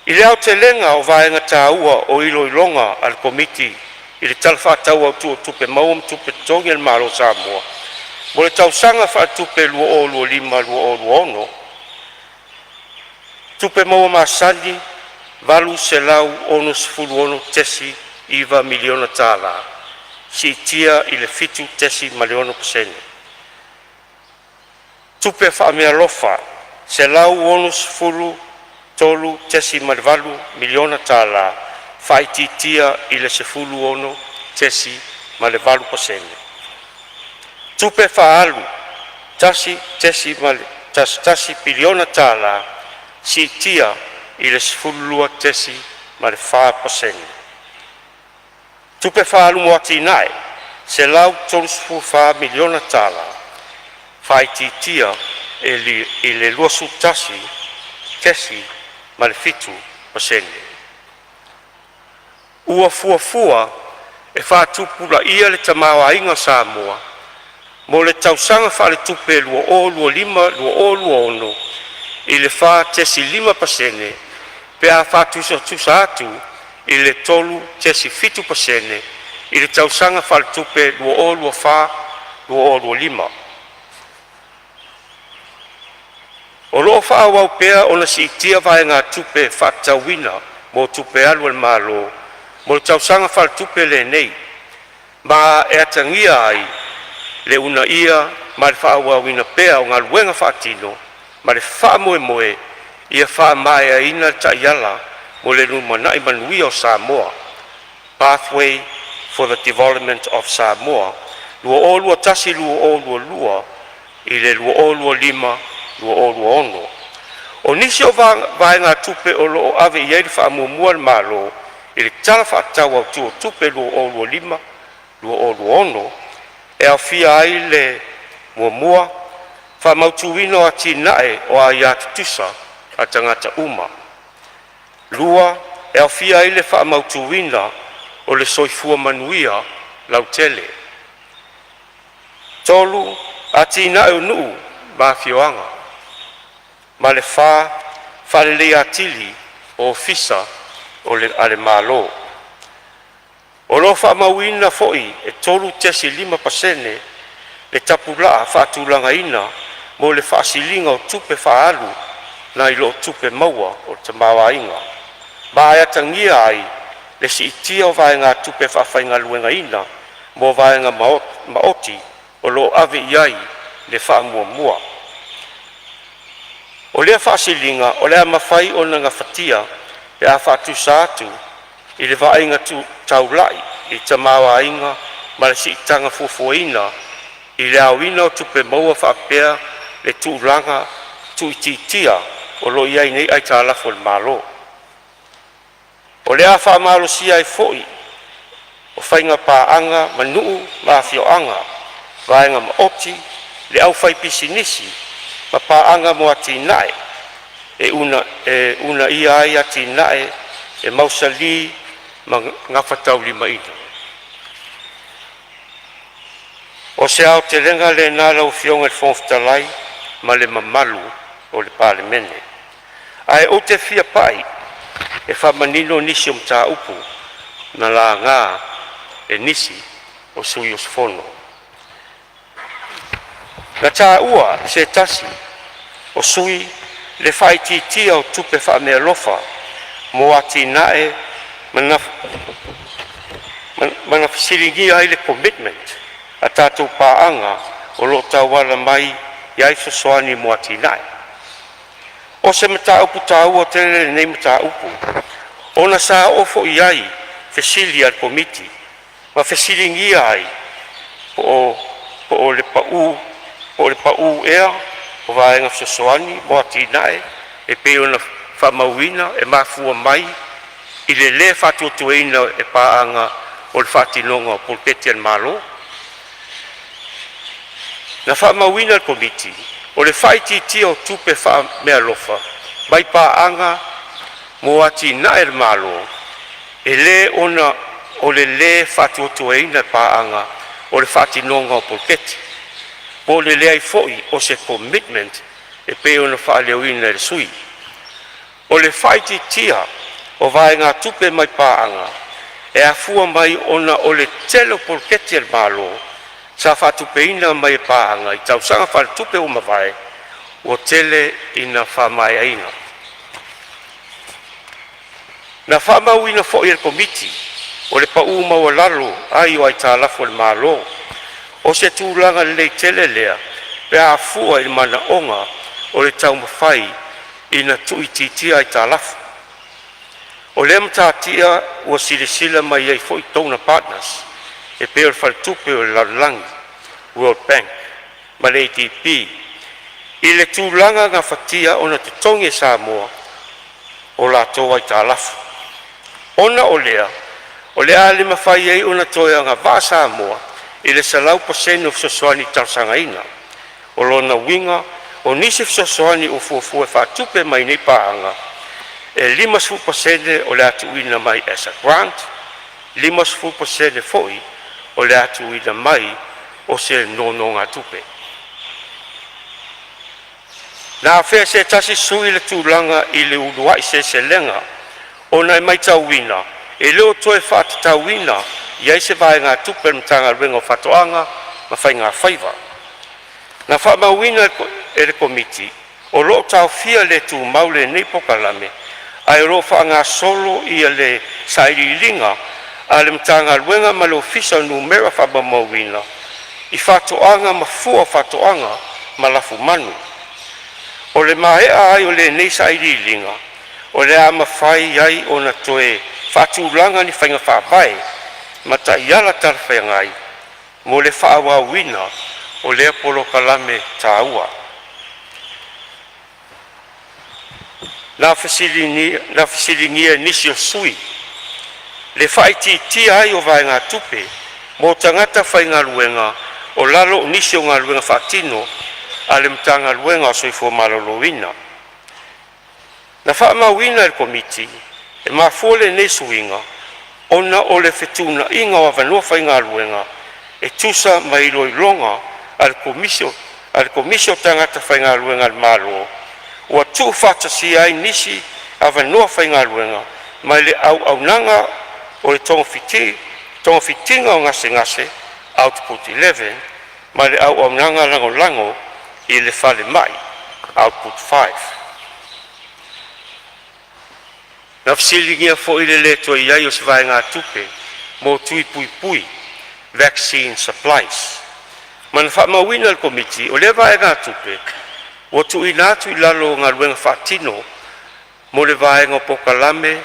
I le aotelega o vaega taua o iloiloga a le Komiti i le Tala Faatatau Autu o Tupe Maua ma Tupe Totogi a le Malo o Samoa mo le tausaga faaletupe 2025/2026, tupe maua masani $866.9 miliona tala, siitia i le 7.6%. Tupe faameaalofa $163.8 miliona tala, faaitiitia i le 16.8%. Tupe faaalu $1.11 piliona tala, siitia i le 12.4%. Tupe faaalu mo atinae $134 miliona tala, faaitiitia i le 21.7%. Ua fuafua e faatupulaia le tamaoaiga o Samoa mo le tausaga faaletupe 2025/2026 i le 4.5% pe a faatusatusa atu i le 3.7% i le tausaga faaletupe 2024/2025. O lo o faaauau pea ona siitia vaegatupe faatatauina mo tupe alu a le Malo mo le tausaga faaletupe lenei, ma e atagia ai le uunaia ma le faaauauina pea o galuega faatino ma le faamoemoe ia faamaeaina Taiala mo le Lumanai Manuia o Samoa, Pathway for the Development of Samoa 2021-2022 i le 2025-2026. O nisi o vaegatupe o lo o ave i ai le faamuamua a le Malo i le Tala Faatatau Autu o Tupe 2025/2026 e aofia ai le: 1. Faamautuina o atinae o aia tutusa a tagata uma. 2. E aofia ai le faamautuina o le soifua manuia lautele. 3. Atinae o nuu ma afioaga. Ma le 4. Faaleleia atili o Ofisa a le Malo. O lo o faamauina foi e 3.5% le tapulaa faatulagaina mo le faasiliga o tupe faaalu nai lo tupe maua o le tamaoaiga, ma e atagia ai le siitia o vaegatupe faafaigaluegaina mo vaega maoti o lo o ave i ai le faamuamua. O lea faasiliga o le a mafai ona gafatia pe a faatusa atu i le vaaiga taulai i le tamaoaiga ma le siitaga fuafuaina i le aoina o tupe maua faapea le tulaga tuuitiitia o lo o i ai nei aitalafu a le Malo. O le a faamalosia ai foi o faiga paaga ma nuu ma afioaga, vaega maoti, le aufaipisinisi ma paaga mo atinae e uunaia ai atinae e mausali ma gafataulimaina. O se aotelega lena lau Afioga i le Fofoga Fetalai ma le mamalu o le Palemene. Ae ou te fia pai e faamanino nisi o mataupu na laga e nisi o sui usufono. Na taua e se tasi o sui usufono le faaitiitia o tupe faameaalofa mo atinae ma na fesiligia ai le commitment a tatou paaga o lo o tauala mai ai fesoasoani mo atinae. O se mataupu tāua tele lenei mataupu, ona sa oo foi i ai fesili a le Komiti ma fesiligia ai po o po o le pau po o le pau ea o vaega fesoasoani mo atinae e pei ona faamauina e mafua mai i le lē faatuatuaina e paaga o le faatinoga o poloketi a le Malo. Na faamauina e le Komiti o le faaitiitia o tupe faameaalofa mai paaga mo atinae a le Malo e le ona o le lē faatuatuaina e paaga o le faatinoga o poloketi, po o le leai foi o se commitment e pei ona faaleoina e le sui. O le faaitiitia o vaegatupe mai paaga e afua mai ona o le tele o poloketi a le Malo sa faatupeina mai e paaga i tausaga faaletupe ua mavae ua tele ina faamaeaina. Na faamauina foi e le Komiti o le pau maualalo ai o aitalafu a le Malo. O se tulaga lelei tele lea pe a fua i manaoga o le taumafai ina tuuitiitia aitalafu. O lea matatia ua silasila mai ai foi donor partners e pei o le Faletupe o le Lalolagi (World Bank) ma le ADB i le tulaga gafatia ona totogi e Samoa o latou aitalafu. Ona o lea, o le a le mafai ai ona toe agavaa Samoa i le 100% o fesoasoani talosagaina. O lona uiga, o nisi fesoasoani ua fuafua e faatupe mai nei paaga, e 50% o le a tuuina mai as a grant, 50% foi o le a tuuina mai o se nonogatupe. Na afea e se tasi sui le tulaga i le Uluai Seleselega ona e matauina e le o toe faatatauina i ai se vaegatupe a le Matagaluega o Faatoaga ma Faiga Faiva. Na faamauina e le Komiti o lo o taofia le tumau lenei polokalame ae o lo o faagasolo ia le sailiiliga a le Matagaluega ma le Ofisa o Numera Faamaumauina i faatoaga ma fua o faatoaga ma lafumanu. O le maea ai o lenei sailiiliga, o le a mafai ai ona toe faatulaga ni faiga faavae ma taiala talafeagai mo le faaauauina o lea polokalame taua. Na fesiligia e nisi o sui le faaitiitia ai o vaegatupe mo tagata faigaluega o lalo o nisi o galuega faatino a le Matagaluega o Soifua Maloloina. Na faamauina e le Komiti, e mafua lenei suiga ona o le fetuunaiga o avanoa faigaluega e tusa ma iloiloga a le Komisi o Tagata Faigaluega a le Malo, ua tuufaatasia ai nisi avanoa faigaluega mai le auaunaga o le Togafitiga o Gasegase (Output 11) ma le auaunaga lagolago i le falemai (Output 5). Na fesiligia foi le le toe i ai o se vaegatupe mo tui puipui (vaccine supplies), ma na faamauina e le Komiti o lea vaegatupe ua tuuina atu i lalo o Galuega Faatino mo le Vaega o Polokalame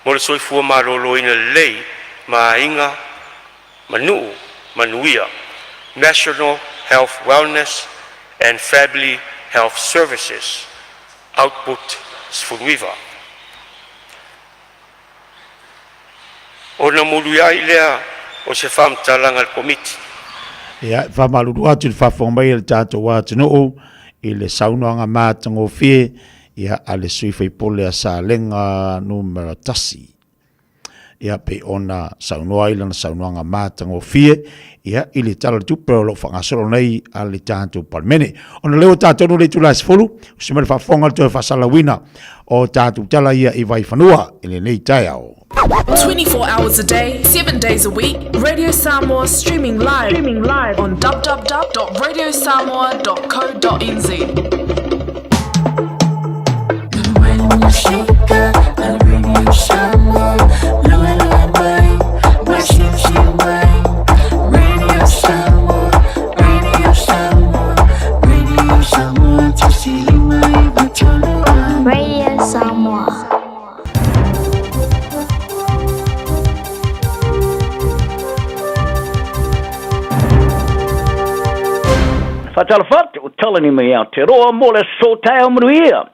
mo le Soifua Maloloina Lelei ma Aiga Nuu Manuia (National Health Wellness and Family Health Services), Output 19. Ona muliai lea o se faamatalaga a le Komiti. Ia, e faamalulu atu i le faafofoga mai a le tatou atunuu i le saunoaga matagofie ia, a le sui usufono a Salega Nu.1. Ia, pei ona saunoa ai lana saunoaga matagofie ia, i le Tala o le Tupe o lo o faagasolo nei a le tatou Palemene. Ona lea ua tatou le itula e 10, usi mai le faafofoga le toe faasalalauina o tatou tala ia i Vaifanua i lenei taeao. 24 hours a day, 7 days a week, Radio Samoa streaming live, streaming live on www.radiosamoa.co.nz. Faatalofa atu, o Talani mai Aotearoa mo le aso taeao manuia.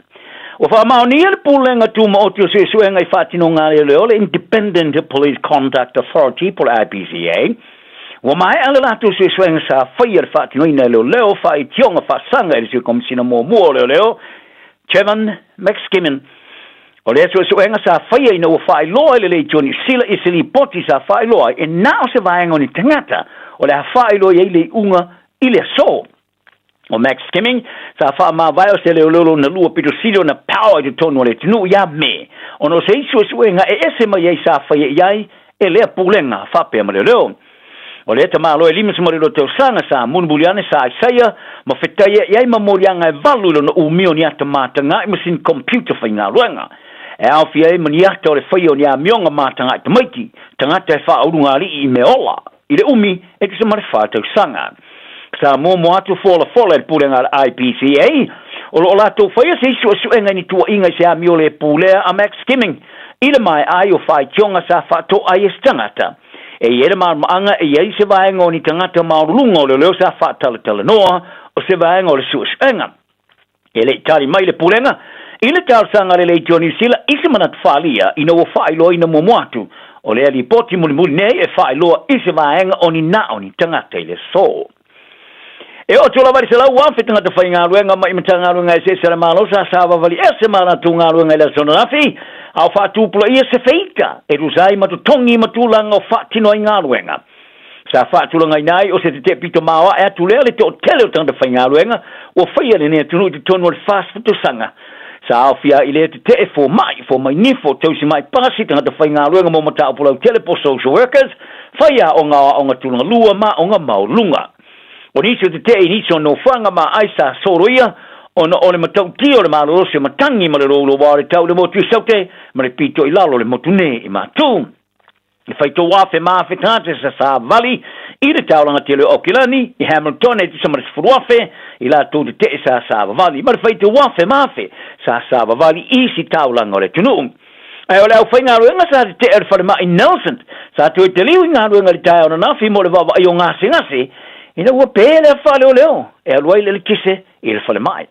Ua faamaonia le Pulega Tumaoti o Suesuega i Faatinoga a Leoleo, le Independent Police Conduct Authority po o le IPCA, ua maea le latou suesuega sa faia le faatinoina e leoleo faaitioga faasaga i le Sui Komesina muamua o Leoleo, Jevan McSkimming. O lea suesuega sa faia ina ua faailoa i le Leitio Niu Sila i se lipoti sa faailoa ai e na o se vaega o ni tagata o le a faailoa i ai le iuga i le aso. O Max Skimming, sa faamavae o se leoleo lona lua pito sili ona power i totonu o le atunuu ia Me, ona o se isi suesuega e ese mai ai sa faia i ai e lea pulega faapea ma leoleo. O lea tamaloa e 52 tausaga sa mulimuli ane sa Isaia ma fetaia i ai ma moliaga e valu i lona umia o ni ata mataga'i ma sini computer faigaluega. E aofia ai ma ni ata o le faia o ni amioga mataga'i tamaiti, tagata e faaulugalii i mea ola, i le umi e tusa ma le fa tausaga. Sa muamua atu folafola e le pulega a le IPCA, o lo o latou faia se isi suesuega i ni tuuaiga i se amio le pulea a Max Skimming i le maea ai o faitioga sa faatoa ai e se tagata. E i ai le malamaanga e i ai se vaega o ni tagata maoluluga o leoleo sa faatalatalanoa o se vaega o le suesuega. E le i tali mai le Pulega i le talosaga a le Leitio Niu Sila i se manatu faaalia ina ua faailoaina muamua atu o lea lipoti mulimuli nei e faailoa i se vaega o ni na o ni tagata i le aso. E oo atu lava i le 100,000 tagata faigaluega mai Matagaluega eseese a le Malo sa savavali ese ma latou galuega i le aso ananafi, a o faatupulaia se feita e tusa ai ma totogi ma tulaga o faatino ai galuega. Sa faatulagaina ai o se tetee pito maoae atu lea le toatele o tagata faigaluega ua faia lenei atunuu i totonu o le 40 tausaga. Sa aofia ai i lea tetee fomai, fomai nifo, tausimai pasi, tagata faigaluega mo mataupu lautele po o social workers, faiaoga o aoga tulaga lua ma aoga maualuluga. O nisi o tetee i nisi o nofoaga ma ai sa soloia ona o le matautia o le malolosi o matagi ma le louloua o le tau i le motu i Saute ma le pito i lalo o le motu nei i Matu. E whai tō afe ma afe tagata sa savali i le taolaga tele o Aukilani, i Hamilton e tusa ma le 10,000 i latou tetee sa savavali, ma le whai tō afe ma afe sa savavali i isi taolaga o le atunuu. Ae o le aufaigaluega sa tetee o le falemai Nelson sa toe taliu i galuega i le taeao ananafi mo le vaavaai o gasegase ina ua pe le afa leoleo e alu ai le eletise i le falemai.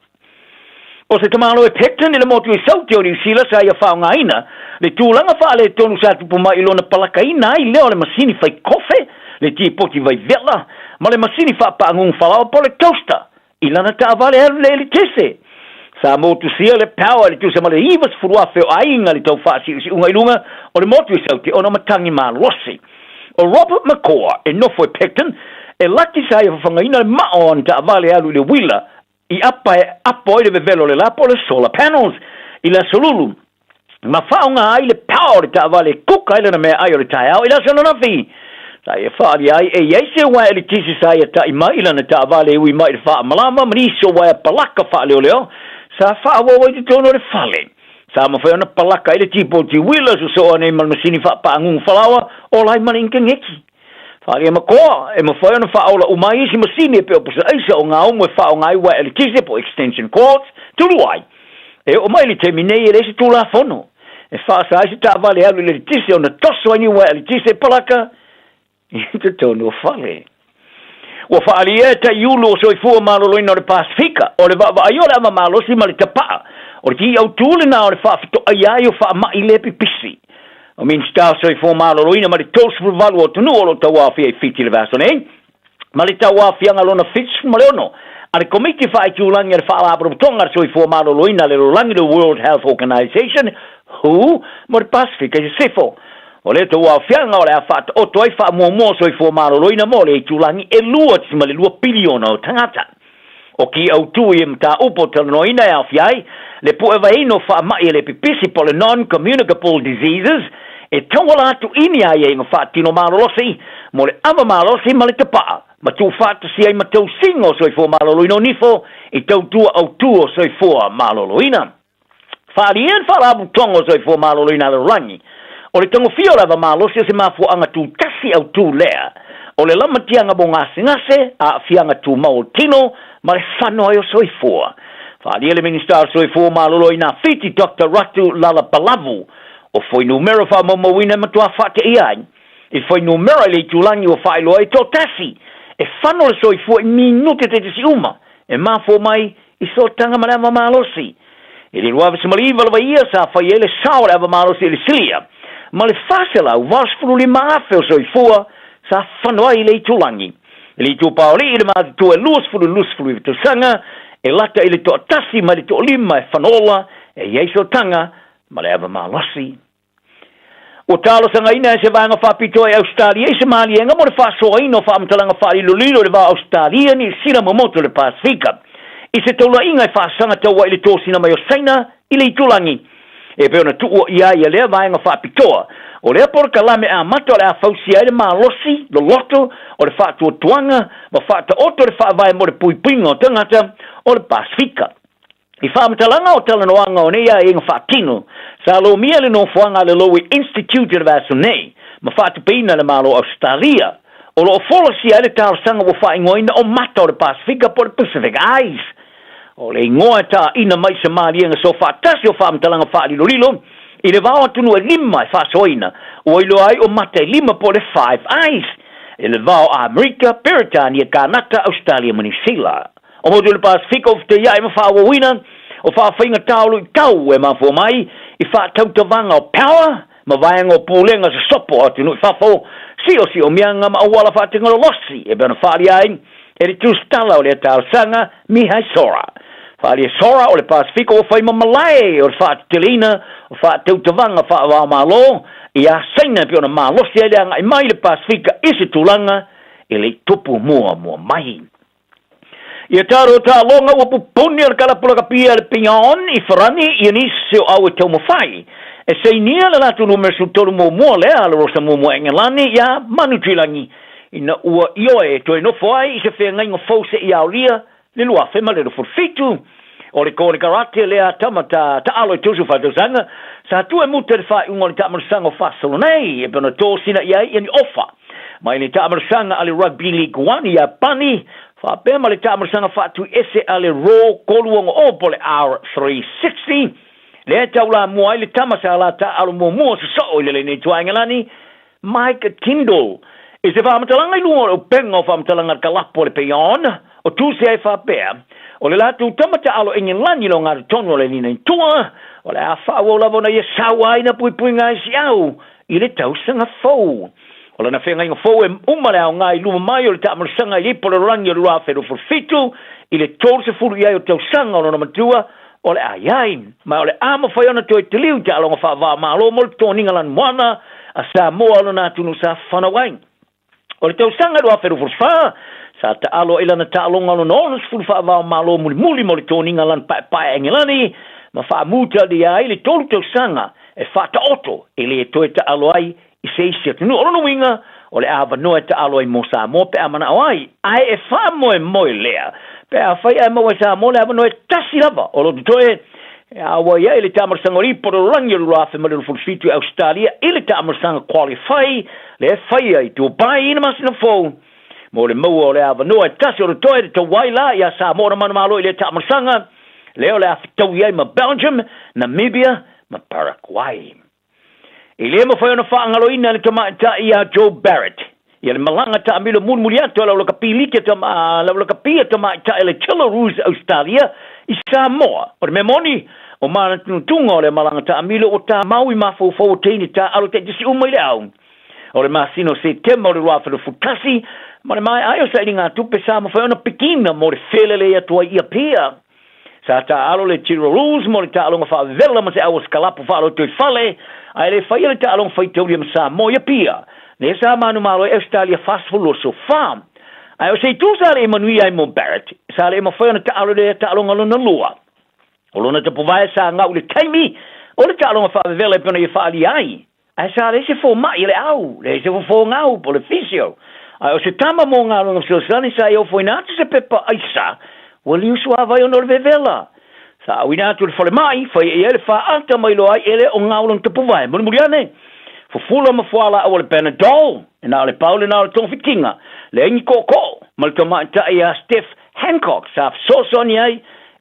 O se tamaloa e Picton i le motu i Saute o Niu Sila sa ia faaaogaina le tulaga faaletonu sa tupu mai i lona palakaina ai lea o le masini fai kofe, le tipoti vai vela, ma le masini faapaagugu falaoa po o le toaster i lana taavale alu i le eletise. Sa motusia le power i le tusa ma le 90,000 o aiga i le tau faasiusiuga i luga o le motu i Saute ona o matagi malosi. O Robert McCaw e nofo i Picton, e laki sa ia fafagaina le mao o ana taavale e alu i le uila i apa e apo ai le vevelo o le la po o le solar panels i le aso lulu, ma faaaoga ai le power o le taavale e kuka ai lana meaai o le taeao i le aso ananafi. Sa ia faaalia ai e i ai se uaea eletisi sa ia ta'i mai i lana taavale e ui mai i le faamalama ma nisi o uaea palaka faaleoleo sa faaauau ai i totonu o le fale. Sa mafai ona palaka ai le tipoti uila sosoo nei ma le masini faapaagugu falaoa ola ai ma le initaneti. Faaalia ma koa, e mafai ona faaola uma ai isi masini e pei o pusa aisa o gaumu e faaaoga ai uaea eletise po o extension cords, tulu ai. E oo mai i le taimi nei e leai se tulafono e faasa ai se taavale e alu i le eletise ona toso ai ni uaea eletise e palaka i totonu o fale. Ua faaalia e Taiulu o Soifua Maloloina o le Pasefika, o le vaavaai o le ava malosi ma le tapaa, o le ki autū lena o le faafetoaia ai o faamai le pipisi. O Minisita o Soifua Maloloina ma le 38 o atunuu o lo o tauaofia i Fiti i le vaiaso nei, ma le tauaofiaga lona 76 a le Komiti Faaitulagi a le Faalapotopotoga a le Soifua Maloloina a le Lalolagi, le World Health Organization, who, mo le Pasefika i Sisifo. O lea tauaofiaga o le a faataoto ai faamuamua o soifua maloloina mo le itulagi e 2.2 piliona o tagata. O ki autū i e mataupu o talanoaina e aofia ai le puevaeina o faamai e le pipisi po o le non-communicable diseases e tauala atu i ni aiaiga faatino malolosi mo le ava malosi ma le tapaa ma tuufaatasia ai ma tausiga o soifua maloloina o nifo i tautua autū o soifua maloloina. Faaalia le Faalapotopotoga o Soifua Maloloina a le Lalolagi, o le tagofia o le ava malosi o se mafuaaga tutasi autū lea, o le lamatiaga mo gasegase, aafiaga tumau o le tino, ma le fano ai o soifua. Faaalia le Minisita o le Soifua Maloloina a Fiti, Doctor Ratu Lalabalavu, o fuainumera faamaumauina e matua faateia ai i fuainumera i le itulagi ua faailoa ai toatasi e fano le soifua i minute taitasi uma. e mafua mai i sootaga ma le ava malosi. I le 2009 lava ia sa fai ai le sao o le ava malosi i le Silia ma le 485,000 o soifua sa fano ai i le itulagi. I le itupaolii i le matutua e 20 i le 29 tausaga, e lata i le toatasi mai le toalima e fanola e i ai sootaga ma le ava malosi. Ua talosagaina e se vaega faapitoa i Ausetalia i se maliega mo le faasoaina o faamatalaga faalilolilo i le va o Ausetalia, Niu Sila ma Motu o le Pasefika i se taulaiga e faasaga tau ai i le tosina mai o Saina i le itulagi e pei ona tuua i ai ia lea vaega faapitoa. O lea polokalame amata o le a fausia ai le malosi loloto o le faatuatuaga ma faataoto le faavae mo le puipuiga o tagata o le Pasefika. I faamatalaga o talanoaga o nei aiaiga faatino, sa lomia le nofoaga a le Lowy Institute i le vaiaso nei, ma faatupeina e le Malo o Ausetalia. O lo o folasia ai le talosaga ua faaigoaina o Mata o le Pasefika po o le Pacific Eyes. O le igoa e taina mai se maliega soofaatasi o faamatalaga faalilolilo i le va o atunuu e lima e faasoaina, ua iloa ai o mata e lima po o le Five Eyes, i le va o Amerika, Peretania, Kanata, Ausetalia ma Niu Sila. O Motu o le Pasefika o fetaiai ma faaauauina o faafaigata o luitau e mafua mai i faatautavaga o power ma vaega o pulega sosopo o atunuu i fafo, siosiomiaga ma auala faatekonolosi e pei ona faaalia ai e le tusitala o lea talosaga Mihai Sora. Faaalia Sora o le Pasefika ua fai ma malae o le faateteleina o faatautavaga faava-o-Malo ia Saina e pei ona malosi ai le agai mai le Pasefika i se tulaga e le i tupu muamua mai. Ia taro taaloga ua pupuni o le kalapulakapia le Pion i Farani ia nisi o au e taumafai e sainia le latou numera 13 muamua lea a le Rosa Muamua Engelani iā Manutuilagi ina ua ioe e toe nofo ai i se feagaiga fou seia aolia le 2027. O le konekarate lea tama ta taalo i 34 tausaga sa tuu e muta i le faaiuga o le taamalosaga o faasolo nei e pei ona tosina i ai ia ni ofa mai le taamalosaga a le Rugby League One i Iapani faapea ma le taamalosaga faatuiese a le Raw 360 po o le R360 lea e taulamua ai le tama sa la taaalo muamua sosoo i le lenei tuaegalani Mike Tindall. I se faamatalaga i luga o le upega o faamatalaga a le kalapu a le Peon, o Tusi ai faapea, O le latou tama taalo Engelani lo gatotonu o le Linaintua, o le a faaauau lava ona ia sauaina puipuiga ai siau i le tausaga fou. O lana feagaiga fou e uma le aoga i luma mai o le taamalosaga i le ipo lalolagi o le 2027 i le 30 i ai o tausaga o lona matua o le a i ai, ma o le a mafai ona toe taliu i taaloga faava-o-Malo mo le toniga lanumoana a Samoa o lona atunuu sa fanau ai. O le tausaga 2024, sa taalo ai lana taaloga lona 60 faava-o-Malo mulimuli mo le toniga lana paepae a Engelani, ma faamutalia ai le tolu tausaga e faataoto e le toe taalo ai i se isi atunuu. O lona uiga, o le avanoa e taalo ai mo Samoa pe a manao ai, ae e faamoemoe lea pe afai ae maua e Samoa le avanoa e tasi lava o lo totoe e auai ai le taamalosaga o Lipo Lalolagi o le 2027 i Ausetalia i le taamalosaga Qualify lea e faia i Dubai i le masina fou. Mo le maua o le avanoa e tasi o totoe le tauai la iā Samoa na manumalo i lea taamalosaga lea o le a fetaui ai ma Belgium, Namibia ma Paraguay. E le mafai ona faagaloina e le tamaitai ia Joe Barrett ia le malaga taamilo mulimuli atu a le aulakapi a le aulakapi a tamaitai a le Jillaroos Ausetalia i Samoa. O le mea moni, o manatunatuga o lea malaga taamilo ua tamau i mafaufau o teine taaalo taitasi uma i le au o le masina o Setema o le 2021 ma le maea ai o sailigatupe sa mafai ona pikina mo le felelei atu ai i Apia. Sa taaalo le Jillaroos mo le taaloga faavela ma se au o se kalapu faalotoifale, ae le faia le taaloga faitaulia ma Samoa i Apia, lea sa manumalo ai Ausetalia 44. Ae o se itu sa le i manuia ai mo Barrett, sa le i mafai ona taaalo i lea taaloga lona lua. O lona tapuvae sa gau i le taimi o le taaloga faavevela e pei ona ia faaalia ai. Ae sa leai se fomai a le au, leai se fofogau po o le physio. Ae o se tama mo galuega fesoasoani sa i ofoina atu se pepa aisa ua liu suavai ona o le vevela. Sa auina atu i le falemai, fai i ai le faata ma iloa ai e le o gau lona tapuvae. Mulimuli ane, fufula ma fualaau o le Panadol, e na o le pau lena o le togafitiga, leai ni tootoo, ma le tamaitai ia Steph Hancock sa fesoasoani ai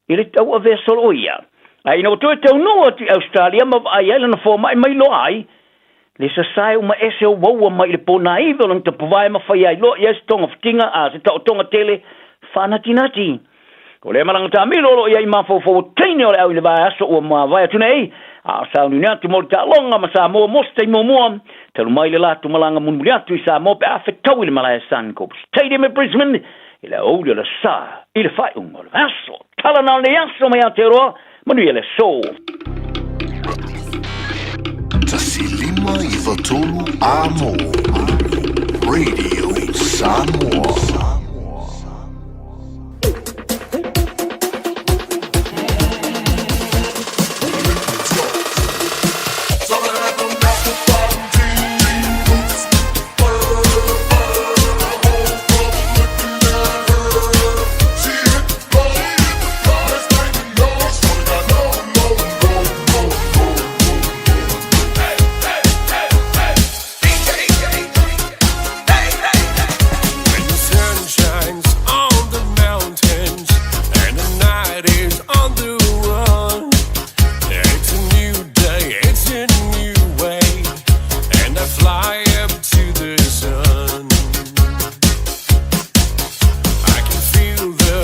i le tauavea solo o ia. Ae ina ua toe taunuu atu i Ausetalia ma vaai ai lana fomai ma iloa ai le sasae uma ese o uaua mai i le ponaiva o lona tapuvae ma fai ai loa i ai se togafitiga a se taotoga tele faanatinati. O lea malaga taamilo o lo o i ai mafaufau o teine o le au i le vaiaso ua mavae atu nei, a o sauniuni atu mo le taaloga ma Samoa mo se taimi muamua talu mai le latou malaga mulimuli atu i Samoa pe a fetaui le malae Suncorp Stadium i Brisbane i le aoauli o le Aso Sa i le faaiuga o le vaiaso. Tala na o lenei aso mai Aotearoa, manuia le aso. 1 5 93 Amo Radio Samoa. When the sun shines on the mountains and the night is on the run, it's a new day, it's a new way, and I fly up to the sun. I can feel the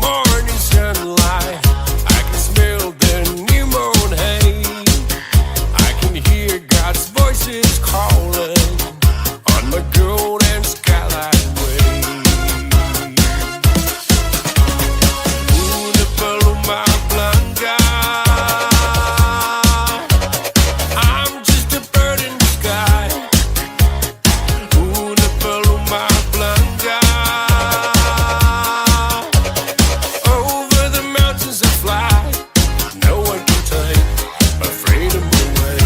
morning sunlight, I can smell the new moon hay, I can hear God's voices calling on my golden skylight way. Una paloma blanca. I'm just a bird in the sky. Una paloma blanca. Over the mountains I fly. No one can take my freedom away.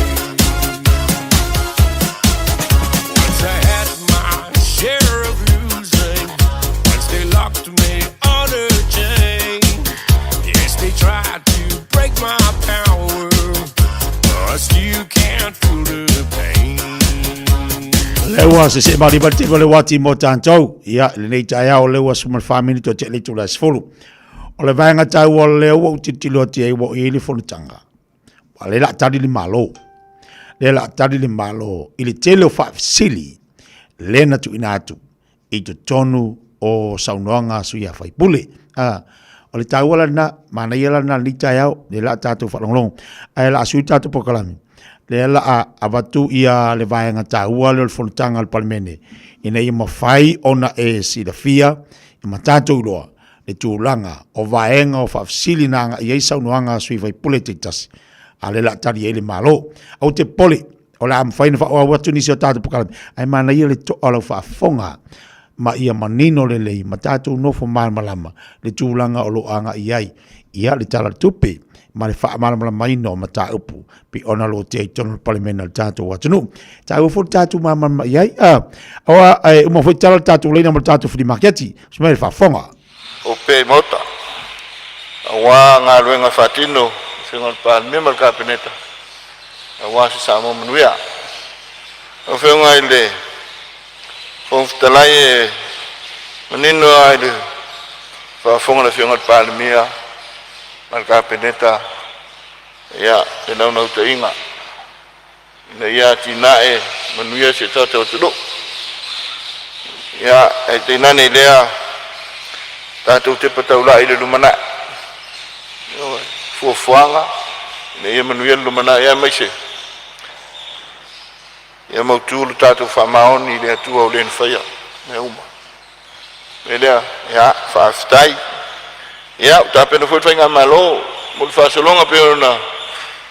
Once I had my share of losing. Once they locked me on a chain. Yes, they tried to break my power. But I still can't feel the pain. Lea ua sesee malie le tele o le uati mo tatou. Ia, i lenei taeao o lea ua 14 minute o tea i le itula e 10. O le vaega taua o lea ua ou tilotilo atu i ai ua oo i ai le fonotaga. Aua o lea o le a tali le Malo. O lea o le a tali le Malo i le tele o faafesili lea na tuuina atu i totonu o saunoaga a sui usufono. A, o le taua la lena, manaia la lena i lenei taeao, lea o le a tatou faalogologo. Ae o le a sui le tatou polokalame, lea o le a avatu ia le vaega taua lea o le fonotaga a le Palemene, ina ia mafai ona e silafia ma tatou iloa le tulaga o vaega o faafesili na agai ai saunoaga a sui usufono taitasi, a o lea o le a tali ai le Malo. Aua te popole, o le a mafai ona faaauau atu nisi o tatou polokalame, ae manaia le toa o lau faafofoga ma ia manino lelei ma tatou nofo malamalama le tulaga o lo o agai i ai ia le Tala o le Tupe ma le faamalamalamaina o mataupu pei ona lotea i totonu o le Palemene a le tatou atunuu. E taua foi le tatou malamalama i ai. Aua e uma foi tala le tatou laina ma le tatou flea maketi. Usi mai le faafofoga. O pea i Maota, aua galuega faatino a le Afioga i le Palemia ma le Kapeneta aua se Samoa manuia. Lau Afioga i le Fofoga Fetalai, e manino lava i le faafofoga a le Afioga i le Palemia ma le Kapeneta ia le naunautaiga ina ia atinae manuia si o tatou atunuu. Ia, e tainane i lea tatou tepa taulai i le lumanai, ioe, fuafuaga ina ia manuia le lumanai aemaise ia mautu lo tatou faamaoni i le Atua o le na faia mea uma. O le mea lea, ia, faafetai. Ia, ua tapena foi le Faigamalo mo le faasologa pei ona,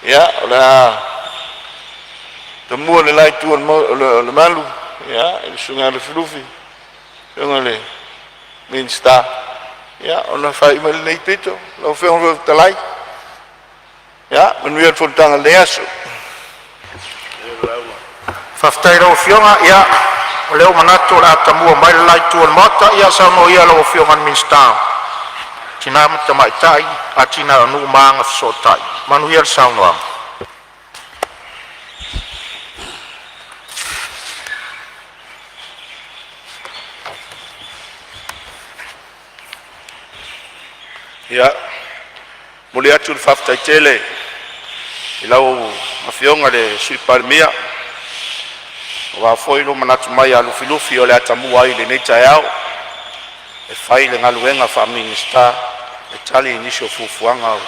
ia, o le a tamua le la itu o le malu, ia, i le Susuga ia Lufilufi, Afioga i le Minisita, ia, ona faaiu mai lenei pito, lau Afioga i le Fofoga Fetalai. Ia, manuia le fonotaga i lenei aso. Faafetai i lau Afioga, ia o lea ua manatu o le a tamua mai le la itu o le Maota. Ia saunoa ia lau Afioga i le Minisita o Tina ma Tamaitai, Atinae o Nuu ma Agafesootai. Manuia le saunoaga. Ia, momoli atu le faafetai tele i lau Afioga i le Sui Palemia, aua foi lou manatu mai ia Lufilufi o le a tamua ai i lenei taeao e fai le galuega faa-Minisita. e tali i nisi o fuafuaga ua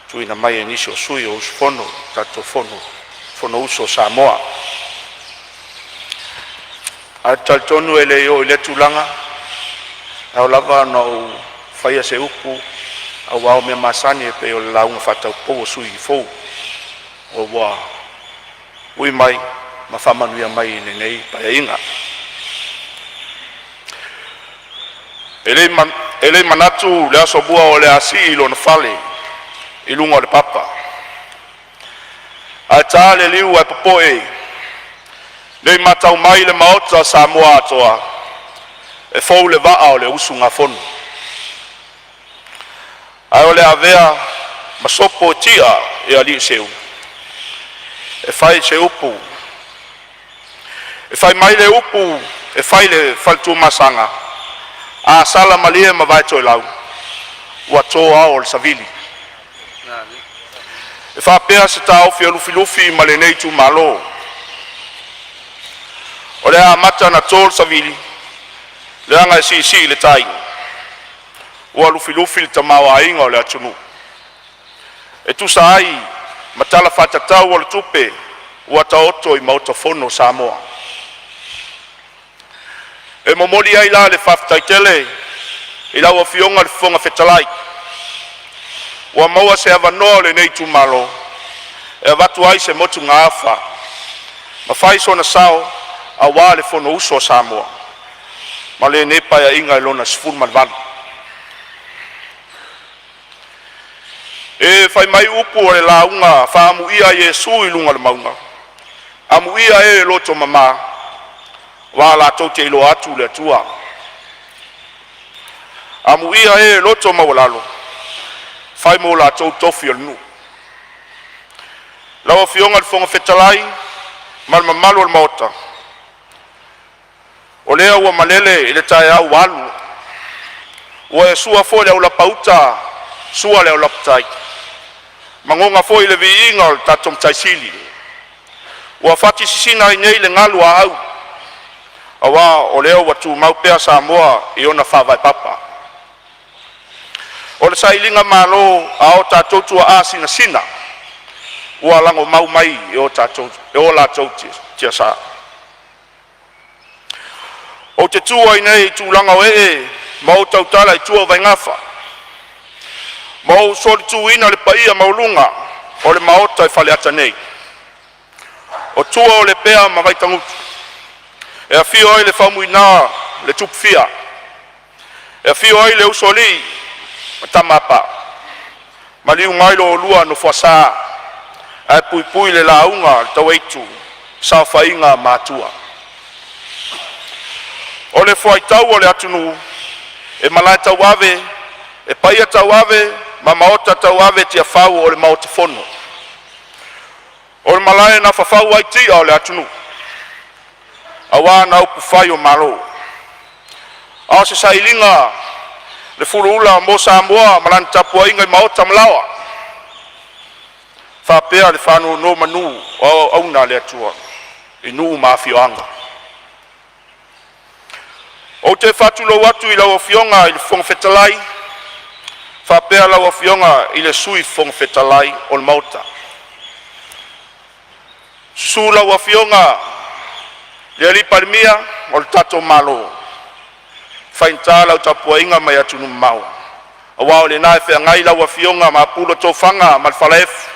tuuina mai e nisi o sui usufono o le tatou Fonousu a Samoa. Ae ou te talitonu e le i oo i lea tulaga, e ao lava ona ou faia se upu aua o mea masani e pei o le lauga faataupou a sui usufono fou ua ui mai ma faamanuia mai i lenei Paeaiga. E le i manatu le Aso Lua o le a sii lona fale i luga o le papa, ae ta le liu ae popoe ne i matau mai le Maota o Samoa atoa, e fou le vaa o le usugafono. Ae o le a avea ma sopo e tia e alii seu e fai se upu. E fai mai le upu e fai i le fale Tuamasaga, a sala malie ma vaetoelau ua to ao o le savili. E faapea se taofi a Lufilufi ma lenei itumalo, o le a amata ona to le savili leaga e siisii le tai, ua lufilufi le tamaoaiga o le atunuu. E tusa ai ma Tala Faatatau o le Tupe ua taoto i Maota Fono o Samoa. E momoli ai la le faafetai tele i lau Afioga i le Fofoga Fetalai ua maua se avanoa o lenei itumalo e avatu ai se motugaafa ma fai sona sao aua le Fonousu a Samoa ma lenei Paeaiga lona XVIII. E fai mai upu o le lauga faaamuia a Iesu i luga o le mauga, “Amuia e loto mama, aua latou te iloa atu le Atua. Amuia e loto maualalo, fai mo latou tofi o le nuu.” Lau Afioga i le Fofoga Fetalai ma le mamalu o le Maota, o lea ua malele i le taeao ua alu, ua e sua foi le aulapa uta sua le aulapa tai, magoga foi le viiga o le tatou Matai Sili. Ua fati sisina ai nei le galu a au, aua o lea ua tumau pea Samoa i ona faavae papa. O le sailigamalo a o tatou tuaa sinasina ua lagomau mai e o latou tiasa. Ou te tu ai nei i tulaga o ee ma ou tautala i tua o vaigafa ma ou solituina le paia maualuga o le Maota i Faleata nei. O tua o Lepea ma Vaitagutu e afio ai le Faumuina le Tupufia, e afio ai le Usoalii ma Tama a Paa, maliu mai lo oulua Nofoasa ae puipui le lauga a le Tauaitu, saofaiga a Matua. O le fuaitau o le atunuu e malae tauave, e paia tauave ma maota tauave i Tiafau o le Maota Fono. O le malae na fafau ai tia o le atunuu aua upufai o Malo. A o se sailiga le fuluula mo Samoa ma lana tapuaiga i maota ma laoa, faapea le faanonomanu o auauna a le Atua i nuu ma afioaga. Ou te faatulou atu i lau Afioga i le Fofoga Fetalai faapea lau Afioga i le Sui Fofoga Fetalai o le Maota. Susu lau Afioga i le Palemia o le tatou Malo, e faigata lau tapuaiga mai atunuu mamao aua o lena e feagai lau Afioga ma apulu tofaga ma le falaefu.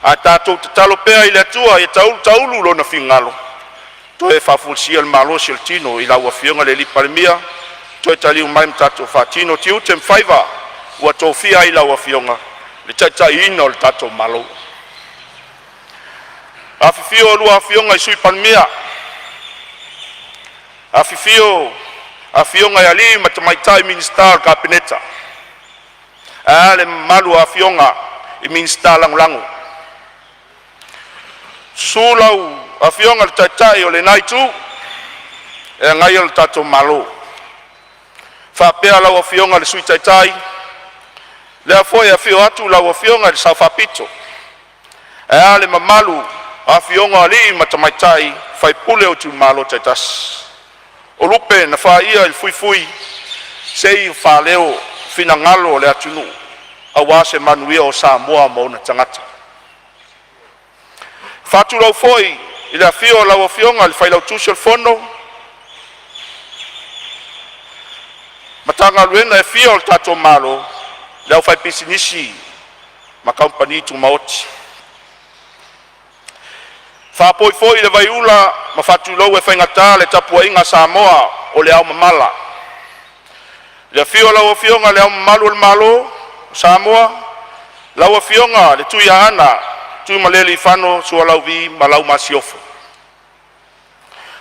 Ae tatou tatalo pea i le Atua ia taulu taulu lona finagalo toe faafoisia le malosi o le tino i lau Afioga i le Palemia, toe taliu mai ma tatou faatino tiute ma faiva ua tofia ai lau Afioga i le taitaiina o le tatou Malo. Afifio a oulua Afioga i Sui Palemia, afifio afioga i alii ma tamaitai Minisita o le Kapeneta, ae a le mamalu o afioga i Minisita Lagolago. Susu lau Afioga i le Taitai o lena Itu e agaia lo tatou Malo, faapea lau Afioga i le Sui Taitai, lea foi e afio atu lau Afioga i le Sao Faapito, ae a le mamalu o afioga i alii ma tamaitai sui usufono o itumalo taitasi. O lupe na faia i le fuifui e faaleo finagalo o le atunuu aua se manuia o Samoa ma ona tagata. E faatulou foi i le afio o lau Afioga i le Failautusi o le Fono, Matagaluega e fia o le tatou Malo, le aufaipisinisi ma kamupani tumaoti. E faapoi foi le vaiula ma faatulou e faigata le tapuaiga a Samoa o le ao mamala, i le afio o lau Afioga i Le Ao Mamalu o le Malo o Samoa, lau Afioga i le Tuiaana Tuimalealiifano Sualauvi ma lau Masiofo.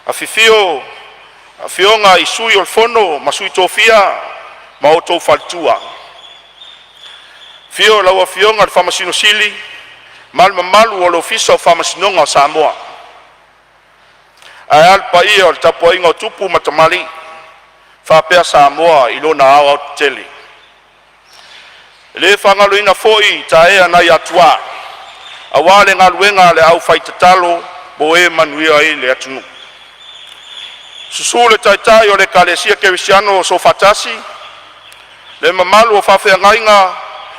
Afifio Afioga i Sui o le Fono a Sui Tofia ma outou faletua. Afio lau Afioga i le Faamasino Sili ma le mamalu o le Ofisa o Faamasinoga o Samoa. Ae a le paia o le tapuaiga o tupu ma tamalii faapea Samoa i lona aoaotetele. E le faagaloina foi taea nai Atua aua le galuega a le aufaitatalo mo e manuia ai le atunuu. Susu le Taitai o le Ekalesia Kerisiano o Soofaatasi, le mamalu o faafeagaiga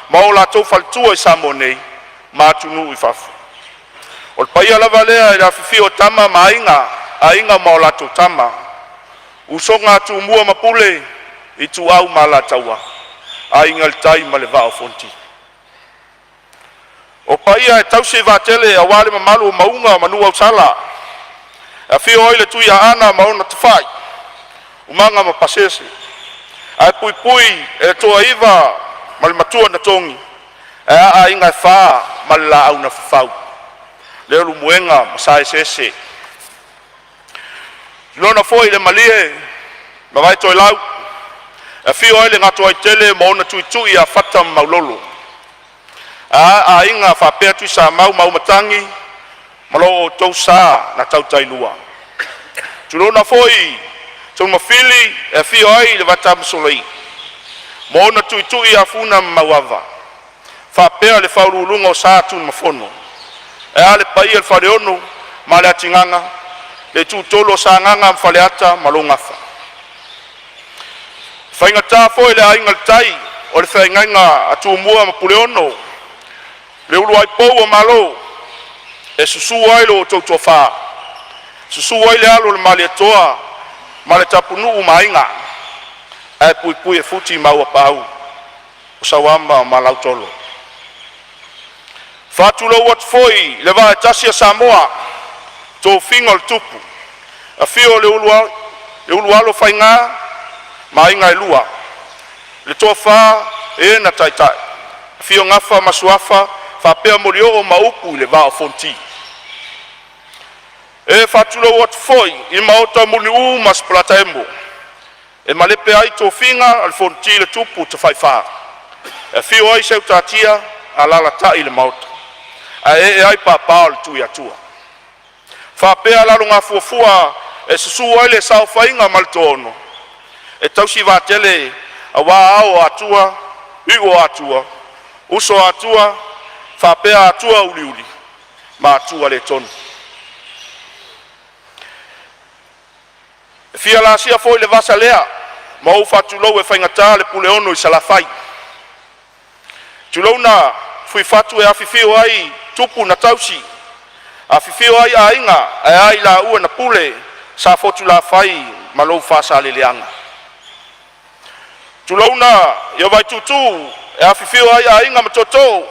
ma o latou faletua i Samoa nei ma atunuu i fafo. O le paia lava lea i le afifio o Tama ma Aiga, Aiga ma latou Tama, Usoga a Tumua ma Pule, Ituau ma Alataua, Aiga i le Tai ma le Vaa o Fonoti. O paia e tausi e vaatele aua le mamalu o Mauga ma Nuuausala, e afio ai le Tuiaana ma ona tafai, Umaga ma Pasese, ae puipui e le Toaiva ma le Matua na Togi, ae a aiga e fa ma le Laau na Fafau, Leulumoega ma Saeseese. Tulouna foi le malie ma Vaitoelau, e afio ai le Gatoaitele ma ona tuitui ia Fata ma Maulolo, ae a aiga faapea Tuisamau ma Auimatagi ma lo outou sa na tautailua. Tulouna foi Tumafili e afio ai le Vaitamasolei ma ona tuitui ia Funa ma Mauava faapea le faauluuluga o Sa Tunumafono. Ae a le paia i le Faleono ma le Atigaga, le Itutolu o Sagaga ma Faleata ma lou Gafa. E faigata foi le Aiga i le Tai o le feagaiga a Tumua ma Puleono, le uluai pou o Malo, e susu ai lo outou toafa, susu ai le alo o le Malietoa ma le Tapunuu ma Aiga, ae puipui e Futi ma Auuapaau o Sauama ma Lautolo. E faatulou atu foi i le vaa e tasi o Samoa, tofiga o le tupu, afio le Ulualofaiga ma aiga e lua, le toafa o e na taitai, afio Gafa ma Suafa faapea Molioo ma upu i le Vaa o Fonoti. E faatulou atu foi i Maota o Mulinuu ma Sipolataemo, e malepe ai tofiga a le Fonoti le tupu tafaifa, e afio ai Seutatia, alaalatai le Maota, ae ee ai papa o le Tuiatua. Faapea Lalogafuafua e susu ai le saofaiga ma le toaono, e tausi vaatele aua ao o Atua, iu o Atua, uso o Atua faapea Atua uliuli ma Atua le tonu. E fia laasia foi le vasa lea ma ou faatulou e faigata le Puleono i Salafai. Tulouna Fuifatu e afifio ai tupu na tausi, afifio ai aiga ae a i laua na pule, Safotulafai ma lou Faasaleleaga. Tulouna Vaituutuu e afifio ai aiga ma tootoo,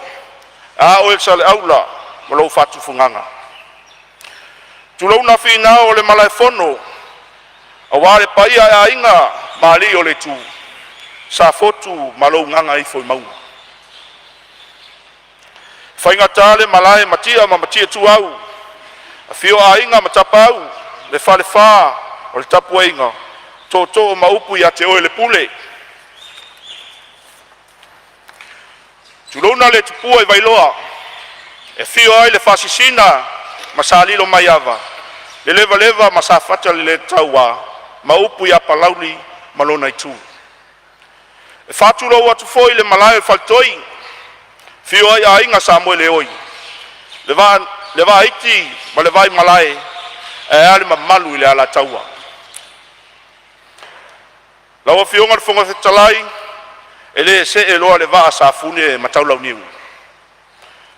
a oe le Saleaula ma lou faatufugaga. Tulouna Finao o le Malaefono aua le paia o aiga ma alii o le itu, Safotu ma lou gagaifoemauga. E faigata le malae i Matia ma Matiaituau, afio Aiga ma Tapaau, le falefa o le tapuaiga, tootoo ma upu ia te oe le Pule. Tulouna le tupua i Vailoa, e afio ai le Faasisina ma Salilomaiava, le Levaleva ma Safata le le taua ma upu ia Palauli ma lona itu. E faatulou atu foi i le malae o Faletoi, afio ai aiga Samoeleoi, le Vaaiti ma le Vaimalae, ae a le mamalu i le Alataua. Lau Afioga i le Fofoga Fetalai, E le see loa le vaa Safune ma Taulauniu.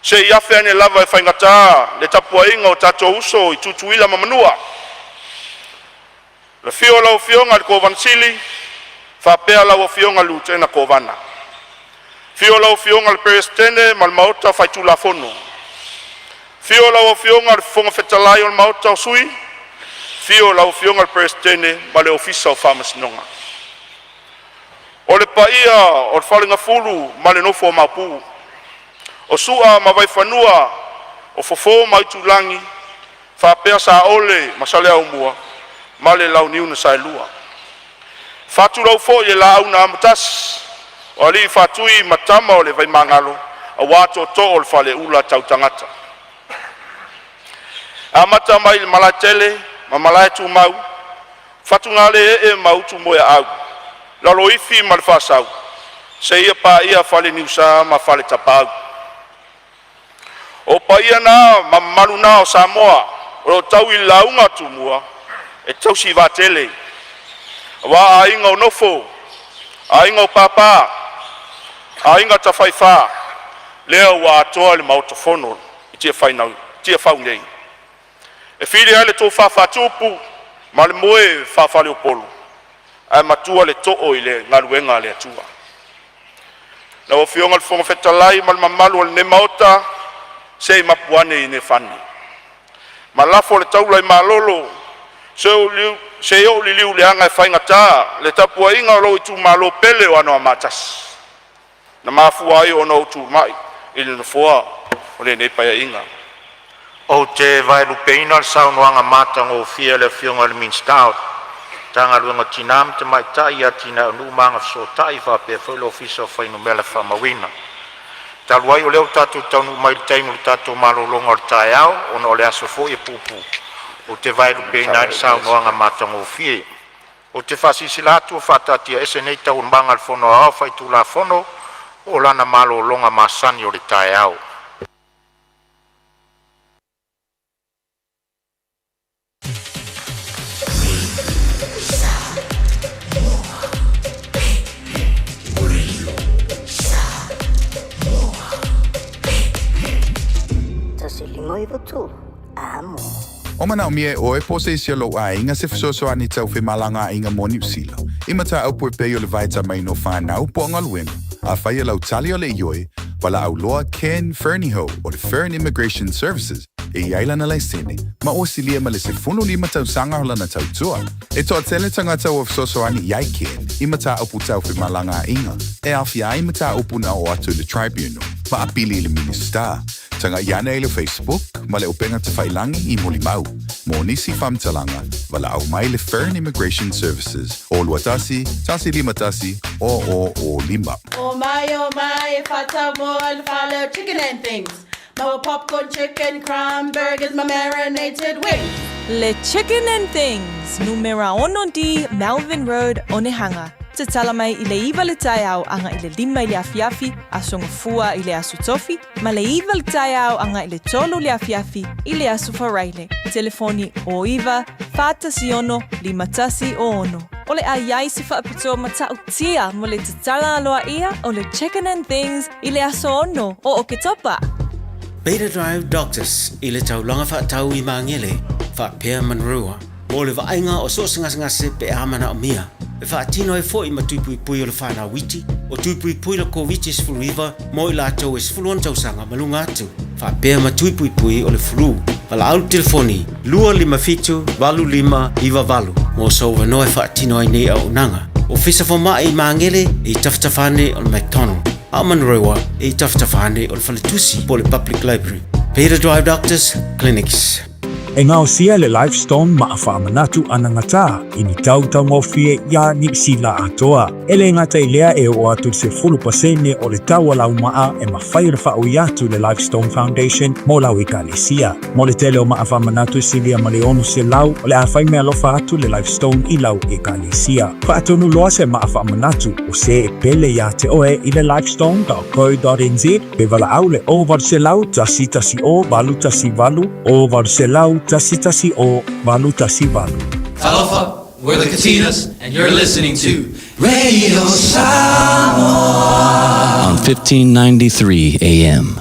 Se i afe ane lava e faigata le tapuaiga o tatou uso i Tutuila ma Manua. Le afio o lau Afioga i le Kovana Sili faapea lau Afioga i le Lutena Kovana. Afio lau Afioga i le Peresetene ma le Maota Faitulafono. Afio lau Afioga i le Fofoga Fetalai o le Maota o Sui, afio lau Afioga i le Peresetene ma le Ofisa o Faamasinoga. O le paia o le Faleagafulu ma le nofo a Maopu, o Sua ma Vaifanua, o Fofo ma Aitulagi, faapea Saole ma Saleaaumua ma le Launiu na Saelua. Faatulou foi i le Laau na Amotasi, o Alii Faatui ma Tama a le Vaimagalo, aua Tootoo o le Faleula Tautagata. E amata mai i Malaetele ma Malaetumau, Fatugale ee ma Utumoeaau, Laloifi ma le Faasau seia paia Faleniusa ma Faletapaau. O paia na ma mamalu na o Samoa o lo o tau i le lauga a Tumua e tausi vaatele, aua aiga o Nofo, aiga o Papa, aiga Tafaifa, lea ua atoa i le Maota Fono i Tiafau nei. E fili ai le tofa faatupu ma le moe faafaleupolu, ae matua le too i le galuega a le Atua. Lau Afioga i le Fofoga Fetalai ma le mamalu o lenei Maota, se i mapu ane i Niafane ma lafo le taula i malolo se i ou liliu leaga e faigata le tapuaiga a lou itumalo pele o Anoamaa 1, na mafua ai ona ou tulai i le Nofoa o lenei Paeaiga. Ou te vaelupeina le saunoaga matagofie a le Afioga i le Minisita o Matagaluega o Tina ma Tamaitai, Atinae o Nuu ma Agafesootai faapea foi le Ofisa o Fuainumera Faamauina. Talu ai o lea ua tatou taunuu mai i le taimi o le tatou malologa o le taeao, ona o le aso foi e puupuu, ou te vaelupeina ai le saunoaga matagofie. Ou te faasilasila atu ua faataatiaese nei Taualumaga a le Fono Aoao Faitulafono mo lana malologa masani o le taeao. O manaʻomia e ʻoe po o se isi o lou ʻaiga se fesoasoani tau femalagaaiga mo Niu Sila, i mataupu e pei o le vaetamaina o whānau po o galuega, afai e lau tali o le ioe, walaʻau loa Ken Fernihough o le Fern Immigration Services e i ai lana laisene, ma ua silia ma le 15 tausaga o lana tautua. E toatele tagata ua fesoasoani i ai Ken i mataupu tau femalagaaiga, e aofia ai mataupu na oo atu i le Tribunal, ma apili i le Minisita. Tagaʻi ane i le Facebook ma le upega tafailagi i Molimau. Mo nisi faamatalaga, valaau mai le Fern Immigration Services o 21 151 0005. Oh my, oh my, e whata mo le fale o chicken and things. Maua popcorn chicken, crumb burgers ma marinated wings. Le Chicken and Things, numera 6D, Melvin Road, Onehunga. Tatala mai i le 9 le taeao aga i le 5 i le afiafi, Aso Gafua i le Aso Tofi, ma le 9 le taeao aga i le 3 le afiafi i le Aso Faraile. Telefoni 09 416 5106. O le a i ai se faapitoa matautia mo le tatala aloaia o le Chicken and Things i le aso 6 o Oketopa. Beta Drive Doctors i le taulaga faatau i Magele faapea Manurewa mo le vaaiga o so o se gasegase pe a manaomia. E faatino ai foi ma tui puipui o le whanau iti, o tui puipui la Koviti-19 mo i latou e 16 tausaga ma luga atu, faapea ma tui puipui o le flu. Valaau le telefoni 257 8598 mo sou avanoa e faatino ai nei auaunaga. Ofisa Fomai i Magele e i tafatafa ane o le McDonald, a o Manurewa e i tafatafa ane o le Faletusi po o le Public Library. Beta Drive Doctors Clinics. E gaosia le Livestone maa faamanatu anagata i ni tau taugofie iā Niu Sila atoa. E le gata i lea e oo atu i le 10% o le tau o lau maa e mafai ona faaui atu i le Livestone Foundation mo lau ekalesia. Mo le tele o maa faamanatu e silia ma le 600, o le a fai meaalofa atu le Livestone i lau ekalesia. Faatonu loa se maa faamanatu o se e pele iā te oe i le livestone.co.nz pe valaau le 0800 110 818 0800 110 818. Talofa! We're the Katinas, and you're listening to Radio Samoa on 1593 AM.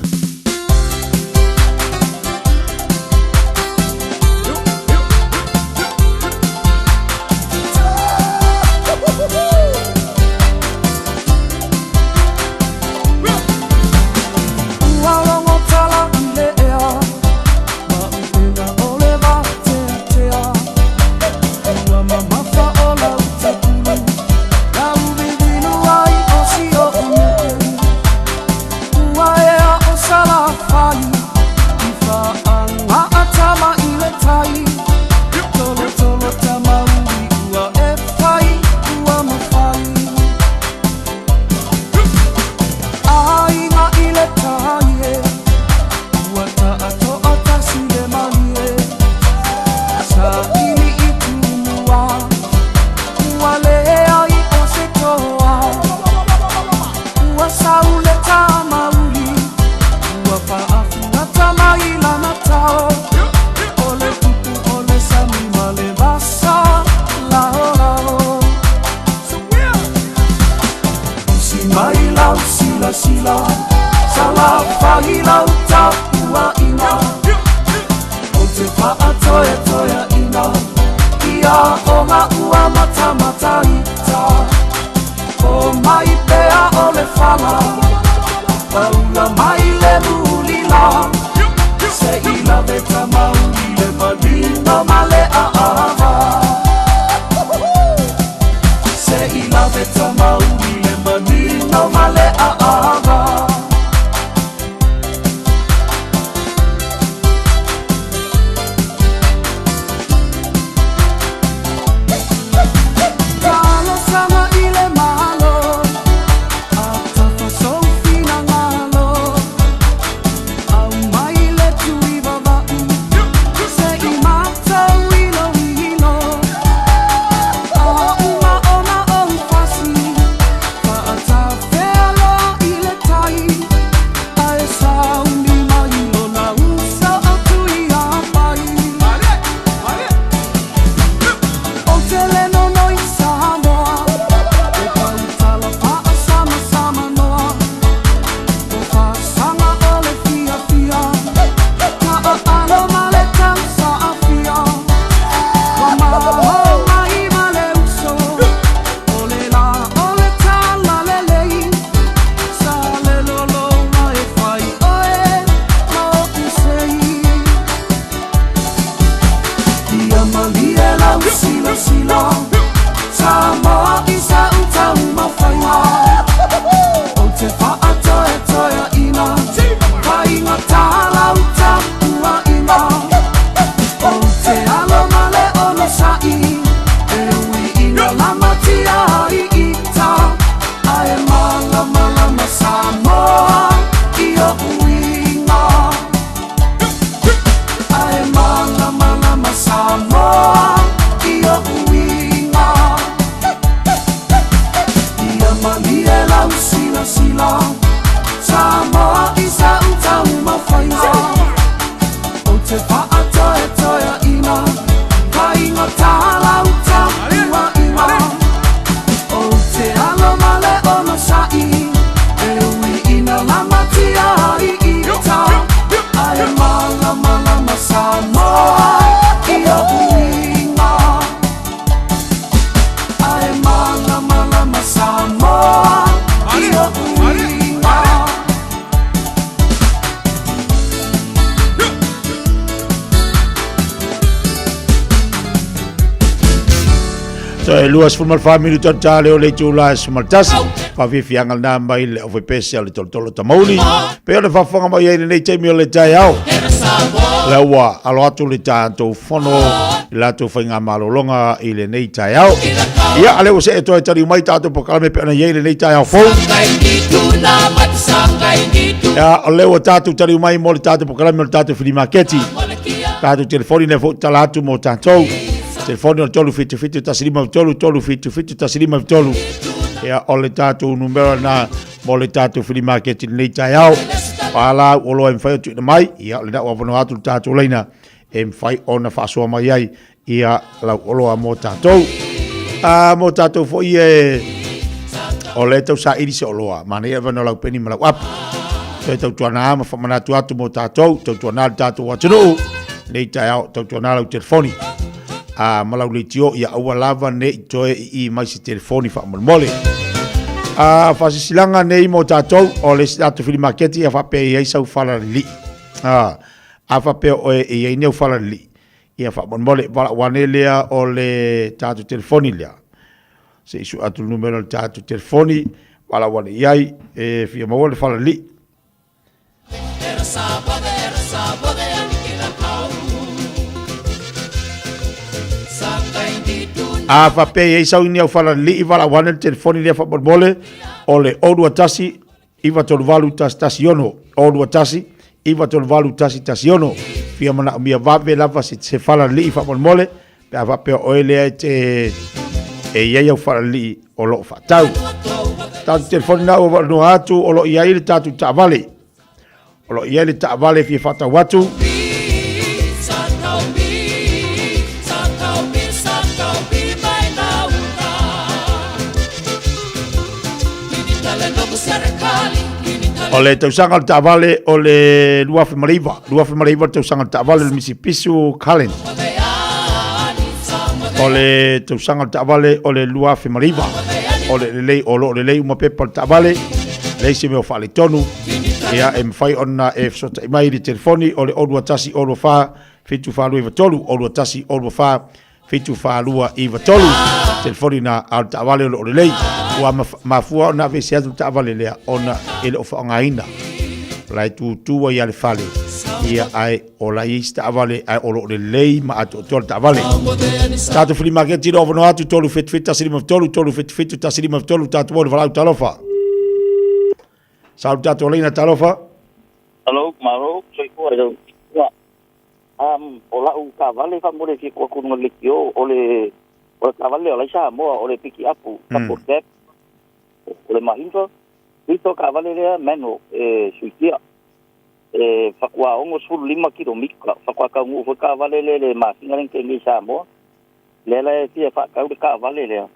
Toe 24 minuta o tale o le itula e 11. Faafiafiaga lena mai le aufaipesia o le tolotolo tamauli. Pe o le faafofoga mai ai lenei taimi o le taeao. Lea ua alo atu le tatou fono i latou faigamalologa i lenei taeao. Ia, a lea ua see toe taliu mai tatou polokalame pe ona i ai lenei taeao fou. Ia, o lea ua tatou taliu mai mo le tatou polokalame o le tatou filimaketi. Tatou telefoni lea foi tala atu mo tatou. Telefoni o le 377 153 377 153. Ia, o le tatou numera na mo le tatou filimaketi lenei taeao. Pala o loa e mafai ona tuuina mai, ia o lena ua avanoa atu le tatou laina e mafai ona faasoa mai ai ia lau oloa mo tatou. A mo tātou foi e o le tau saili se oloa. Manaia avanoa lau peni ma lau apu. Toe tautuana ma whamanatu atu mo tātou, tautuana le tātou atunuu, nei taeao, tautuana lau telefoni. A ma lau leitio ia aua lava ne i toe i i mai se telefoni faamolemole. A faasisilaga nei mo tātou, o le isi tatou filimaketi ia faapea i ai sau falalilii. A, a faapea oe e i ai nei au falalilii, ia faamolemole, valaau ane lea o le tatou telefoni lea. Se i sue atu le numera o le tatou telefoni, valaau ane i ai, e fia maua le falalilii. A faapea i ai sau ni au falalilii valaau ane le telefoni lea faamolemole o le 021 938 116 021 938 116. Fia manaomia vave lava se, se falalilii faamolemole pe a faapea oe lea e te e i ai au falalii o lo o faatau. Tatou telefoni na ua valanoa atu o lo o i ai le tatou taavale. O lo o i ai le taavale e fia faatau atu. O le tausaga o le taavale o le 2009, 2009 le tausaga o le taavale o le Mitsubishi Cullinan. O le tausaga o le taavale o le 2009. O le lelei o lo o lelei uma pepa o le taavale, leai se mea o faaletonu. Ia e mafai ona e fesootai mai i le telefoni o le 021 024 7493 021 024 7493. Telefoni na a o le taavale o lo o lelei. Ua mafua ona aveese atu le taavale lea ona e le o faaaogaina. O la e tutu ai lava le fale. Ia ae o la e i ai si taavale ae o lo o lelei ma atoatoa le taavale. Tatou flea market i lo avanoa atu 377 153 377 153 tatou o le valaau talofa. Salu tatou leina talofa. Hello, malo, soifua i lau Ia, um, o lau taavale faamole e fia tuu atu i luga o le leitio, o le, o le taavale lea o la i Samoa, o le pikiapu, double cab, o le Mahindra, Vito taavale lea manual e suikia. E faatoa 65 kilomita, faatoa taunuu foi le taavale lea i le masina lea na tea nei i Samoa. Lea la e fia faatau le taavale lea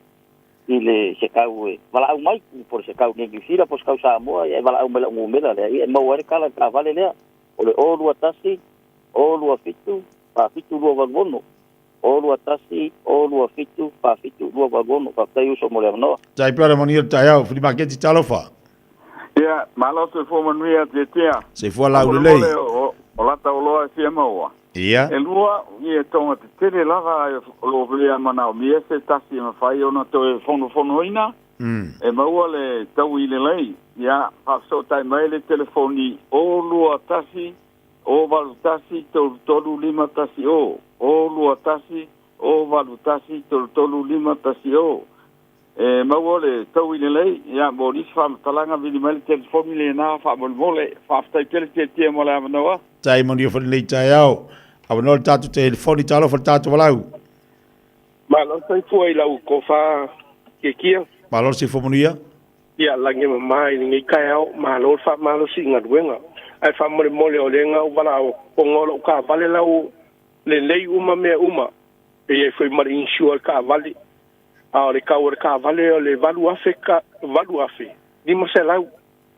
i le se tau e valaau mai, po o se tau nei Niu Sila po o se tau Samoa, ia e valaau mai i lau numera lea, ia e maua ai le tala i le taavale lea. O le 021 027 4786. 021 027 4786. Faafetai uso mo le avanoa. Tai pea le manuia le taeao, Filimaketi talofa. Ia, malo soifua manuia Tiatia. Soifua laulelei. O, o lata oloa e fia maua. Ia. E lua, ia tonga tetele lava ai o lo o lea manaomia se tasi e mafai ona toe fonofonoina. E maua le taui lelei. Ia, faafesootai mai le telefoni 021 081 33 510, 021 081 33 510. E maua le taui lelei, ia, mo nisi faamatalaga vili mai le telefoni lena faamolemole. Faafetai tele Tiatia mo le avanoa. Tai manuia foi lenei taeao. Avanoa le tatou telefoni, talofa le tatou valaau. Malo soifua i lau tofa Tiatia. Malo le soifua manuia. Ia lagi e mama i lenei taeao, malo le faamalosi i galuega. Ae faamolemole o lea na ou valaau atu ona o lou taavale la ua lelei uma mea uma, e i ai foi ma le insure o le taavale. A o le tau o le taavale o le 8,000 ka, 8,500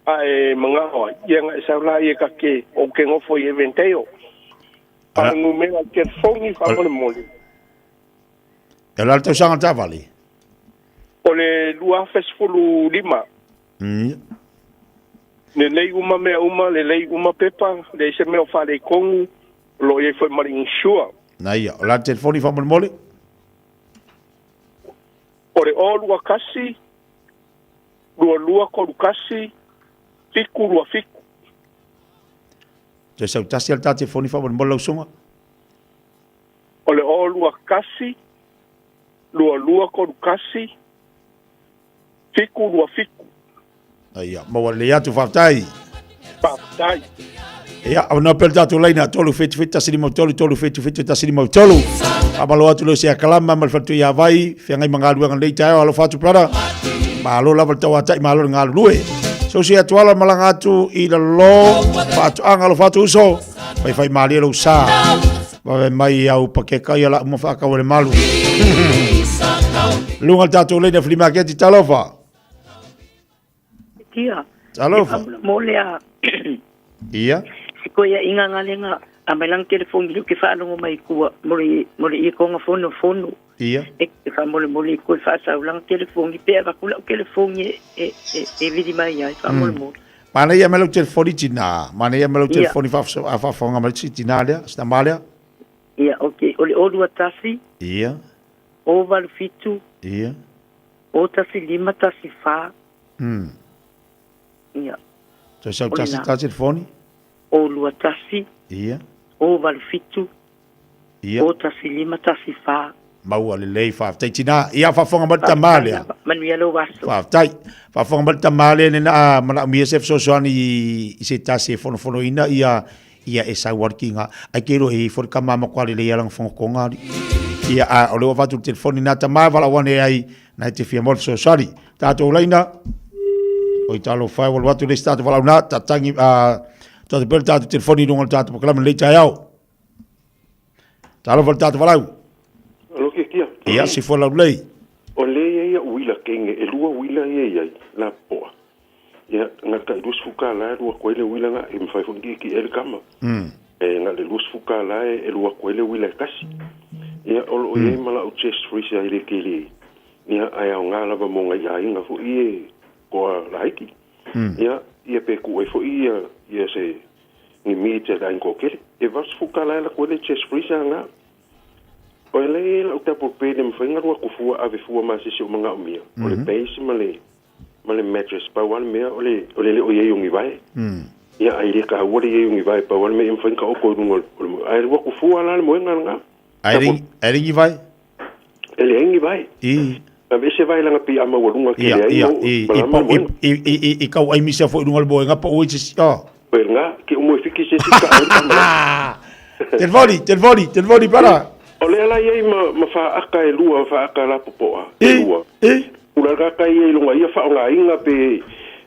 a e manao ai, ia ona e sau laia ta te, ou te nofo i Eventeo. A o le numera o le telefoni faamolemole. E o le a le tausaga o le taavale? O le 2015. Lelei uma mea uma, lelei uma pepa, leai se mea o faaletonu, o lo o i ai foi ma le insure. Na ia, o le a le telefoni faamolemole? O le 021 22 31 727. Toe sau tasi lava le ta telefoni faamolemole lau susuga. O le 021 22 31 727. Ia, maua lelei atu, faafetai. Faafetai. Ia, avanoa pea le tatou laina, 3 7 7 1 5 3 3 7 7 1 5 3. Faamalo atu leo sea kalama ma le faletua ia Vai, feagai ma galuega lenei taeao, alofa atu brother. Malo lava le tauatai, malo le galulue. So se atu ala malaga atu i lalo, faatoaga alofa atu uso, faifai malie lou sa. Vave mai au pakeka ia la uma whaakau le malu. Luga le tatou laina flea market, talofa. Tia. Talofa. Mo le a. Ia. Si koe ia inga ngalenga a mai lang telefoni lu ke whaalongo mai kua mo le mo le i konga fono fono. Ia. E ke whaamole mole i kua whaasau lang telefoni pe a vakula o telefoni e e e vili mai ai whaamole mole. Mana ia mai lau telefoni tina. Mana ia mai lau telefoni whaafonga mai si tina lea, sina ma lea. Ia, okay. O le olua tasi. Ia. O valu fitu. Ia. O 1 5 1 4. Ia. Toe sau tasi ta telefoni. O lua tasi. Ia. O valu fitu. Ia. O 1 5 1 4. Maua lelei, faafetai tina. Ia faafofoga mai le tama lea. Manuia lou aso. Faafetai. Faafofoga mai le tama lea nena a manaomia se fesoasoani i se tasi e fonofonoina ia ia e sau ali ki nga ai ke ro e fo ka mama kwa lelei ala fongokonga ali. Ia a o le ua fatu le telefoni na tama vala wane ai na te fia mo le fesoasoani. Tatou laina o i talo whai walu atu le isi tatou valaau na tatangi a tatou pele tatou telefoni i lunga o le tatou polokalame lenei taeao. Talofa le tatou valaau. Alo ke kia. Ia, si fua laulei. O le ia ia uila kenge, e lua uila ia iai, la poa. Ia, nga kai 20 ka la lua koe le uila nga, e mwhai fongi ki ele kama. E nga le 20 ka la e lua koe le uila e kasi. Ia, o lo ia mala o chest freezer ai le kele. Ia, ai au ngā lava mo ngai a inga fo ie koa laiki. Ia, ia pe ku e fo ia, ia se ni mi te la ingo kele. E 80 ka la la koe le chest freezer nga. O le la uta po pe le mwhai nga rua kufua ave fua ma sisi o manga o mia. O le base ma le ma le mattress pa wan mea o le o le le o ye yongi vai. Ia ai le ka ua le ye yongi vai pa wan mea e mwhai ka o koe runga o le mo. Ai rua kufua la le moenga nga. Ai ringi, ai ringi vai? E le engi vai. I. A vese vai langa pi ama ua lunga ke Ia, le ai ia, mo i, i, malama i, moenga. i, i, i, i kau ai misia fo i lunga le moenga pa ui se oh. Pe nga, ke umo e fiki se si ka au ka mala. Telefoni, telefoni, telefoni para. O le ala iai ma, ma whaaka e lua, whaaka la popoa, e lua. I. Ula ka kai ia i lunga ia wha o ngā inga pe,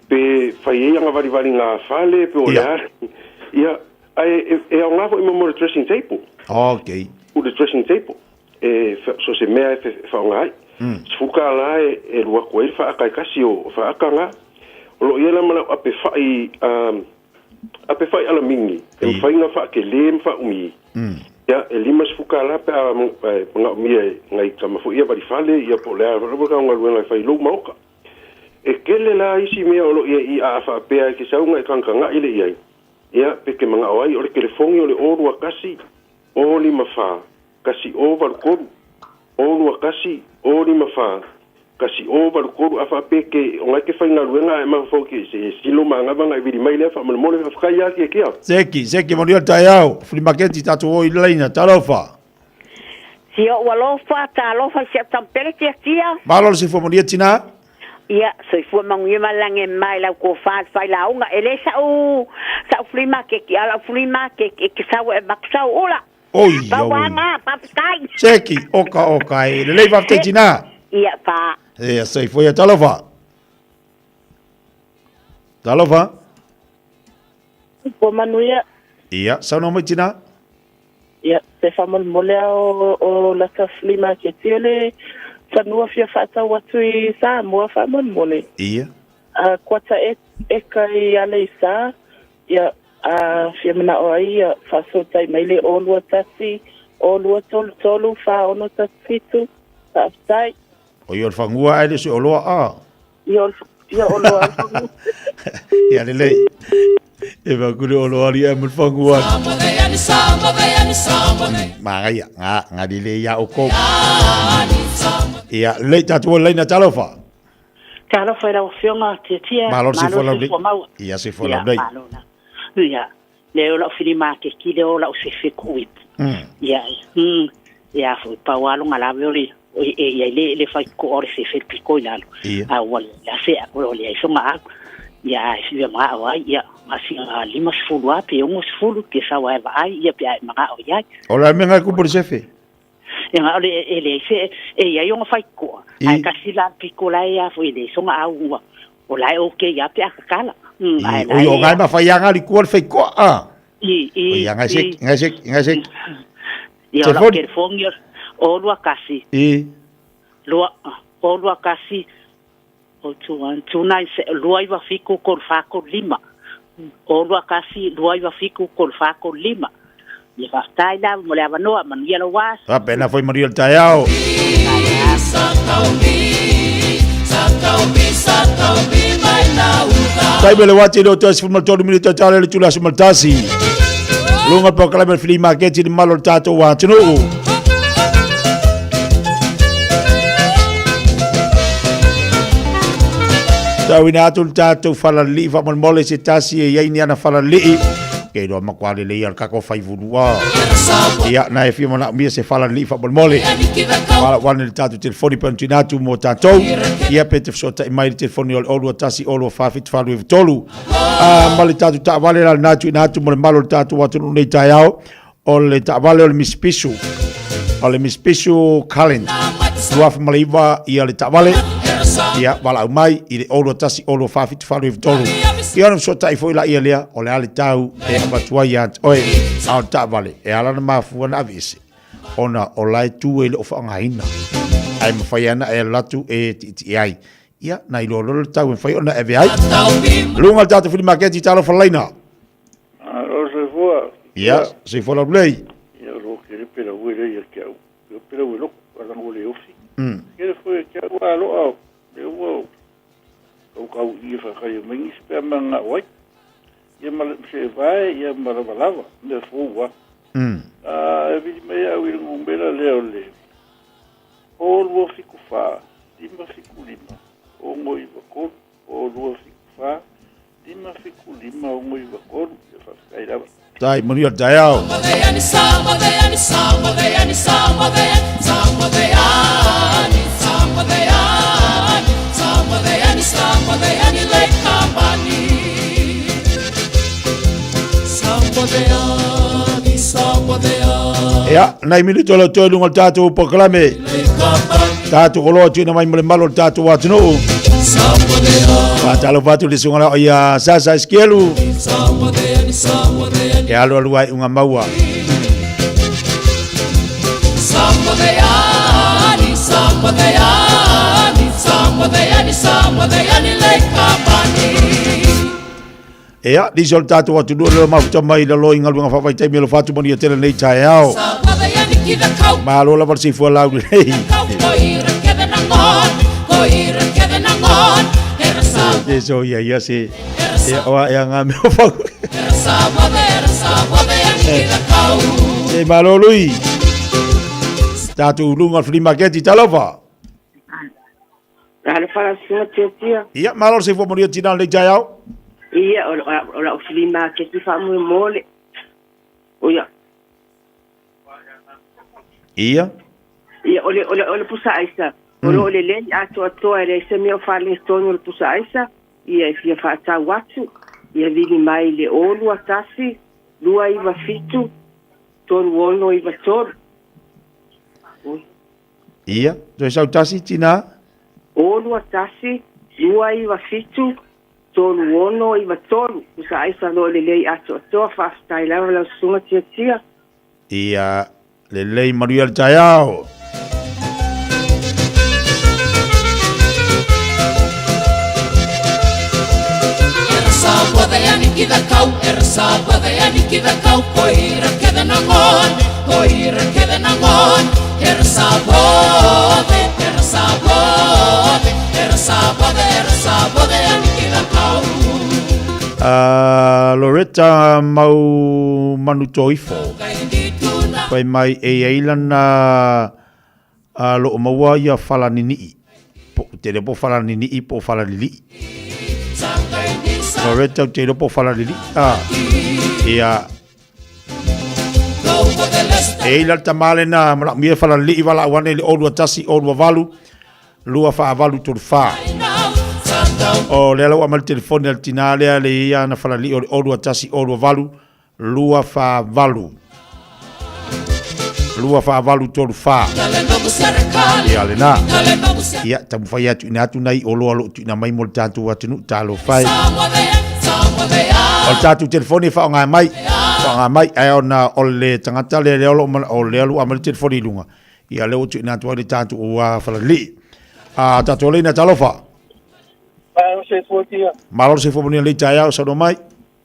pe whai e anga vari vari ngā whale, pe o le a. Ia, ai, e, e au ngā fo i mo le dressing table. Okay. U le dressing table. E, so se mea e wha o ngā ai. Fuka la e, e lua koe i whaaka e kasi o whaaka ngā. O lo ia la mala ape whai, ape whai ala mingi. E mwhainga wha ke le mwha umi. Ia, e lima se fuka la pe a mga umia e ngai kama fo ia vari fale, ia po lea, wala ka ngā luenga whai lou maoka. E kele la isi mea o lo ia i a wha pea e ke saunga e kankanga ile iai. Ia, pe ke mga oai o le telefongi o le orua kasi, o lima wha, kasi o valu koru, o lua kasi, o lima wha, kasi o valu koru a wha pe ke, o ngai ke whai ngā luenga e maha ke se silo ma ngā vanga e viri mai lea wha mana mole wha whakai a kia kia. Seki, seki, manuia le taeao. Flea market tatou o i le laina, talofa. Si o alofa, ta alofa si tampere tia tia. Malo le soifua manuia tina. Ia, soifua manuia malagi mai lau kofā le failauga. E lē sa'u sa'u flea market a la'u flea market e ke sau e makusau ula. Oi, Pau oi. aga, faafetai. Seki, oka oka e. Lelei faafetai tina. Ia, fa. Ia, soifua ia, talofa. Talofa. Ua manuia. Ia, saunoa mai tina. Ia, se faamolemole a o, o lata flea market o le fanua fia faatau atu i Samoa faamolemole. Ia. A kuata e, eka i ale i sa, ia, a fia manao ai, ia, faasotai mai le o 21, o 2 33, 4 6 1 7, faafetai. O ia o le fagua ae le se oloa a. Ia, o le ia o loa. Ia lelei. E va kule oloa ali e ma le fagua. Magaia, ngā, ngā lile ia o kou. Ia, lelei tatou o le laina talofa. Talofa i lau afioga Tiatia. Malo le soifua Malo le laulei. soifua maua. Ia, soifua Ia, laulei. malo la. Ia, le o lau fili makeki le o lau sefe kuipu. Ia, ia foi pau alo ngalawe o le o e ia le le fai ko o le sefe piko i lalo. Ia. A ua le la se a o le ai songa au. Ia, ai fia mga o ai, ia, ma si nga 50 a pe 60 ke sa wa e ai, ia pe ai mga o iai. O la mea ngai kupu le sefe. E nga o le e le se e ia i onga fai koa. Ai kasi la piko la ia foi le songa au ua. O la e o ke ia pe a kakala. Ai O ia o ngai ma whai anga li kua le whai koa a. I, i, O ia ngai sek, i. ngai sek, ngai sek. Ia o la Telefoni. telefoni o 21. I. 2 021 021 29 297 345. 021 297 345. Ia faafetai lava mo le avanoa, manuia lou aso. Faapena foi manuia le taeao. Taimi le wati le o toe 13 minute tale le tula 11. Lunga le polokalame le flea market i le malo o le tatou atunuu. Tauina atu le tatou falalii faamolemole se tasi e iai ni ana falalii. Ke iloa matua lelei a le tatou faivulu a. Ia, na e fia manaomia se falalii faamolemole. Valaau ane le tatou telefoni pe ona tuuina atu mo tatou. Ia pe te fesootai mai le telefoni o le 021 024 7493. Ah, ma le tatou taavale la lena tuuina atu mo le malo o le tatou atunuu nei taeao. O le taavale o le Mitsubishi. O le Mitsubishi Cullinan. 2009 ia le taavale. Ia, valaau mai i le 021 024 7493. Ia ona fesootai foi laia lea, o le a le tau e avatu ai ia te oe. A o le taavale, e ala ona mafua ona aveese, ona o la e tu e le o faaaogaina. Ae mafai lava ona e alu atu e tietie ai. Ia, na iloa loa le tau e mafai ona e ave ai. Luga o le tatou filimaketi, talofa laina. Malo soifua. Ia, soifua laulelei. Ia, o lo kele pe lau e lei a ke au. Pe pe lau e loko, a lango le ofi. Kele foi ke au a loa, le ua kau kau i e whakai o maingi se pea ma ngā wai. Ia ma se vae, ia ma lava lava, mea fōua. A e vili mai au i le ngumela lea o le o 274, 575, 693, o 274, 5 7 5 6 9 3. Ia faafetai lava. Tai, manuia le taeao. Ia, nai minuto o le toe lunga o le tatou polokalame. Tatou oloa tuuina mai mo le malu o le tatou atunuu. Faatalofa atu i le susuga la ia Sasa Eskielu. E alu alu ai unga maua. Ea, nisi o le tatou atunuu leo mafuta mai i lalo i galuega faavaitaimi alofa atu manuia tele nei taeao. Malo lava le soifua laulelei. Te so ia ia se e oa e anga me o fau. E malo lui. Tatou lunga o le flea market talofa. Alo fala susuga Tiatia. Ia, malo le soifua manuia tina lenei taeao. Ia, o, o lau flea market faamolemole. O ia. Ia. Ia, o le, o le, o le pusa aisa. O lo o lelei atoatoa e leai se mea o faaletonu o le pusa aisa. Ia, e fia faatau atu. Ia vili mai le 0 21 297 3693. Oi. Ia, toe sau tasi, tina. 0 21 297 3693. Pusa aisa lo o lelei atoatoa. Faafetai lava lau susuga Tiatia. Ia, lelei manuia le taeao. Loretta Mau Manutoifo. Fai mai e iai lana a loo maua ia falaninii. Po te le po falaninii po falalilii. Loretta ou te iloa po falalilii. Ah. Ia. E i la le tama lena manaomia e falalilii valaau ane i le 021 028 248 34. O lea la ua aumai le telefoni a le tinā lea le ia ana falalii o le 021 028 248 248 34. Ia lena. Ia taumafai atu ina atu nai oloa o lo o tuuina mai mo le tatou atunuu talofa e. O le tatou telefoni e faaaoga mai, faaaoga mai ae ona o le tagata lea lea o lo o o lea o lo o aumai le telefoni i luga. Ia lea ua tuuina atu ai le tatou falalii. A tatou leina talofa. Malo soifua tia. Malo soifua manuia lei taeao saunoa mai.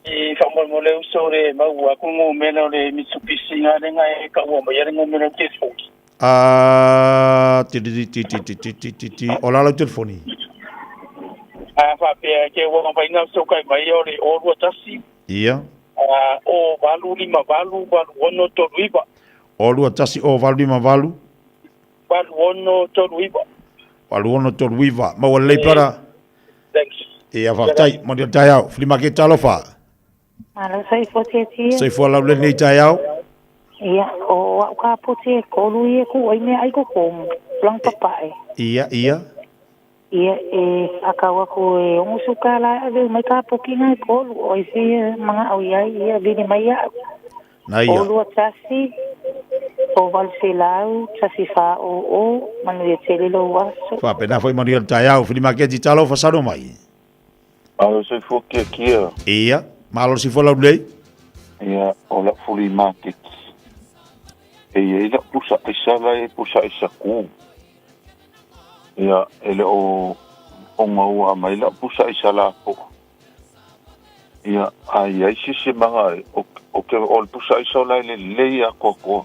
I faamolemole uso le maua aku ngumela o le Mitsubishi nga le nga e kaua mai le ngumela o telefoni. A ti ti ti ti ti ti ti ti ti o la lau telefoni. A faapea ke ua mafai na fesootai mai o le 021 Ia. a o 858 8639. 021 o 858 8639. 8639. Maua lelei brother. Thanks. Ia faafetai. Manuia le taeao. Flea market talofa. Malo soifua tiatia. Soifua laulelei lenei taeao. Ia, o au kapoti e kolu ia ku ai mea ai kokomu. Pulang papae. Ia, ia. Ia, e akau aku e ongo suka la ave mai kapoki ngai kolu. O isi mga au iai, ia vini mai au. Na ia. O lua tasi, o valu selau, tasi wha o o, manuia tele lou aso. Faapena foi manuia le taeao. Flea market talofa saunoa mai. Malo soifua kia kia. Ia, malo soifua laulelei. Ia, o lau flea market. E i ai lau pusa aisa la e pusa aisa ku. Ia, e le o o maua mai lau pusa aisa la po. Ia, a i ai se se maga e, o, o ke o le pusa aisa o la e lelei atoatoa.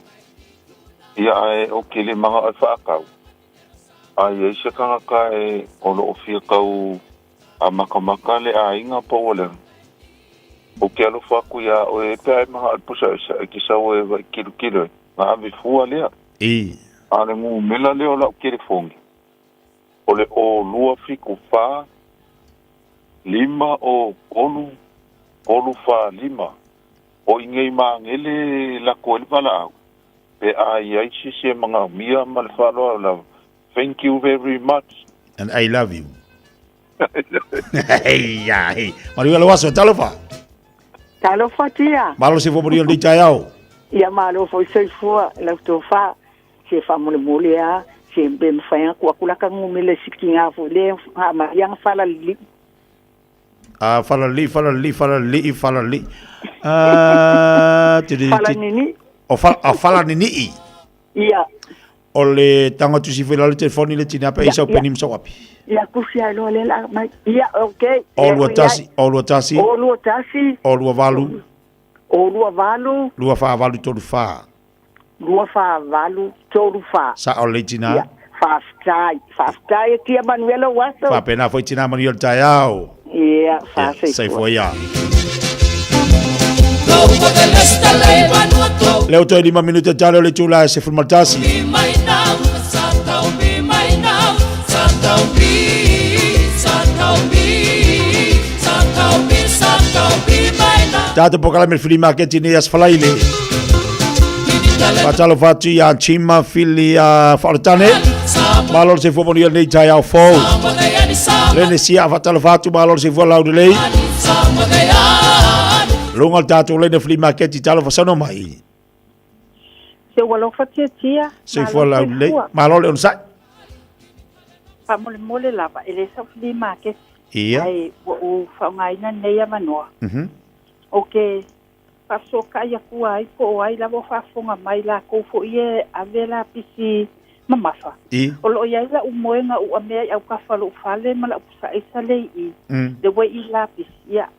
Ia, ae o ke le maga e whaakau. A i ai se kangaka e o lo o fia kau a makamaka le aiga po ua le O ke alofa aku iā ʻoe e pea e maha le pusa aisa e ke sau e waʻi kilokilo e na ave fua lea. I. A le numela lea o la'u telefoni, o le o lua fiku fa, lima o kolu, kolu fa lima. O i nei magele lako ai le valaau, pe a i ai se isi e magaomia ma le faaaloalo lava. Thank you very much. And I love you. Hei, ya, hei. Manuia lau aso, talofa. Talofa tia. Malo soifua manuia lenei taeao. Ia malo foi soifua lau tofa se faamolemole a se be mafai aku aku la ka ngumele sikiga foi le haamaiaga falalili'i. A falalili'i, falalili'i, falalili'i, falalili'i. A ti Falanini'i. O fa, o falanini'i. Ia. O le tago tusi foi lalo telefoni le tina pe isa peni ma api. Ia kusi ai loa le la mai. Ia okay. O lua tasi, o lua tasi. O lua tasi. O lua valu. O lua valu. Lua wha valu tolu wha. Lua wha valu tolu wha. Sa o le tina. Ia. Whaftai. Whaftai e tia Manuela Waso. Whapena foi tina Manuela Taiao. Ia, wha seifua. Ia. Leo toi lima minute tale o le tula e se fulmatasi. Tātou pokala me flea market nei as falaile. Fatalo fatu ia Chima Fili a Wharatane. Malo se fua nei tai au fou. Lene sia fatalo fatu malo se fua lau lelei. Lunga le tātou lene flea market i talo fasano mai. Se ua lofa tiatia. Se fua lau lelei. Malo le onasai. Faamolemole lava, e le sau flea market. Ia. Ae ua ou faaaogaina lenei avanoa. Ou te faafesootai atu ai po o ai lava o faafofoga mai latou foi e ave lapisi mamafa. I. O lo o i ai la'u moega u'a mea i autafa o lo'u fale ma la'u pusaʻaisa le i i, le ua i lapisi, ia,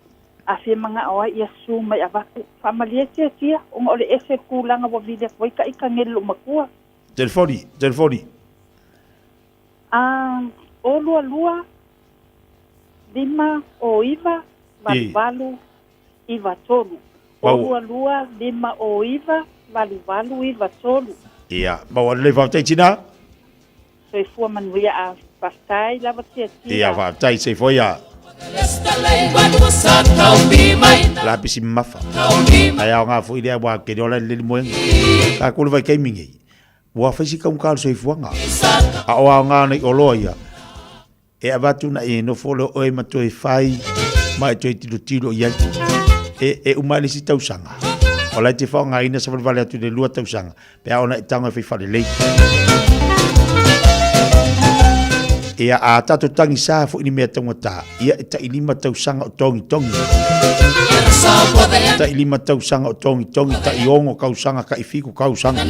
a fia mana'o ai ia su mai avatu. Faamalie tiatia, ona o le ese le tulaga ua vili atu ai taʻi kagele lo'u matua. Telefoni, telefoni. A, o lua lua, lima, o iva, valu valu, iva tolu. O lua lua, lima, o iva, valu valu, iva tolu. Ia, maua lelei faafetai tina. Soifua manuia a faafetai lava tiatia. Ia, faafetai soifua ia. Lapisi mamafa. Ae aoga foi lea ua kele ola le moenga. Ka kulu vai kaimi nei. Ua fai si kaunga o le soifuaga. A o aoga nei oloa ia, e avatu na e nofo le oe ma toe fai ma e toe tilotilo i ai. E, e uma i le isi tausaga. O la e te faaaogaina savalivali atu i le lua tausaga, pe a ona e tago e fai faalelei. Ia, a tatou tagisa foi ni mea taugata, ia e tailima tausaga o togitogi. Tailima tausaga o togitogi, taiogo kausaga, taifiku kausaga.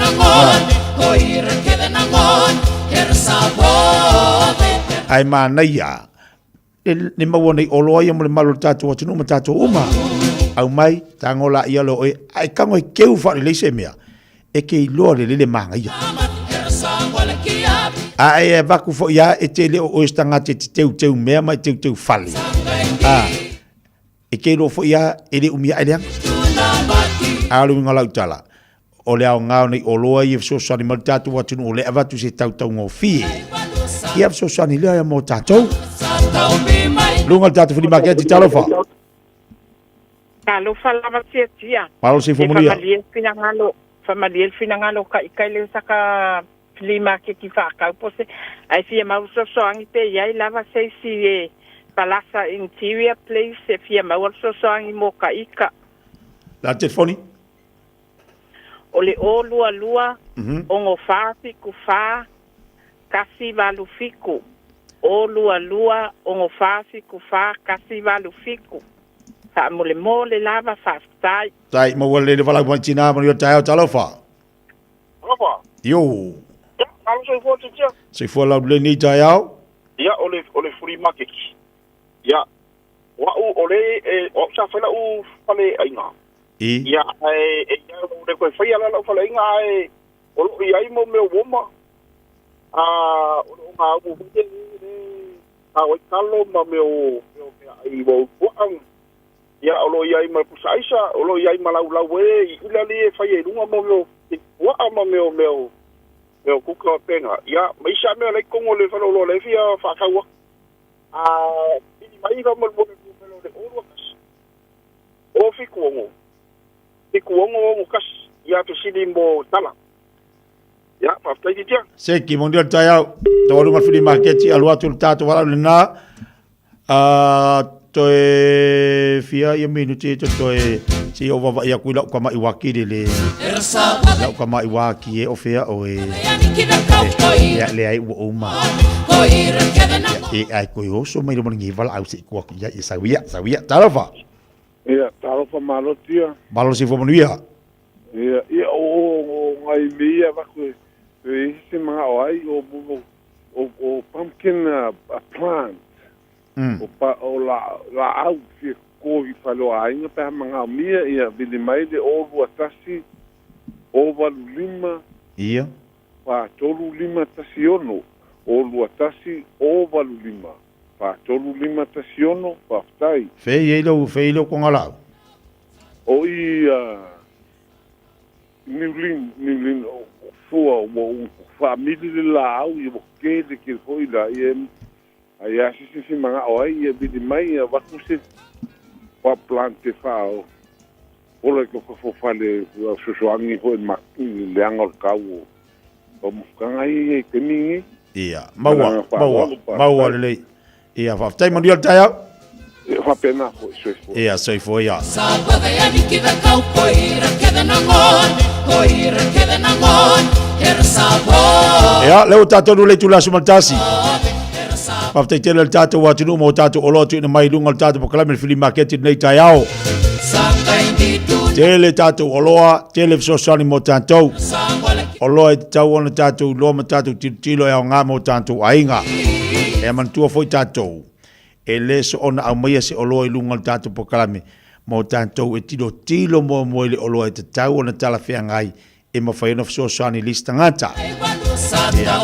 Ae manaia le maua nei oloa ia mo le malu o le tatou atunuu ma tatou uma. Aumai, tago laia lea o oe, ae tago e keu faalelei se mea, e te iloa lelei le manaia. A e avatu foi lava e te le o oe se tagata e te teuteu mea ma e teuteu fale, a, e te iloa foi lava e le umi ae leaga. A o le uiga o lau tala, o le aoga o nei oloa ia e fesoasoani mai le tatou atunuu o lea e avatu se tautaugofie. Ia fesoasoani lea mo tatou. Luga o le tatou flea market, talofa. Talofa lava Tiatia. Malo se E fomonia. famalie le finagalo, famalie le finagalo o Kaikai le saka flea market i Faakau po se ae fia mau fesoasoani pe i ai lava se isi e Palasa Interior Place e fia maua le fesoasoani mo Kaika. La telefoni. O le 022 64 74 187. 022 64 74 187. Faamolemole lava, faafetai. Tai maua lelei le valaau mai tina manuia le taeao talofa. Talofa. Yo. Ia, malo soifua Titia. Soifua laulelei nei taeao. Ia, o le o le flea market. Ia, o au o le e, o au sa fai lau faleaiga. I. Ia, ae e i ai o le toe faia la lau faleaiga ae o lo o i ai mo mea o uoma. A o lo o gaumu foi le le tao ai kalo ma mea o mea o meaai ua puaa. Ia, o lo o i ai ma le pusa aisa, o lo o i ai ma laulau e i ila li e fai ai i luga mo mea o puaa ma mea o mea o mea o kuka o pena. Ia, ma isi lava mea la i totonu o le faleoloa la e fia faatau atu. A pili mai faamolemole i le numera o le 021 076 7661, ia fesili mo tala. Ia, faafetai Titia. Seki, manuia le taeao. Taualuga le flea market, alu atu le tatou valaau lena. Toe fia ia minuti to toe se i vaavaai atu i lau tama'i uaki le le lau tama'i uaki e o fea oe ia leai ua uma e ai koe oso mai le ma lenei valaau se i tuu atu i ai ia sau ia sau ia talofa. Ia, talofa malo tia. Malo se fua manuia. Ia, ia o o o ngai mea ia avatu e e isi se manao ai o o o o pumpkin a plant. O pa o la laau fia koko i fale o aiga pe a manaomia ia vili mai le 0 2 1 0 8 5 Ia. 4 3 5 1 6 0 2 1 0 8 5 4 3 5 1 6, faafetai. Fea i ai lau, fea i ai lau kogalau? O i Niu Lin, Niu Lin, o fua ua ou faamili le laau ia ua tele tele foi la ia ai a se isi manao ai ia vili mai ia avatu se pa plant e faa ola i ko fo fale fesoasoani foi ma leaga o le tau o o mafutaga ia i taimi lenei. Ia, maua, maua, maua lelei. Ia, faafetai manuia le taeao. Ia, faapena foi, soifua. Ia, soifua ia. Ia, lea ua tatou lula i itula aso ma le tasi. Faafetai tele le tatou atunuu mo tatou oloa tuuina mai i luga o le tatou polokalame le flea market i lenei taeao. Tele tatou oloa, tele fesoasoani mo tatou. Oloa e tatau ona tatou iloa ma tatou tilotilo e aoga mo tatou aiga. E manatua foi tatou, e le soona aumaia se oloa i luga o le tatou polokalame mo tatou e tilotilo muamua i le oloa e tatau ona talafeagai e mafai ona fesoasoani i le isi tagata. Ia,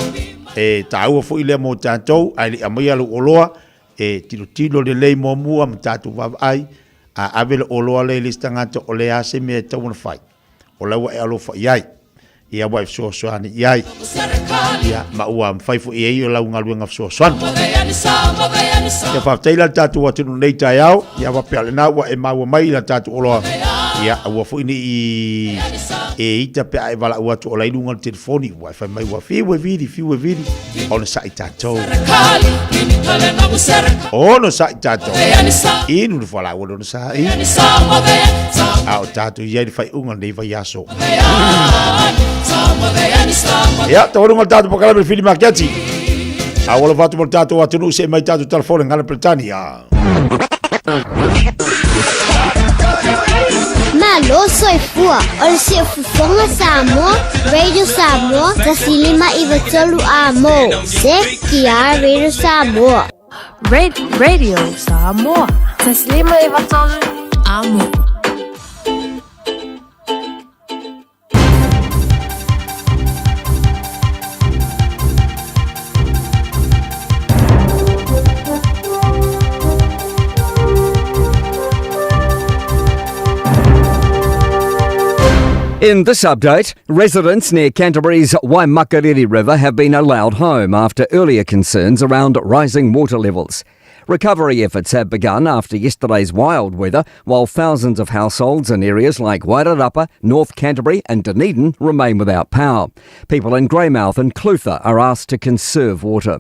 e taua foi lea mo tatou, ae le i aumaia lou oloa, e tilotilo lelei muamua ma tatou vaavaai, a ave le oloa lea i le isi tagata o le a se mea e tatau ona fai. O la ua e alofa i ai, ia ua e fesoasoani i ai, ia ma ua mafai foi e ia lau galuega fesoasoani. Ia faafetai la le tatou atunuu nei taeao, ia faapea lena ua e maua mai i la tatou oloa, ia aua foi ne i e ita pe a e valaau atu o la i luga o le telefoni, ua e fai mai ua fiu e vili, fiu e vili, ona sa'i tatou. Ono sa'i tatou. Inu le fualaau o le ono sa'i. A o tatou i ai le faaiuga o lenei vaiaso. Ia, taualuga le tatou polokalame le Fili Maketi. A ua alofa atu mo le tatou atunuu se i mai tatou telefoni ngana Peretania. Ma. Malo soifua. O le Siufofoga Samoa, Radio Samoa, 1593 A mo. CTR Radio Samoa. Radio Samoa. 1593 Amo. In this update, residents near Canterbury's Waimakariri River have been allowed home after earlier concerns around rising water levels. Recovery efforts have begun after yesterday's wild weather, while thousands of households in areas like Wairarapa, North Canterbury and Dunedin remain without power. People in Greymouth and Clutha are asked to conserve water.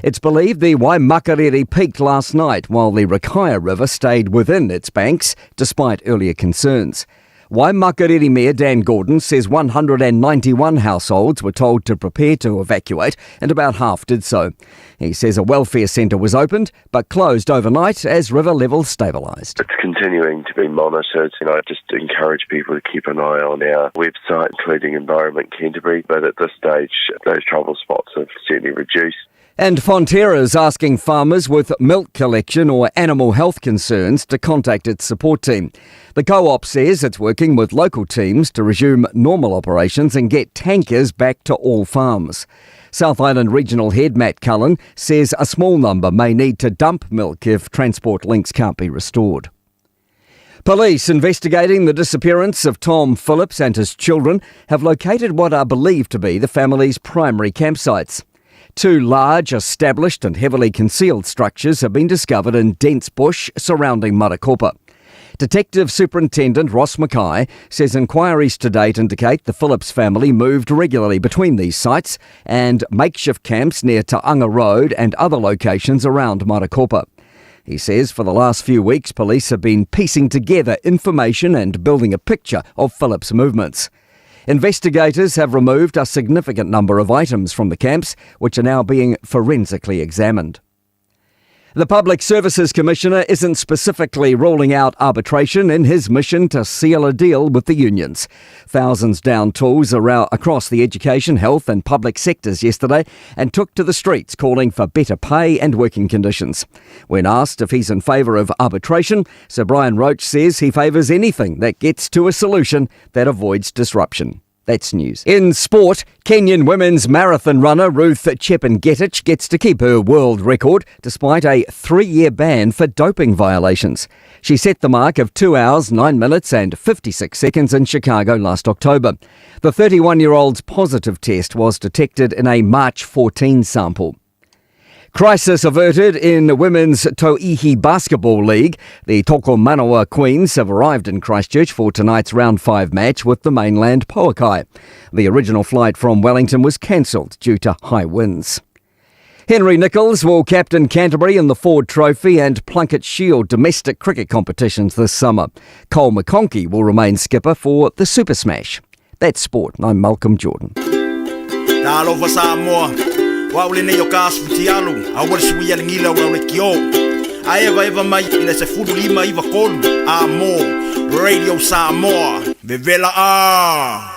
It's believed the Waimakariri peaked last night while the Rakaia River stayed within its banks despite earlier concerns. Waimakariri Mayor Dan Gordon says 191 households were told to prepare to evacuate and about half did so. He says a welfare centre was opened but closed overnight as river levels stabilised. It's continuing to be monitored, and I just encourage people to keep an eye on our website, including Environment Canterbury. But at this stage, those trouble spots have certainly reduced. And Fonterra is asking farmers with milk collection or animal health concerns to contact its support team. The co-op says it's working with local teams to resume normal operations and get tankers back to all farms. South Island Regional Head Matt Cullen says a small number may need to dump milk if transport links can't be restored. Police investigating the disappearance of Tom Phillips and his children have located what are believed to be the family's primary campsites. Two large, established and heavily concealed structures have been discovered in dense bush surrounding Marokopa. Detective Superintendent Ross Mackay says inquiries to date indicate the Phillips family moved regularly between these sites and makeshift camps near Taanga Road and other locations around Marokopa. He says for the last few weeks, police have been piecing together information and building a picture of Phillips' movements. Investigators have removed a significant number of items from the camps, which are now being forensically examined. The Public Services Commissioner isn't specifically ruling out arbitration in his mission to seal a deal with the unions. Thousands downed tools around, across the education, health and public sectors yesterday and took to the streets calling for better pay and working conditions. When asked if he's in favour of arbitration, Sir Brian Roche says he favours anything that gets to a solution that avoids disruption. That's news. In sport, Kenyan women's marathon runner Ruth Chepngetich gets to keep her world record despite a 3-year ban for doping violations. She set the mark of 2 hours, 9 minutes and 56 seconds in Chicago last October. The 31-year-old's positive test was detected in a March 14 sample. Crisis averted in the Women's Tauihi Basketball League. The Tokomanawa Queens have arrived in Christchurch for tonight's Round 5 match with the mainland Pouakai. The original flight from Wellington was cancelled due to high winds. Henry Nicholls will captain Canterbury in the Ford Trophy and Plunket Shield domestic cricket competitions this summer. Cole McConchie will remain skipper for the Super Smash. That's sport. I'm Malcolm Jordan. Talofa Samoa, o au lenei o ka asu fitialu, a ua le sui a le gila o lau lekiō. A evaeva mai i le 15 93 a mo Radio Samoa, vevela a!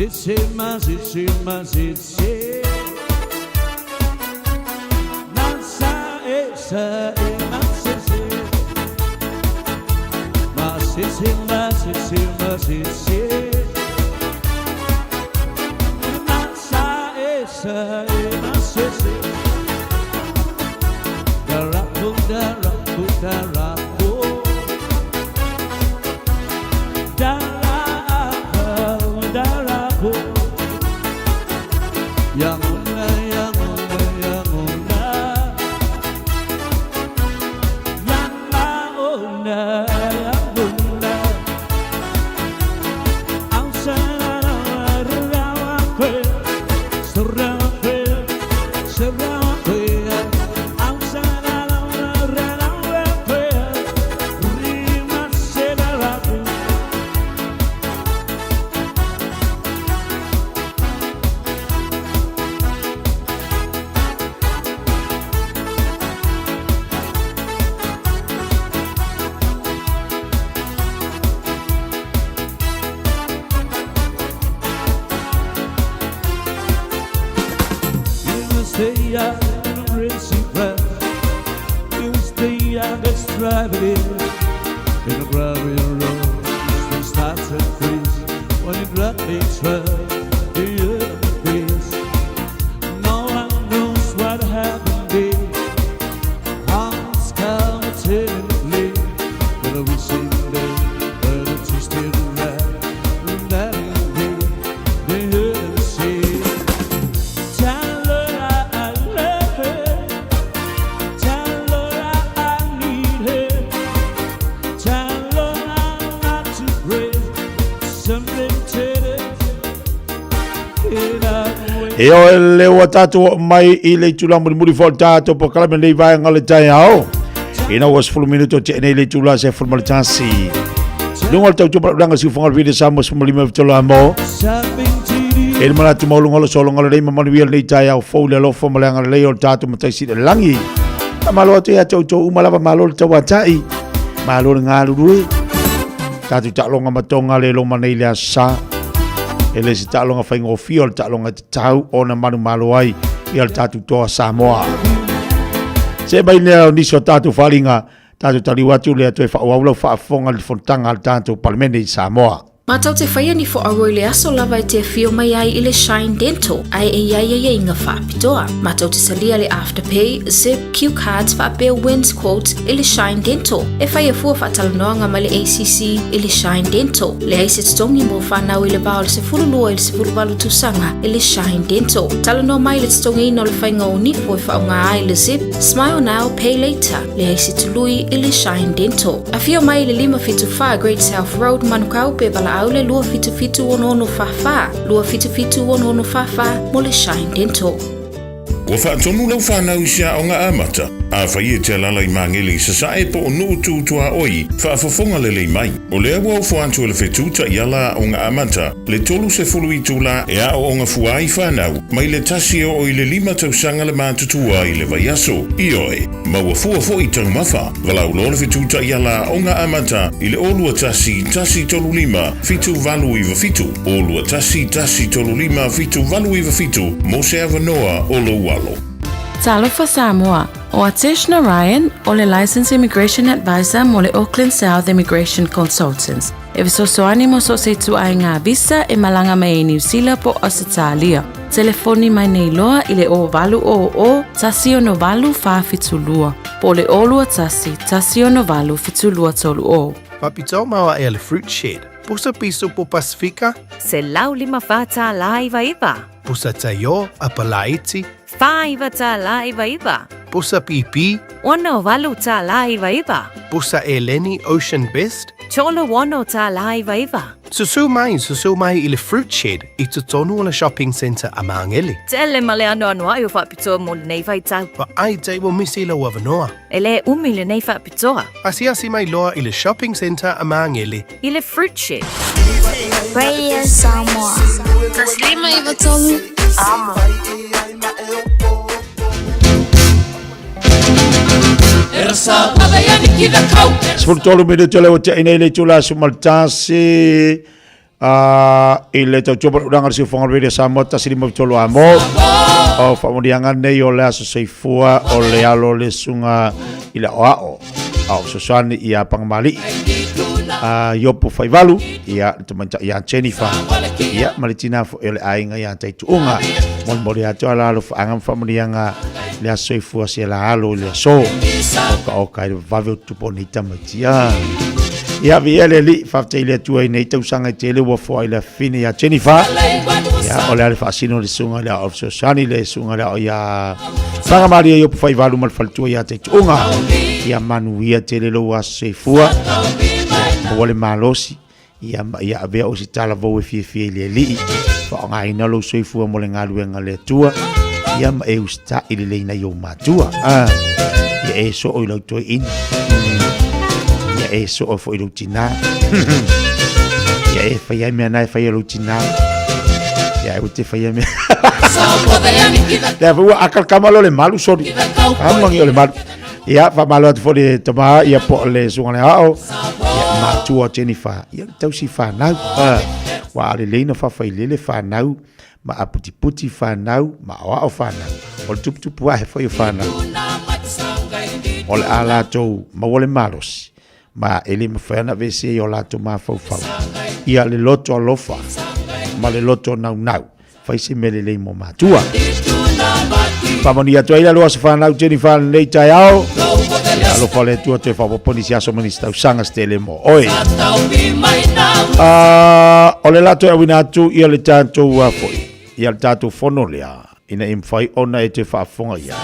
Masese, masese, masese. Nasa esa e masese. Masese, masese, masese. Nasa esa e masese. Daraku, daraku, daraku. Daraku, daraku. Yang una, yang una, yang una. Yang una, yang una. Tell her I love her. Tell her I need her. Tell her I'm not to pray. Something to E o le ua tātou o mai i le itula mulimuli fo tātou po kalame nei vaenga le taeao. Ina ua 10 minuto te nei le itula se fulu ma le tasi. Lunga o le tautua palaulanga si ufonga o le vile Samoa 15 tolo a mo. E le manatu maulunga o le sologa lelei ma manuia lenei taeao fou i le alofa ma le agalelei o le tātou Matai Sili i le Lagi. Faamalo atu ia te outou uma lava, malo le tauatai, malo le galulue. Tātou taaloga matoga le loma nei le aso sa. E le se taaloga faigofie o le taaloga e tatau ona manumalo ai ia le tātou toa Samoa. Se mai lea o nisi o tātou faaaliga, tātou taliu atu lea toe faaauau lau faafofoga i le fonotaga a le tātou Palemene i Samoa. Mātou te whaia ni whoaua i le aso lava e te awhio mai ai i le Shine Dental, ae e iai ai inga whaapitoa. Mātou te talia le Afterpay, Zip, Q Cards whaapea Wins Quotes i le Shine Dental. E whai a fua whaatalanoanga mai le ACC i le Shine Dental. Leai se totogi mo whanau i le va o le 12 i le 18 tausaga i le Shine Dental. Talanoa mai le totogiina o le whainga o nifo e whaonga ai le Zip, Smile Now, Pay Later. Leai se tului i le Shine Dental. Afio mai i le 574 Great South Road, Manukau, pe valaau le 277 6644, 277 6644 mo le Shine Dental. Ua faatonu lau fanau i se aoga amata, afai e te alaala i Magele i Sasae po o Nuu Tu Tuaoi, faafofoga lelei mai. O lea ua ofo atu e le Fetu Taiala Aoga Amata le 30 itula e aooga fua ai fanau mai le 1 e oo i le 5 tausaga le matutua i le vaiaso. Ioe, maua fua foi taumafa. Valaau loa le Fetu Taiala Aoga Amata i le 0 21 135 7897, 0 21 135 7897 mo se avanoa o lou alo. Talofa Samoa. O Atesh Narayan, o le Licensed Immigration Advisor mo le Auckland South Immigration Consultants. E fesoasoani mo so o se ituaiga visa e malaga mai ai Niu Sila po o Ausetalia. Telefoni mai nei loa i le 0800 168 472 po o le 021 168 7230. Faapitoa maoae a le Fruit Shed. Pusa piso po Pasifika. $154.99. Pusa taio a palaiti. $49.99. Pusa pipi. $68.99. Pusa eleni Ocean Best. $36.99. Susu mai, susu mai i le Fruit Shed i totonu o le shopping centre a Magele. Tele ma le anoanoai o faapitoa mo lenei vaitau. Vaai te ua misi lou avanoa. E le umi lenei faapitoa. Asiasi mai loa i le shopping centre a Magele. I le Fruit Shed. Radio Samoa. 153 Amo. 13 minute o le ua tea nei le itula aso ma le tasi. I le tautua malaulaga le siufoga o le Radio Samoa 153 a mo. O faamanuiaga nei o le aso soifua o le alo o le susuga i le aoao a o fesoasoani ia Pagamalii a Iopu Faivalu ia le tamaitai ia Jennifer ia ma le tina foi o le aiga ia Taituuga. Molimoli atu ala alofaaga ma faamanuiaga le aso soifua se la alo i le aso. Oka oka i le vave o tupu o nei tamaiti. Ia. Ia vi ele li faafetai i le Atua i nei tausaga e tele ua foai le afine ia Jennifer. Ia o le ale faasino le susuga i le ao fesoasoani le susuga i le ao ia Pagamalie Iopu Faivalu ma le faletua ia Taituuga. Ia manuia tele lou aso soifua. Maua le malosi. Ia ma ia avea o se talavou e fiafia i le Alii. Faaaogaina lou soifua mo le galuega a le Atua. Ia ma e usitai lelei nai ou matua. Ah, ia e soo i lau toeaina. Ia e soo foi i lou tinā. Ia e fai ai mea na e fai e lou tinā. Ia e ute fai ai mea. Lea foi ua akalakama loa le malu, sorry. Amangi o le malu. Ia, faamalo atu foi le tama, ia po o le susuga le aoao, ia matua o Jennifer, ia le tausi fanau. Ah, ua alelei na faafailele fanau, ma aputiputi fanau, ma aoao fanau. O le tuputupu ae foi o fanau. O le a latou maua le malosi, ma e le mafai ona aveesea i o latou mafaufau. Ia le loto alofa ma le loto naunau. Fai se mea lelei mo matua. Faamanuia atu ai le aloha se whanau Jennifer lenei taeao. Ia alofa le Atua toe faaopoopo nisi aso ma nisi tausaga se tele mo oe. O le la toe auina atu ia le tatou foi, ia le tatou fono lea, ina ia mafai ona e toe faafofoga i ai.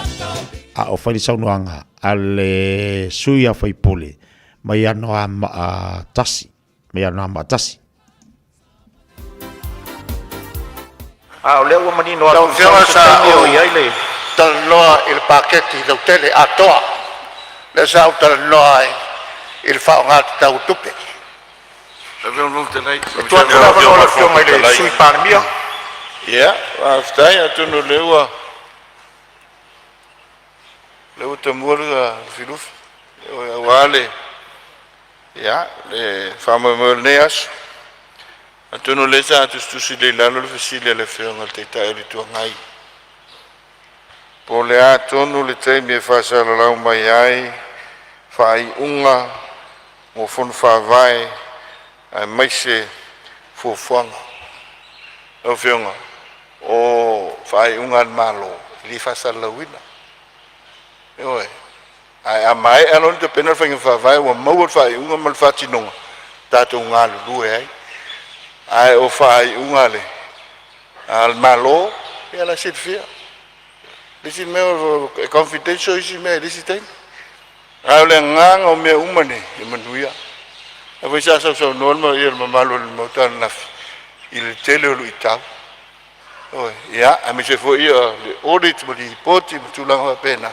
A o fai le saunoaga a le sui a faipule mai Anoamaa 1, mai Anoamaa 1. A o lea ua manino Lau atu Afioga masalo se sa taimi o ou i ai le talanoa i le paketi lautele atoa. Lea sa ou talanoa ai i le faaaoga tatau o tupe. E tuu atu le avanoa i lau Afioga i le Sui Palemia. Ia, faafetai atonu o lea ua lea ua tamua le Lufilufi aua le ia le faamoemoe o lenei aso. Atonu o lea sa tusitusi lelei i lalo le fesili a le Afioga i le Taitai o le Itu Agai, po o le a tonu le taimi e faasalalau mai ai faaiuga mo Fono Faavae aemaise fuafuaga. Lau Afioga, o faaiuga a le Malo e le faasalalauina. Ioe. Ae a maea loa ona tapena le faiga faavae ua maua le faaiuga ma le faatinoga, tatou galulue ai. Ae o faaiuga a le a le Malo, ia la e silafia. Le isi mea e confidential isi mea i le isi taimi. Ae o le agaga o mea uma nei, e manuia. A foi sa sausaunoa le ma- ia le mamalu o le Maota ananafi i le tele o luitau. Ioe, ia, aemaise foi ia le audit ma lipoti ma tulaga faapena.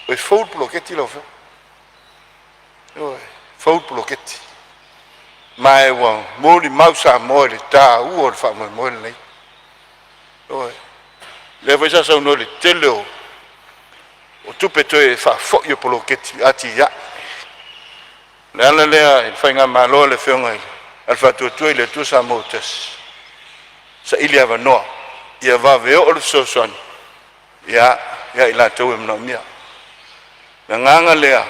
E fou le poloketi lau Afioga. Ioe, fou le poloketi. Ma e ua molimau Samoa i le taua o le faamoemoe lenei. Ioe. Lea foi sa saunoa i le tele o tupe toe faafoi o poloketi atiae. O le ala lea i le faigamalo a le Afioga i le Faatuatua i le Atua Samoa ua Tasi, saili avanoa ia vave oo le fesoasoani ia ia i latou e manaomia. O le agaga lea,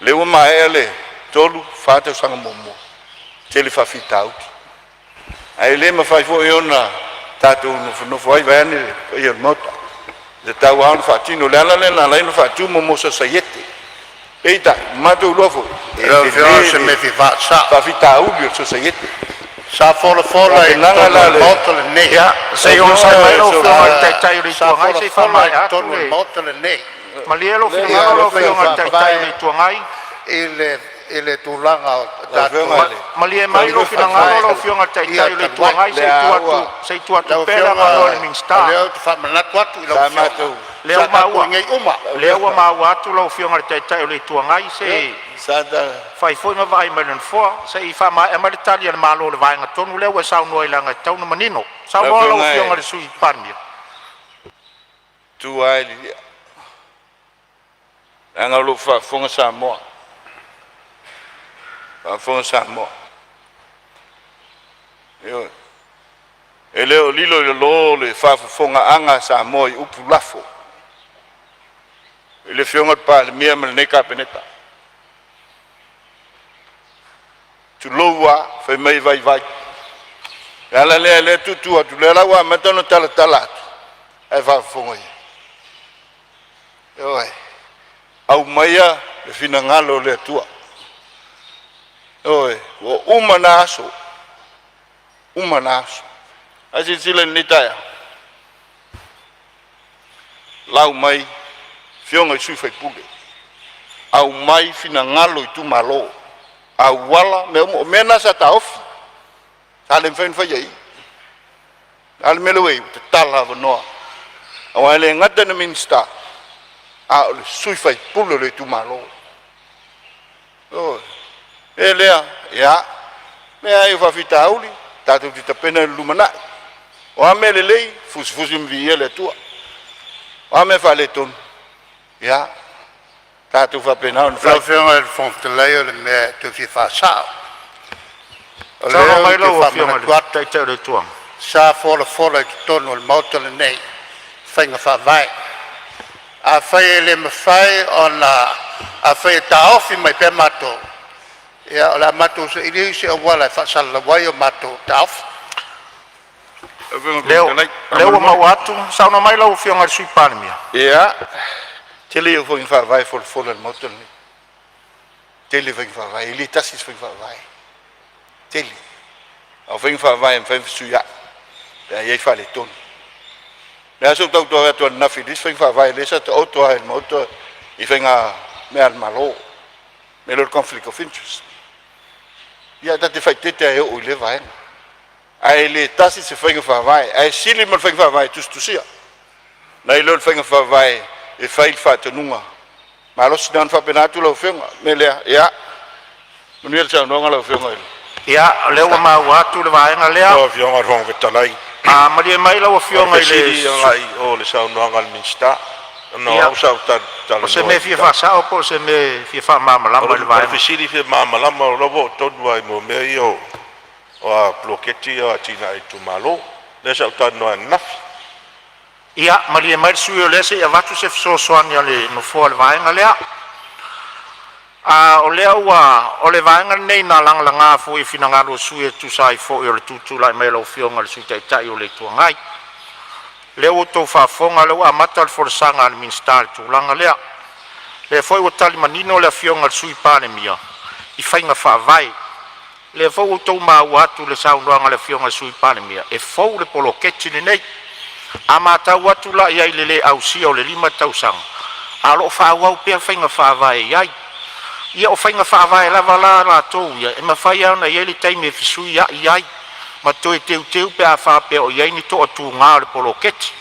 lea ua maea le 3, 4 tausaga muamua, tele faafitauli. Ae le mafai foi ona tatou nofonofo ai vaeane le paia o le Maota. E tatau lava ona faatino. O le ala lea na ala ai ona faatu mo sosaiete. Peitai, ua matou iloa foi, e Lau Afioga o tele se le mea e fia faasao. faafitauli o le sosaiete. Sa folafola i Tapenaga totonu la o le le Maota lenei. Ia, se Lau i onosai Afioga mai e lau Afioga i le Taitai o le Itu Sa Agai se i folafola i faamaea atu totonu o le le Maota lenei Malie lou Lau finagalo ia lau faiga Afioga i le Taitai o le faavae Itu Agai. I le tulaga o Afioga tatou i le Malie mai faiga lou finagalo faavae lau Afioga i le ia Taitai o le talu Itu ai. Agai se i lea tuu ua atu se i tuu atu Lau pea le Afioga avanoa i le o Minisita. lea ou te faamanatu atu i lau sa Afioga, matou Lea sa ua tatou maua, i inei uma. lea ua maua atu lau Afioga i le Taitai o le Itu Agai, se sa ta fai foi ma vaai mai le Nofoa. Se i faamaea mai le tali a le Malo i le vaega tonu lea ua e saunoa ai leaga e tatau ona manino. Lau Saunoa lau Afioga Afioga i e le Sui Palemia. tu lava i le i'a, leaga o lo o faafofoga Samoa, faafofoga Samoa. Ioe. E le o lilo i lalo le faafofogaaga a Samoa i upu lafo i le Afioga i le Palemia ma lenei Kapeneta. Tulou lava, fai mai e vaivai. O le ala lea o lea e tuutu atu, o lea la ua amata ona talatala atu, ae faafofoga i ai. Ioe, aumaia le finagalo o le Atua. Ioe, ua uma na aso, uma na aso. Ae silasila i lenei taeao, lau mai afioga i sui usufono, aumai finagalo o itumalo, o auala ma mea uma. O mea na sa taofi, sa le mafai ona faia i i. A o le mea lea ua i ai? Ua tatala avanoa, aua e le gata ina Minisita, a o le sui usufono o le itumalo. Ioe. O le mea lea, ia, leai o faafitauli tatou te tapena i le lumanai. O a mea lelei, fusifusi ma viia le Atua. O a mea faaletonu, ia tatou faapena ona Lau fai. Afioga i le Fofoga Fetalai o le mea e toe fia faasa'o. O Saunoa lea ou mai te lau Afioga i le faamanatu atu, Taitai o le Itu Agai. sa folafola i totonu o le Maota lenei faiga faavae. Afai e le mafai ona, afai e taofi mai pea matou, ia o le a matou sailia isi auala e faasalalau ai o matou taofi. Lau Afioga i le Lea Fofoga Fetalai, lea ua faamolemole. maua atu, saunoa mai lau Afioga i le Sui Palemia. Ia, tele ia o faiga faavae e folafola i le Maota lenei. Tele faiga faavae, e le tasi se faiga faavae. Tele. A o faiga faavae e mafai ona fesuiai pe a i ai faaletonu. O le a sa ou tau atu ananafi i le isi faiga faavae lea sa taoto lava i le Maota i faiga mea a le Malo, le mea lea o le conflict of interest. Ia ta te faaeteete lava e oo i lea vaega. Ae le tasi se faiga faavae, ae sili ma le faiga faavae tusitusia nai lo le faiga faavae e fai i le faatonuga malosi. Na ona faapena atu lau Afioga. O le mea lea, ia manuia le saunoaga lau Afioga i le Ia, o lea ua Minisita. maua atu le vaega lea. Lau Afioga i le Fofoga Fetalai, A malie mai lau o le Afioga i le fesili agai i o i le saunoaga a le Minisita ona o Ia, au sa ou o se talanoa mea i e le fia mataupu. faasao po o se mea e fia faamalamalama i le O le vaega. fesili fia malamalama o lea ua oo tonu lava i mea ia o poloketi ia o atinae a itumalo, lea sa ou talanoa ai ananafi. Ia, malie mai le sui usufono o lea se i avatu se fesoasoani a le Nofoa i le vaega lea. A o lea ua o le vaega lenei na lagalaga foi i finagalo o sui usufono e tusa ai foi o le tutulai mai o lau Afioga i le Sui Taitai o le Itu Agai. O lea ua outou faafofoga o lea ua amata le folasaga a le Minisita i le tulaga lea. O lea foi ua tali manino le Afioga i le Sui Palemia i faiga faavae. O lea foi ua outou maua atu i le saunoaga a le Afioga i le Sui Palemia, e fou le poloketi lenei. A matau atu la i ai i le le ausia o le 5 tausaga, a o lo o faaauau pea faiga faavae e i ai. Ia o faiga faavae lava la latou ia, e mafai lava ona i ai le taimi e fesuiai ai ma toe teuteu pe a faapea o i ai ni toatuga o le poloketi.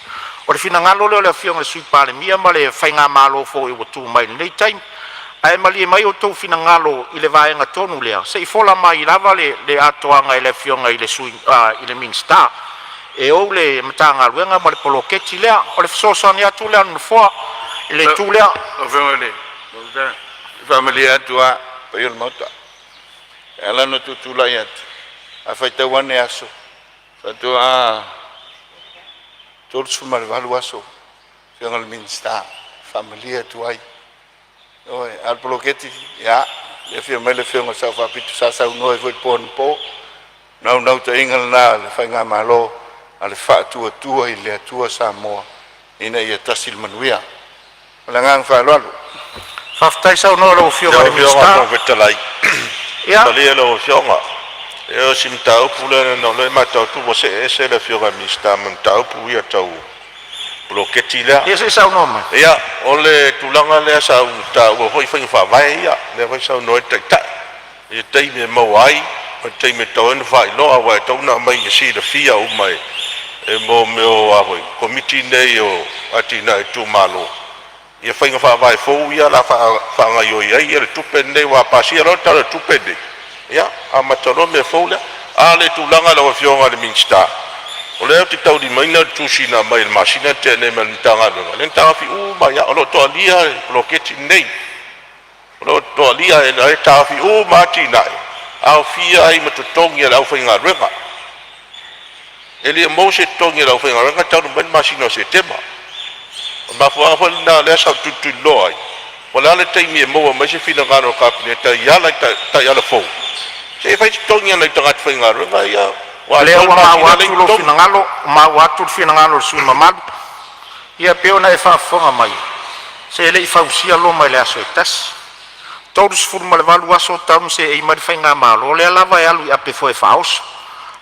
O le finagalo lea o le Afioga i le Sui Palemia ma le faigamalo foi ua tu mai i lenei taimi. Ae malie mai outou finagalo i le vaega tonu lea, se i fola mai lava le atoaga e le Afioga i le Minisita e ou le Matagaluega ma le poloketi lea. O le fesoasoani atu lea a le Nofoa i le itu lea. Lau Afioga i le Fofoga Fetalai, e faamalie atu lava i le paia o le Maota, e ala ona tutulai atu, a faitau ane aso, faatoa 38 aso o le Afioga i le Minisita. E faamalie atu ai, ioe. A o le poloketi, ia, lea e afio mai le Afioga i le Sao Faapito sa saunoa ai foi i le po anapo. O le naunautaiga lena o le faigamalo a le Faatuatua i le Atua Samoa ina ia tasi le manuia. Ma le agaga faaaloalo. Faafetai saunoa i lau Afioga i Lau le Afioga i le Minisita. Fofoga Fetalai, Ia, malie lau Afioga, e o si mataupu lea ona o lea e matau atu ua see ese le Afioga i le Minisita ma mataupu ia tau poloketi lea. Ia se i saunoa mai. Ia, o le tulaga lea sa ou taua foi faiga faavae ia, lea foi e saunoa ai le Taitai i le taimi e maua ai ma le taimi e tatau ai ona faailoa, aua e tatau ona aumai e silafia uma e mea o Komiti nei o Atinae a Itumalo ia faiga faavae fou ia o le a faagaoioi ai le tupe lenei. Aua a pasia loa le Tala o le Tupe lenei, ia amata loa mea fou lea. A o le tulaga lau Afioga i le Minisita, o lea ou te taulimaina le tusi na aumai i le masina na tea nei mai le Matagaluega, lea na taofi uma ai lava, o lo o toalia le poloketi lenei. O lo o toalia, e taofi uma lava atinae, aofia ai ma totogi o le aufaigaluega. E le i maua se totogi e le aufaigaluega talu mai le masina o Setema. O le mafuaaga foi lena lea sa ou tulituliloa ai, po o le a le taimi e maua mai ai se finagalo o le Kapeneta e ala i taiala fou se i fai totogi o nai tagata faigaluega ia ua O lea atoa le ua maua masina e le i atu lou totogi. finagalo, ua maua atu le finagalo o le sui usufono mamalu. Ia pei ona e faafofoga mai, se e le i fausia Roma i le aso e tasi. E 38 aso talu ona seei mai le faigamalo, o lea lava e alu i ape foi e faaoso.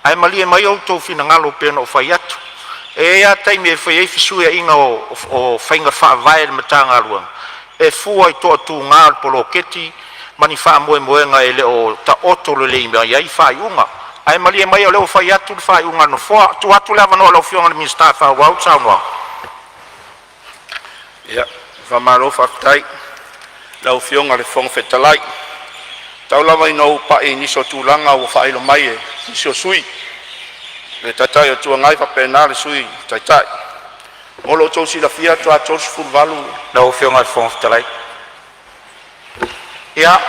Ae malie maia outou finagalo pei ona ou fai atu, e i ai lava taimi e fai ai fesuiaiga o faiga faavae a le Matagaluega e fua i toatuga o le poloketi ma ni faamoemoega e le o taoto lelei mai ai faaiuga. Ae malie maia o lea ua fai atu le faaiuga a le Nofoa. Tuu atu le avanoa i lau Afioga i le Minisita e faaauau le saunoaga. Ia, faamalo faafetai i lau Afioga i le Fofoga Fetalai. Tau lava ina ou pai i nisi o tulaga ua faailo mai e nisi o sui usufono, le Taitai o le Itu Agai faapena le Sui Taitai. Mo lo outou silafia faatoa 38 Lau Afioga i le Fofoga Fetalai. Ia,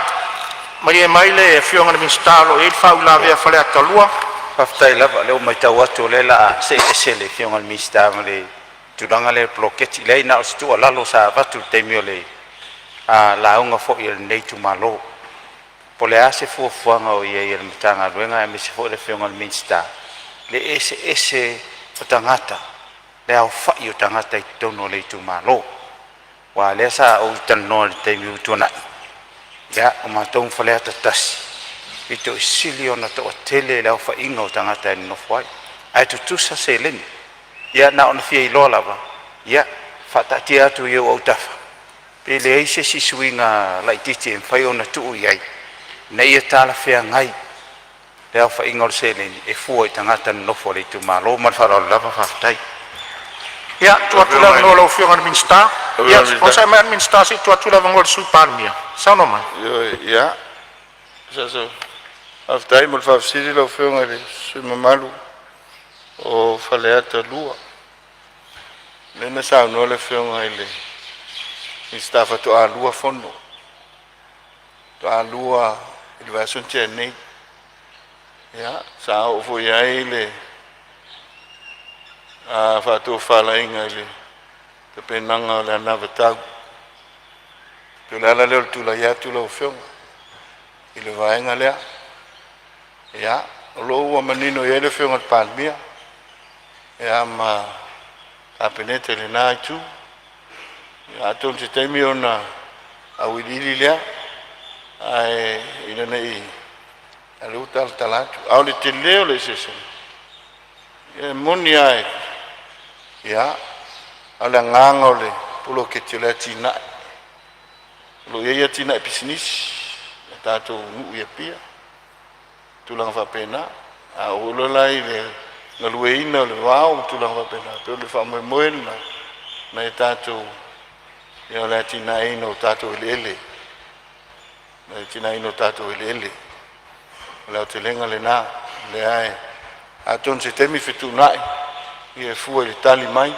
malie mai le Afioga i le Minisita o lo o i ai le faauilavea a Faleata 2. Faafetai lava o lea ua matau atu o lea o le a see ese le Afioga i le Minisita ma le tulaga lea i le poloketi. Leai na o se tuualalo sa avatu i le taimi o le lauga foi a lenei itumalo. Po o le a se fuafuaga o i ai a le Matagaluega aemaise foi o le Afioga i le Minisita i le eseese o tagata, le aofai o tagata i totonu o le itumalo. Aua o lea sa ou talanoa i le taimi ua tuanai, ia o matou ma Faleata 1, e pito i sili ona toatele le aofaiga o tagata e nonofo ai, ae tutusa seleni. Ia na ona fia iloa lava, ia faataatia atu i ou autafa pe leai se isi suiga laitiiti e mafai ona tuu i ai ina ia talafeagai le aofaiga o le seleni e fua i tagata nonofo i le itumalo. Ma le faaaloalo lava, faafetai. Ia, tuu atu le avanoa i lau Afioga i le Minisita. Ia, onosai mai le Minisita se i tuu atu le avanoa i le Sui Palemia. Saunoa mai. Ioe, ia, faafetai mo le faafesili lau Afioga i le sui usufono mamalu o Faleata 2. Lea na saunoa le Afioga i le Minisita faatoa lua fono, faatoa lua i le vaiaso na tea nei. Ia, sa oo foi i ai le faatofalaiga i le tapenaga o le anavatau. Pei o le ala lea o le tulai atu lau Afioga i le vaega lea. Ia, o lo o ua manino i ai le Afioga i le Palemia ia ma Kapeneta i lena itu. Ia, atonu o se taimi ona auiliili lea, ae ina ne i… a o lea ua talatala atu. A o le tele o le eseesega, e moni lava, ia, a o le agaga o le poloketi o le atinae. O lo o i ai atinae pisinisi a tatou nuu i Apia, tulaga faapena. A oo loa la i le galueaiina o le vao ma tulaga faapena, pei o le faamoemoe lena nai a tatou, ia o le atinaeina o tatou eleele, le atinaeina o tatou eleele. O le aotelega lena, lea e atonu se taimi fetuunai e fua i le tali mai,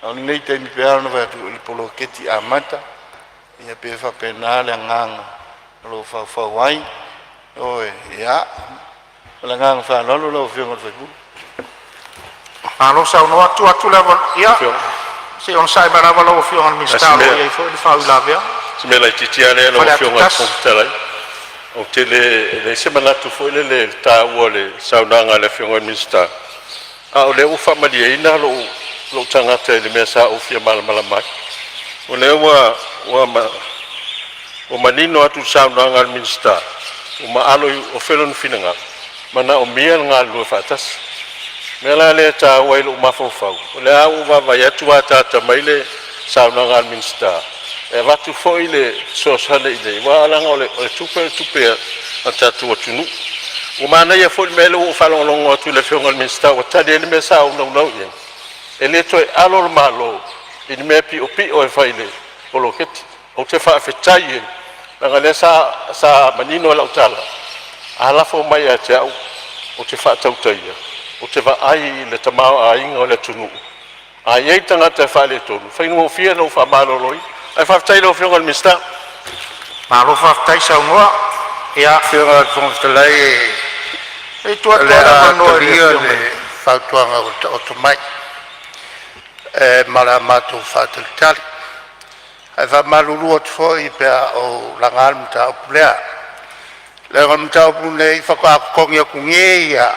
a o lenei taimi e pei lava ona fai atu o le poloketi amata, ia pei e faapena le agaga o lo o faufau ai. Ioe, ia ma le agaga faaaloalo lau Afioga i le sui usufono. Malo saunoa. Tuu atu le avanoa, ia, se i onosai mai lava lau Afioga i le Minisita o lo o i ai foi le faauilavea. Si mea laitiiti lava lea lau Faleata Afioga i le 1. Fofoga Fetalai. Ou te le, e leai se manatu foi lele i le taua o le saunoaga a le Afioga i le Minisita, a o lea ua faamalieina lou tagata i le mea sa ou fia malamalama ai. O lea ua manino atu i le saunoaga a le Minisita, ua maalo i ofe lona finagalo, e manaomia le galulue faatasi. O le mea la lea e taua ai i lou mafaufau, o lea ua ou vaavaai atu ua ataata mai le saunoaga a le Minisita e avatu foi le fesoasoani i inei, aua leaga o le tupe o le tupe a le tatou atunuu. Ua manaia foi le mea lea ua ou faalogologo atu i le Afioga i le Minisita ua tali ai le mea sa ou naunau i ai, e le toe alo le Malo i ni mea piopio e fai i le poloketi. Ou te faafetai ai, leaga o lea sa manino lau tala, a lafo mai ia te au ou te faatautaia, ou te vaai i le tamaoaiga o le atunuu. A i ai tagata e faaletonu, e faigofie ona ou faamaloloina. Ae faafetai i lau Afioga i le Minisita. Malo faafetai saunoa. Ia, Afioga i le Fofoga Fetalai se i tuu o atu le lava le a avanoa i le talia Afioga le i Fautuaga ua taoto mai e ma le matou faatalitali. Ae faamalulu atu foi pe a ou laga le mataupu lea, leaga o le mataupu lenei faatoa totogi atu nei lava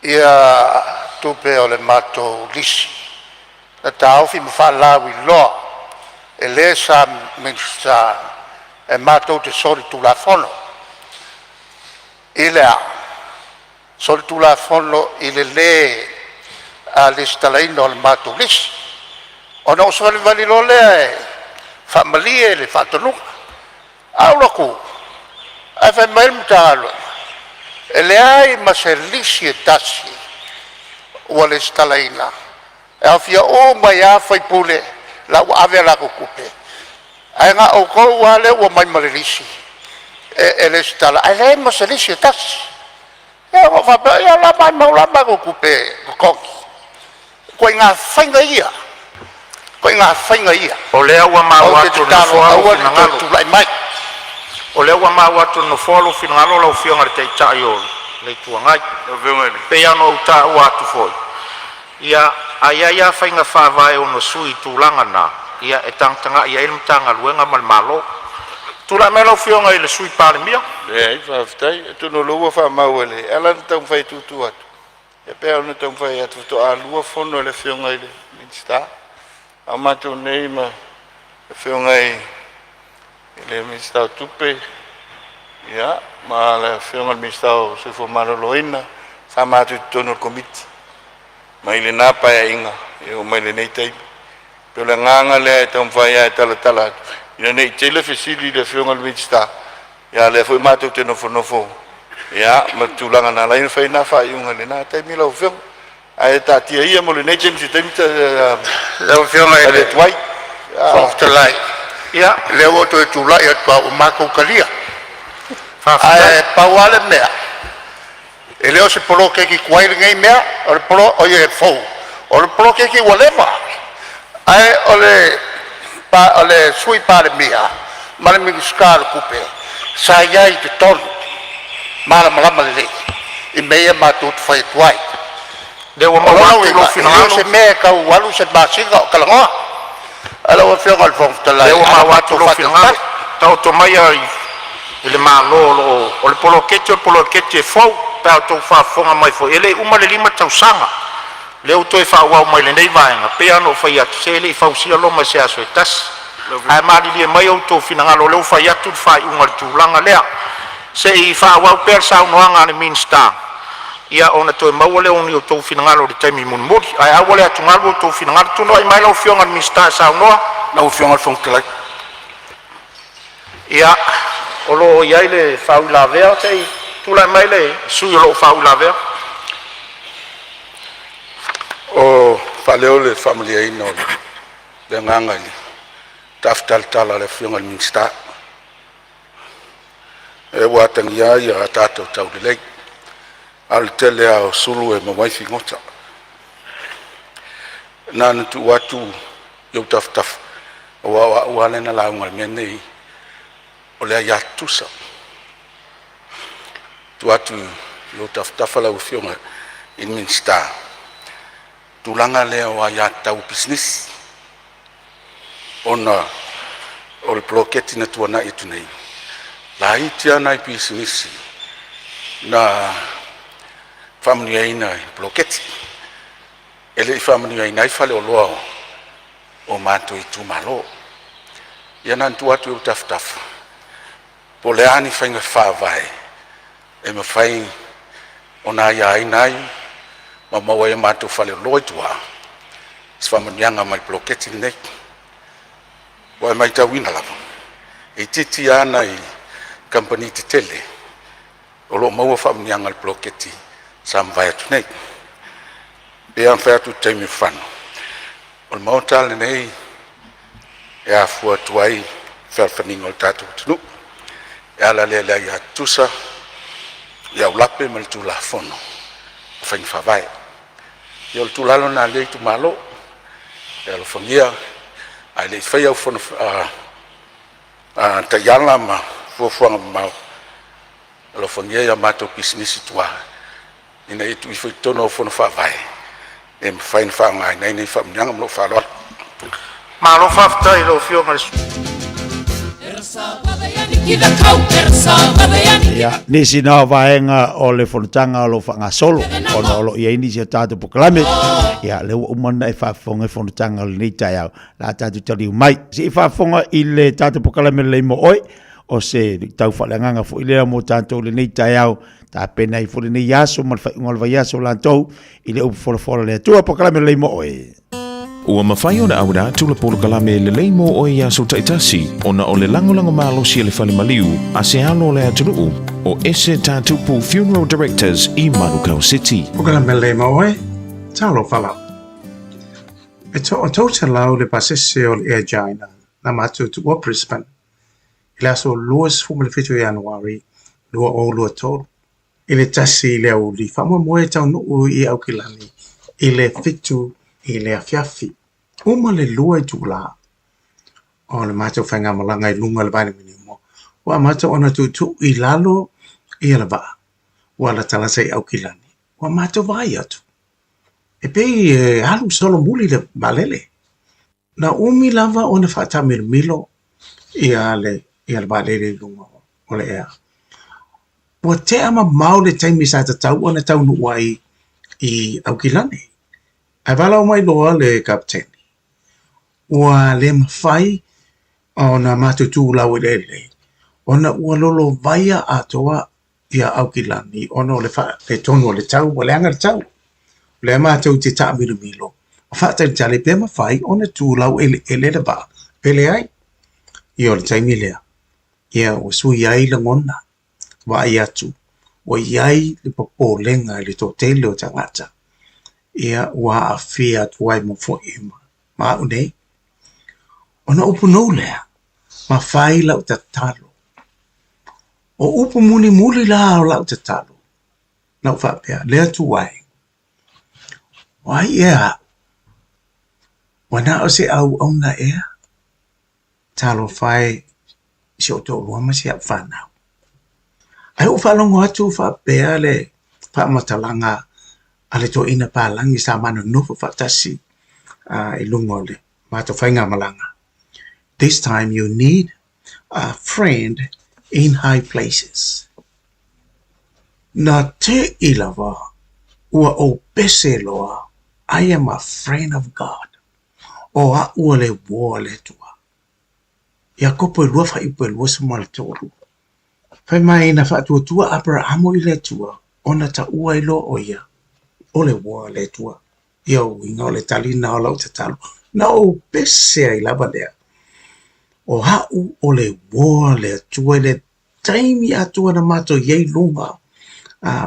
ia tupe o le matou lisi na taofi ma faalauiloa e le sa Minisita e matou te solitulafono. I le a? Solitulafono i le lē lesitalaina o le matou lisi. Ona ou savalivali loa lea e faamalie le faatonuga. Ae ou alu atu ae fai mai le Matagaluega, e leai ma se lisi e tasi ua lesitalaina, e aofia uma ai lava sui usufono la ua ave a latou tupe, ae na o outou lava lea ua omai ma le lisi e resitala ae leai ma se lisi e tasi. Ia ona ou faapea lea, ia o le a maumau la matou tupe totogi? O ituaiga faiga ia, o ituaiga faiga ia O lea ua ou maua te atu e le tatalo Nofoa lou aua ne i toe finagalo. tulai mai. O lea ua maua atu e le Nofoa lou finagalo lau Afioga i le Taitai o le Itu Agai. E pei lava ona ou taua atu foi, ia a i ai lava faiga faavae e ono sui i tulaga na, ia e tagatagai i ai le Matagaluega ma le Malo. Tulai mai lau Afioga i le Sui Palemia. Leai, faafetai. Atonu o lea ua faamau e le... E ala ona taumafai e tuutuu atu, e pei ona taumafai atu faatoa lua fono a le Afioga i le Minisita, a o matou nei ma le Afioga i le Minisita o Tupe ia ma le Afioga i le Minisita o le Soifua Maloloina sa matou i totonu o le Komiti mai lena Paeaiga e oo mai lenei taimi. E pei o le agaga lea e taumafai lava e talatala atu ina ne i tele fesili i le Afioga i le Minisita, a o lea foi matou te nofonofo ia ma le tulaga na ala ai ona fai na faaiuga i lena taimi lau Afioga. Ae taatia ia mo lenei taimi i se taimi Lau Afioga i tali le atu ai. Fofoga Fetalai, lea ua ou toe tulai atu lava ua matou talia. Ae pau lava le mea, e le o se poloketi tuai lenei mea, o le oi, e fou, o le poloketi ua leva. Ae o le Sui Palemia ma le Minisita o le Tupe sa i ai i totonu, malamalama lelei i mea ia matou te fai atu ai. Lea ua O maua lona atu lou uiga, e le o finagalo. se mea e tau alu se masina o talanoa. Lau Afioga i le Fofoga Fetalai, Lea ua a maua atu matou lou finagalo. faatalitali. Taoto maia i le Malo o lo o o le poloketi o le poloketi e fou pe a outou faafofoga mai foi, e le i uma le 5 tausaga. Lea ua toe faaauau mai e lenei vaega, e pei lava ona ou fai atu, se e le i fausia Roma i se aso se tasi. Ae malilie mai outou finagalo o lea ua fai atu le faaiuga i le tulaga lea. Se i faaauau pea le saunoaga a le Minisita, ia ona toe maua lea o ni outou finagalo i le taimi mulimuli. Ae aua le atugalu outou finagalo. Tulai mai lau Afioga i le Minisita e saunoa. Lau Afioga i le Fofoga Fetalai. Ia, o lo o i ai le faauilavea. Se i tulai mai le sui usufono o lo o faauilavea. O faaleo le faamalieina o le agaga i le taafatalatala a le Afioga i le Minisita, e ua atagia ai a tatou taulelei, a o le tele lava o sulu e maua ai figota. Na ona tuu atu i ou tafatafa, aua o au lava lea na lauga i le mea lenei o le aia tutusa. Tuu atu i ou tafatafa lau Afioga i le Minisita, tulaga lea o aiatatau a pisinisi, ona o le poloketi na tuanai atu nei, laiti lava nai pisinisi na faamanuiaina i le poloketi. E le i faamanuiaina ai faleoloa o matou itumalo. Ia na ona tuu atu i ou tafatafa, po o le a ni faiga faavae e mafai ona aiaina ai ma maua ai e matou faleoloa i tua se faamanuiaga mai le poloketi lenei. Ua e matauina lava, e itiiti lava nai kamupani tetele o lo o maua faamanuiaga i le poloketi sa mavae atu nei. E pei lava ona fai atu i le taimi ua fano, o le maota lenei e afua atu ai fealofaniga o le tatou atunuu, e ala lea i le aia tutusa i aulape ma le Tulafono o Faiga Faavae. Ia o le tuualalo lena a lenei itumalo, e alofagia ae le i faia au taiala ma fuafuaga mamao, alofagia a matou pisinisi i tua ina ia tuu ifo i totonu o Fono Faavae e mafai ona faaaogaina ai nei faamanuiaga. Ma lou faaaloalo. Malo faafetai i lau Afioga i le Ia, nisi na o vaega o le fonotaga o lo o faagasolo ona o lo o i ai nisi o tatou polokalame. Ia, lea ua uma ona e faafofoga i fonotaga o lenei taeao, la tatou taliu mai. Se i faafofoga i le tatou polokalame lelei mo oe, o se tau faaleagaga foi lea mo tatou i lenei taeao, tapena ai foi lenei aso ma le faaiuga o le vaiaso latou i le upu folafola le Atua, polokalame lelei mo oe. Ua mafai ona auina atu le polokalame lelei mo oe i aso taitasi ona o le lagolago malosi a le fale maliu a se alo o le atunuu o Ese Tatupu Funeral Directors i Manukau City. Polokalame lelei mo oe, talofa lava. E toa 300 le pasese o le Air China na matou tuua Brisbane i le aso 27 o Ianuari 2023. I le 1 i le aoauli, faamoemoe e taunuu i Aukilani i le 7 i le afiafi. Uma le 2 itula o le matou faigamalaga i luga o le vaanimanimo, ua amata ona tuutuu i lalo ia le vaa ua latalata i Aukilani. Ua matou vaai atu, e pei e alu solomuli le vaalele. Na umi lava ona faataamilomilo ia le ia le vaalele i luga o le ea. Ua tea mamao le taimi sa tatau ona taunuu ai i Aukilani, ae valaau mai loa le kapeteni, ua le mafai ona matou tu laueleele ona ua lolovaia atoa ia Aukilani ona o le faaletonu o le tau, ua leaga le tau. O lea matou te taamilomilo ma faatalitali pe mafai ona tu laueleele le vaa pe leai. Ia o le taimi lea, ia ua sui ai lagona, vaai atu ua i ai le popolega i le toatele o tagata, ia ua aafia atu ai ma foi ma au nei. Ona upu nou lea, ma fai lau tatalo. O upu mulimuli la o lau tatalo, na ou faapea, le Atua e, o ai ea au? Ua na o se auauna ea? Talofa e i si ou toalua ma si au fanau. Ae ua ou faalogo atu faapea le faamatalaga a le toeaina palagi sa ma nonofo faatasi i luga o le matou faigamalaga, This time you need a friend in high places. Na te i lava ua ou pese loa, I am a friend of God. O a'u o le uō a le Atua. Iakopo e lua fuaiupu e 23. Fai mai na faatuatua Aperahamo i le Atua ona taua ai loa ʻo ia o le uō a le Atua. Ia uiga o le tali na o lau tatalo, na ou pese ai lava lea. O a'u o le uō a le Atua i le taimi atoa na matou i ai i luga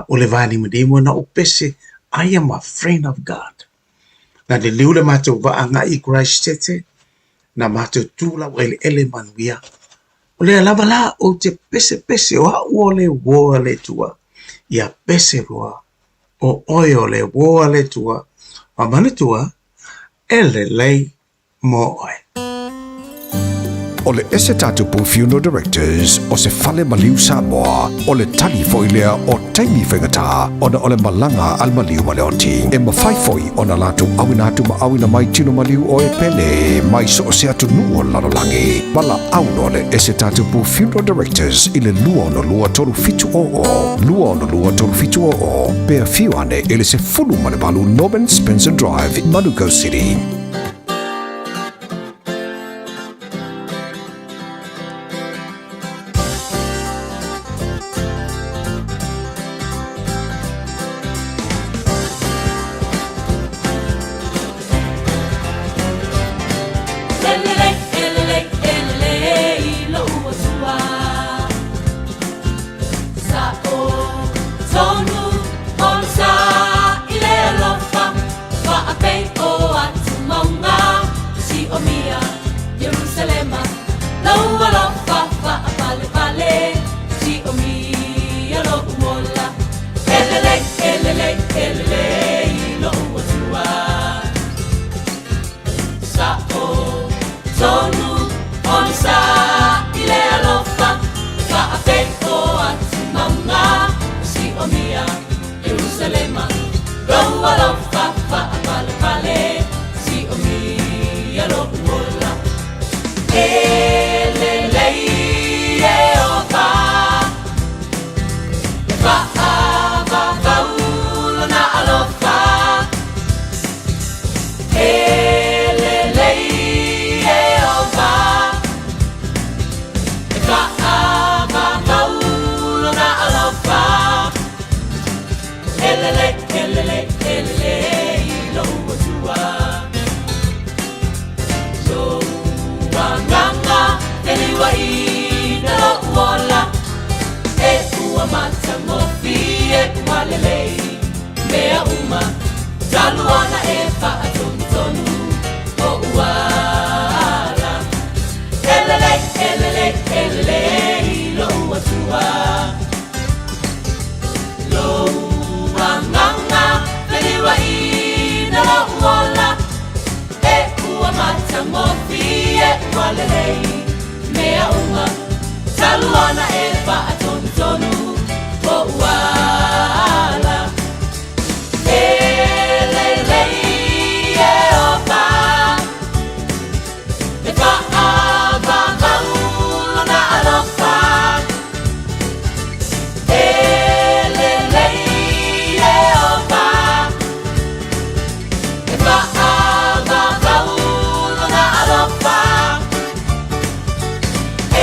o le vanimonimo na ou pese, I am a friend of God. Na liliu le matou vaa agai i Christchurch, na matou tu laueleele manuia. O lea lava la ou te pesepese o a'u o le uō a le Atua, ia pese loa o oe o le uō a le Atua, ma manatua e lelei mo oe. O le Ese Tatupu Funeral Directors o se fale maliu Samoa, o le tali foi lea o taimi faigata ona o le malaga a le maliu ma le oti. E mafai foi ona latou auina atu ma auina mai tino maliu o e pele mai so o se atunuu o le lalolagi. Valaau loa le Ese Tatupu Funeral Directors i le 262 3700, 262 3700, pe afio ane i le 18 Norman Spencer Drive, Manukau City. matagofie ua lelei mea uma talu ona e faatonutonu oʻu ala. E lelei, e lelei, e lelei loʻu Atua. Lou agaga feliuaʻina loʻu ola e ua matagofie ua lelei mea uma talu ona e faatonutonu oʻu ala. E lelei Ieova e faavavau lona alofa. E lelei Ieova e faavavau lona alofa. E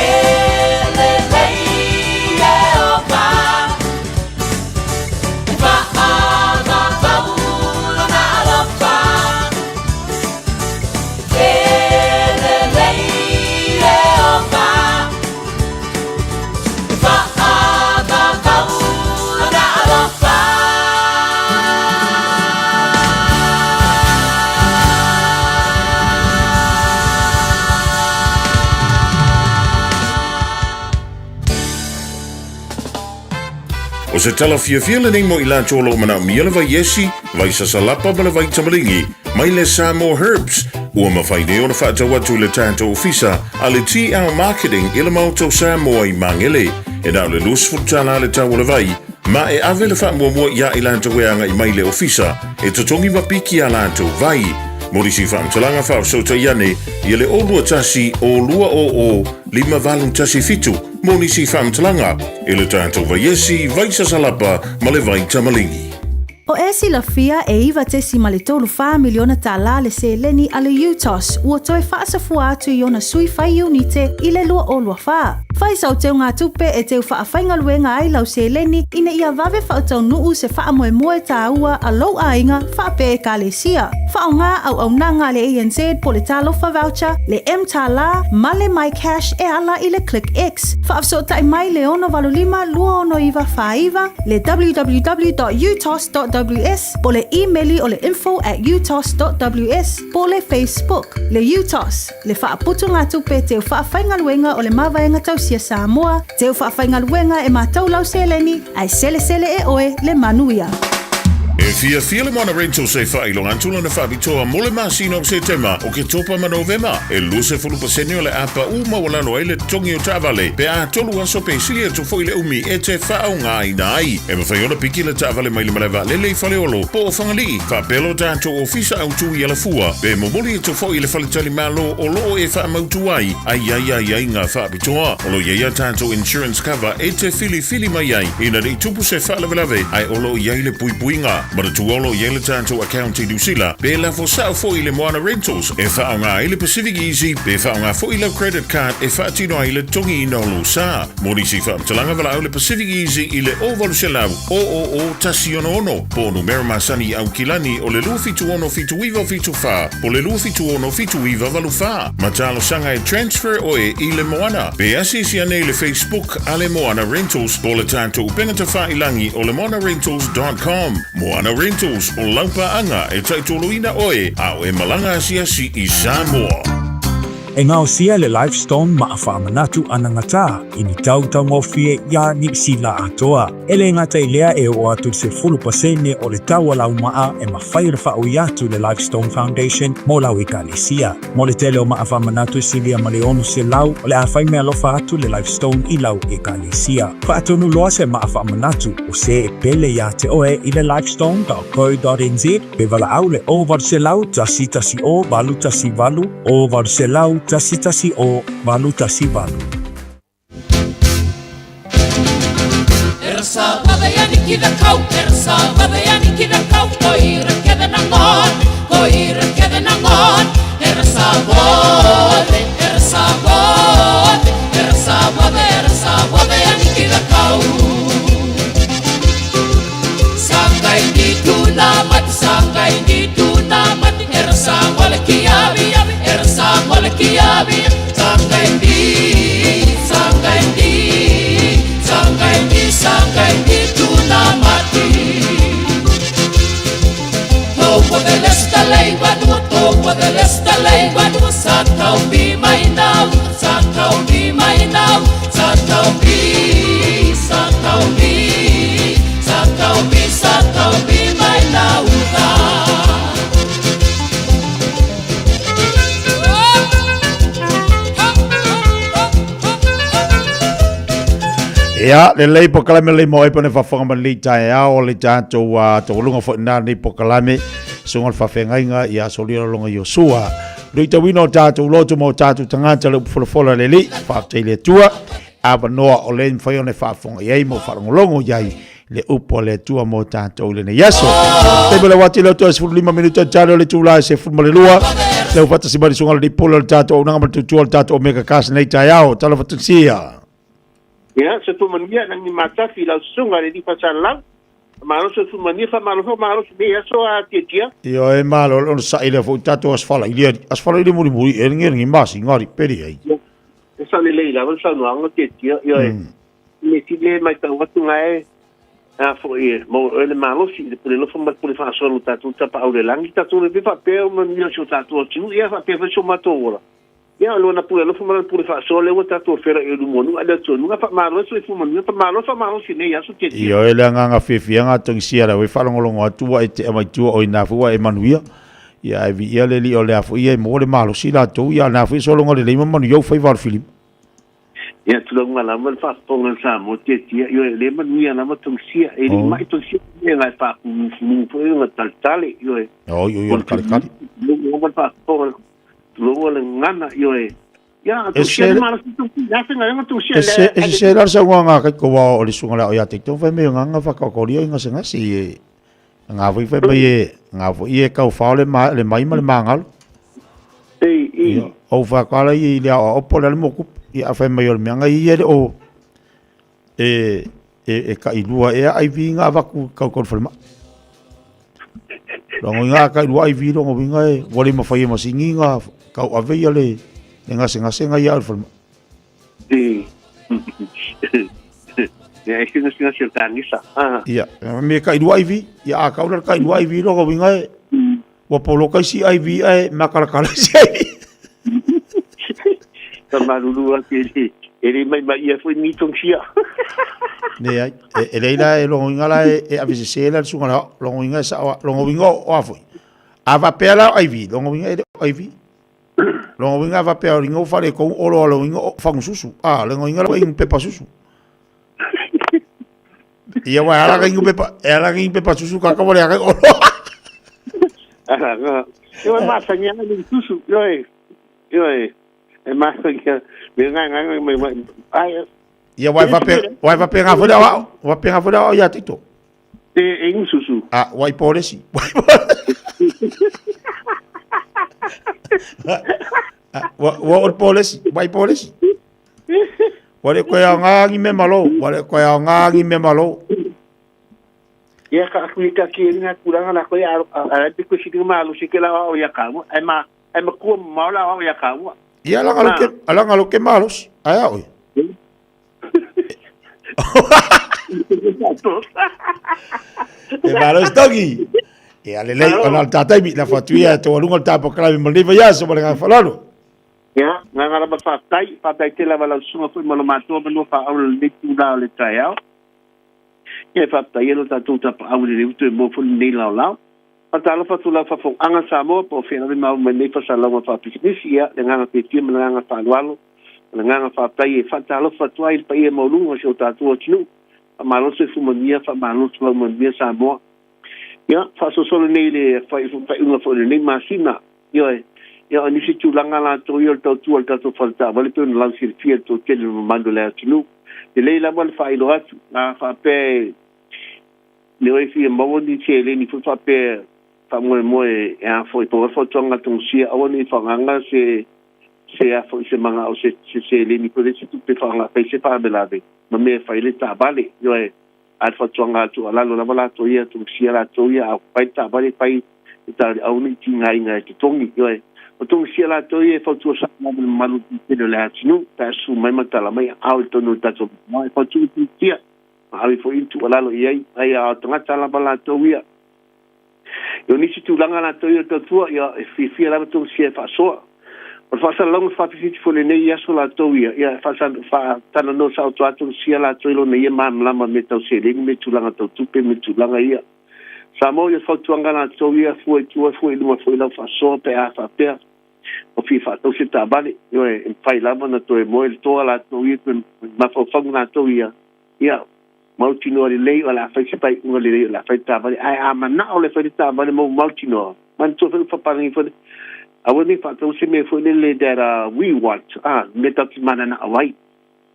lelei Ieova e faavavau lona alofa. E lelei Ieova e faavavau lona alofa. O se tala fiafia lenei mo i latou o lo o manaomia le vaiesi, vai sasalapa ma le vai tamaligi, mai le Samoa Herbs, ua mafai nei ona faatau atu i le tatou ofisa a le TL Marketing i le Maota o Samoa i Magele. E na o le $20 le tau o le vai, ma e ave le faamuamua iā i latou e agai mai i le ofisa e totogi ma piki a latou vai. Mo nisi faamatalaga faafesootai ane ia le 021 0 200 5817 mo nisi faamatalaga i le tatou vaiesi, vai sasalapa ma le vai tamaligi. O e silafia e $9.34 miliona le seleni a le UTOS ua toe faasafua atu i ona sui fai iunite i le 2024. Fai sau teugatupe e teu faafaigaluega ai lau seleni ina ia vave faataunuu se faamoemoe taua a lou aiga faapea ekalesia. Faaaoga auaunaga a le ANZ po o le Talofa Voucher, le mTālā ma le MyCash e ala i le ClickX. Faafesootai mai le 685 269 49, le www.utos.ws po o le imeli o le info@utos.ws po o le Facebook. Le UTOS, le faaputugatupe teu faafaigaluega o le Mavaega Tausia Samoa, teu faafaigaluega e matau lau seleni, ae selesele e oe le manuia. E fiafia le Moana Rentals e faailoga atu lana faapitoa mo le masina o Setema, Oketopa ma Novema. E 20% o le a pau maualalo ai le totogi o taavale pe a 3 aso pe sili atu foi le umi e te faaaogaina ai. E mafai ona piki le taavale mai le malae vaalele i Faleolo po o Fagalii, faapea lo tatou ofisa autu i Alafua, pe momoli atu foi i le faletalimalo o lo o e faamautu ai a i ai aiaiga faapitoa. O lo o i ai a tatou insurance cover e te filifili mai ai ina ne i tupu se faalavelave ae o lo o i ai le puipuiga. Manatua o lo o i ai le tatou account i Niu Sila pe lafo sao foi i le Moana Rentals e faaaoga ai le Pacific Easy pe faaaoga foi lau credit card e faatino ai le totogiina o lou sa. Mo nisi faamatalaga valaau le Pacific Easy i le 0800 000 166 po o numera masani i Aukilani o le 276 7974 po o le 276 7984. Ma talosaga e transfer oe i le Moana. Pe asiasi ane i le Facebook a le Moana Rentals po o le tatou upega tafailagi o le moanarentals.com. Moana Rentals, o lau paaga e taitoloina oe a o e malaga asiasi i Samoa. E gaosia e le Livestone maa faamanatu anagata i ni tau taugofie iā Niu Sila atoa. E le gata i lea e oo atu i le 10% o le tau o lau maa e mafai ona faaui atu i le Livestone Foundation mo lau ekalesia. Mo le tele o maa faamanatu e silia ma le 600, o le a fai meaalofa atu le Livestone i lau ekalesia. Faatonu loa se maa faamanatu o se e pele iā te oe i le livestone.co.nz pe valaau le 0800 110 818 0800 110 818. Sa tau bi mai nau, sa tau bi mai nau, sa tau bi, sa tau bi, sa tau bi, sa tau bi mai nau ta. Ia, le lei pokalame lei mo epo ne fafonga ma lei tae ao le tātou a taualunga fo ina nei pokalame sunga le fawhengaiga ia solia longa Iosua. Lui tauina o tātou loto mo tātou tangata le upufolafola le li, whaaftai le tua, avanoa o le mwhai o ne whaafonga iai mo whalongolongo iai le upu a le Atua mo tātou i lenei aso. Taimi le wati le oto e 15 minuta talo le tūla e se fulu ma le lua. Le ufata si mari sunga le lipola le tātou au nanga ma le tutua le tātou omega kasi nei taiao. Talo fatusia. Ia, se tumania nang ni matafi lau sunga le lifa sa lau. Malo se tumania fa malo fa malo se nei aso a tia tia. Io e malo ona sa ile fo tātou asfala ili asfala ili muri muri e ngi ngi masi ngari peri ai. E sa le leila o sa no tia tia io e. Me ti le mai tau atu ngai a fo e mo le malosi le pule lofo ma pule fa solo tatu tapa au le langi tatu le fa pe o man yo tatu o tinu ia fa pe fa so mato ora. Ia lo na pule lofo ma pule fa solo le o tatu fera e lu monu ale tu nu fa malo so fu manu fa malo fa malo si ne ia so te. Io e le anganga fiafiaga togisia le faalogologo atu ai te amaitua o ina fua e manuia. Ia e viia le alii o le afu ia e maua le malosi latou ia na fui sologa lelei ma manuia ua faiva o le filima. Ia tulauga lava le faafofoga a le Samoa tiatia, ioe, e le manuia lava tausia, e le i mai tausia mea ngai faafumufumu foi ona taletale, ioe. Oi, oi, o le kalikali. Tulauga lava le faafofoga, tulauga le gagana, ioe. Ia, tausia le malosi tausia, le afe ngai tausia. E se la le saunoaga a kaikoa o le susuga le ao ia te tau fai mai o gagana whakaokoria i ngasegase i e ngā foi fai mai e ngā foi e kau whao le, ma, le mai ma le māngalo. Ei, i. Ia, o whakaala i le ao opo le mo kupu. Ia, a fai mai o le mea ngai ia le o e, e, e ka i lua e ai vi ngā waku kau kau whale ma. Longo i ngā ka i lua ai vi longo winga e wale ma whai e masingi ngā kau ave ia le, le ngase ngase ngai ia o le whale ma. Ia, e singasinga si o tāngisa. Ah. Ia, me ka ilua ivi, ia a kaula ka ilua ivi logo winga e. Ua polo kai si ivi e makalakala si ivi. Ka maruru ake e e le mai mai ia foi ni tong sia. Ne ai, e leila e longo inga la e ave se la sunga la longo inga sa longo winga o a foi. A va pea la ivi, longo winga e ivi. Longa uiga faapea o liga ua faaletonu olo a loiga o fagususu. A, longa uiga ua inu pepa susu. Ia wa e ala ka inu pepa, e ala ka inu pepa susu kaka wale aka olo. Ala, Io e masangi ana ni susu, io e, io e, e masangi me ngai ngai mai mai ai. Ia wa e faapea, wa e faapea ngā fole au, wa faapea ngā fole au ia tito. E, e inu susu. A, wa i polesi. Wa wa o polesi, wa i polesi. Wa le koe au ngā ngi me malo, wa le koe au ngā ngi me malo. Ia ka aku i ka ki ngā kuranga la koe a a te kusi ki malo si ke la o ia ka ai ma ai ma kua ma la o ia ka Ia ala ngalo ke ala ngalo ke malos. Ai au. E malos togi. E ale lei ona le tātaimi la whatuia e tō alunga le tāpo kalami ma leva ia so ma le ngā whalalo. Ia, ngā ngā rama whātai, whātai te lava lau sunga foi ma lo mātua ma lua whaaura le nei tūrā o le taiao. Ia e whātai e lo tātou tapa au le reutu e mō fo nei lao lao. Whātalofa atu lau whawhonganga Samoa po o whenare mau mai nei whasalauga whaapisinisi, ia, le nganga whetia ma le nganga whaalualo, ma le nganga whaatai e whaatalofa atu ai le paia maualunga o si o tātou atunuu. Faamalo soifua manuia, faamalo soifua manuia Samoa. Ia, faasoasolo nei le faaiuga foi o lenei masina. Ioe, ia o nisi tulaga latou ia o le tautua o le tatou fale taavale pei ona lausilafia e le toatele o le mamalu o le atunuu. Lelei lava le faailoa atu, a faapea e le oe fia maua ni seleni foi faapea faamoemoe e a foi po o le fautuaga a Togosia aua ne i faaagaga se se a foi se magao se se seleni foi le se tupe faaagaga fai se faalavelave ma mea e fai ai le taavale. Ioe, a le fautuaga a tuualalo lava latou ia Togosia latou ia a fai le taavale fai le taliau nei tigaina e totogi. Ioe, o Togosia latou ia e fautua sao lava i le mamalu tele o le atunuu pe a susu mai ma tala mai aao i totonu o le tatou matua e fautua itiitia ma ave foi le tuualalo i ai, ai a o tagata lava latou ia. I o nisi tulaga latou ia o tautua, ia, e fiafia lava Togosia e faasoa. O le faasalalauga faapifiti foi lenei aso latou ia, ia faatalanoa saoto atu sia latou i lona ia malamalama mea tau seleni me tulaga tau tupe me tulaga ia. Samoa ia fautuaga latou ia fua i tua fua i luma foi lau faasoa pe a faapea o fia faatau se taavale, ioe, e mafai lava ona toe moe le toa latou ia toe mafaufauga latou ia, ia mautinoa lelei o le a fai se faaiuga lelei o le a fai le taavale. Ae a manao le fai le taavale ma ua mautinoa, manatua foi papalagi foi aua ne i faatau se mea foi lele that we want, mea tatou te mananao ai,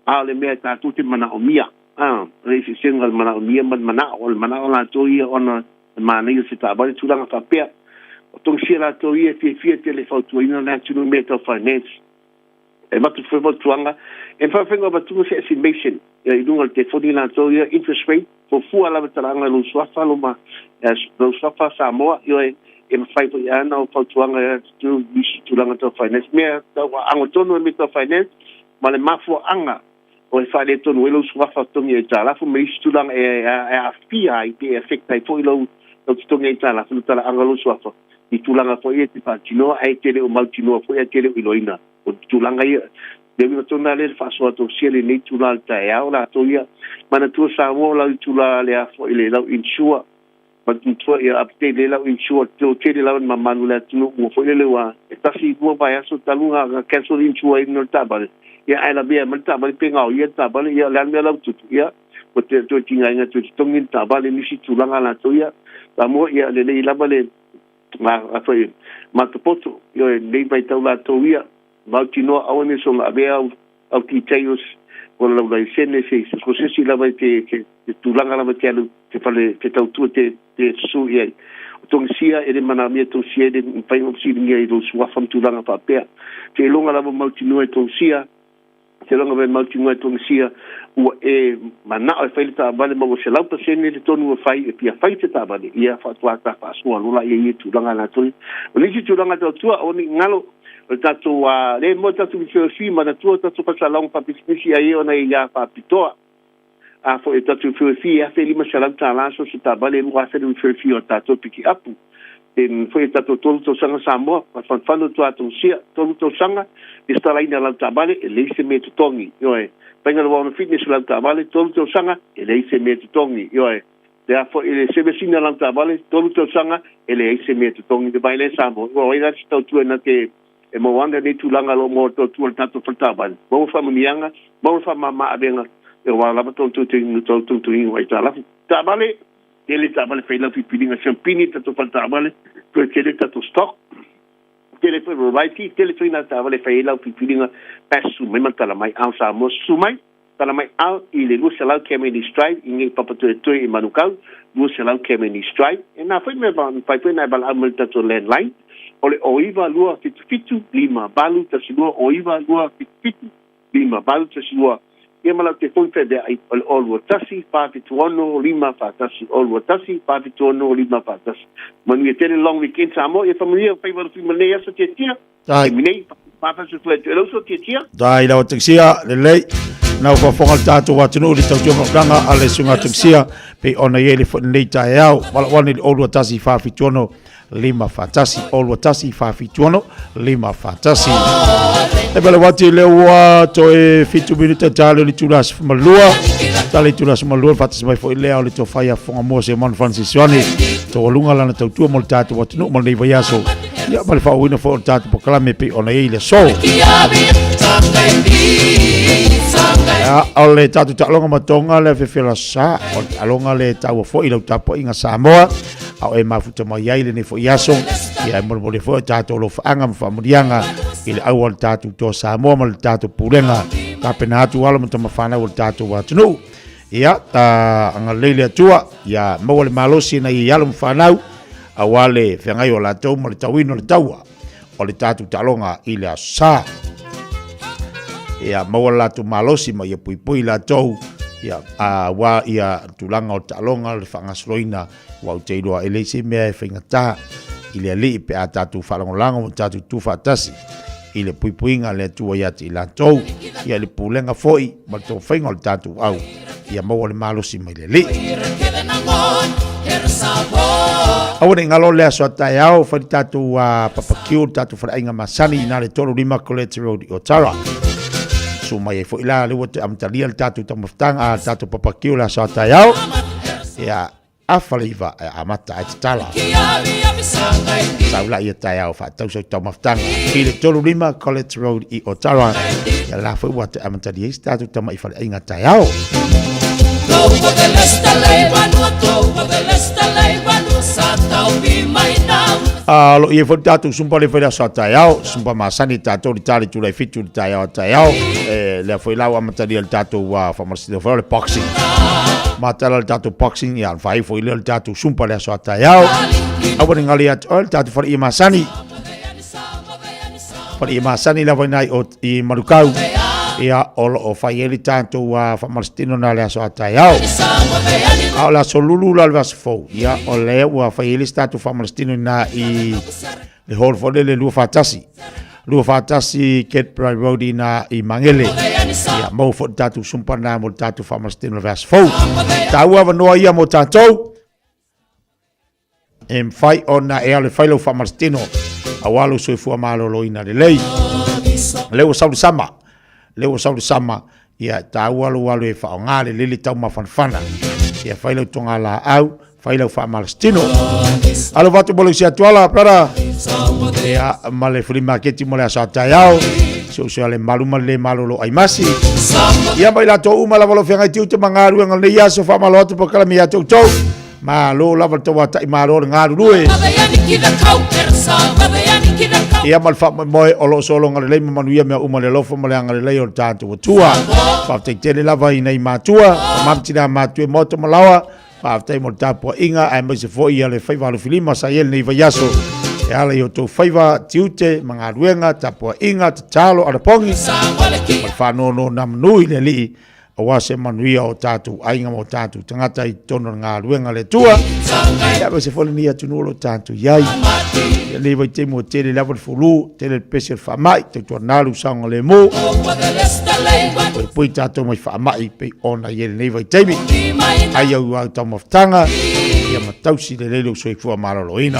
a o le mea tatou te manaomia. O le eseesega o le manaomia ma le manao. O le manao latou ia ona e manaia se taavale, tulaga faapea. O togisia latou ia e fiafia tele e fautuaina le atunuu i mea tau finance. E avatu foi fautuaga, e mafai foi ona avatuina se estimation i luga o le telefoni latou ia, interest rate, fuafua lava talaaga i lou suafa, lou suafa Samoa, ioe, e mafai foi lava ona fautuaga e atu nisi tulaga tau finance. Mea tau agatonu e mea tau finance ma le mafuaaga o e faaletonu ai lou suafa totogi aitalafu ma isi tulaga e aafia ai pe affect ai foi lou totogi aitalafu, le talaaga o lou suafa i tulaga foi ia e te faatinoa ae te le o mautinoa foi ae te le o iloaina. O tulaga ia, le uiga tonu lava lea le faasoa tosia lenei itula o le taeao latou ia. Manatua Samoa lau itula le a foi le lau insure, manatua ia update le lau insure, te tele lava ni mamanu le atunuu ua foi lele ua e tasi lua vaiaso talu na cancel insure ai le taavale, ia ae lavea mai le taavale pe gaoia le taavale, ia o le a le mea lau tupu, ia ua te toe tigaina toe totogi le taavale nisi tulaga latou ia. Samoa ia lelei lava le a foi matapoto, ioe, lenei vaitau latou ia, mautinoa aua ne soona avea au au details o lau laisene se se se lava te te te tulaga lava te alu te fale te tautua te te susu i ai. O togisia e le manaomia togisia e le mafai ona fesiligia i lou suafa ma tulaga faapea. Te iloga lava mautinoa e togisia, te iloga lava e mautinoa e togisia ua e manao e fai le taavale ma ua 100% le tonu ua fai e fia fai se taavale, ia faatoa ta faasoa loa laia i ia tulaga latou ia. O nisi tulaga tautua, aua ne i galo o le tatou le moe tatou feofi manatua tatou faasalaga faapisinisi ai ona ia faapitoa. A foi e tatou feofi e $1,500 so se taavale 2,000 le feofi o tatou pikiapu. E foi e tatou 3 tausaga Samoa, fafanufanu atu atogia, 3 tausaga, lesitalaina lau taavale, e leai se mea e totogi. Ioe, faiga le Warren Fitness lau taavale, 3 tausaga, e leai se mea e totogi. Ioe, le a foi le service ina lau taavale, 3 tausaga, e leai se mea e totogi. Le vai lea Samoa, ua ai la se tautua na te e maua ana nei tulaga lo mo tautua le tatou fale taavale. Maua faamanuiaga, maua faamama-avega, e ua lava tautua te tau tautuina ai talafu. Taavale, tele taavale fai lau filifiliga siampini tatou fale taavale, toe tele tatou stock, tele foi variety, tele foi nā taavale fai ai lau filifiliga, pe susu mai ma tala mai ao Samoa, susu mai, tala mai ao i le 200 Cavendish Drive i ngei Papatoetoe i Manukau, 200 Cavendish Drive. E nā foi mea fai foi nā e valaau mai le tatou landline, o le 09 277 5812, 09 277 5812. Ia ma lau telefoni feaveai o le 021 476 541, 021 476 541. Manuia tele long weekend Samoa, ia faamanuia faiva o le fima lenei aso tiatia. Dai. Taimi nei, faafasufu atu e lau uso tiatia. Dai lau takisia, lelei. Na ua faafofoga le tatou atunuu i le tautua maukaga a le susuga takisia pei ona i ai le foi lenei taeao. Valaauane i le 021 476 541, 021 476 541. E pele wati le ua toe 7 minuta tale o le itula 12. Tale itula 12 whatas mai foi lea o le tofai a whonga mua se Mon Francis Ioane. Taualuga lana tautua mo le tatou atunuu mo lenei vaiaso. Ia ma le faaauauina foi o le tatou polokalame pei ona i ai le aso. Ia, o le tatou taaloga ma Tonga le afeafea sa, o le taaloga le taua foi i lau tapuaiga Samoa, a o e mafuta mai ai lenei foi aso, ia e molemole foi o tatou alofaaga ma faamanuiaga i le aua o le tatou toa Samoa ma le tatou pulega, tapena atu alo ma tamafanau o le tatou atunuu. Ia, ta agalelei le Atua, ia maua le malosi ina ia alo ma fanau, aua le feagai o latou ma le tauina o le taua o le tatou taaloga i le aso Sa. Ia maua le latou malosi ma ia puipui latou, ia, aua ia tulaga o le taaloga, le faagasoloina, aua ou te iloa e leai se mea e faigata i le Alii pe a tatou faalagolago ma tatou tu faatasi i le puipuiga a le Atua ia te i latou, ia i le pulega foi ma le taumafaiga o le tatou au, ia maua le malosi mai le Alii. Aua ne i galo le aso a taeao, fai le tatou papakiu, le tatou faleaiga masani i na le 35 Colette Road i Otara. Susu mai ai foi la, lea ua toe amatalia le tatou taumafataga, le tatou papakiu le aso a taeao. Ia, afa le iva e amata ai tatala. Saula ia taeao faatau sau taumafataga i le 35 College Road i Otara. Ia la foi ua toe amatalia ai se tatou tama'i faleaiga taeao. A lo ia foi tatou sumpa le foi le aso a taeao, sumpa masani tatou le tali tulai fitu le taeao a taeao. E lea foi la ua amatalia le tatou faamalositino foi o le boxing. Matala le tatou boxing ia fai foi lea le tatou sumpa le aso a taeao. Aua ne galo ia te oe le tatou faleia masani. Faleia masani lava ina i, i Manukau. Ia o lo o fai ai le tatou faamalositino na le aso a taeao. A o le aso lulu la le aso fou. Ia o lea ua fai ai le isi tatou faamalositino ina i le hall foi lele lua faatasi. Lua faatasi Cadbury Road ina i Magele. Ia maua foi le tatou sumpa na mo le tatou faamalositino le aso fou. Taua avanoa ia mo tatou. E mafai ona e alu e fai lau faamalositino aua lou soifua maloloina lelei. Lea ua sau le sama, lea ua sau le sama, ia e taua lou alu e faaaoga lelei le taumafanafana. Ia fai lau togalaau, fai lau faamalositino. Alofa atu mo le usi atu ala, brother. Ia, ma le flea market mo le aso a taeao. Se uso ale malu ma le malolo ai masi. Ia mai latou uma lava lo feagai tiute ma galuega o lenei aso faamalo atu polokalame ia te outou. Malo lava le tauata'i malo le galulue. Ia ma le faamoemoe o lo o sologa lelei ma manuia mea uma i le alofa ma le agalelei o le tatou Atua. Faafetai tele lava i nai matua, tama ma tina matua i maota ma laoa. Faafetai mo le tapuaiga aemaise foi ia le faiva alofilima sa i ai lenei vaiaso e ala i o outou faiva, tiute ma galuega, tapuaiga, tatalo, anapogi ma le faanonomanu i le Alii aua se manuia o tatou aiga ma o tatou tagata i totonu o le galuega a le Atua. Ia aemaise foi lenei atunuu o lo o tatou i ai. Ia lenei vaitaimi ua tele lava le fulu, tele le pesi o le faamai, tautuana le saogalemu. Poipoi tatou mai faamai pei ona i ai lenei vaitaimi. Ai au au taumafataga, ia ma tausi lelei lou soifua maloloina.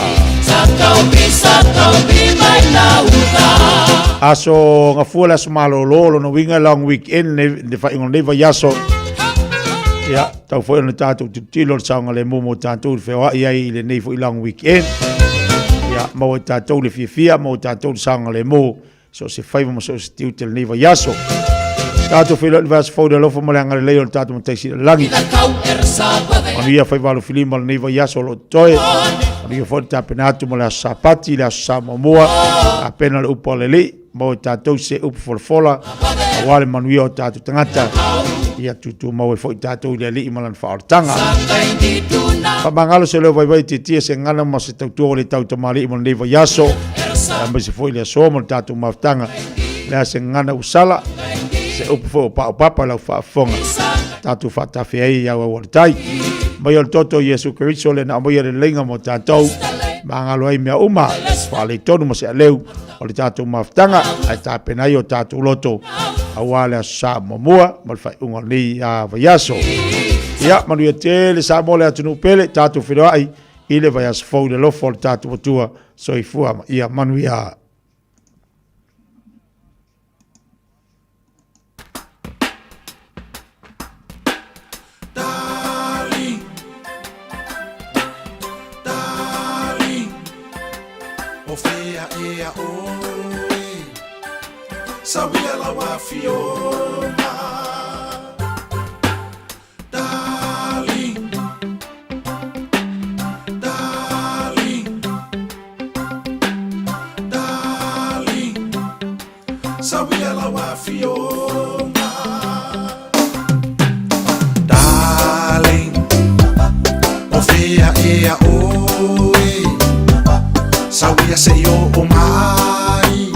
Aso Gafua le aso malolo, lona uiga long weekend le, le faaiuga o lenei vaiaso. Ia, tau foi ona tatou tilotilo le saogalemu mo tatou i le feoai ai i lenei foi long weekend. Ia, maua i tatou le fiafia, maua i tatou le saogalemu so o se faiva ma so o se tiute lenei vaiaso. Tatou feiloai le vaiaso fou i le alofa ma le agalelei o le tatou Matai Sili i le Lagi. Manuia faiva alofilima o lenei vaiaso o lo o totoe. Manuia foi le tapena atu mo le aso Sapati, le aso Sa muamua. Tapena le upu a le Alii, maua i tatou se upu folafola aua le manuia o tatou tagata. Ia tutumau ai foi tatou i le Alii ma lana faaolataga. Faamagalo se leo vaivai tietie se gagana ma se tautua ua le tau tamalii mo lenei vaiaso. Aemaise foi le aso ma le tatou mafutaga. Le a se gagana ua sala, se upu foi ua paopapa i lau faafofoga. Tatou faatafe ai i au au o le tai. Mai o le toto o Iesu Keriso le na aumaia leleiga mo tatou. Magalo ai mea uma, faaletonu ma se aleu o le tatou mafutaga, ae tapena ai o tatou loto aua le aso Sa muamua ma le faaiuga o lenei vaiaso. Ia, manuia tele Samoa le atunuu pele, tatou feiloai i le vaiaso fou i le alofa o le tatou Atua. Soifua ma ia manuia. O fea ea oe Sawia lau afioga Darling Darling Darling Sawia lau afioga Darling O fea ea oe Sawia se i oo mai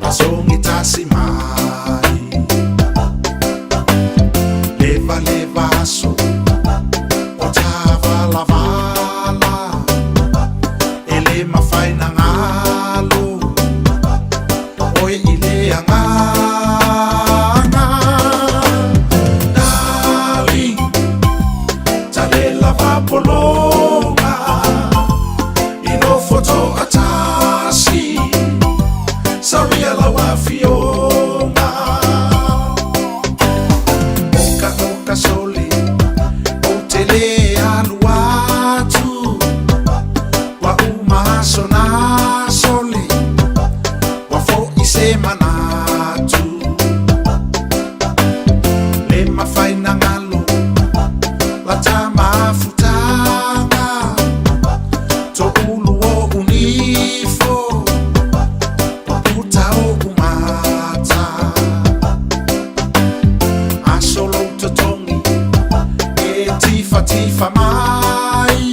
Masogi tasi mai Leva leva aso O tavalavala E le mafai na galo Oe i le agaga Darling Talela vapolo. atu Le mafai na galo La ta mafutaga Toʻulu oʻu nifo Puta oʻu mata Aso lou totogi E tifatifa mai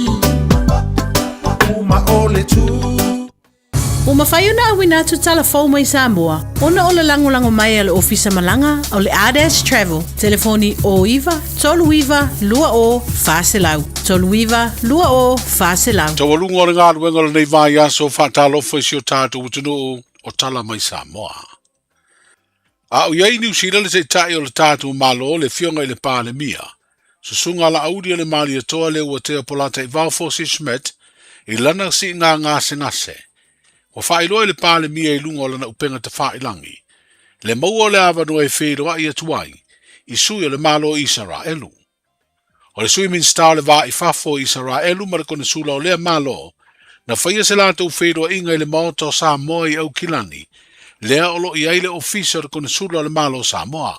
Uma o le tu Ua mafai ona auina atu tala fou mai Samoa ona o le lagolago mai a le Ofisa Malaga o le Ardash Travel, telefoni 09 39 20 400, 39 20 400. Taualuga o le galuega o lenei vaiaso faatalofa i si o tatou atunuu o tala mai Samoa. A o i ai Niu Sila le Taitai o le tatou Malo le Afioga i le Palemia, Susuga Laauli o le Malietoa le ua tea Polataivao Fosi Schmidt i lana siiga gasegase. Ua faailoa i le Palemia i luga o lana upega tafailagi le maua o le avanoa e feiloai atu ai i sui o le Malo o Isaraelu. O le Sui Minisita o le Va i Fafo o Isaraelu ma le Konesula o lea Malo, na faia se latou feiloaiga i le Maota o Samoa i Aukilani, lea o lo o i ai le Ofisa o le Konesula o le Malo o Samoa.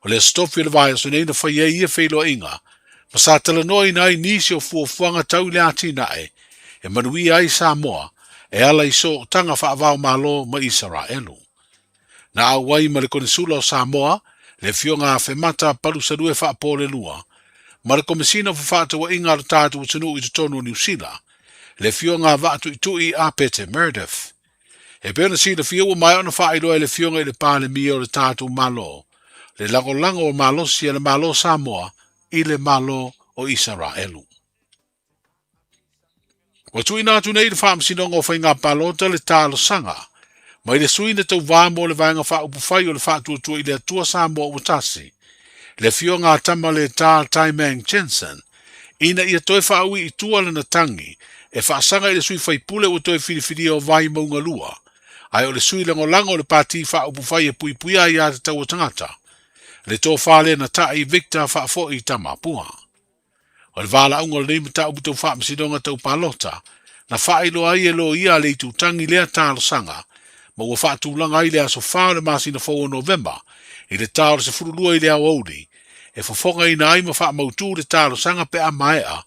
O le Aso Tofi o le vaiaso nei na fai ai ia feiloaiga, ma sa talanoaina ai nisi o fuafuaga tau i le atinae e manuia ai Samoa e ala i sootaga faava-o-Malo ma Isaraelu. Na auai ma le Konesula o Samoa, le Afioga Afemata Palusalue Faapolelua, ma le Komesina o Fefaatauaiga a lo tatou atunuu i totonu o Niu Sila, le Afioga Vaatuitui Apete Meredith. E pei ona silafia ua maea ona faailoa e le Afioga i le Palemia o le tatou Malo le lagolago o malosi a le Malo o Samoa i le Malo o Isaraelu. Ua tuuina atu nei i le Faamasinoga o Faiga Palota le talosaga mai le sui na tauvā mo le Vaega Faaupufai o le Faatuatua i le Atua Samoa Ua Tasi, le Afioga a Tamaletā Taimang Jensen, ina ia toe faaui i tua lana tagi e faasaga i le sui faipule ua toe filifilia o Vaimauga 2, ae o le sui lagolago o le Pati Faaupufai e Puipuia Aia Tatau a Tagata, le Tofa lea na ta'i Victor Faafoi Tamapua. O le valaauga o lenei mataupu tau faamasinoga tau palota, na faailoa ai e loia a le itutagi lea talosaga, ma ua faatulaga ai le aso 4 o le masina fou o Novema i le ta o le 12 i le aoauli, e fofogaina ai ma faamautu le talosaga pe a maea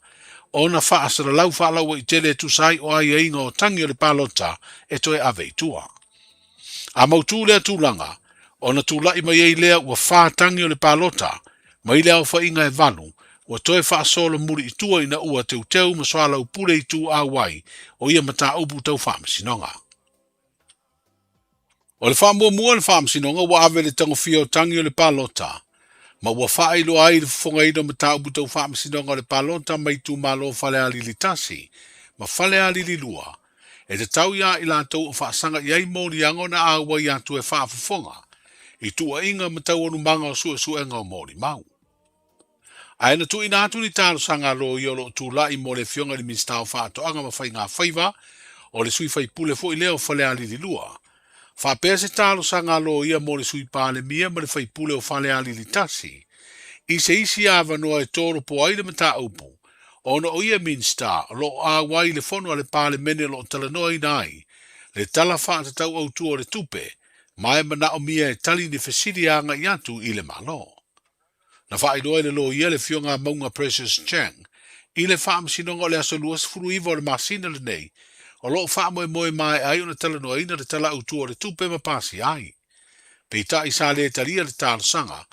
ona faasalalau faalauaitele e tusa ai o aiaiga o tagi o le palota e toe ave i tua. A mautu lea tulaga, ona tulai mai ai lea ua fa tagi o le palota mai le aofaiga e valu, ua toe faasolo muli i tua ina ua teuteu ma soalaupule itu auai o ia mataupu tau faamasinoga. O le faamuamua le faamasinoga ua ave le tagofia o tagi o le palota, ma ua faailoa ai le fofogaina o mataupu tau faamasinoga o le palota mai itumalo Falealili 1 ma Falealili 2, E tatau iā i latou o faasaga i ai moliaga ona auai atu e faafofoga i tuuaiga ma taualumaga o suesuega o molimau. Ae na tuuina atu ni talosaga a loia o lo o tulai mo le Afioga i le Minisita o Faatoaga ma Faiga Faiva, o le sui faipule foi lea o Falealili 2, faapea se talosaga a loia mo le Sui Palemia ma le faipule o Falealili 1 i se isi avanoa e tolopo ai le mataupu ona o ia Minisita o lo o auai i le fono a le Palemene o lo o talanoaina ai le Tala Faatatau Autu o le Tupe ma e manaomia e tali ni fesili agai atu i le Malo. Na faailoa e le loia le Afioga a Mauga Precious Chang i le Faamasinoga o le aso 29 o le masina lenei o lo o faamoemoe maea ai ona talanoaina le Tala Autu o le Tupe ma pasia ai. Peitai sa le talia le talosaga,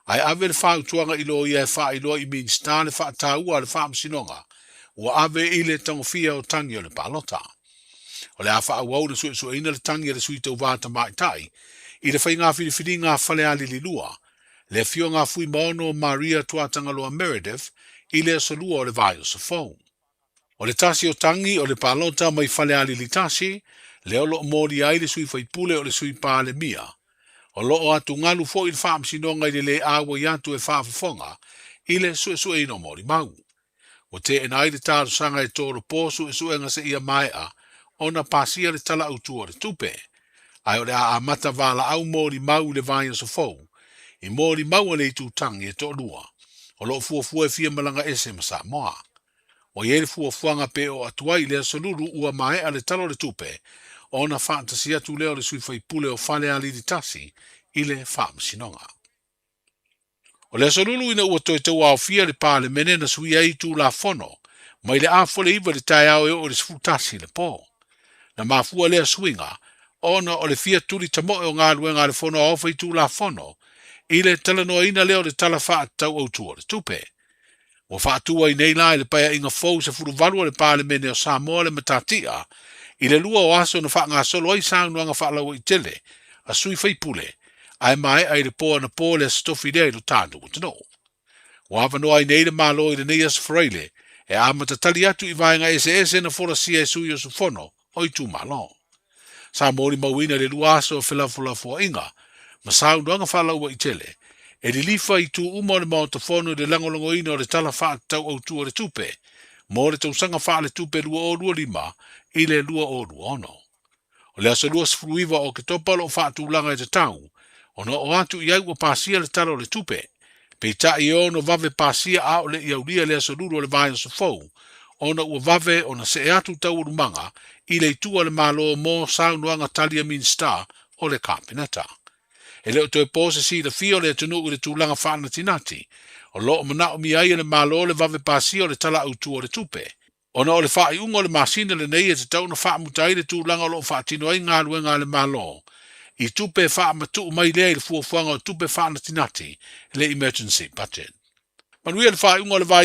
ae ave le fautuaga i loia e faailoa i Minisita le faataua a le Faamasinoga ua ave i le tagofia o tagi o le palota. O le a faaauau ona suesueina le tagi a le Sui Tauva Tamaitai i le faiga filifiliga a Falealili 2, le Afioga a Fuimaono Maria Tuatagaloa Meredith i le aso 2 o le vaiaso fou. O le tasi o tagi o le palota mai Falealili 1, lea o lo o molia ai le sui faipule o le sui Palemia. O lo o atugalu foi le faamasinoga i le le auai atu e faafofoga i le suesueina o molimau. Ua teena ai le talosaga e tolopo suesuega seia maea ona pasia le Tala Autu o le Tupe. Ae o le a amata valaau molimau i le vaiaso fou, i molimau a le itutagi e toalua, o lo o fuafua e fia malaga ese ma Samoa. Ua i ai le fuafuaga pe oo atu ai i le aso Lulu ua maea le Tala o le Tupe ona faatasi atu lea o le sui faipule o Falealili 1 i le Faamasinoga. O le Aso Lulu ina ua toe tauaofia le Palemene na suia ai Tulafono mai le 8:30 i le taeao e oo i le 11 i le po. Na mafua lea suiga ona o le fia tuli tamoe o galuega a le Fono Aoao Faitulafono i le talanoaina lea o le Tala Faatatau Autu o le Tupe. Ua faatu ai nei la i le Paeaiga fou 18 a le Palemene o Samoa le matatia i le lua o aso na faagasolo ai saunoaga faalauaitele a sui faipule ae maea i le po anapo le Aso Tofi lea i lo tatou atunuu. Ua avanoa ai nei le Malo i lenei Aso Faraile e amata tali atu i vaega eseese na folasia e sui usufono o itumalo. Sa molimauina i le lua aso o felafolafoaiga ma saunoaga faalauaitele e lilifa i itu uma o le Maota Fono i le lagolagoina o le Tala Faatatau Autu o le Tupe mo le tausaga faaletupe 2025 i le 2026. O le aso 29 o Oketopa o lo o faatulaga e tatau ona oo atu i ai ua pasia le Tala o le Tupe, peitai e ono vave pasia a o le i aulia le Aso Lulu o le vaiaso fou, ona ua vave ona see atu taualumaga i le itu a le Malo mo saunoaga tali a Minisita o le Kapeneta. E le o toe po se silafia o le atunuu i le tulaga faanatinati o lo o manaomia ai e le Malo le vave pasia o le Tala Autu o le Tupe, ona o le faaiuga o le masina lenei e tatau ona faamuta ai le tulaga o lo o faatino ai galuega a le Malo i tupe e faamatuu mai lea i le fuafuaga o tupe faanatinati, le emergency budget. Manuia le faaiuga o le vai.